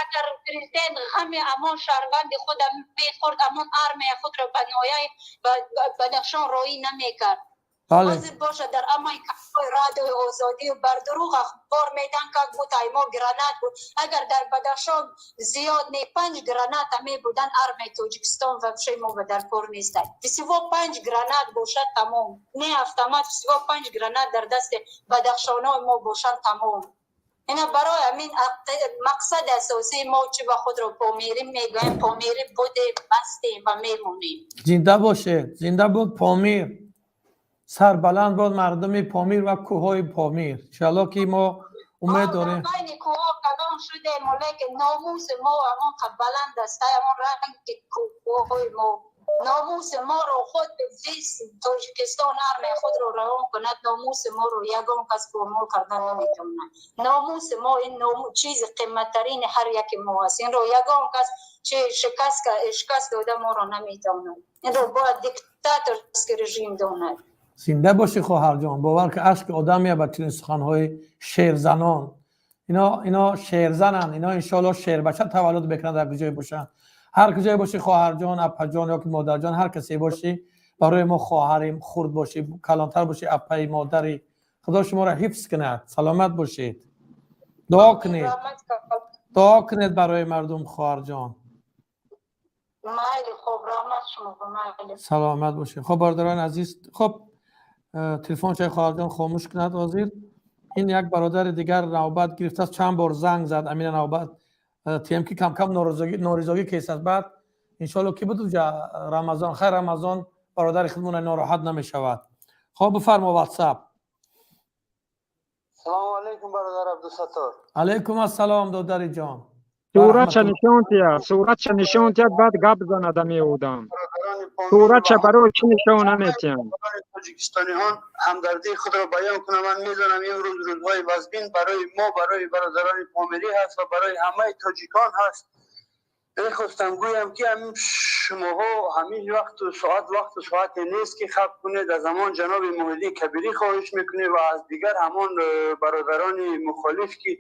Агар президент ғами амон шаҳрванди худа мехӯрд, амон армия худро ба ноҳияи Бадахшон роҳӣ намекард. Ҳозир бошад, дар ҳамаи кафҳои Радиои Озодӣ бар дурӯғ ахбор медан, как будто ай мо гранат буд. Агар дар Бадахшон зиёд не, панҷ граната мебудан, армияи Тоҷикистон вообще мо ба дар кор нестад. Всего панҷ гранат бошад, тамом. Не автомат, всего панҷ гранат дар дасти бадахшонои мо бошанд, тамом. Ина барои ҳамин мақсади асосии мо чӣ ба худро помирӣ мегӯем, помирӣ будем, ҳастем ва мемонем. Зинда бошед, зинда буд Помир, сарбаланд бод мардуми Помир ва кӯҳҳои Помир. Иншаалло, ки мо умед дорем. Байни кӯҳҳо калон шудем, лекин номуси мо ҳамон қад баланд аст, ҳамон ранги кӯҳҳои мо. Номуси моро худ весь Тоҷикистон армия худро равон кунад, номуси моро ягон кас помол кардан наметавонад. Номуси мо ин чизи қиматтарини ҳар яки мо аст. Инро ягон кас чи шикаст дода моро наметавонад. Инро бояд диктаторский режим донад. Зинда бошӣ, хоҳарҷон. Бовар ки ашки одам меяд ба чунин суханҳои шерзанон. Ино шерзананд, ино иншоалло шербача таваллуд мекунанд дар куҷое бошанд. Ҳар куҷое бошӣ, хоҳарҷон, апаҷон ё ки модарҷон, ҳар касе бошӣ, барои мо хоҳарим, хурд бошӣ, калонтар бошӣ, апаи, модари, Худо шуморо ҳифз кунад. Саломат бошед. Дуо кунед, дуо кунед барои мардум, хоҳарҷон. Майли, хоб, раҳмат шумо, майли. Саломат бошед. Хоб, бародарони азиз, хоб, телефон чай хоҳарҷон хомӯш кунад. Ҳозир ин як бародари дигар навбат гирифтааст, чанд бор занг зад. Амина, навбат тм ки кам-кам норизогӣ кесад. Баъд иншоалло ки буд уҷа Рамазон. Хайр, Рамазон бародари худмона нороҳат намешавад. Хоб, бифармо, Ватсап. Салому алейкум, бародар Абдусаттор. Алейкум ассалом, додари ҷон. Суратша нишон тиҳад, суратша нишон тиҳад, баъд гап занад ами одам. Суратша барои чӣ нишон наметиҳанд? Тоҷикистониҳон ҳамдардии худро баён кунам. Ман медонам, имрӯз рӯзҳои вазбин барои мо, барои бародарони помирӣ ҳаст ва барои ҳамаи тоҷикон ҳаст. Мехостам гӯям, ки ҳамин шумоҳо ҳамин вақту соат, вақту соате нест, ки хаб кунед. Аз ҳамон ҷаноби Муҳиддин Кабирӣ хоҳиш мекунем ва аз дигар ҳамон бародарони мухолиф, ки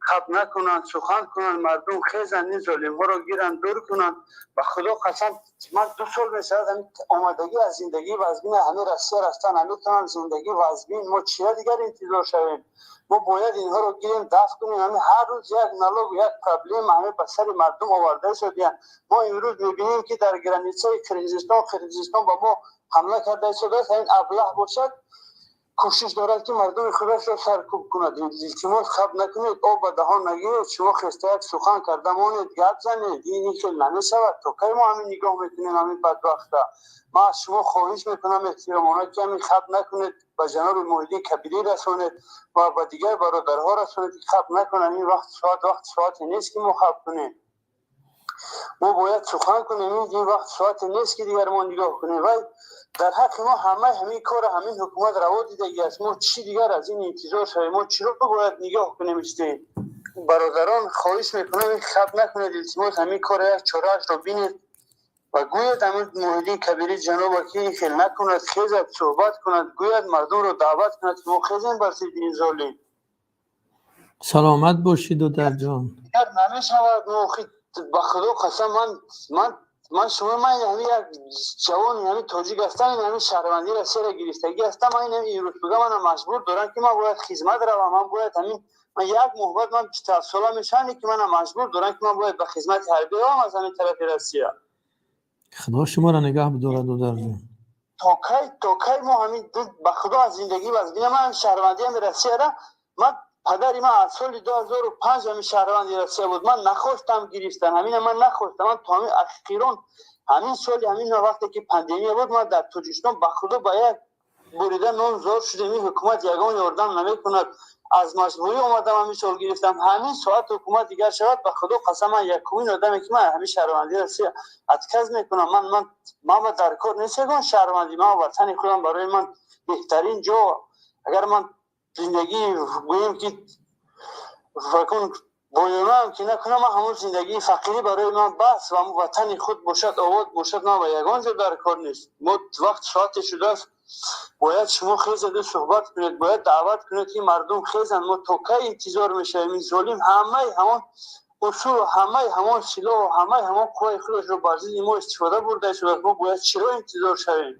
хаб накунанд, сухан кунанд, мардум хезанд, ин золимҳоро гиранд, дур кунанд. Ба Худо қасам, ман 2 сол мешавад ҳамин омадагӣ аз зиндагии вазбин ҳамин Россия рафтан наметавонам. Зиндагии вазбин, мо чия дигар интизор шавем? Мо бояд инҳоро гирем, дафт кунем. Ҳамин ҳар рӯз як налог, як проблема ҳамин ба сари мардум оварда шудиянд. Мо имрӯз мебинем, ки дар границаи Қирғизистон ба мо ҳамла карда истодааст. Ҳамин аблаҳ бошад, кӯшиш дорад, ки мардуми худашро саркӯб кунад. Илтимос, хаб накунед, об ба даҳон нагиред. Шумо хеста як сухан карда монед, гап занед. Ин хел намешавад. То кай мо ҳамин нигоҳ мекунем ҳамин бадбахта? Ман аз шумо хоҳиш мекунам эҳтиромона, ки ҳамин хаб накунед, ба ҷаноби Муҳиддин Кабирӣ расонед ва ба дигар бародарҳо расонед, ки хаб накунанд. Ин вақт соат, вақт соате нест, ки мо хаб кунем. Мо бояд сухан кунем. Ин вақт соате нест, ки дигар мо нигоҳ кунем. Вай дар ҳаққи мо ҳамаи ҳамин кора ҳамин ҳукумат раво дидагӣ аст. Мо чӣ дигар аз ин интизор шавем? Мо чиро бояд нигоҳ кунем, истем? Бародарон, хоҳиш мекунам, ин хаб накунед, илтимос. Ҳамин кора як чораашро бинед ва гӯяд ҳамин Муҳиддин Кабирӣ ҷаноба, ки ин хел накунад, хезад, суҳбат кунад, гӯяд, мардумро даъват кунад, ки мо хезем бар зидди ин золим. Саломат бошӣ, додарҷон. Дигар намешавад. Мо ба Худо қасам, ман шумо, ман ҳамин як ҷавони ҳамин тоҷик ҳастам, ин ҳамин шаҳрвандии Россияро гирифтагӣ ҳастам. Ман ин имрӯз буга мана маҷбур дорам, ки ман бояд хизмат равам. Ман бояд ҳамин, ман як моҳ баъд ман 27 сола мешавам, ки мана маҷбур дорам, ки ман бояд ба хизмати ҳарбӣ равам аз ҳамин тарафи Россия. Худо шуморо нигаҳ бидорад, додарҷон. То кай мо ҳамин, ба Худо, аз зиндагӣ вазбина? Ман шаҳрвандии ҳамин Россияра, ман падари ман аз соли 2005 ҳамин шаҳрванди Россия буд. Ман нахостам гирифтан ҳамина, ман нахостам. Ман то ҳамин ахирон, ҳамин соли, ҳамин вақте ки пандемия буд, ман дар Тоҷикистон, ба Худо, ба як бурида нон зор шудем. Ин ҳукумат ягон ёрдам намекунад. Аз маҷбурӣ омадам, ҳамин сол гирифтам. Ҳамин соат ҳукумат дигар шавад, ба Худо қасам, ман якумин одаме, ки ман ҳамин шаҳрвандии Россия отказ мекунам. Ман ба дар кор нест ягон шаҳрвандӣ. Ман ватани худам барои ман беҳтарин ҷо. Агар ман зиндагӣ гӯем, ки вакун боёнаам ки накунам, ман ҳамон зиндагии фақирӣ барои ман бас ва ҳамон ватани худ бошад, обод бошад. Ман ба ягон ҷо дар кор нест. Мо вақт соате шудааст, бояд шумо хезаду суҳбат кунед, бояд даъват кунед, ки мардум хезанд. Мо то кай интизор мешавем? Ин золим ҳамаи ҳамон усул, ҳамаи ҳамон силоҳу ҳамаи ҳамон қувваи худашро бар зидди мо истифода бурда истодааст. Мо бояд чиро интизор шавем?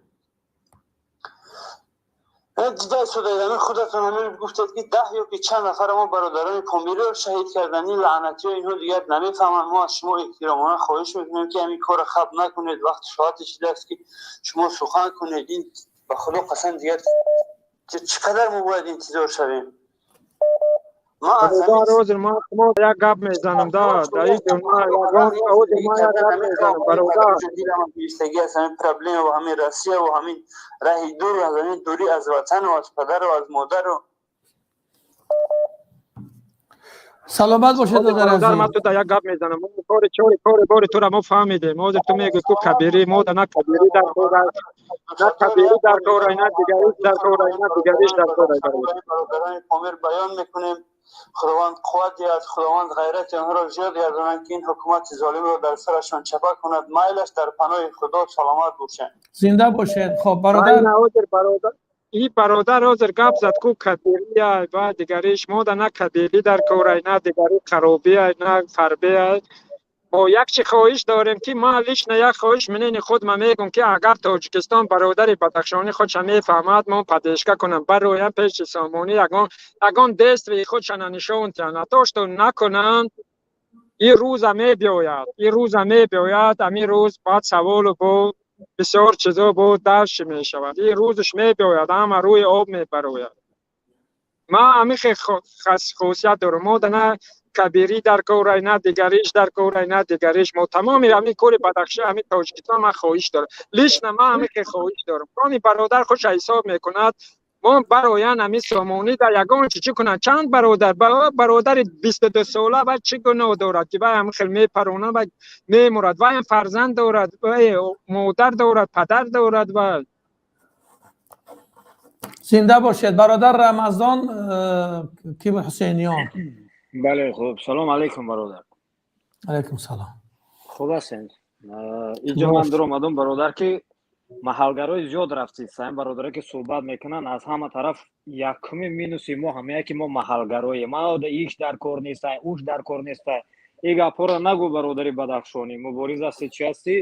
Дида истодаед, ҳамин худатон ҳамин гуфтед, ки 10 ё ки чанд нафар мо бародарони помириро шаҳид карданд. Ин лаънатиҳо, инҳо дигар намефаҳманд. Мо аз шумо эҳтиромона хоҳиш мекунем, ки ҳамин корро хаб накунед. Вақти соате шудааст, ки шумо сухан кунед. Ин, ба Худо қасам, дигар чӣ қадар мо бояд интизор шавем? Ҳозир ман шумо як гап мезанам, да дар ин ҷо ягон ҳозир ман як гап мезанам, бародар. Гирифтагӣ аз ҳамин проблема ва ҳамин Россия ва ҳамин раҳи дур, аз ҳамин дурӣ аз ватану аз падару аз модару. Саломат бошед, Ҳозир додари бародар, азиз. Ман ту да як гап мезанам. Мо кори чори кори бори тура мо фаҳмидем. Ҳозир ту мегӯӣ ку кабирӣ, мо да на кабирӣ дар кор аст, на кабирӣ дар кор ай, на дигариш дар кор ай, на дигариш дар кор ай, бародар. Бародарони Помир баён мекунем, Худованд қувват диҳад, Худованд ғайрати онҳоро зиёд гардонад, ки ин ҳукумати золимро дар сарашон чапа кунад. Майлаш, дар паноҳи Худо, саломат бошанд. Зинда бошед. Хоб, бародар. Айна ҳозир бародар, и бародар ҳозир гап зад ку кабирӣ ай ва дигариш, мо да на кабирӣ дар кор ай, на дигари харобӣ ай, на фарбе ай. Мо як чи хоҳиш дорем, ки ман лично як хоҳиш минени худ ма мегӯм, ки агар Тоҷикистон бародари бадахшонӣ худша мефаҳмад, мо поддержка кунам, бароям пеши Сомонӣ ягон действии худша нишон диҳанд, а то что накунанд, ин рӯза мебиёяд, ин рӯза мебиёяд, ҳамин рӯз баъд саволу бо бисёр чизо бо дарши мешавад. Ин рӯзаш мебиёяд, ҳама рӯи об мебарояд. Ман ҳамин хосият дорам. Мо да на кабирӣ дар кор ай, на дигариш дар кор ай, на дигариш. Мо тамоми ҳамин кори Бадахши, ҳамин Тоҷикистон ман хоҳиш дорам, лично ман ҳамин хоҳиш дорам. Кони бародар худша ҳисоб мекунад, мо бароян ҳамин Сомонӣ дар ягон чи чӣ кунанд. Чанд бародар, бародари 22 сола ва чӣ гуноҳ дорад, ки вай ҳамин хел мепаронад ва мемурад? Вайам фарзанд дорад, вай модар дорад, падар дорад ва Зинда бошед, бародар Рамазон ки Ҳусейниён. Бале, хуб, салом алейкум, бародар. Алейкум салом. Хуб ҳастед? Инҷо ман дуромадам, бародар, ки маҳалгарои зиёд рафтид. Саин бародаре ки суҳбат мекунанд аз ҳама тараф, якуми минуси мо ҳамая ки мо маҳалгароем. Ма иш дар кор нестай, уш дар кор нестай. И гапҳоро нагӯ, бародари бадахшонӣ, мубориз ҳасти, чӣ ҳастӣ?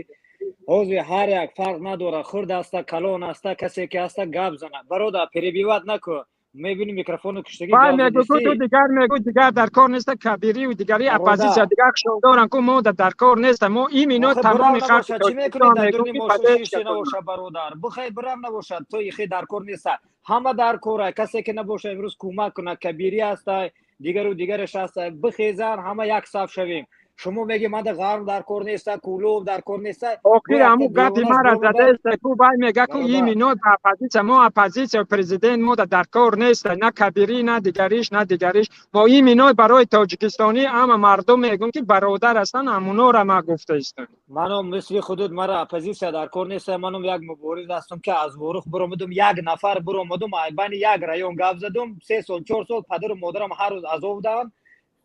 Ҳозир ҳар як, фарқ надорад, хурд аста, калон аста, касе ки аста, гап занад. Бародар, перебивать накун, мебини микрофону куштагӣ. Вай мегӯ, ту дигар мегӯ, дигар дар кор неста, кабириву дигари оппозитсия дигар хушондоран ку, мо дар кор неста, мо именно тамоми халқи чӣ мекунӣ дар дуни мошин набошад, бародар, бихай бирав набошад, то ихе дар кор неста, ҳама дар кора. Касе ки набошад, имрӯз кӯмак кунад, кабирӣ ҳастай, дигару дигараш ҳастай, бихезан, ҳама як саф шавем. Шумо меги мада ғарб дар кор неста, Кулоб дар кор неста. Охир ҳаму гапи мара задаеста ку, вай мега ку именно ба оппозитсия, мо оппозитсия, президент мо дар кор неста, на кабирӣ, на дигариш, на дигариш. Мо именно барои тоҷикистонӣ ҳама мардум мегӯм, ки бародар ҳастанд, ҳамунора ма гуфта истам. Манам мисли худут, мара оппозитсия дар кор неста. Манам як мубориз ҳастам, ки аз Ворух биромадум, як нафар биромадум, айбани як район гап задум. 3 сол, 4 сол падару модарам ҳар рӯз азоб даҳанд,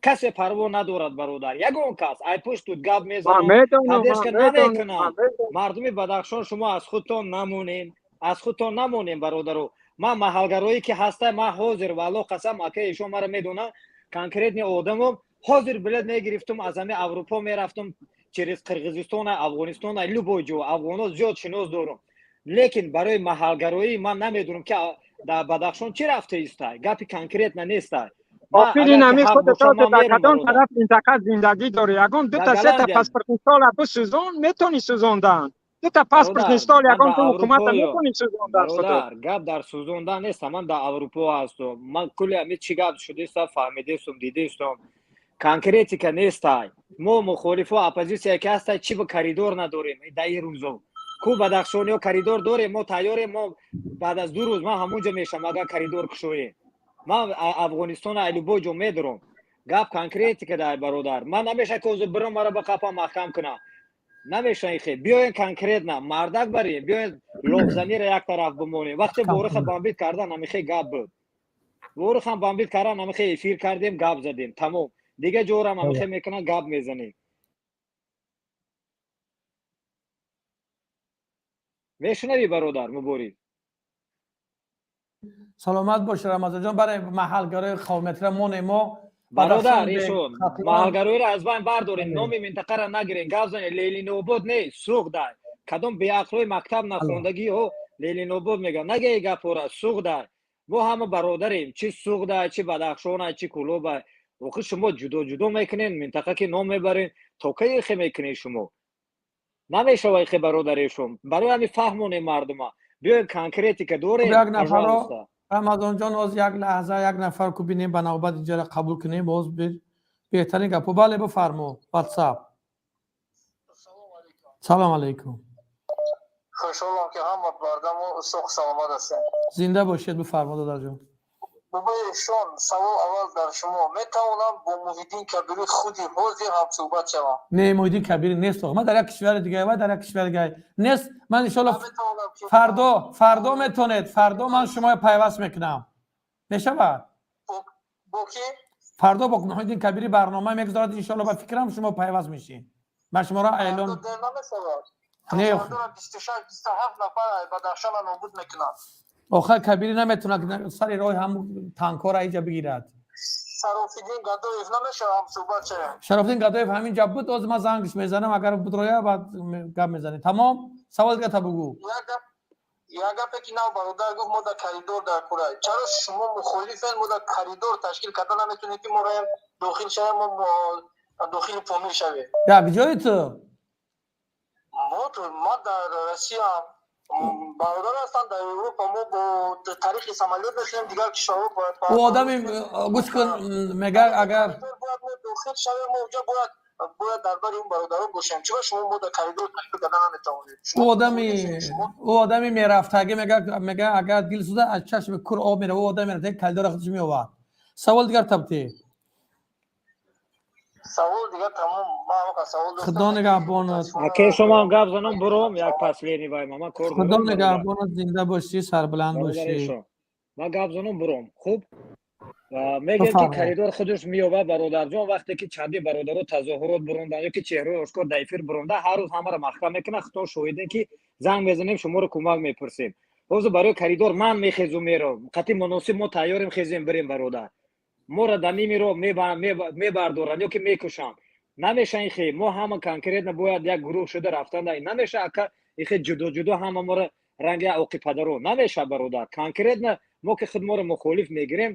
касе парво надорад, бародар, ягон кас. Ай пуштут гап мезанам, поддержка намекунам. Мардуми Бадахшон, шумо аз худтон намонем, аз худтон намонем, бародаро. Ман маҳалгароӣ ки ҳастай, ман ҳозир, валло қасам, акаи ишон мара медонам, конкретный одамом, ҳозир билет мегирифтум, аз ҳами Аврупо мерафтум через Қирғизистон, Афғонистон, любой ҷо, афғоно зиёд шинос дорум. Лекин барои маҳалгароӣ ман намедонам, ки дар Бадахшон чӣ рафта истай, гапи конкретно нестай. Охир ин ҳами худат дар кадом тараф минтақа зиндагӣ дорӣ? Ягон дута сета паспортный стола бисӯзон, метавонӣ сӯзондан? Дута паспортный стол ягон ту ҳукумата метавонӣ сӯзондан? Бародар, гап дар сӯзондан нест. Ман дар Аврупо ҳастум, ман кулли ҳами чӣ гап шудеста фаҳмидестум, дидестум. Конкретика нестай. Мо мухолифо, оппозитсия ки ҳастай, чӣ ба коридор надорем дар ин рӯзо? Ку бадахшониҳо коридор дорем, мо тайёрем. Мо баъд аз 2 рӯз ман ҳамонҷо мешавам, агар коридор кушоем. Ман Афғонистон ай любой ҷо медорам. Гап конкретика дай, бародар. Ман намеша ки ҳозир бирам, мара ба қапа маҳкам кунам, намеша ихе. Биёен, конкретно мардак барем, биёен, лофзанира як тараф бимонем. Вақте Воруха бомбить кардан, намихе гап буд. Ворухам бомбить кардан, намихе эфир кардем, гап задем, тамом. Дига ҷорам ҳамихе мекунан, гап мезанем. Мешунавӣ, бародар муборик? Саломат бошед, Рамазонҷон. Барои маҳалгарои қавмиятира монем мо. Бародар, ишон маҳалгароиро аз байн бардорем, номи минтақаро нагирем, гап занем. Ленинобод не, Суғдай. Кадом беақлои мактаб нахондагиҳо Ленинобод мегӯянд, нагӯи гапҳора. Суғдай. Мо ҳама бародарем, чӣ Суғдай, чӣ Бадахшонай, чӣ Кулобай. Охир шумо ҷудо ҷудо мекунед минтақа, ки ном мебарем, то кай ихе мекунед шумо? Намешава ихе, бародарешон. Барои ҳамин фаҳмонем мардума, биёем, конкретика дорем. Як нафарро, Рамазонҷон, оз як лаҳза, як нафар ку бинем, ба навбат инҷара қабул кунем. Боз беҳтарин гапо. Бале, бифармо, Ватсап. Салом алейкум. Хушҳолам, ки ҳама бардаму соғ саломат ҳастем. Зинда бошед, бифармо, додарҷон. Бобои Эҳсон, савол аввал дар шумо. Метавонам бо Муҳиддин Кабирӣ худи ҳозир ҳамсӯҳбат шавам? Не, Муҳиддин Кабирӣ нест. Ман дар як кишвари дига ва дар як кишвари дига нест. Ман иншоалло фардо метавонед. Фардо ман шуморо пайваст мекунам. Мешавад? Бо кӣ? Фардо бо Муҳиддин Кабирӣ барнома мегузорад, иншоалло, ба фикрам шумо пайваст мешед. Ман шуморо эълон Дер намешавад. Не. Фардоро 26, 27 нафар Бадахшонро нобуд мекунанд. Охир Кабирӣ наметавонад сари роҳи ҳам танкҳоро инҷа бигирад. Шарофиддин Гадоев намешавад ҳамсӯҳбат шавем? Шарофиддин Гадоев ҳаминҷа буд, оз ман зангш мезанам, агар будроя, баъд гап мезанем. Тамом, савол дига та бугӯ. Як гапе ки нав бародар гуфт, мо дар коридор дар курай. Чаро шумо мухолифен, мо дар коридор ташкил карда наметавонем, ки мо раем дохил шавем, мо дохили Помир шавем? Як ҷои ту? Ма дар Россия, бародар ҳастанд дар Европа, мо бо тариқи самолёт мешавем дигар кишварҳо. Ӯ одами гӯш кун, мега агар бояд мо дохил шавем, мо уҷа бояд дар бари он бародарон бошем. Чаро шумо мо дар коридор ташкил карда наметавонед? Ӯ одами мерафтагӣ, мега агар дил сӯзад, аз чашми кур об мерава. Ӯ одами мерафтагӣ калидора худаш меовард. Савол дигар табтӣ. Савол дигар тамом, ман ҳамақа савол доштам. Худо нигаҳбонат. Аке, шумо ҳам гап занам, буром, як последний вай ман кор Худо дорам, бародар. нигаҳбонат, зинда бошӣ, сарбаланд Бародар бошӣ. Эшон, ман гап занам, буром. Хуб, мегӯям ки Бифармо. коридор худаш меёбад, бародарҷон. Вақте ки чанди бародаро тазоҳурот бурондан ё ки чеҳраи ошкор дар эфир буронда, ҳар рӯз ҳамаро маҳкам мекунад. Худтон шоҳидем, ки занг мезанем, шуморо кӯмак мепурсем. Ҳозир барои коридор ман мехезу меравам, қатъи муносиб мо тайёрем, хезем, бирем, бародар. Моро дар ними роҳ мебардоранд ё ки мекушанд. Намеша ин хе, мо ҳама конкретно бояд як гурӯҳ шуда рафтан. Намеша, ака, ин хе ҷудо ҷудо ҳама моро ранги оқи падаро намеша, бародар. Конкретно мо ки худ моро мухолиф мегирем,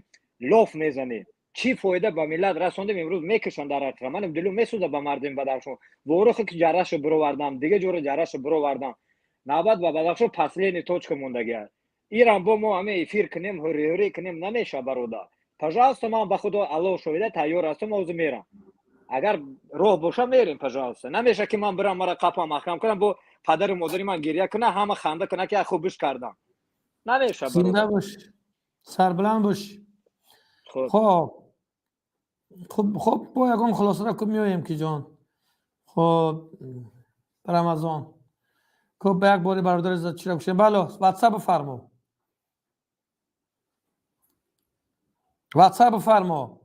лоф мезанем, чӣ фоида ба миллат расондем? Имрӯз мекушанд дар ҳақиқат. Манам дилу месӯза ба мардуми Бадахшон. Ворухе ки ҷарашо бировардам, дига ҷоро ҷарашо бировардам, навбат ба Бадахшон последний точка мондагиаст. Ирам бо мо ҳаме эфир кунем, ҳурӣ кунем, намеша, бародар. Пожалуйста, ман ба худо, Аллоҳ шоҳида, тайёр ҳастам, ҳозир мерам. Агар роҳ боша, мерем, пожалуйста. Намеша ки ман бирам, мара қапам маҳкам кунам, бо падару модари ман гиря куна, ҳама ханда куна, ки хубиш кардам. Намеша, Зинда бародар. бош, сарбаланд бош. Хуб. Хоб, бо ягон хулосаро ку меоем, ки ҷон. Хоб, Рамазон хоб, ба як бори бародари чира кушем. Бало, ватсап бифармо, ватсап бифармо.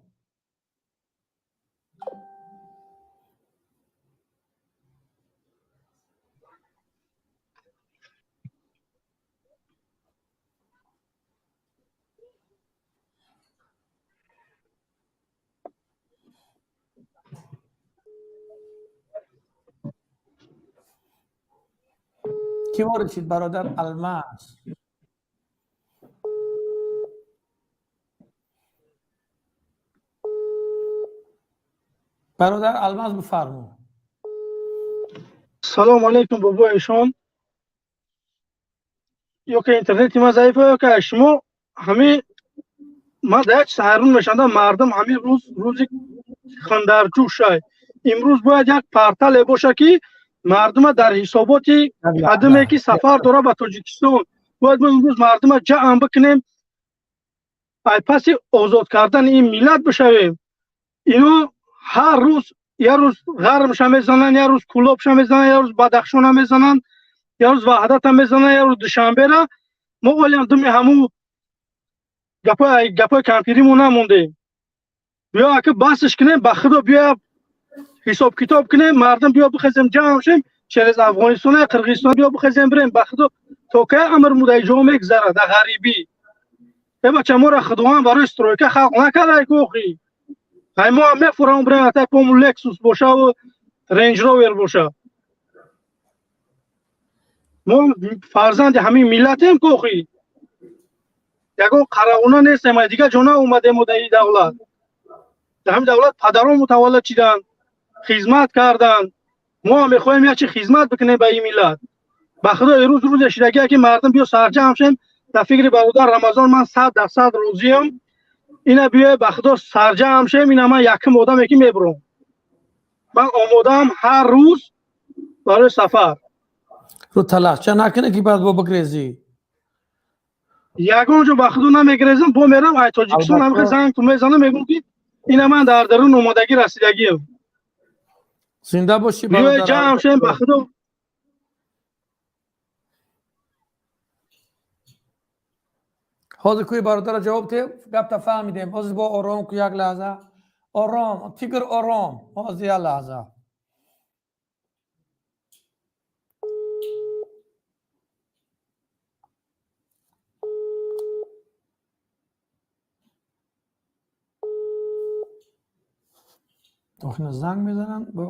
Кӣ ворид шид? Бародар Алмаз. Бародар Алмаз, бифармо. Салом алейкум, бобои Эшон. Ё ки интернети ман заифа, ё ки шумо. Ҳамин ман дар як чиз ҳайрон мешавам: мардум ҳамин рӯз рӯзи хандарҷӯшай. Имрӯз бояд як портале боша, ки мардума дар ҳисоботи қадиме, ки сафар дора ба Тоҷикистон, бояд мо имрӯз мардума ҷамъ бикунем, ай паси озод кардани ин миллат бишавем. Ино ҳар рӯз, як рӯз Ғармша мезананд, як рӯз Кӯлобша мезананд, як рӯз Бадахшона мезананд, як рӯз Ваҳдата мезананд, як рӯз Душанбера. Мо олиам думи ҳамун гапои кампиримон намондем. Биё, ака, басш кунем, ба худо, биё, ҳисоб китоб кунем. Мардум, биё, бихезем, ҷамъ шем, через Афғонистон, Қирғизистон биё, бихезем, бирем. Ба худо, то кай амр мудаи ҷо мегзарад дар ғарибӣ? Э бача, моро Худованд барои стройка халқ накардай ку охи. Ай мо ҳам мефурам, бирем, ата пому Лексус бошаву Рейндж Ровер боша. Мо фарзанди ҳамин миллатем ку охи, ягон қаравона нестем, ай дигар ҷо наомадем. Мо дар ин давлат, дар ҳамин давлат падарон мутаваллад шиданд, хизмат карданд. Мо ҳам мехоҳем як чи хизмат бикунем ба ин миллат. Ба худо, ирӯз рӯзе шидагия, ки мардум биё сарҷамъ шем. Дар фикри бародар Рамазон ман 100% розиям. Ина биё, ба худо, сарҷамъ шем. Ина ман якум одаме, ки мебурам, ман омодаам ҳар рӯз барои сафар. Рӯ талахча накунӣ, ки баъд бо бигрезӣ. Ягон ҷо ба худу намегирезам, бо мерам ай Тоҷикистон ҳамихе занг ту мезанам, мегӯм ки ина ман дар дарун омодагӣ расидагиам. Зинда бошӣ Биёед бародар. ҷамъ шавем ба худо. Ҳозир кӯи бародара ҷавоб те, гапта фаҳмидем. Ҳозир бо ором ку як лаҳза. Ором, тигр ором. Ҳозир як лаҳза. Охина занг мезананд бо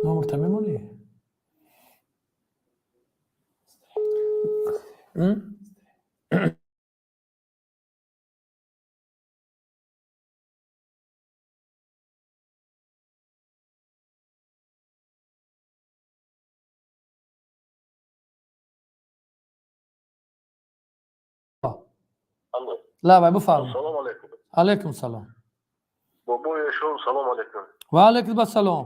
номерта мемонӣ? Лабай, бифармо. Салом алейкум. Алейкум салом. Бобои эшон, салом алейкум. Ва алейкум ассалом.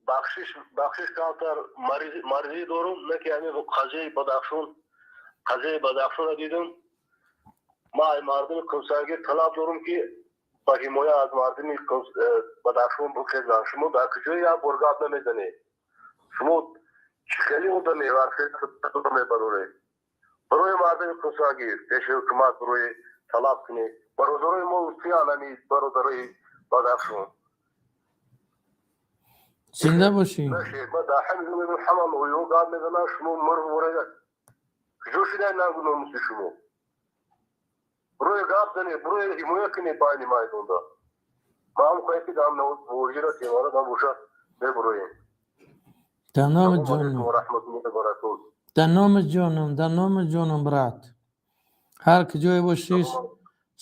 Бахшиш, бахшиш, камтар маризӣ дорум, не ки ҳамин қазияи Бадахшон, қазияи Бадахшонро дидум. Ма ай мардуми Кумсангир талаб дорум, ки ба ҳимоя аз мардуми Бадахшон бихезанд. Шумо дар куҷое як бор гап намезанед? Шумо чӣ хеле одаме мебароред? Барои мардуми Кумсангир пеши ҳукумат барои талаб кунед. Бародарои мо устиян, ҳами бародарои Бадахшон. Зинда бошӣ. Ма дар ҳамин мегӯям, ҳама ноҳияҳо гап мезананд, шумо мурғ куҷо шудай нангу номуси шумо? Барои гап занед, барои ҳимоя кунед байни майдонда. Ма ҳам хоҳем, ки дар воҷира темара дан бошад мебуроем. Дар номи ҷонам. Раҳматуллоҳи баракоту. Дар номи ҷонам, дар номи ҷонам, брат. Ҳар куҷое бошӣ,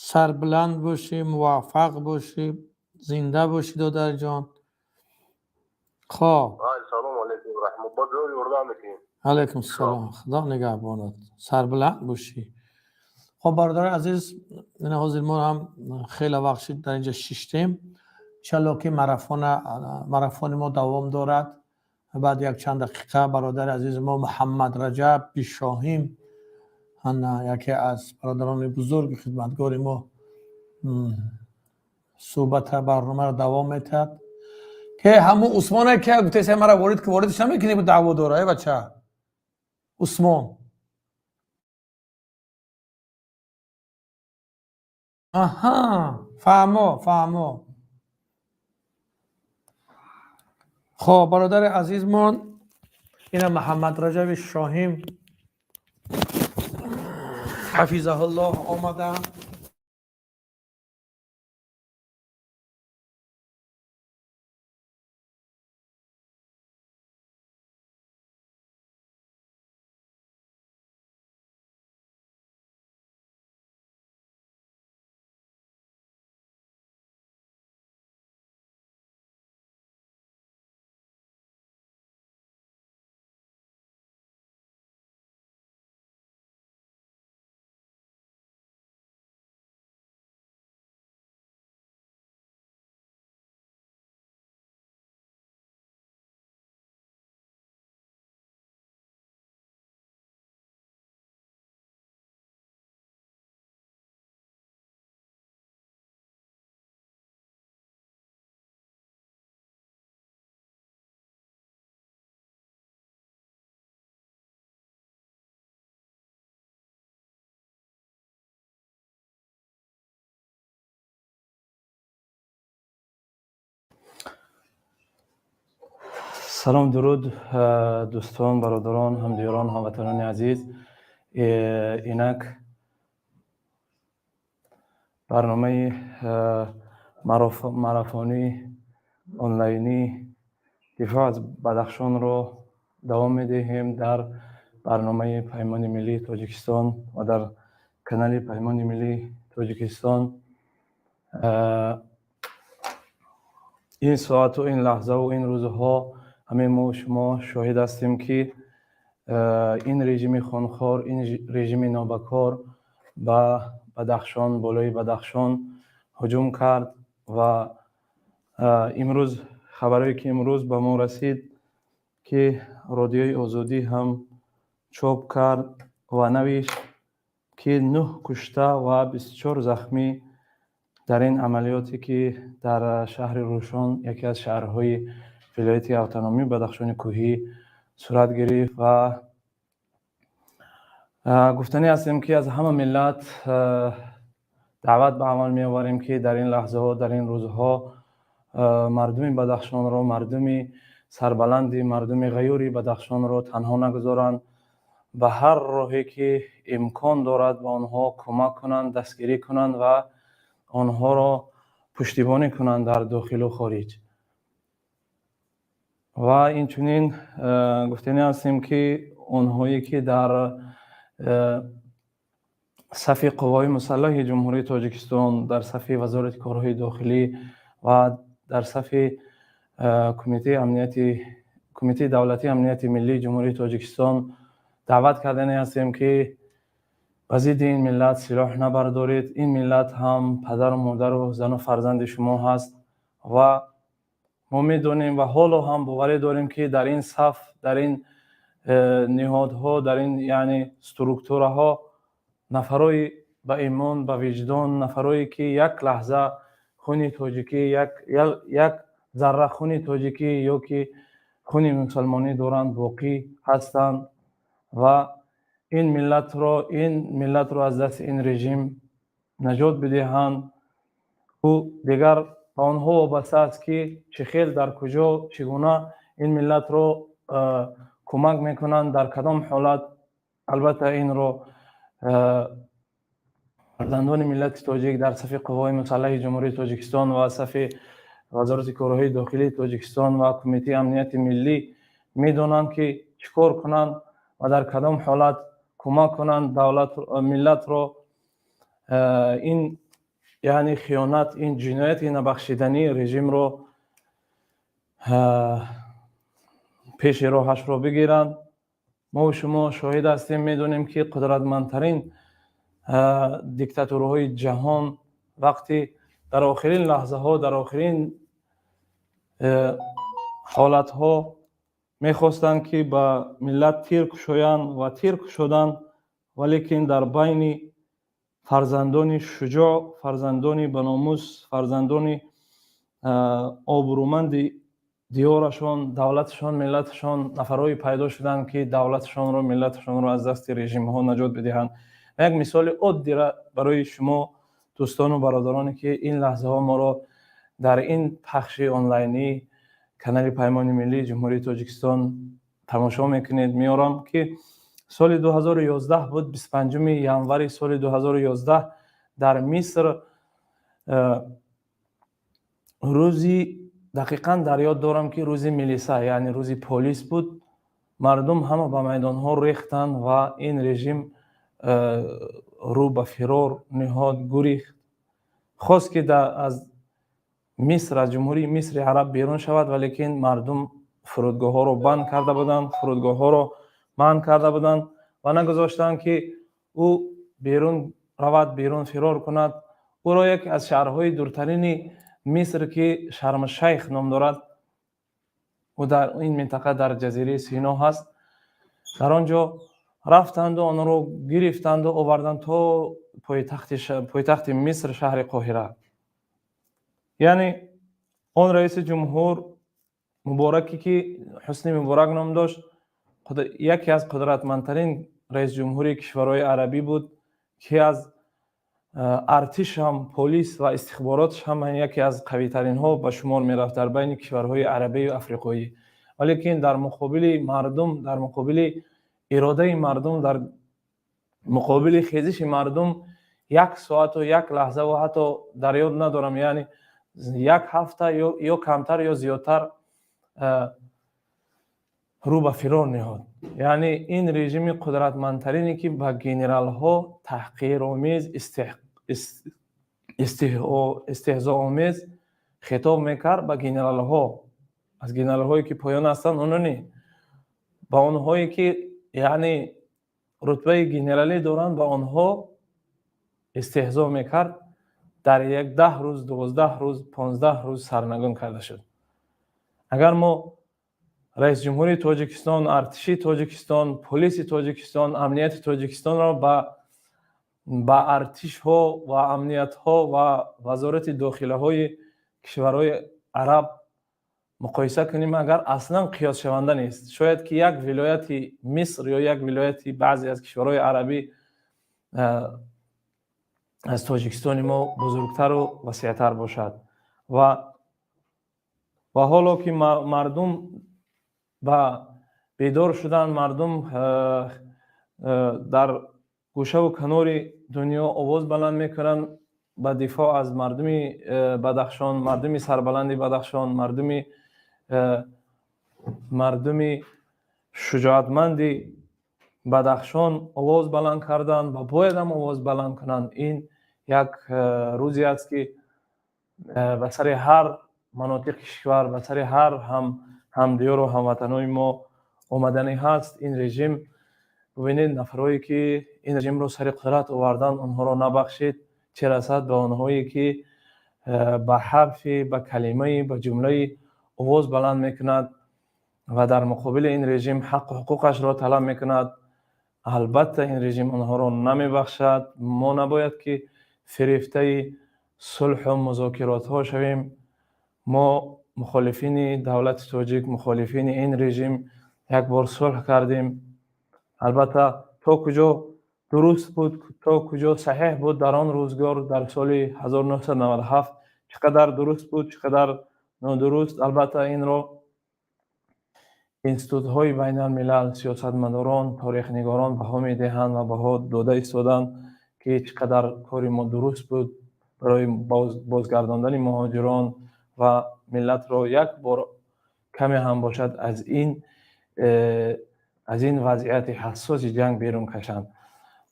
сарбуланд бошӣ, муваффақ бошӣ, зинда бошӣ, додарҷон. Хоб. Салому алейкум, раҳмат. Ба ҷои ёрдам мекунем. Алейкум салом. Худо нигаҳбонат. Сарбуланд бошӣ. Хоб, бародари азиз, ина ҳозир мо ҳам хеле вақт шид дар инҷа шиштем. Иншалло ки марафони мо давом дорад. Баъд як чанд дақиқа бародари азизи мо Муҳаммад Раҷаб Бишоҳим, ана яке аз бародарони бузурги хидматгори мо, суҳбата барномаро давом метиҳад. Ке ҳамун Усмоне ки гуфтеса мара ворид ки воридш намекунӣ, бу даъво дора, э бача. Усмон. Аҳа, фаҳмо, фаҳмо. Хоб, бародари азизмон, ина Муҳаммад Раҷаби Шоҳим ҳафизаҳуллоҳ омаданд. Салом, дуруд, дӯстон, бародарон, ҳамдиёрон, ҳамватанони азиз. Инак барномаи марафонии онлайнӣ дифоъ аз Бадахшонро давом медиҳем дар барномаи Паймони миллии Тоҷикистон ва дар канали Паймони миллии Тоҷикистон. Ин соату ин лаҳзаву ин рӯзҳо ҳамаи мо шумо шоҳид ҳастем, ки Ин режими хунхор, ин режими нобакор ба Бадахшон, болои Бадахшон ҳуҷум кард ва имрӯз хабарое ки имрӯз ба мо расид, ки Родиои Озодӣ ҳам чоп кард ва навишт, ки нӯҳ кушта ва 24 захмӣ дар ин амалиёте ки дар шаҳри Рӯшон, яке аз шаҳрҳои вилояти автономии Бадахшони Кӯҳӣ, сурат гирифт. Ва гуфтанӣ ҳастем, ки аз ҳама миллат даъват ба амал меоварем, ки дар ин лаҳзаҳо, дар ин рӯзҳо мардуми Бадахшонро, мардуми сарбаланди, мардуми ғаюри Бадахшонро танҳо нагузоранд, ба ҳар роҳе ки имкон дорад ба онҳо кӯмак кунанд, дастгирӣ кунанд ва онҳоро пуштибонӣ кунанд дар дохилу хориҷ. Ва инчунин гуфтанӣ ҳастем, ки онҳое ки дар сафи қувваҳои мусаллаҳи Ҷумҳурии Тоҷикистон, дар сафи Вазорати корҳои дохилӣ ва дар сафи Кумитаи давлатии амнияти миллии Ҷумҳурии Тоҷикистон, даъват кардане ҳастем, ки ба зидди ин миллат силоҳ набардоред. Ин миллат ҳам падару модару зану фарзанди шумо ҳаст ва мо медонем ва ҳоло ҳам боварӣ дорем, ки дар ин саф, дар ин ниҳодҳо, дар ин яъне структураҳо нафарои ба имон, ба виҷдон, нафарое ки як лаҳза хуни тоҷикӣ, як зарра хуни тоҷикӣ ё ки хуни мусалмонӣ доранд, боқӣ ҳастанд ва ин миллатро аз дасти ин режим наҷот бидиҳанд. Ӯ дигар ба онҳо вобаста аст, ки чӣ хел, дар куҷо, чӣ гуна ин миллатро кӯмак мекунанд, дар кадом ҳолат. Албатта, инро фарзандони миллати тоҷик дар сафи қувваҳои мусаллаҳи Ҷумҳурии Тоҷикистон ва сафи Вазорати корҳои дохилии Тоҷикистон ва Кумитаи амнияти миллӣ медонанд, ки чӣ кор кунанд ва дар кадом ҳолат кӯмак кунанд давлат, миллатро. Ин яъне хиёнат, ин ҷинояти набахшидании режимро пеши роҳашро бигиранд. Мо шумо шоҳид ҳастем, медонем, ки қудратмандтарин диктатурҳои ҷаҳон вақти дар охирин лаҳзаҳо, дар охирин ҳолатҳо мехостанд, ки ба миллат тир кушоянд ва тир кушоданд, валекин дар байни фарзандони шуҷоъ, фарзандони баномус, фарзандони обрӯманди диёрашон, давлаташон, миллаташон нафарҳое пайдо шуданд, ки давлаташонро, миллаташонро аз дасти режимҳо наҷот бидиҳанд. Як мисоли оддира барои шумо дӯстону бародароне, ки ин лаҳзаҳо моро дар ин пахши онлайнӣ канали Паймони миллии Ҷумҳурии Тоҷикистон тамошо мекунед, меорам, ки соли 2011 буд, 25 январи соли 2011 дар Миср, рӯзи дақиқан дар ёд дорам, ки рӯзи милиса, яъне рӯзи полис буд. Мардум ҳама ба майдонҳо рехтанд ва ин режим рӯ ба фирор ниҳод, гурехт, хост, ки аз Миср, аз Ҷумҳурии Мисри Араб берун шавад, валекин мардум фурудгоҳҳоро банд карда буданд, фурудгоҳҳоро манъ карда буданд ва нагузоштанд, ки ӯ берун равад, берун фирор кунад. Ӯро яке аз шаҳрҳои дуртарини Миср, ки Шармшайх ном дорад, ӯ дар ин минтақа дар ҷазираи Сино ҳаст, дар он ҷо рафтанду онро гирифтанду оварданд то пойтахти Миср, шаҳри Қоҳира. Яъне он раиси ҷумҳур Мубораке, ки Ҳусни Муборак ном дошт, яке аз қудратмандтарин раисҷумҳури кишварҳои арабӣ буд, ки аз артиш ҳам, полис ва истихборотш ҳам яке аз қавитаринҳо ба шумор мерафт дар байни кишварҳои арабию африқоӣ. Валекин дар муқобили мардум, дар муқобили иродаи мардум, дар муқобили хезиши мардум як соату як лаҳзаву ҳатто дар ёд надорам, яъне як ҳафта ё камтар ё зиёдтар рӯ ба фирор ниҳод. Яъне ин режими қудратмандтарине, ки ба генералҳо таҳқиромез, истеҳзоомез хитоб мекард ба генералҳо, аз генералҳое ки поён ҳастанд, оно не, ба онҳое ки Яъне рутбаи генералӣ доранд, ба онҳо истеҳзо мекард, дар як 10 рӯз, 12 рӯз, 15 рӯз сарнагун карда шуд. Агар мо раисҷумҳури Тоҷикистон, артиши Тоҷикистон, полиси Тоҷикистон, амнияти Тоҷикистонро ба артишҳо ва амниятҳо ва вазорати дохилаҳои кишварҳои араб муқоиса кунем, агар аслан қиёсшаванда нест. Шояд ки як вилояти Миср ё як вилояти баъзе аз кишварҳои арабӣ аз Тоҷикистони мо бузургтару васеътар бошад. Ва ҳоло ки мардум ба бедор шуданд, мардум дар гӯшаву канори дунё овоз баланд мекунанд ба дифоъ аз мардуми Бадахшон, мардуми сарбаланди Бадахшон, мардуми шуҷоатманди Бадахшон овоз баланд карданд ва бояд ҳам овоз баланд кунанд. Ин як рӯзе аст, ки ба сари ҳар манотиқи кишвар, ба сари ҳар ҳамдиёру ҳамватанои мо омаданӣ ҳаст. Ин режим, бубинед, нафарҳое ки ин режимро сари қудрат оварданд, онҳоро набахшид, чӣ расад ба онҳое ки ба ҳарфи, ба калимаи, ба ҷумлаи овоз баланд мекунад ва дар муқобили ин режим ҳаққу ҳуқуқашро талаб мекунад. Албатта, ин режим онҳоро намебахшад. Мо набояд ки фирефтаи сулҳу музокиротҳо шавем. Мо, мухолифини давлати тоҷик, мухолифини ин режим, як бор сулҳ кардем. Албатта, то куҷо дуруст буд, то куҷо саҳеҳ буд дар он рӯзгор, дар соли 1997, чӣ қадар дуруст буд, чӣ қадар нодуруст, албатта, инро институтҳои байналмилал, сиёсатмадорон, торихнигорон баҳо медиҳанд ва баҳо дода истоданд, ки чӣ қадар кори мо дуруст буд барои бозгардондани муҳоҷирон ва миллатро як бор каме ҳам бошад аз ин вазъияти ҳассоси ҷанг берун кашанд.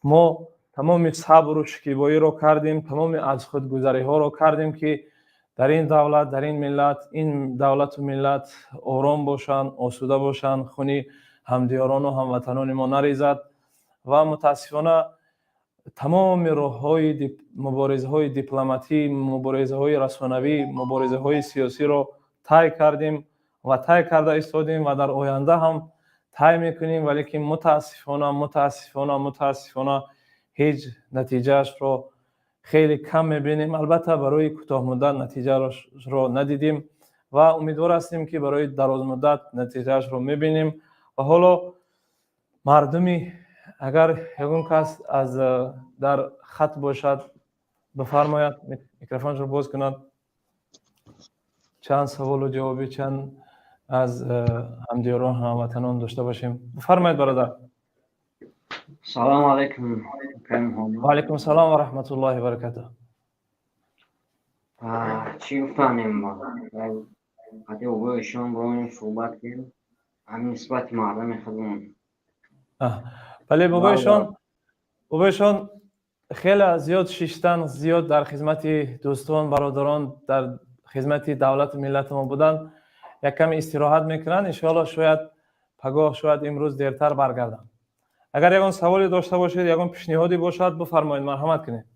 Мо тамоми сабру шикибоиро кардем, тамоми аз худгузариҳоро кардем, ки дар ин давлат, дар ин миллат, ин давлату миллат ором бошанд, осуда бошанд, хуни ҳамдиёрону ҳамватанони мо нарезад. Ва мутаассифона, тамоми роҳҳои муборизаҳои дипломатӣ, муборизаҳои расонавӣ, муборизаҳои сиёсиро тай кардем ва тай карда истодем ва дар оянда ҳам тай мекунем, валекин мутаассифона, мутаассифона, мутаассифона, ҳеҷ натиҷаашро хеле кам мебинем. Албатта, барои кӯтоҳмуддат натиҷаашро надидем ва умедвор ҳастем, ки барои дарозмуддат натиҷаашро мебинем. Ва ҳоло мардуми, агар ягон кас аз дар хат бошад, бифармояд, микрофоншро боз кунад, чанд саволу ҷавоби чанд аз ҳамдиёрон, ҳамватанон дошта бошем. Бифармоед, бародар. Салому алайкум. Ва алайкум салом ва раҳматуллоҳи ва баракатуҳ. Чӣ гуфтанем, қати обои шон бо суҳбат кардем, ҳамин нисбати мардами худмон. Бале, бобоишон хеле зиёд шиштан, зиёд дар хизмати дӯстон, бародарон, дар хизмати давлату миллати мо буданд. Як каме истироҳат мекунанд, иншоалло, шояд пагоҳ, шояд имрӯз дертар баргарданд. Агар ягон саволе дошта бошед, ягон пешниҳоде бошад, бифармоед, марҳамат кунед.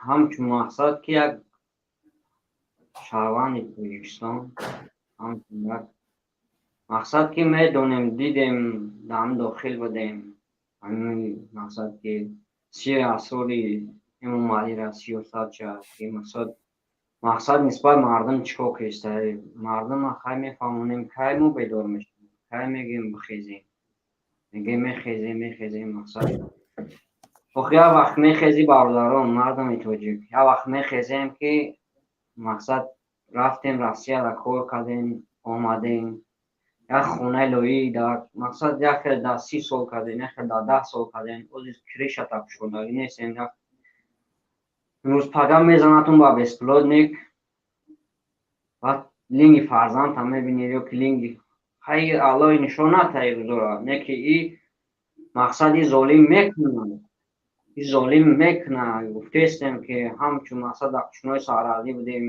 Ҳамчун мақсад ки як шаҳрванди Тоҷикистон, ҳамчун як мақсад ки медонем, дидем, дар ҳамин дохил будем, ҳамин мақсад ки сири асрори Эмомалира, сиёсатша ки мақсад нисбат мардум чӣ кор киста, мардума хай мефаҳмонем, кай мо бедор мешавем, кай мегӯем бихезем, мегӯем мехезем, мехезем. Мақсад, охи, як вақт мехезӣ, бародарон, мардуми тоҷик, як вақт мехезем, ки мақсад рафтем Россияда, кор кардем, омадем, як хонаи лоӣ дар мақсад як хел дар 30 сол кардем, як хел дар 10 сол кардем, ози крышата кушодагӣ нестем. Имрӯз пага мезанатун ба беспилотник, баъд линги фарзандта мебинӣ ё ки линги хай Аллоҳи нишон натаи рӯзора, не ки и мақсади золим мекунад, и золим мекунад. Гуфтестем, ки ҳамчун мақсад дар қушунои сарҳадӣ будем,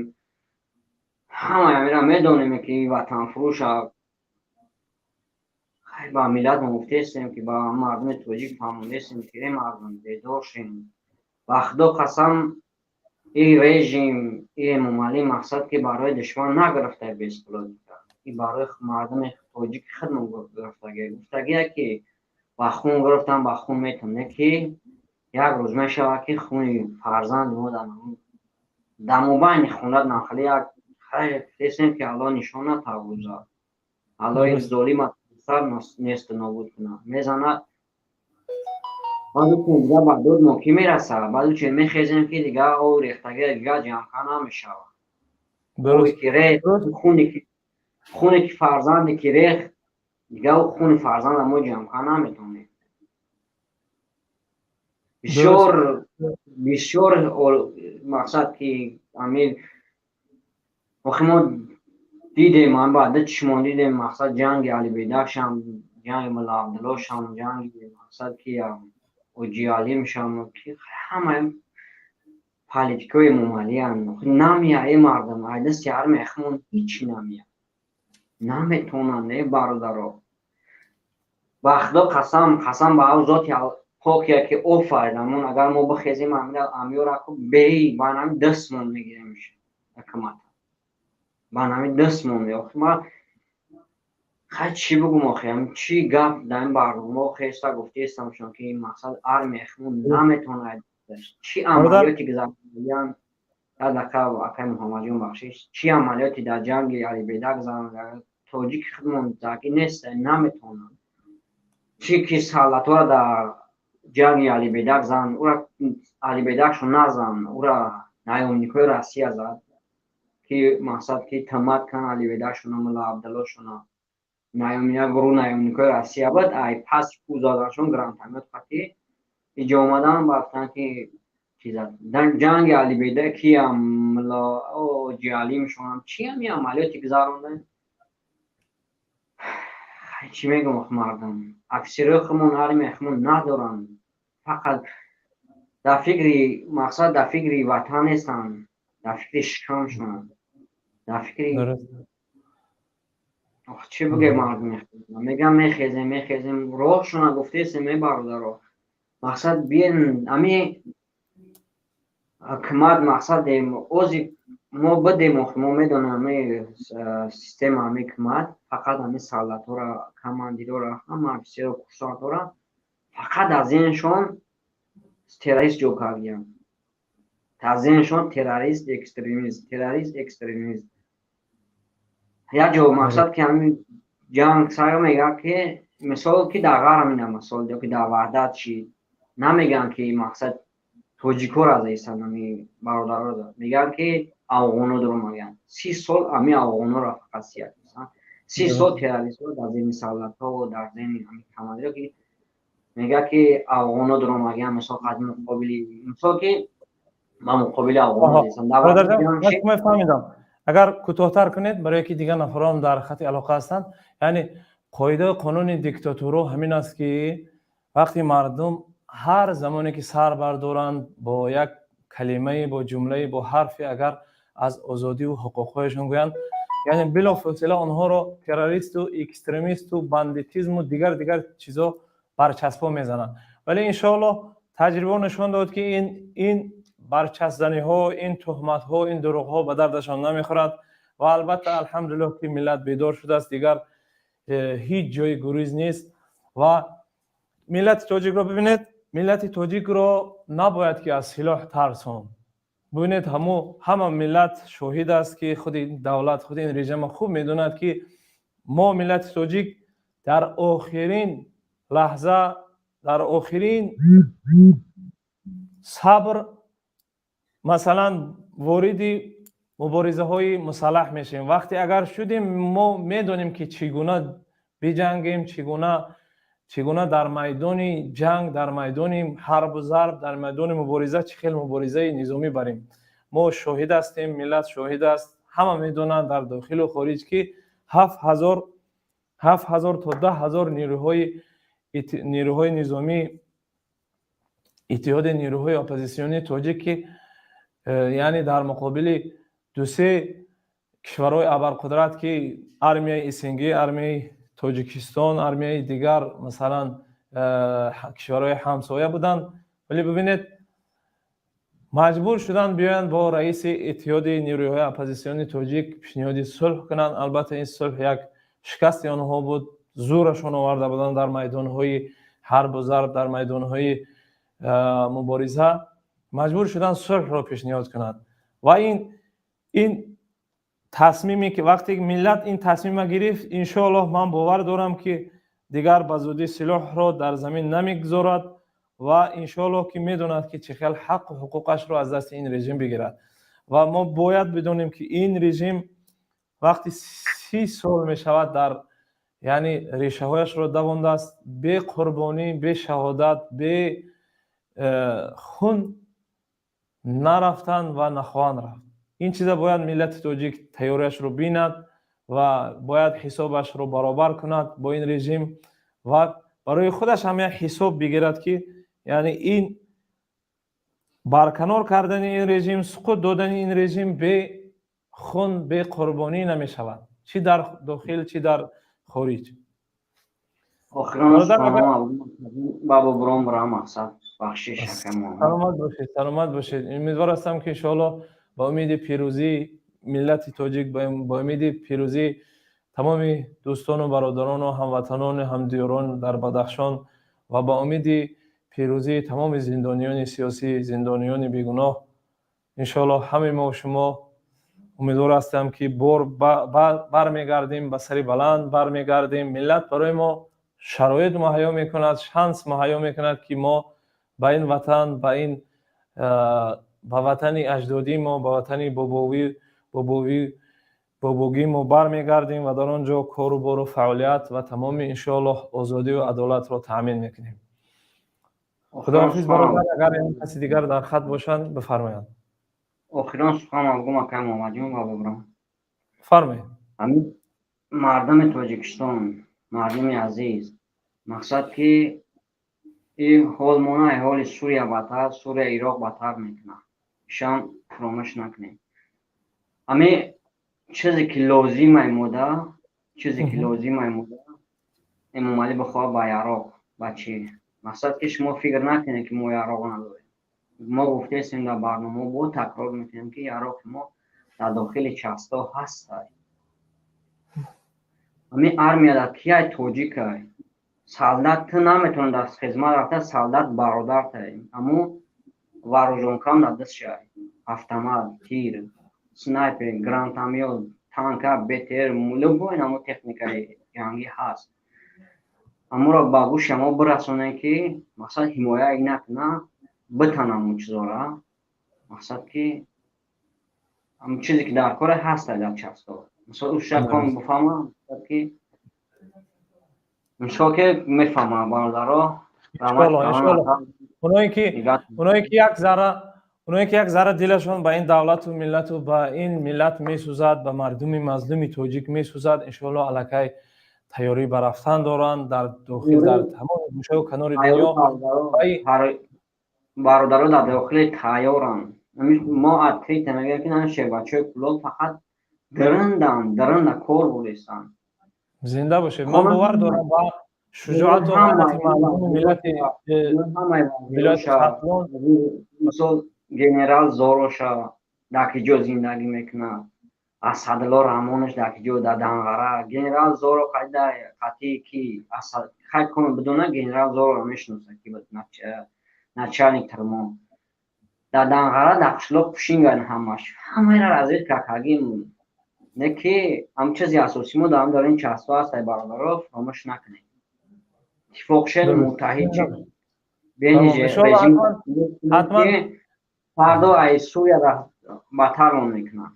ҳамаи амира медонем, ки ватанфурӯша. Ба миллат мо гуфтаестем, ки ба мардуми тоҷик фаҳмондаестем, ки э мардум, бедор шем. Ба Худо қасам, ин режим, ин Эмомалӣ мақсад ки барои душман нагирифта беспилотника, ин барои мардуми тоҷики худмон гирифтагия. Гуфтагия ки ба хун гирифтам, ба хун метам, не ки як рӯз мешавад, ки хуни фарзанди мо дар мобайни хунат нахали як хайр гуфтаестем, ки Аллоҳ нишон натавузад, Аллоҳ ин золима сар несту нобуд кунад. Мезанад, баъду дигар ба дод мо кӣ мерасад? Баъду че мехезем, ки дигар об рехтагия дигар ҷамъка намешавад. Ки рехт, хуне ки фарзанде ки рехт, дигар хуни фарзанда мо ҷамъка наметонем. Бисёр бисёр мақсад ки ами охи мо дидем, ам баъда чишмон дидем, мақсад ҷанги Алибедакшам, ҷанги Мулла Абдуллошам, ҷанги мақсад ки Оҷиалимшам, ки ҳама политикаи Эмомалианд. Намия э мардум, ай дасти армия химон ҳичи намия, наметонанд. Э бародаро, ба Худо қасам, қасам ба ав зоти покия ки офаридамон, агар мо бихезем, амёраку беи ба нами дастмон мегирем ҳукумата, ба нами дастмон. Охи ма хай чӣ бугум, охи чӣ гап дар ин барнома хеста гуфтаестамшон, ки мақсад армия химон наметонад. Чӣ амалиёти гузарониданд, як дақиқа, акай Муҳаммадҷон, бахшиш, чӣ амалиёти дар ҷанги Алибедак гузарониданд, тоҷики худмон заки нест, наметонанд. Чӣ ки солдатҳоро дар ҷанги Алибедак зан, ура Алибедакшо назан, ура наёмникҳои Россия зад, ки мақсад ки тамат кан Алибедакшона, Мулла Абдуллошона. Як гурӯҳ наёмникҳои Россия буд, ай паси пул заданшон гранатомёт қатӣ иҷо омадан, гуфтанд ки чиза ҷанги Алибеда киям, Мулла Оҷиалимшонам, чиам и амалиёти гузаронданд. Чӣ мегӯм, ох мардум, офисерои худмон, армияи худмон надоранд, фақат дар фикри мақсад, дар фикри ватан нестанд, дар фикри шикамшонанд, дар фикри ох чӣ бигӯем мардуми. Мегӯям, мехезем, мехезем, роҳшона гуфтаестем. Э бародаро, мақсад биен ами ҳукумат, мақсад ози мо бидем. Охи мо медонем, ами система, ами ҳукумат фақат ами солдатҳоро, командирҳоро, ҳама офисерро, курсантҳоро фақат аз зеҳншон террорист ҷо кардиянд, аз зеҳншон террорист, экстремист, террорист, экстремист. Як ҷо мақсад ки ҳамин ҷанг сар мегӯяд, ки мисол ки дар Ғарб ина мисол ё ки дар Ваҳдат чи намегӯянд, ки мақсад тоҷикҳоро заистанд, ами бародарро мегӯянд, ки афғоно дуромагиянд. 30 сол ами афғонора фақат сият, 30 сол террористҳо дар зеҳни солдатҳо, дар зеҳни ами командирҳо, ки мегӯяд ки афғоно дуромагиянд, мисол қадим муқобили, мисол ки ба муқобили афғоно зистанд. Фаҳмидам. Агар кӯтоҳтар кунед, барое ки дигар нафарон дар хати алоқа ҳастанд. Яъне қоидаи қонуни диктатуро ҳамин аст, ки вақти мардум ҳар замоне ки сар бардоранд, бо як калимае, бо ҷумлае, бо ҳарфе агар аз озодиву ҳуқуқҳояшон гӯянд, яъне билофосила онҳоро террористу, экстремисту, бандитизму дигар дигар чизо барчаспо мезананд. Вале иншоаллоҳ таҷриба нишон дод, ки ин барчаспзаниҳо, ин туҳматҳо, ин дурӯғҳо ба дардашон намехӯрад. Ва албатта, алҳамдулиллоҳ, ки миллат бедор шудааст, дигар ҳеҷ ҷои гуриз нест. Ва миллати тоҷикро бибинед, миллати тоҷикро набояд ки аз силоҳ тарсон. Бибинед, ҳамо ҳама миллат шоҳид аст, ки худи давлат, худи ин режима хуб медонад, ки мо миллати тоҷик дар охирин лаҳза, дар охирин сабр, масалан, вориди муборизаҳои мусаллаҳ мешавем. Вақте агар шудем, мо медонем, ки чӣ гуна биҷангем, чӣ гуна дар майдони ҷанг, дар майдони ҳарбу зарб, дар майдони мубориза чӣ хел муборизаи низомӣ барем. Мо шоҳид ҳастем, миллат шоҳид аст, ҳама медонанд дар дохилу хориҷ, ки 7000 то 10 000 нерӯҳои низомӣ иттиҳоди нерӯҳои оппозитсионии тоҷик, ки яъне дар муқобили дусе кишварҳои абарқудрат, ки армияи СНГ, армияи Тоҷикистон, армияи дигар, масалан, кишварҳои ҳамсоя буданд. Вале бибинед, маҷбур шуданд биёянд бо раиси Иттиҳоди нерӯҳои оппозитсиони тоҷик пешниҳоди сулҳ кунанд. Албатта, ин сулҳ як шикасти онҳо буд. Зӯрашон оварда буданд дар майдонҳои ҳарбу зарб, дар майдонҳои мубориза. Маҷбур шуданд сулҳро пешниҳод кунанд. Ва ин тасмиме ки вақте миллат ин тасмима гирифт, иншоаллоҳ, ман бовар дорам, ки дигар ба зудӣ силоҳро дар замин намегузорад ва иншоаллоҳ, ки медонад, ки чӣ хел ҳаққу ҳуқуқашро аз дасти ин режим бигирад. Ва мо бояд бидонем, ки ин режим вақти 30 сол мешавад, дар яъне решаҳояшро давондааст. Бе қурбонӣ, бе шаҳодат, бе хун нарафтанд ва нахоҳанд рафт. Ин чиза бояд миллати тоҷик тайёрияшро бинад ва бояд ҳисобашро баробар кунад бо ин режим ва барои худаш ҳам як ҳисоб бигирад, ки яъне ин барканор кардани ин режим, суқут додани ин режим бе хун, бе қурбонӣ намешавад, чӣ дар дохил, чӣ дар хориҷ. Охирон бабо буром бара мақсад бахшиш. Саломат бошед, саломат бошед. Умедвор ҳастам, ки иншоаллоҳ, ба умеди пирӯзии миллати тоҷик, ба умеди пирӯзии тамоми дӯстону бародарону ҳамватанону ҳамдиёрон дар Бадахшон ва ба умеди пирӯзии тамоми зиндониёни сиёсӣ, зиндониёни бегуноҳ, иншоаллоҳ, ҳамаи мо шумо умедвор ҳастам, ки бор бармегардем, ба сари баланд бармегардем. Миллат барои мо шароит муҳайё мекунад, шанс муҳайё мекунад, ки мо ба ин ватан, ба ватани аҷдодии мо, ба ватани бобогии мо бармегардем ва дар он ҷо кору бору фаъолият ва тамоми, иншоаллоҳ, озодию адолатро таъмин мекунем. Худоҳофиз, бародар. Агар каси дигар дар хат бошанд, бифармоянд. Охирон сухан мавгум, акай Муҳаммадҷон, ба бобурам. Фармоед. Ҳамин мардуми Тоҷикистон, мардуми азиз, мақсад ки ин ҳол мона ҳоли Сурия бадтар, Сурия, Ироқ бадтар мекунад. Ишам фуромӯш накунем. Ҳамин чизе ки лозимай мода, чизе ки лозимай мода, Эмомалӣ бихоҳад ба яроқ, ба чӣ мақсад ки шумо фикр накунед, ки мо яроқ надорем. Мо гуфтаистем дар барномао, бо такрор мекунем, ки яроқи мо дар дохили частҳо ҳастай. Ҳамин армияда кияй тоҷикай? Солдат ту наметавонад дар хизмат рафта, солдат бародартай, аммо вооружёнка м дар дастшай: автомат, тир, снайпер, гранатомёт, танка, БТР, любой намо техникаи ҷангӣ ҳаст. Аморо ба гӯши мо бирасонем, ки мақсад ҳимоя накуна битанам чизора. Мақсад ки чизе ки дар коре ҳаста дар частҳо, мисол ушакон бифаҳмам ки иншоалло ки мефаҳмам, бародаро. Оное ки як зарра дилашон ба ин давлату миллату ба ин миллат месӯзад, ба мардуми мазлуми тоҷик месӯзад, иншоалло, аллакай тайёрӣ ба рафтан доранд дар дохил, дар тамоми гӯшаву канори дунё. Бародаро дар дохили тайёранд. Мо открыто мегӯем, ки шебачои Кулоб фақат дарындан, дарында кор бурестанд. Зинда бошед. Ман бовар дорам ба шуҷоату ғайрати мардуми миллати вилояти Хатлон. Мисол, генерал Зороша дар ки ҷо зиндагӣ мекунад, Асадулло Раҳмонаш дар ки ҷо, дар Данғара. Генерал Зоро қайда қатъи ки хай кон бидона, генерал Зоро мешиноса, ки начальник тармон дар Данғара, дар қишлоқ пушинган. Ҳамаш ҳамаира разведка кардагим. Не ки ҳам чизи асосӣ мо дар дар ин частҳо ҳастай, бародаро, фаромӯш накунем. Иттифоқ шед, муттаҳид шед. Режим фардо ай Сурия батарон мекунанд.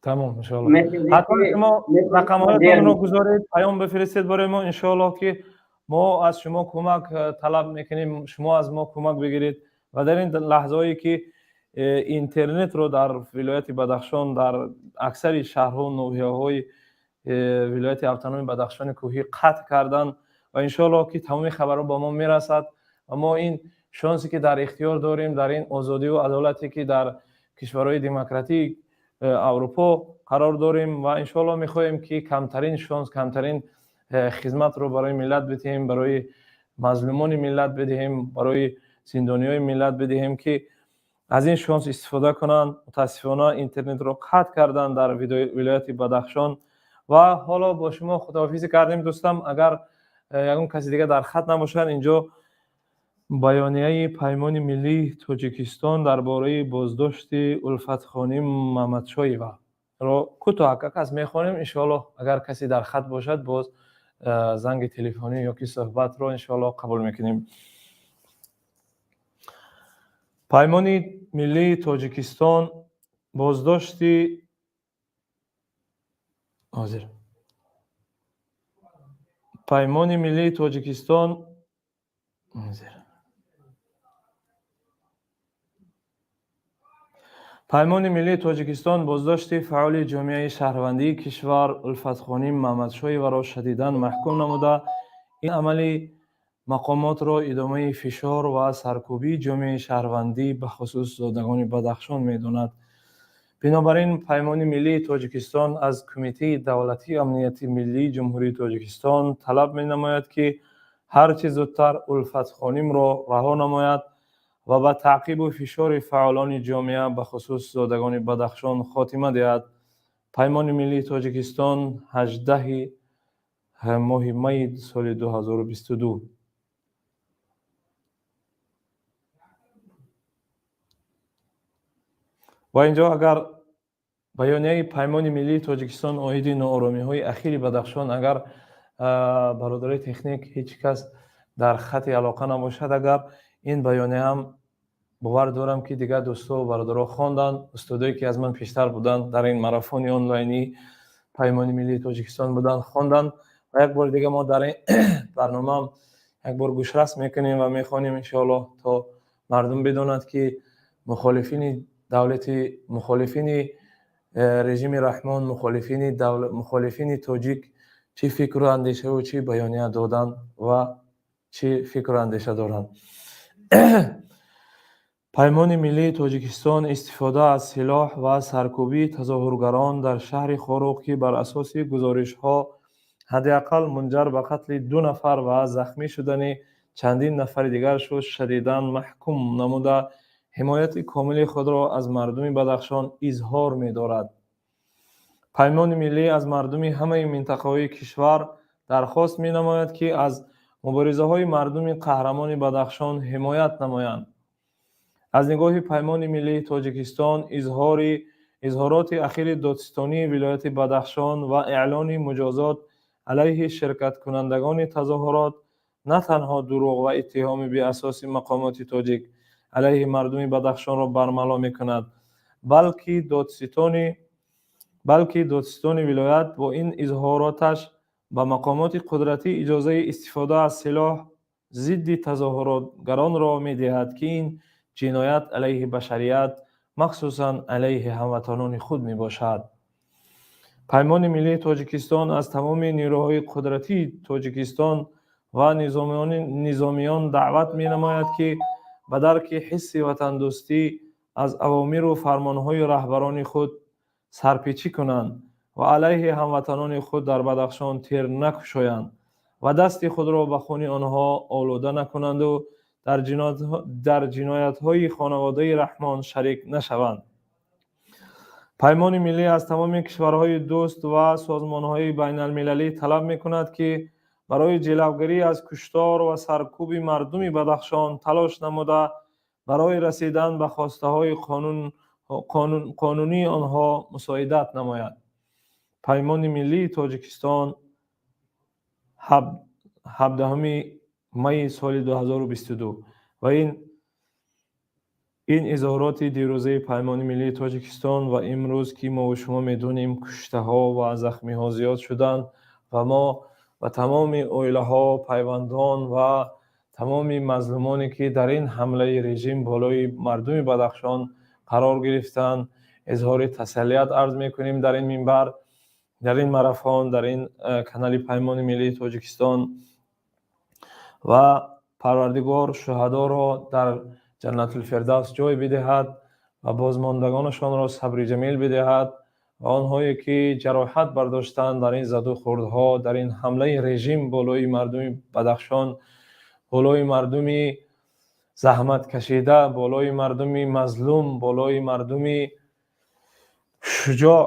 Тамом, иншоалло. Ҳатман шумо рақамҳоятонро гузоред, паём бифиристед барои мо. Иншоалло, ки мо аз шумо кӯмак талаб мекунем, шумо аз мо кӯмак бигиред. Ва дар ин лаҳзаҳое ки интернетро дар вилояти Бадахшон, дар аксари шаҳрҳо, ноҳияҳои вилояти автономи Бадахшони кӯҳӣ қатъ карданд ва иншоалло, ки тамоми хабарҳо ба мо мерасад ва мо ин шонсе ки дар ихтиёр дорем, дар ин озодиву адолате ки дар кишварҳои демократии Аврупо қарор дорем, ва иншоалло мехоҳем, ки камтарин шонс, камтарин Хизматро барои миллат бидиҳем, барои мазлумони миллат бидиҳем, барои зиндониҳои миллат бидиҳем, ки аз ин шонс истифода кунанд. Мутаассифона, интернетро қатъ карданд дар вилояти Бадахшон. Ва ҳоло бо шумо худоҳофизӣ кардем, дӯстам. Агар ягон каси дига дар хат набошад, инҷо баёнияи Паймони миллии Тоҷикистон дар бораи боздошти Улфатхоним Мамадшоева ро кӯтоҳ кас мехонем, иншоаллоҳ. Агар касе дар хат бошад, боз занги телефонӣ ёки суҳбатро, иншоаллоҳ, қабул мекунем. Паймони миллии Тоҷикистон боздошти ҳозир Паймони миллии Тоҷикистон ҳозир Паймони миллии Тоҷикистон боздошти фаъоли ҷомеаи шаҳрвандии кишвар Улфатхоним Маҳмадшоеваро шадидан маҳкум намуда, ин амали мақомотро идомаи фишор ва саркӯбии ҷомеаи шаҳрвандӣ, бахусус зодагони Бадахшон медонад. Бинобар ин, Паймони миллии Тоҷикистон аз Кумитаи давлатии амнияти миллии Ҷумҳурии Тоҷикистон талаб менамояд, ки ҳарчи зудтар Улфатхонимро раҳо намояд ва ба таъқибу фишори фаъолони ҷомеа, бахусус зодагони Бадахшон, хотима диҳад. Паймони миллии Тоҷикистон, 18-и моҳи майи соли 2022. Ва инҷо агар баёнияи Паймони миллии Тоҷикистон оиди нооромиҳои ахири Бадахшон, агар бародарои техник ҳеҷ кас дар хати алоқа набошад, агар ин баёнияам, бовар дорам, ки дигар дӯстову бародаро хонданд, устодое ки аз ман пештар буданд, дар ин марафони онлайнӣ Паймони миллии Тоҷикистон буданд, хонданд. Ва як бори дига мо дар ин барномаам як бор гӯшрас мекунем ва мехонем, иншоаллоҳ, то мардум бидонад, ки мухолифини давлати, мухолифини режими Раҳмон, мухолифини тоҷик чӣ фикру андешаву чӣ баёния доданд ва чӣ фикру андеша доранд. Паймони миллии Тоҷикистон истифода аз силоҳ ва саркӯбии тазоҳургарон дар шаҳри Хоруғ, ки бар асоси гузоришҳо ҳадди ақал мунҷар ба қатли ду нафар ва захмӣ шудани чандин нафари дигар шуд, шадидан маҳкум намуда, ҳимояти комили худро аз мардуми Бадахшон изҳор медорад. Паймони миллӣ аз мардуми ҳамаи минтақаҳои кишвар дархост менамояд, ки аз муборизаҳои мардуми қаҳрамони Бадахшон ҳимоят намоянд. Аз нигоҳи Паймони миллии Тоҷикистон, изҳороти ахири додситонии вилояти Бадахшон ва эълони муҷозот алайҳи ширкаткунандагони тазоҳурот на танҳо дурӯғ ва иттиҳоми беасоси мақомоти тоҷик алайҳи мардуми Бадахшонро бармало мекунад, балки додситони вилоят бо ин изҳороташ ба мақомоти қудратӣ иҷозаи истифода аз силоҳ зидди тазоҳуротгаронро медиҳад, ки ин ҷиноят алайҳи башарият, махсусан алайҳи ҳамватанони худ мебошад. Паймони миллии Тоҷикистон аз тамоми нерӯҳои қудратии Тоҷикистон ва низомиён даъват менамояд, ки ба дарки ҳисси ватандӯстӣ аз авомиру фармонҳои раҳбарони худ сарпечӣ кунанд ва алайҳи ҳамватанони худ дар Бадахшон тир накушоянд ва дасти худро ба хуни онҳо олуда накунанду дар ҷиноятҳои хонаводаи Раҳмон шарик нашаванд. Паймони миллӣ аз тамоми кишварҳои дӯст ва созмонҳои байналмилалӣ талаб мекунад, ки барои ҷилавгирӣ аз куштор ва саркӯби мардуми Бадахшон талош намуда, барои расидан ба хостаҳои қонунии онҳо мусоидат намояд. Паймони миллии Тоҷикистон, 17 майи соли 2022. Ва ин изҳороти дирӯзаи Паймони миллии Тоҷикистон. Ва имрӯз, ки мову шумо медонем, куштаҳо ва захмиҳо зиёд шуданд ва мо ба тамоми оилаҳо, пайвандон ва тамоми мазлумоне, ки дар ин ҳамлаи режим болои мардуми Бадахшон қарор гирифтанд, изҳори тасаллият арз мекунем дар ин минбар, дар ин марафон, дар ин канали Паймони миллии Тоҷикистон. Ва Парвардигор шуҳадоро дар Ҷаннатулфирдавс ҷой бидиҳад ва бозмондагонашонро сабри ҷамил бидиҳад. Ва онҳое ки ҷароҳат бардоштанд дар ин задухӯрдҳо, дар ин ҳамлаи режим болои мардуми Бадахшон, болои мардуми заҳматкашида, болои мардуми мазлум, болои мардуми шуҷоъ,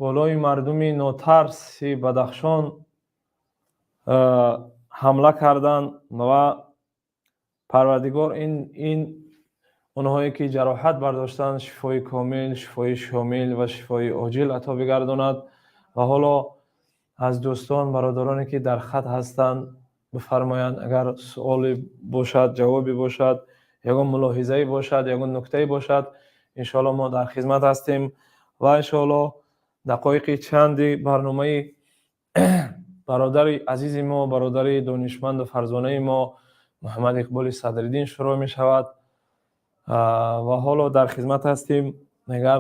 болои мардуми нотарси Бадахшон ҳамла карданд ва Парвардигор ин онҳое ки ҷароҳат бардоштанд шифои комил, шифои шомил ва шифои оҷил ато бигардонад. Ва ҳоло аз дӯстон, бародароне ки дар хат ҳастанд, бифармоянд, агар суоле бошад, ҷавобе бошад, ягон мулоҳизае бошад, ягон нуктае бошад, иншоалло мо дар хизмат ҳастем ва иншоалло дақоиқи чанди барномаи бародари азизи мо, бародари донишманду фарзонаи мо Муҳаммад Иқболи Садриддин шурӯъ мешавад ва ҳоло дар хизмат ҳастем. Агар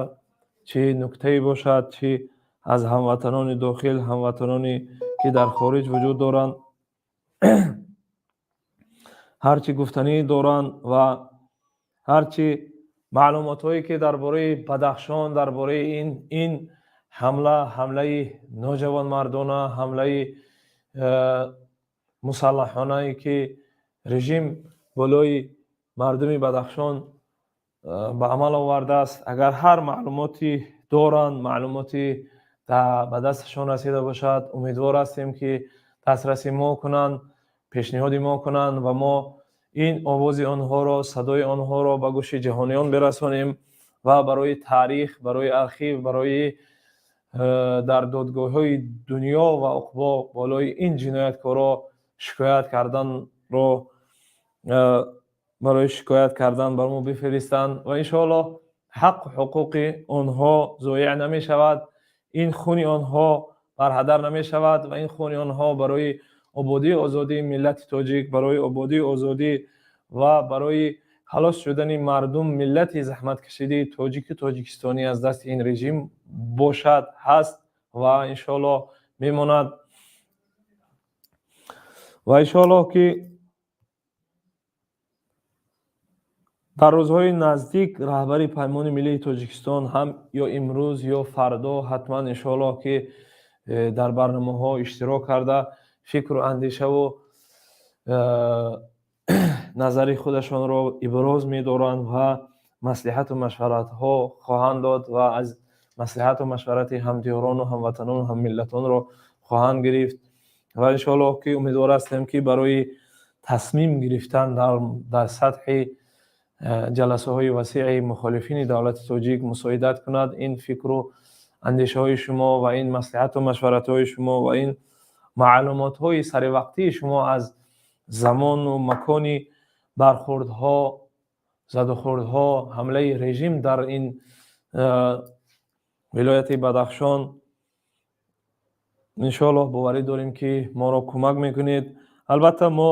чӣ нуктае бошад, чӣ аз ҳамватанони дохил, ҳамватаноне ки дар хориҷ вуҷуд доранд, ҳар чӣ гуфтанӣ доранд ва ҳар чӣ маълумотҳое ки дар бораи Бадахшон, дар бораи ин ҳамла, ҳамлаи ноҷавонмардона, ҳамлаи мусаллаҳонае ки режим болои мардуми Бадахшон ба амал овардааст, агар ҳар маълумоти доранд, маълумоти ба дасташон расида бошад, умедвор ҳастем ки дастраси мо кунанд, пешниҳоди мо кунанд ва мо ин овози онҳоро, садои онҳоро ба гӯши ҷаҳониён бирасонем ва барои таърих, барои архив, барои дар додгоҳҳои дунё ва уқбо болои ин ҷинояткоро шикоят карданро, барои шикоят кардан бар мо бифиристанд ва иншоаллоҳ ҳаққу ҳуқуқи онҳо зоеъ намешавад, ин хуни онҳо барҳадар намешавад ва ин хуни онҳо барои ободии озодии миллати тоҷик, барои ободии озодӣ ва барои халос шудани мардум, миллати заҳматкашидаи тоҷику тоҷикистонӣ аз дасти ин режим бошад, ҳаст ва иншоаллоҳ мемонад. Ва иншоаллоҳ ки дар рӯзҳои наздик раҳбари Паймони миллии Тоҷикистон ҳам ё имрӯз ё фардо ҳатман иншоаллоҳ ки дар барномаҳо иштирок карда, фикру андешаву назари худашонро иброз медоранд ва маслиҳату машваратҳо хоҳанд дод ва аз маслиҳату машварати ҳамдиёрону ҳамватанону ҳаммиллатонро хоҳанд гирифт. Ва иншоаллоҳ ки умедвор ҳастем ки барои тасмим гирифтан дар сатҳи ҷаласаҳои васеи мухолифини давлати тоҷик мусоидат кунад ин фикру андешаҳои шумо ва ин маслиҳату машваратҳои шумо ва ин маълумотҳои саривақтии шумо аз замону макони бархӯрдҳо, задухӯрдҳо, ҳамлаи режим дар ин вилояти Бадахшон. Иншоаллоҳ боварӣ дорем ки моро кӯмак мекунед. Албатта мо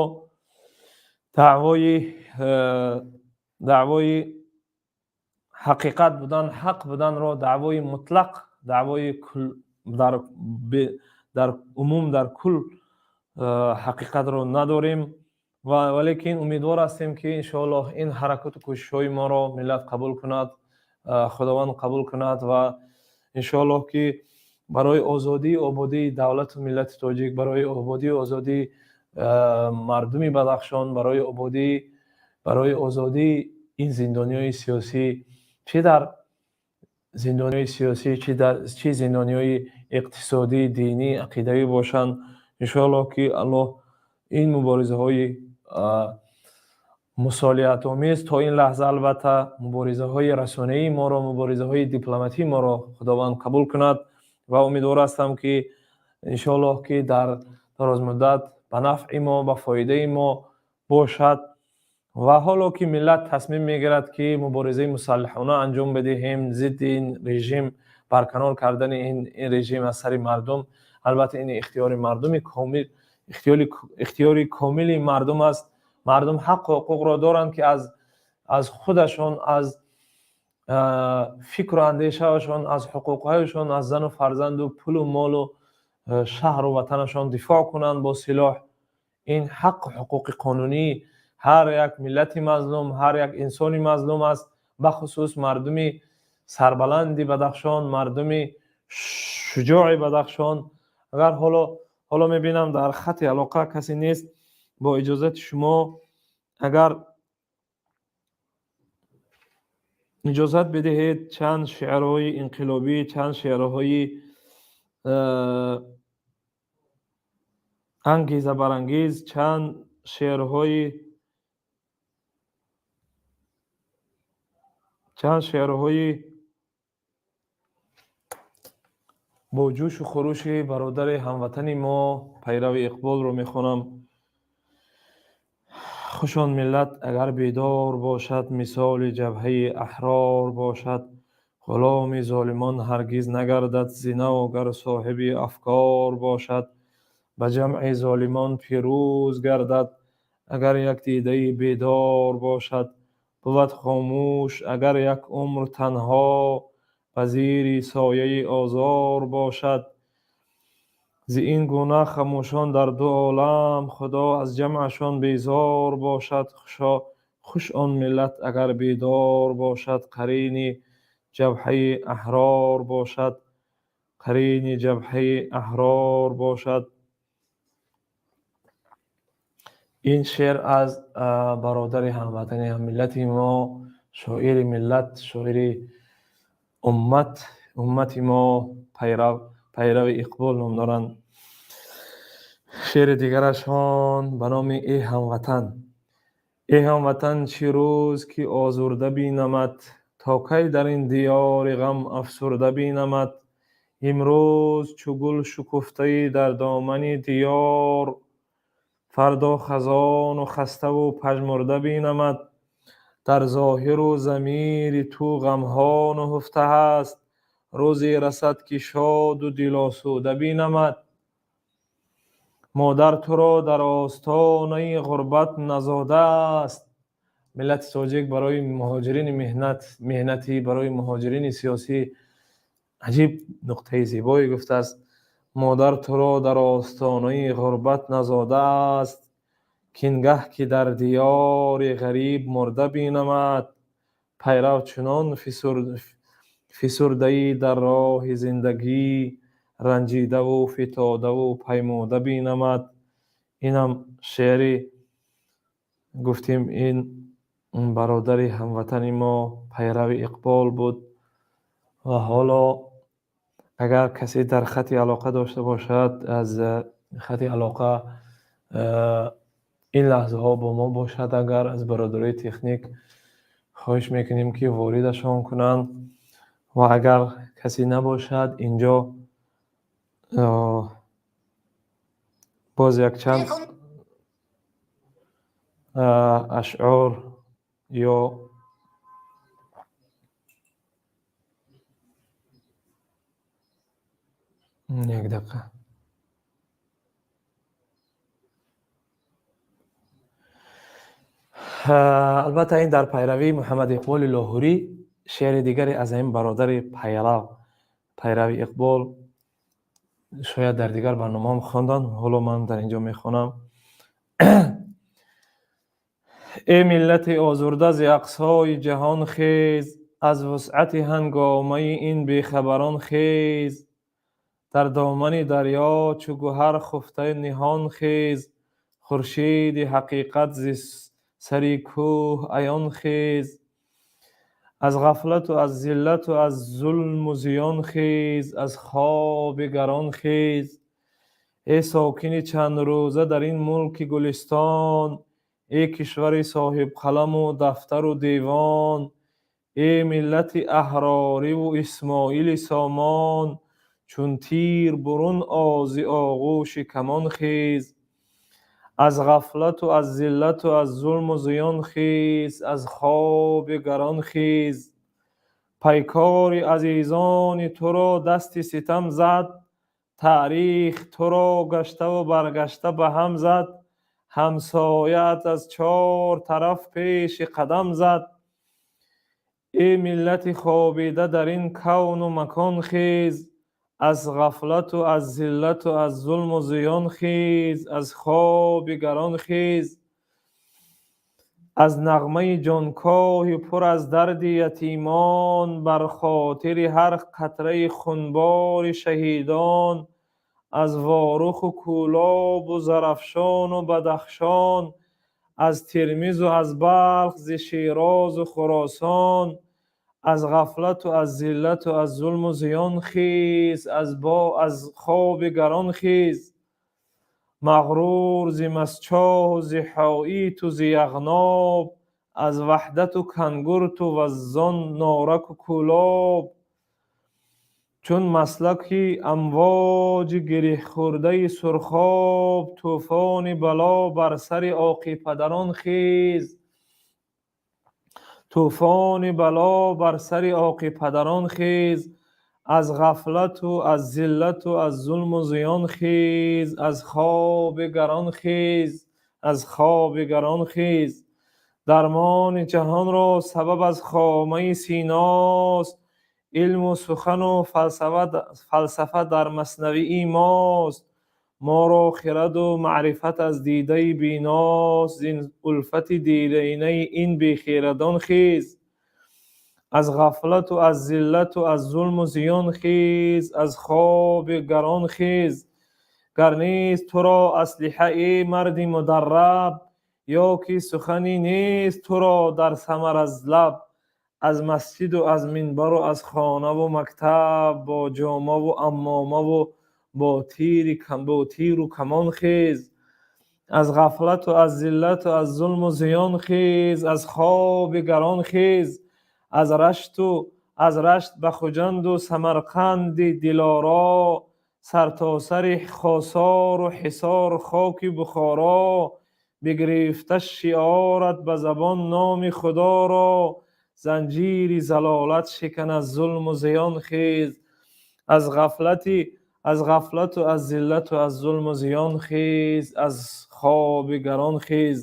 даъвои ҳақиқат будан, ҳақ буданро, даъвои мутлақ, даъвои дар умум, дар кул ҳақиқатро надорем ва валекин умедвор ҳастем ки иншоаллоҳ ин ҳаракату кӯшишҳои моро миллат қабул кунад, Худованд қабул кунад ва иншоаллоҳ ки барои озодии ободии давлату миллати тоҷик, барои ободии озодии мардуми Бадахшон, барои ободӣ, барои озодии ин зиндониҳои сиёсӣ, чӣ дар зиндониҳои сиёсӣ, чӣ зиндониҳои иқтисодӣ, динӣ, ақидавӣ бошанд, иншоаллоҳ ки Аллоҳ ин муборизаҳои мусолиҳатомез то ин лаҳза, албатта муборизаҳои расонаии моро, муборизаҳои дипломатии моро Худованд қабул кунад ва умедвор ҳастам ки иншоаллоҳ ки дар дарозмуддат ба нафъи мо, ба фоидаи мо бошад. Ва ҳоло ки миллат тасмим мегирад ки муборизаи мусаллаҳона анҷом бидиҳем зидди ин режим, барканор кардани ин режим аз сари мардум, албатта ин ихтиёри мардуми комил, ихтиёри комили мардум аст. Мардум ҳаққу ҳуқуқро доранд ки аз худашон, аз фикру андешаашон, аз ҳуқуқҳояшон, аз зану фарзанду пулу молу шаҳру ватанашон дифоъ кунанд бо силоҳ. Ин ҳаққу ҳуқуқи қонунии ҳар як миллати мазлум, ҳар як инсони мазлум аст, бахусус мардуми сарбаланди Бадахшон, мардуми Шуҷои Бадахшон. Агар ҳоло мебинам, дар хати алоқа касе нест, бо иҷозати шумо, агар иҷозат бидиҳед, чанд шеърҳои инқилобӣ, чанд шеърҳои ангезабарангез, чанд шеърҳои бо ҷӯшу хурӯши бародари ҳамватани мо Пайрави Иқболро мехонам. Хуш он миллат, агар бедор бошад, мисоли ҷабҳаи аҳрор бошад, ғуломи золимон ҳаргиз нагардад, зино гар соҳиби афкор бошад, ба ҷамъи золимон пирӯз гардад, агар як дидаи бедор бошад, бувад хомӯш агар як умр танҳо, ба зири сояи озор бошад. Зи ин гуна хамӯшон дар ду олам, Худо аз ҷамъашон безор бошад. Хуш он миллат, агар бедор бошад, қарини ҷабҳаи аҳрор бошад, қарини ҷабҳаи аҳрор бошад. Ин шеър аз бародари ҳамватани ҳаммиллати мо, шоири миллат, шоири уммат, уммати мо, Пайрави Иқбол ном доранд. Шеъри дигарашон ба номи «Эй ҳамватан». Эй ҳамватан, чӣ рӯз ки озурда бинамад, то кай дар ин диёри ғам афсурда бинамад? Имрӯз чу гул шукуфтаи дар домани диёр, фардо хазону хаставу пажмурда бинамад. Дар зоҳиру замири ту ғамҳо нуҳуфта ҳаст, рӯзе расад, ки шоду дилосуда бинамад. Модар туро дар остонаи ғурбат назодааст. Миллати тоҷик барои муҳоҷирини меҳнатӣ, барои муҳоҷирини сиёсӣ аҷиб нуқтаи зебое гуфтааст. Модар туро дар остонаи ғурбат назодааст, кингаҳ ки дар диёри ғариб мурда бинамад. Пайрав чунон фисурдаӣ дар роҳи зиндагӣ, ранҷидаву фитодаву паймуда бинамад. Инам шеъри, гуфтем, ин бародари ҳамватани мо Пайрави Иқбол буд. Ва ҳоло агар касе дар хати алоқа дошта бошад, аз хати алоқа ин лаҳзаҳо бо мо бошад, агар аз бародарои техник хоҳиш мекунем, ки воридашон кунанд, ва агар касе набошад, инҷо боз якчанд ашъор ё як дақиқа. Албатта, ин дар пайравии Муҳаммад Иқболи Лоҳурӣ шеъри дигаре аз ин бародари Пайрави Иқбол, шояд дар дигар барномаҳам хонданд, ҳоло ман дар инҷо мехонам. Эй миллати озурда, зи ақсои ҷаҳон хез, аз вусъати ҳангомаи ин бехабарон хез, дар домани дарё чу гӯҳар хуфта ниҳон хез, хуршиди ҳақиқат зи сари кӯҳ аён хез, аз ғафлату аз зиллату аз зулму зиён хез, аз хоби гарон хез. Эй сокини чандрӯза дар ин мулки гулистон, эй кишвари соҳибқаламу дафтару девон, эй миллати аҳрориву Исмоили Сомон, чун тир бурун ози оғӯши камон хез, аз ғафлату аз зиллату аз зулму зиён хез, аз хоби гарон хез. Пайкори азизони туро дасти ситам зад, таърих туро гаштаву баргашта ба ҳам зад, ҳамсояат аз чор тараф пеши қадам зад. Эй миллати хобида дар ин кавну макон хез, аз ғафлату аз зиллату аз зулму зиён хез, аз хоби гарон хез. Аз нағмаи ҷонкоҳи пур аз дарди ятимон, бар хотири ҳар қатраи хунбори шаҳидон, аз Воруху Кӯлобу Зарафшону Бадахшон, аз Термизу аз Балх, зи Шерозу Хуросон, аз ғафлату аз зиллату аз зулму зиён хез, аз хоби гарон хез. Мағрур зи Масчоҳу зи Ҳоиту зи Яғноб, аз Ваҳдату Кангурту вазон Нораку Кӯлоб, чун маслаки амвоҷи гиреҳхӯрдаи сурхоб, тӯфони бало бар сари оқи падарон хез, тӯфони бало бар сари оқи падарон хез. Аз ғафлату аз зиллату аз зулму зиён хез, аз хоби гарон хез, аз хоби гарон хез. Дармони ҷаҳонро сабаб аз хомаи синост, илму сухану фалсафа дар маснавии мост. Моро хираду маърифат аз дидаи биност, зин улфати диринаи ин бехирадон хез. Аз ғафлату аз зиллату аз зулму зиён хез, аз хоби гарон хез. Гар нест туро аслиҳа, эй марди мударраб, ё ки сухане нест туро дар самар аз лаб, аз масҷиду аз минбару аз хонаву мактаб, бо ҷомаву амомаву бо тиру камон хез. Аз ғафлату аз зиллату аз зулму зиён хез, аз хоби гарон хез. Аз Рашт ба Хуҷанду Самарқанди Дилоро, сартосари Хосору Ҳисор, хоки Бухоро, бигирифта шиорат ба забон номи Худоро, занҷири залолат шикан, аз зулму зиён хез. Аз ғафлату аз зиллату аз зулму зиён хез, аз хоби гарон хез.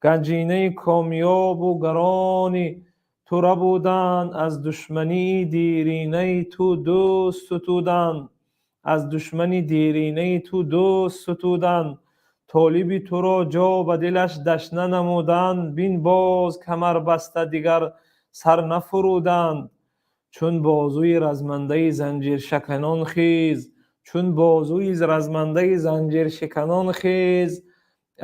Ганҷинаи комёбу гарони ту рабуданд, аз душмании диринаи ту дӯст сутуданд, аз душмани диринаи ту дӯст сутуданд. Толиби туро ҷо ба дилаш дашна намуданд, бин боз камар баста дигар сар нафуруданд. Чун бозуи размандаи занҷиршаканон хез, чун бозуи размандаи занҷиршиканон хез.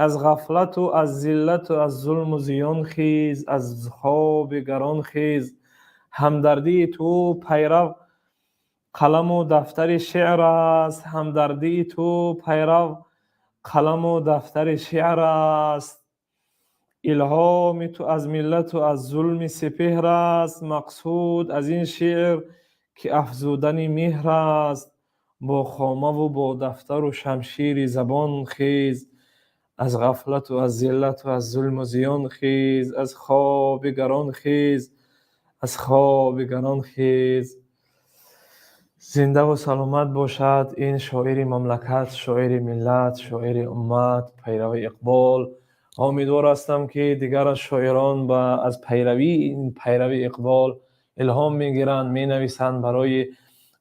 Аз ғафлату аз зиллату аз зулму зиён хез, аз хоби гарон хез. Ҳамдардии ту пайрав қаламу дафтари шеър аст, ҳамдардии ту пайрав қаламу дафтари шеър аст. Илҳоми ту аз миллату аз зулми сипеҳр аст, мақсуд аз ин шеър ки афзудани меҳр аст. Бо хомаву бо дафтару шамшири забон хез, аз ғафлату аз зиллату аз зулму зиён хез, аз хоби гарон хез, аз хоби гарон хез. Зиндаву саломат бошад ин шоири мамлакат, шоири миллат, шоири уммат, пайрави Иқбол. Умедвор ҳастам, ки дигар аз шоирон аз пайравии ин пайрави Иқбол илҳом мегиранд, менависанд барои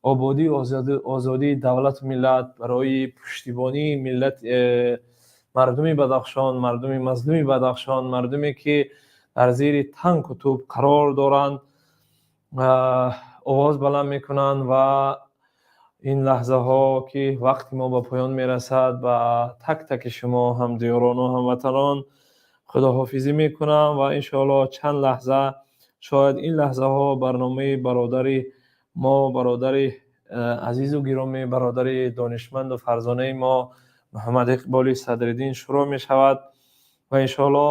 ободию озодии давлату миллат, барои пуштибонии миллат, мардуми Бадахшон, мардуми мазлуми Бадахшон, мардуме ки дар зери танку тӯб қарор доранд, овоз баланд мекунанд. Ва ин лаҳзаҳо ки вақти мо ба поён мерасад, ба так таки шумо ҳамдиёрону ҳамватанон худоҳофизӣ мекунам ва иншоалло чанд лаҳза, шояд ин лаҳзаҳо, барномаи бародари мо, бародари азизу гиромӣ, бародари донишманду фарзонаи мо Муҳаммад Иқболи Садриддин шурӯъ мешавад ва иншоалло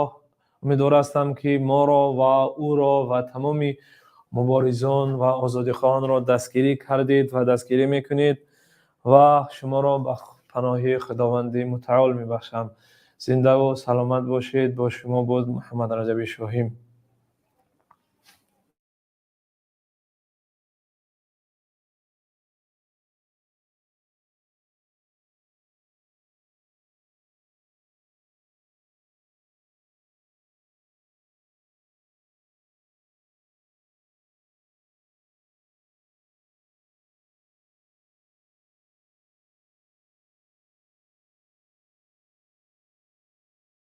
умедвор ҳастам, ки моро ва ӯро ва тамоми муборизон ва озодихоҳонро дастгирӣ кардед ва дастгирӣ мекунед ва шуморо ба паноҳи Худованди Мутаол мебахшам. Зиндаву саломат бошед. Бо шумо буд Муҳаммад Раҷаби Шоҳим.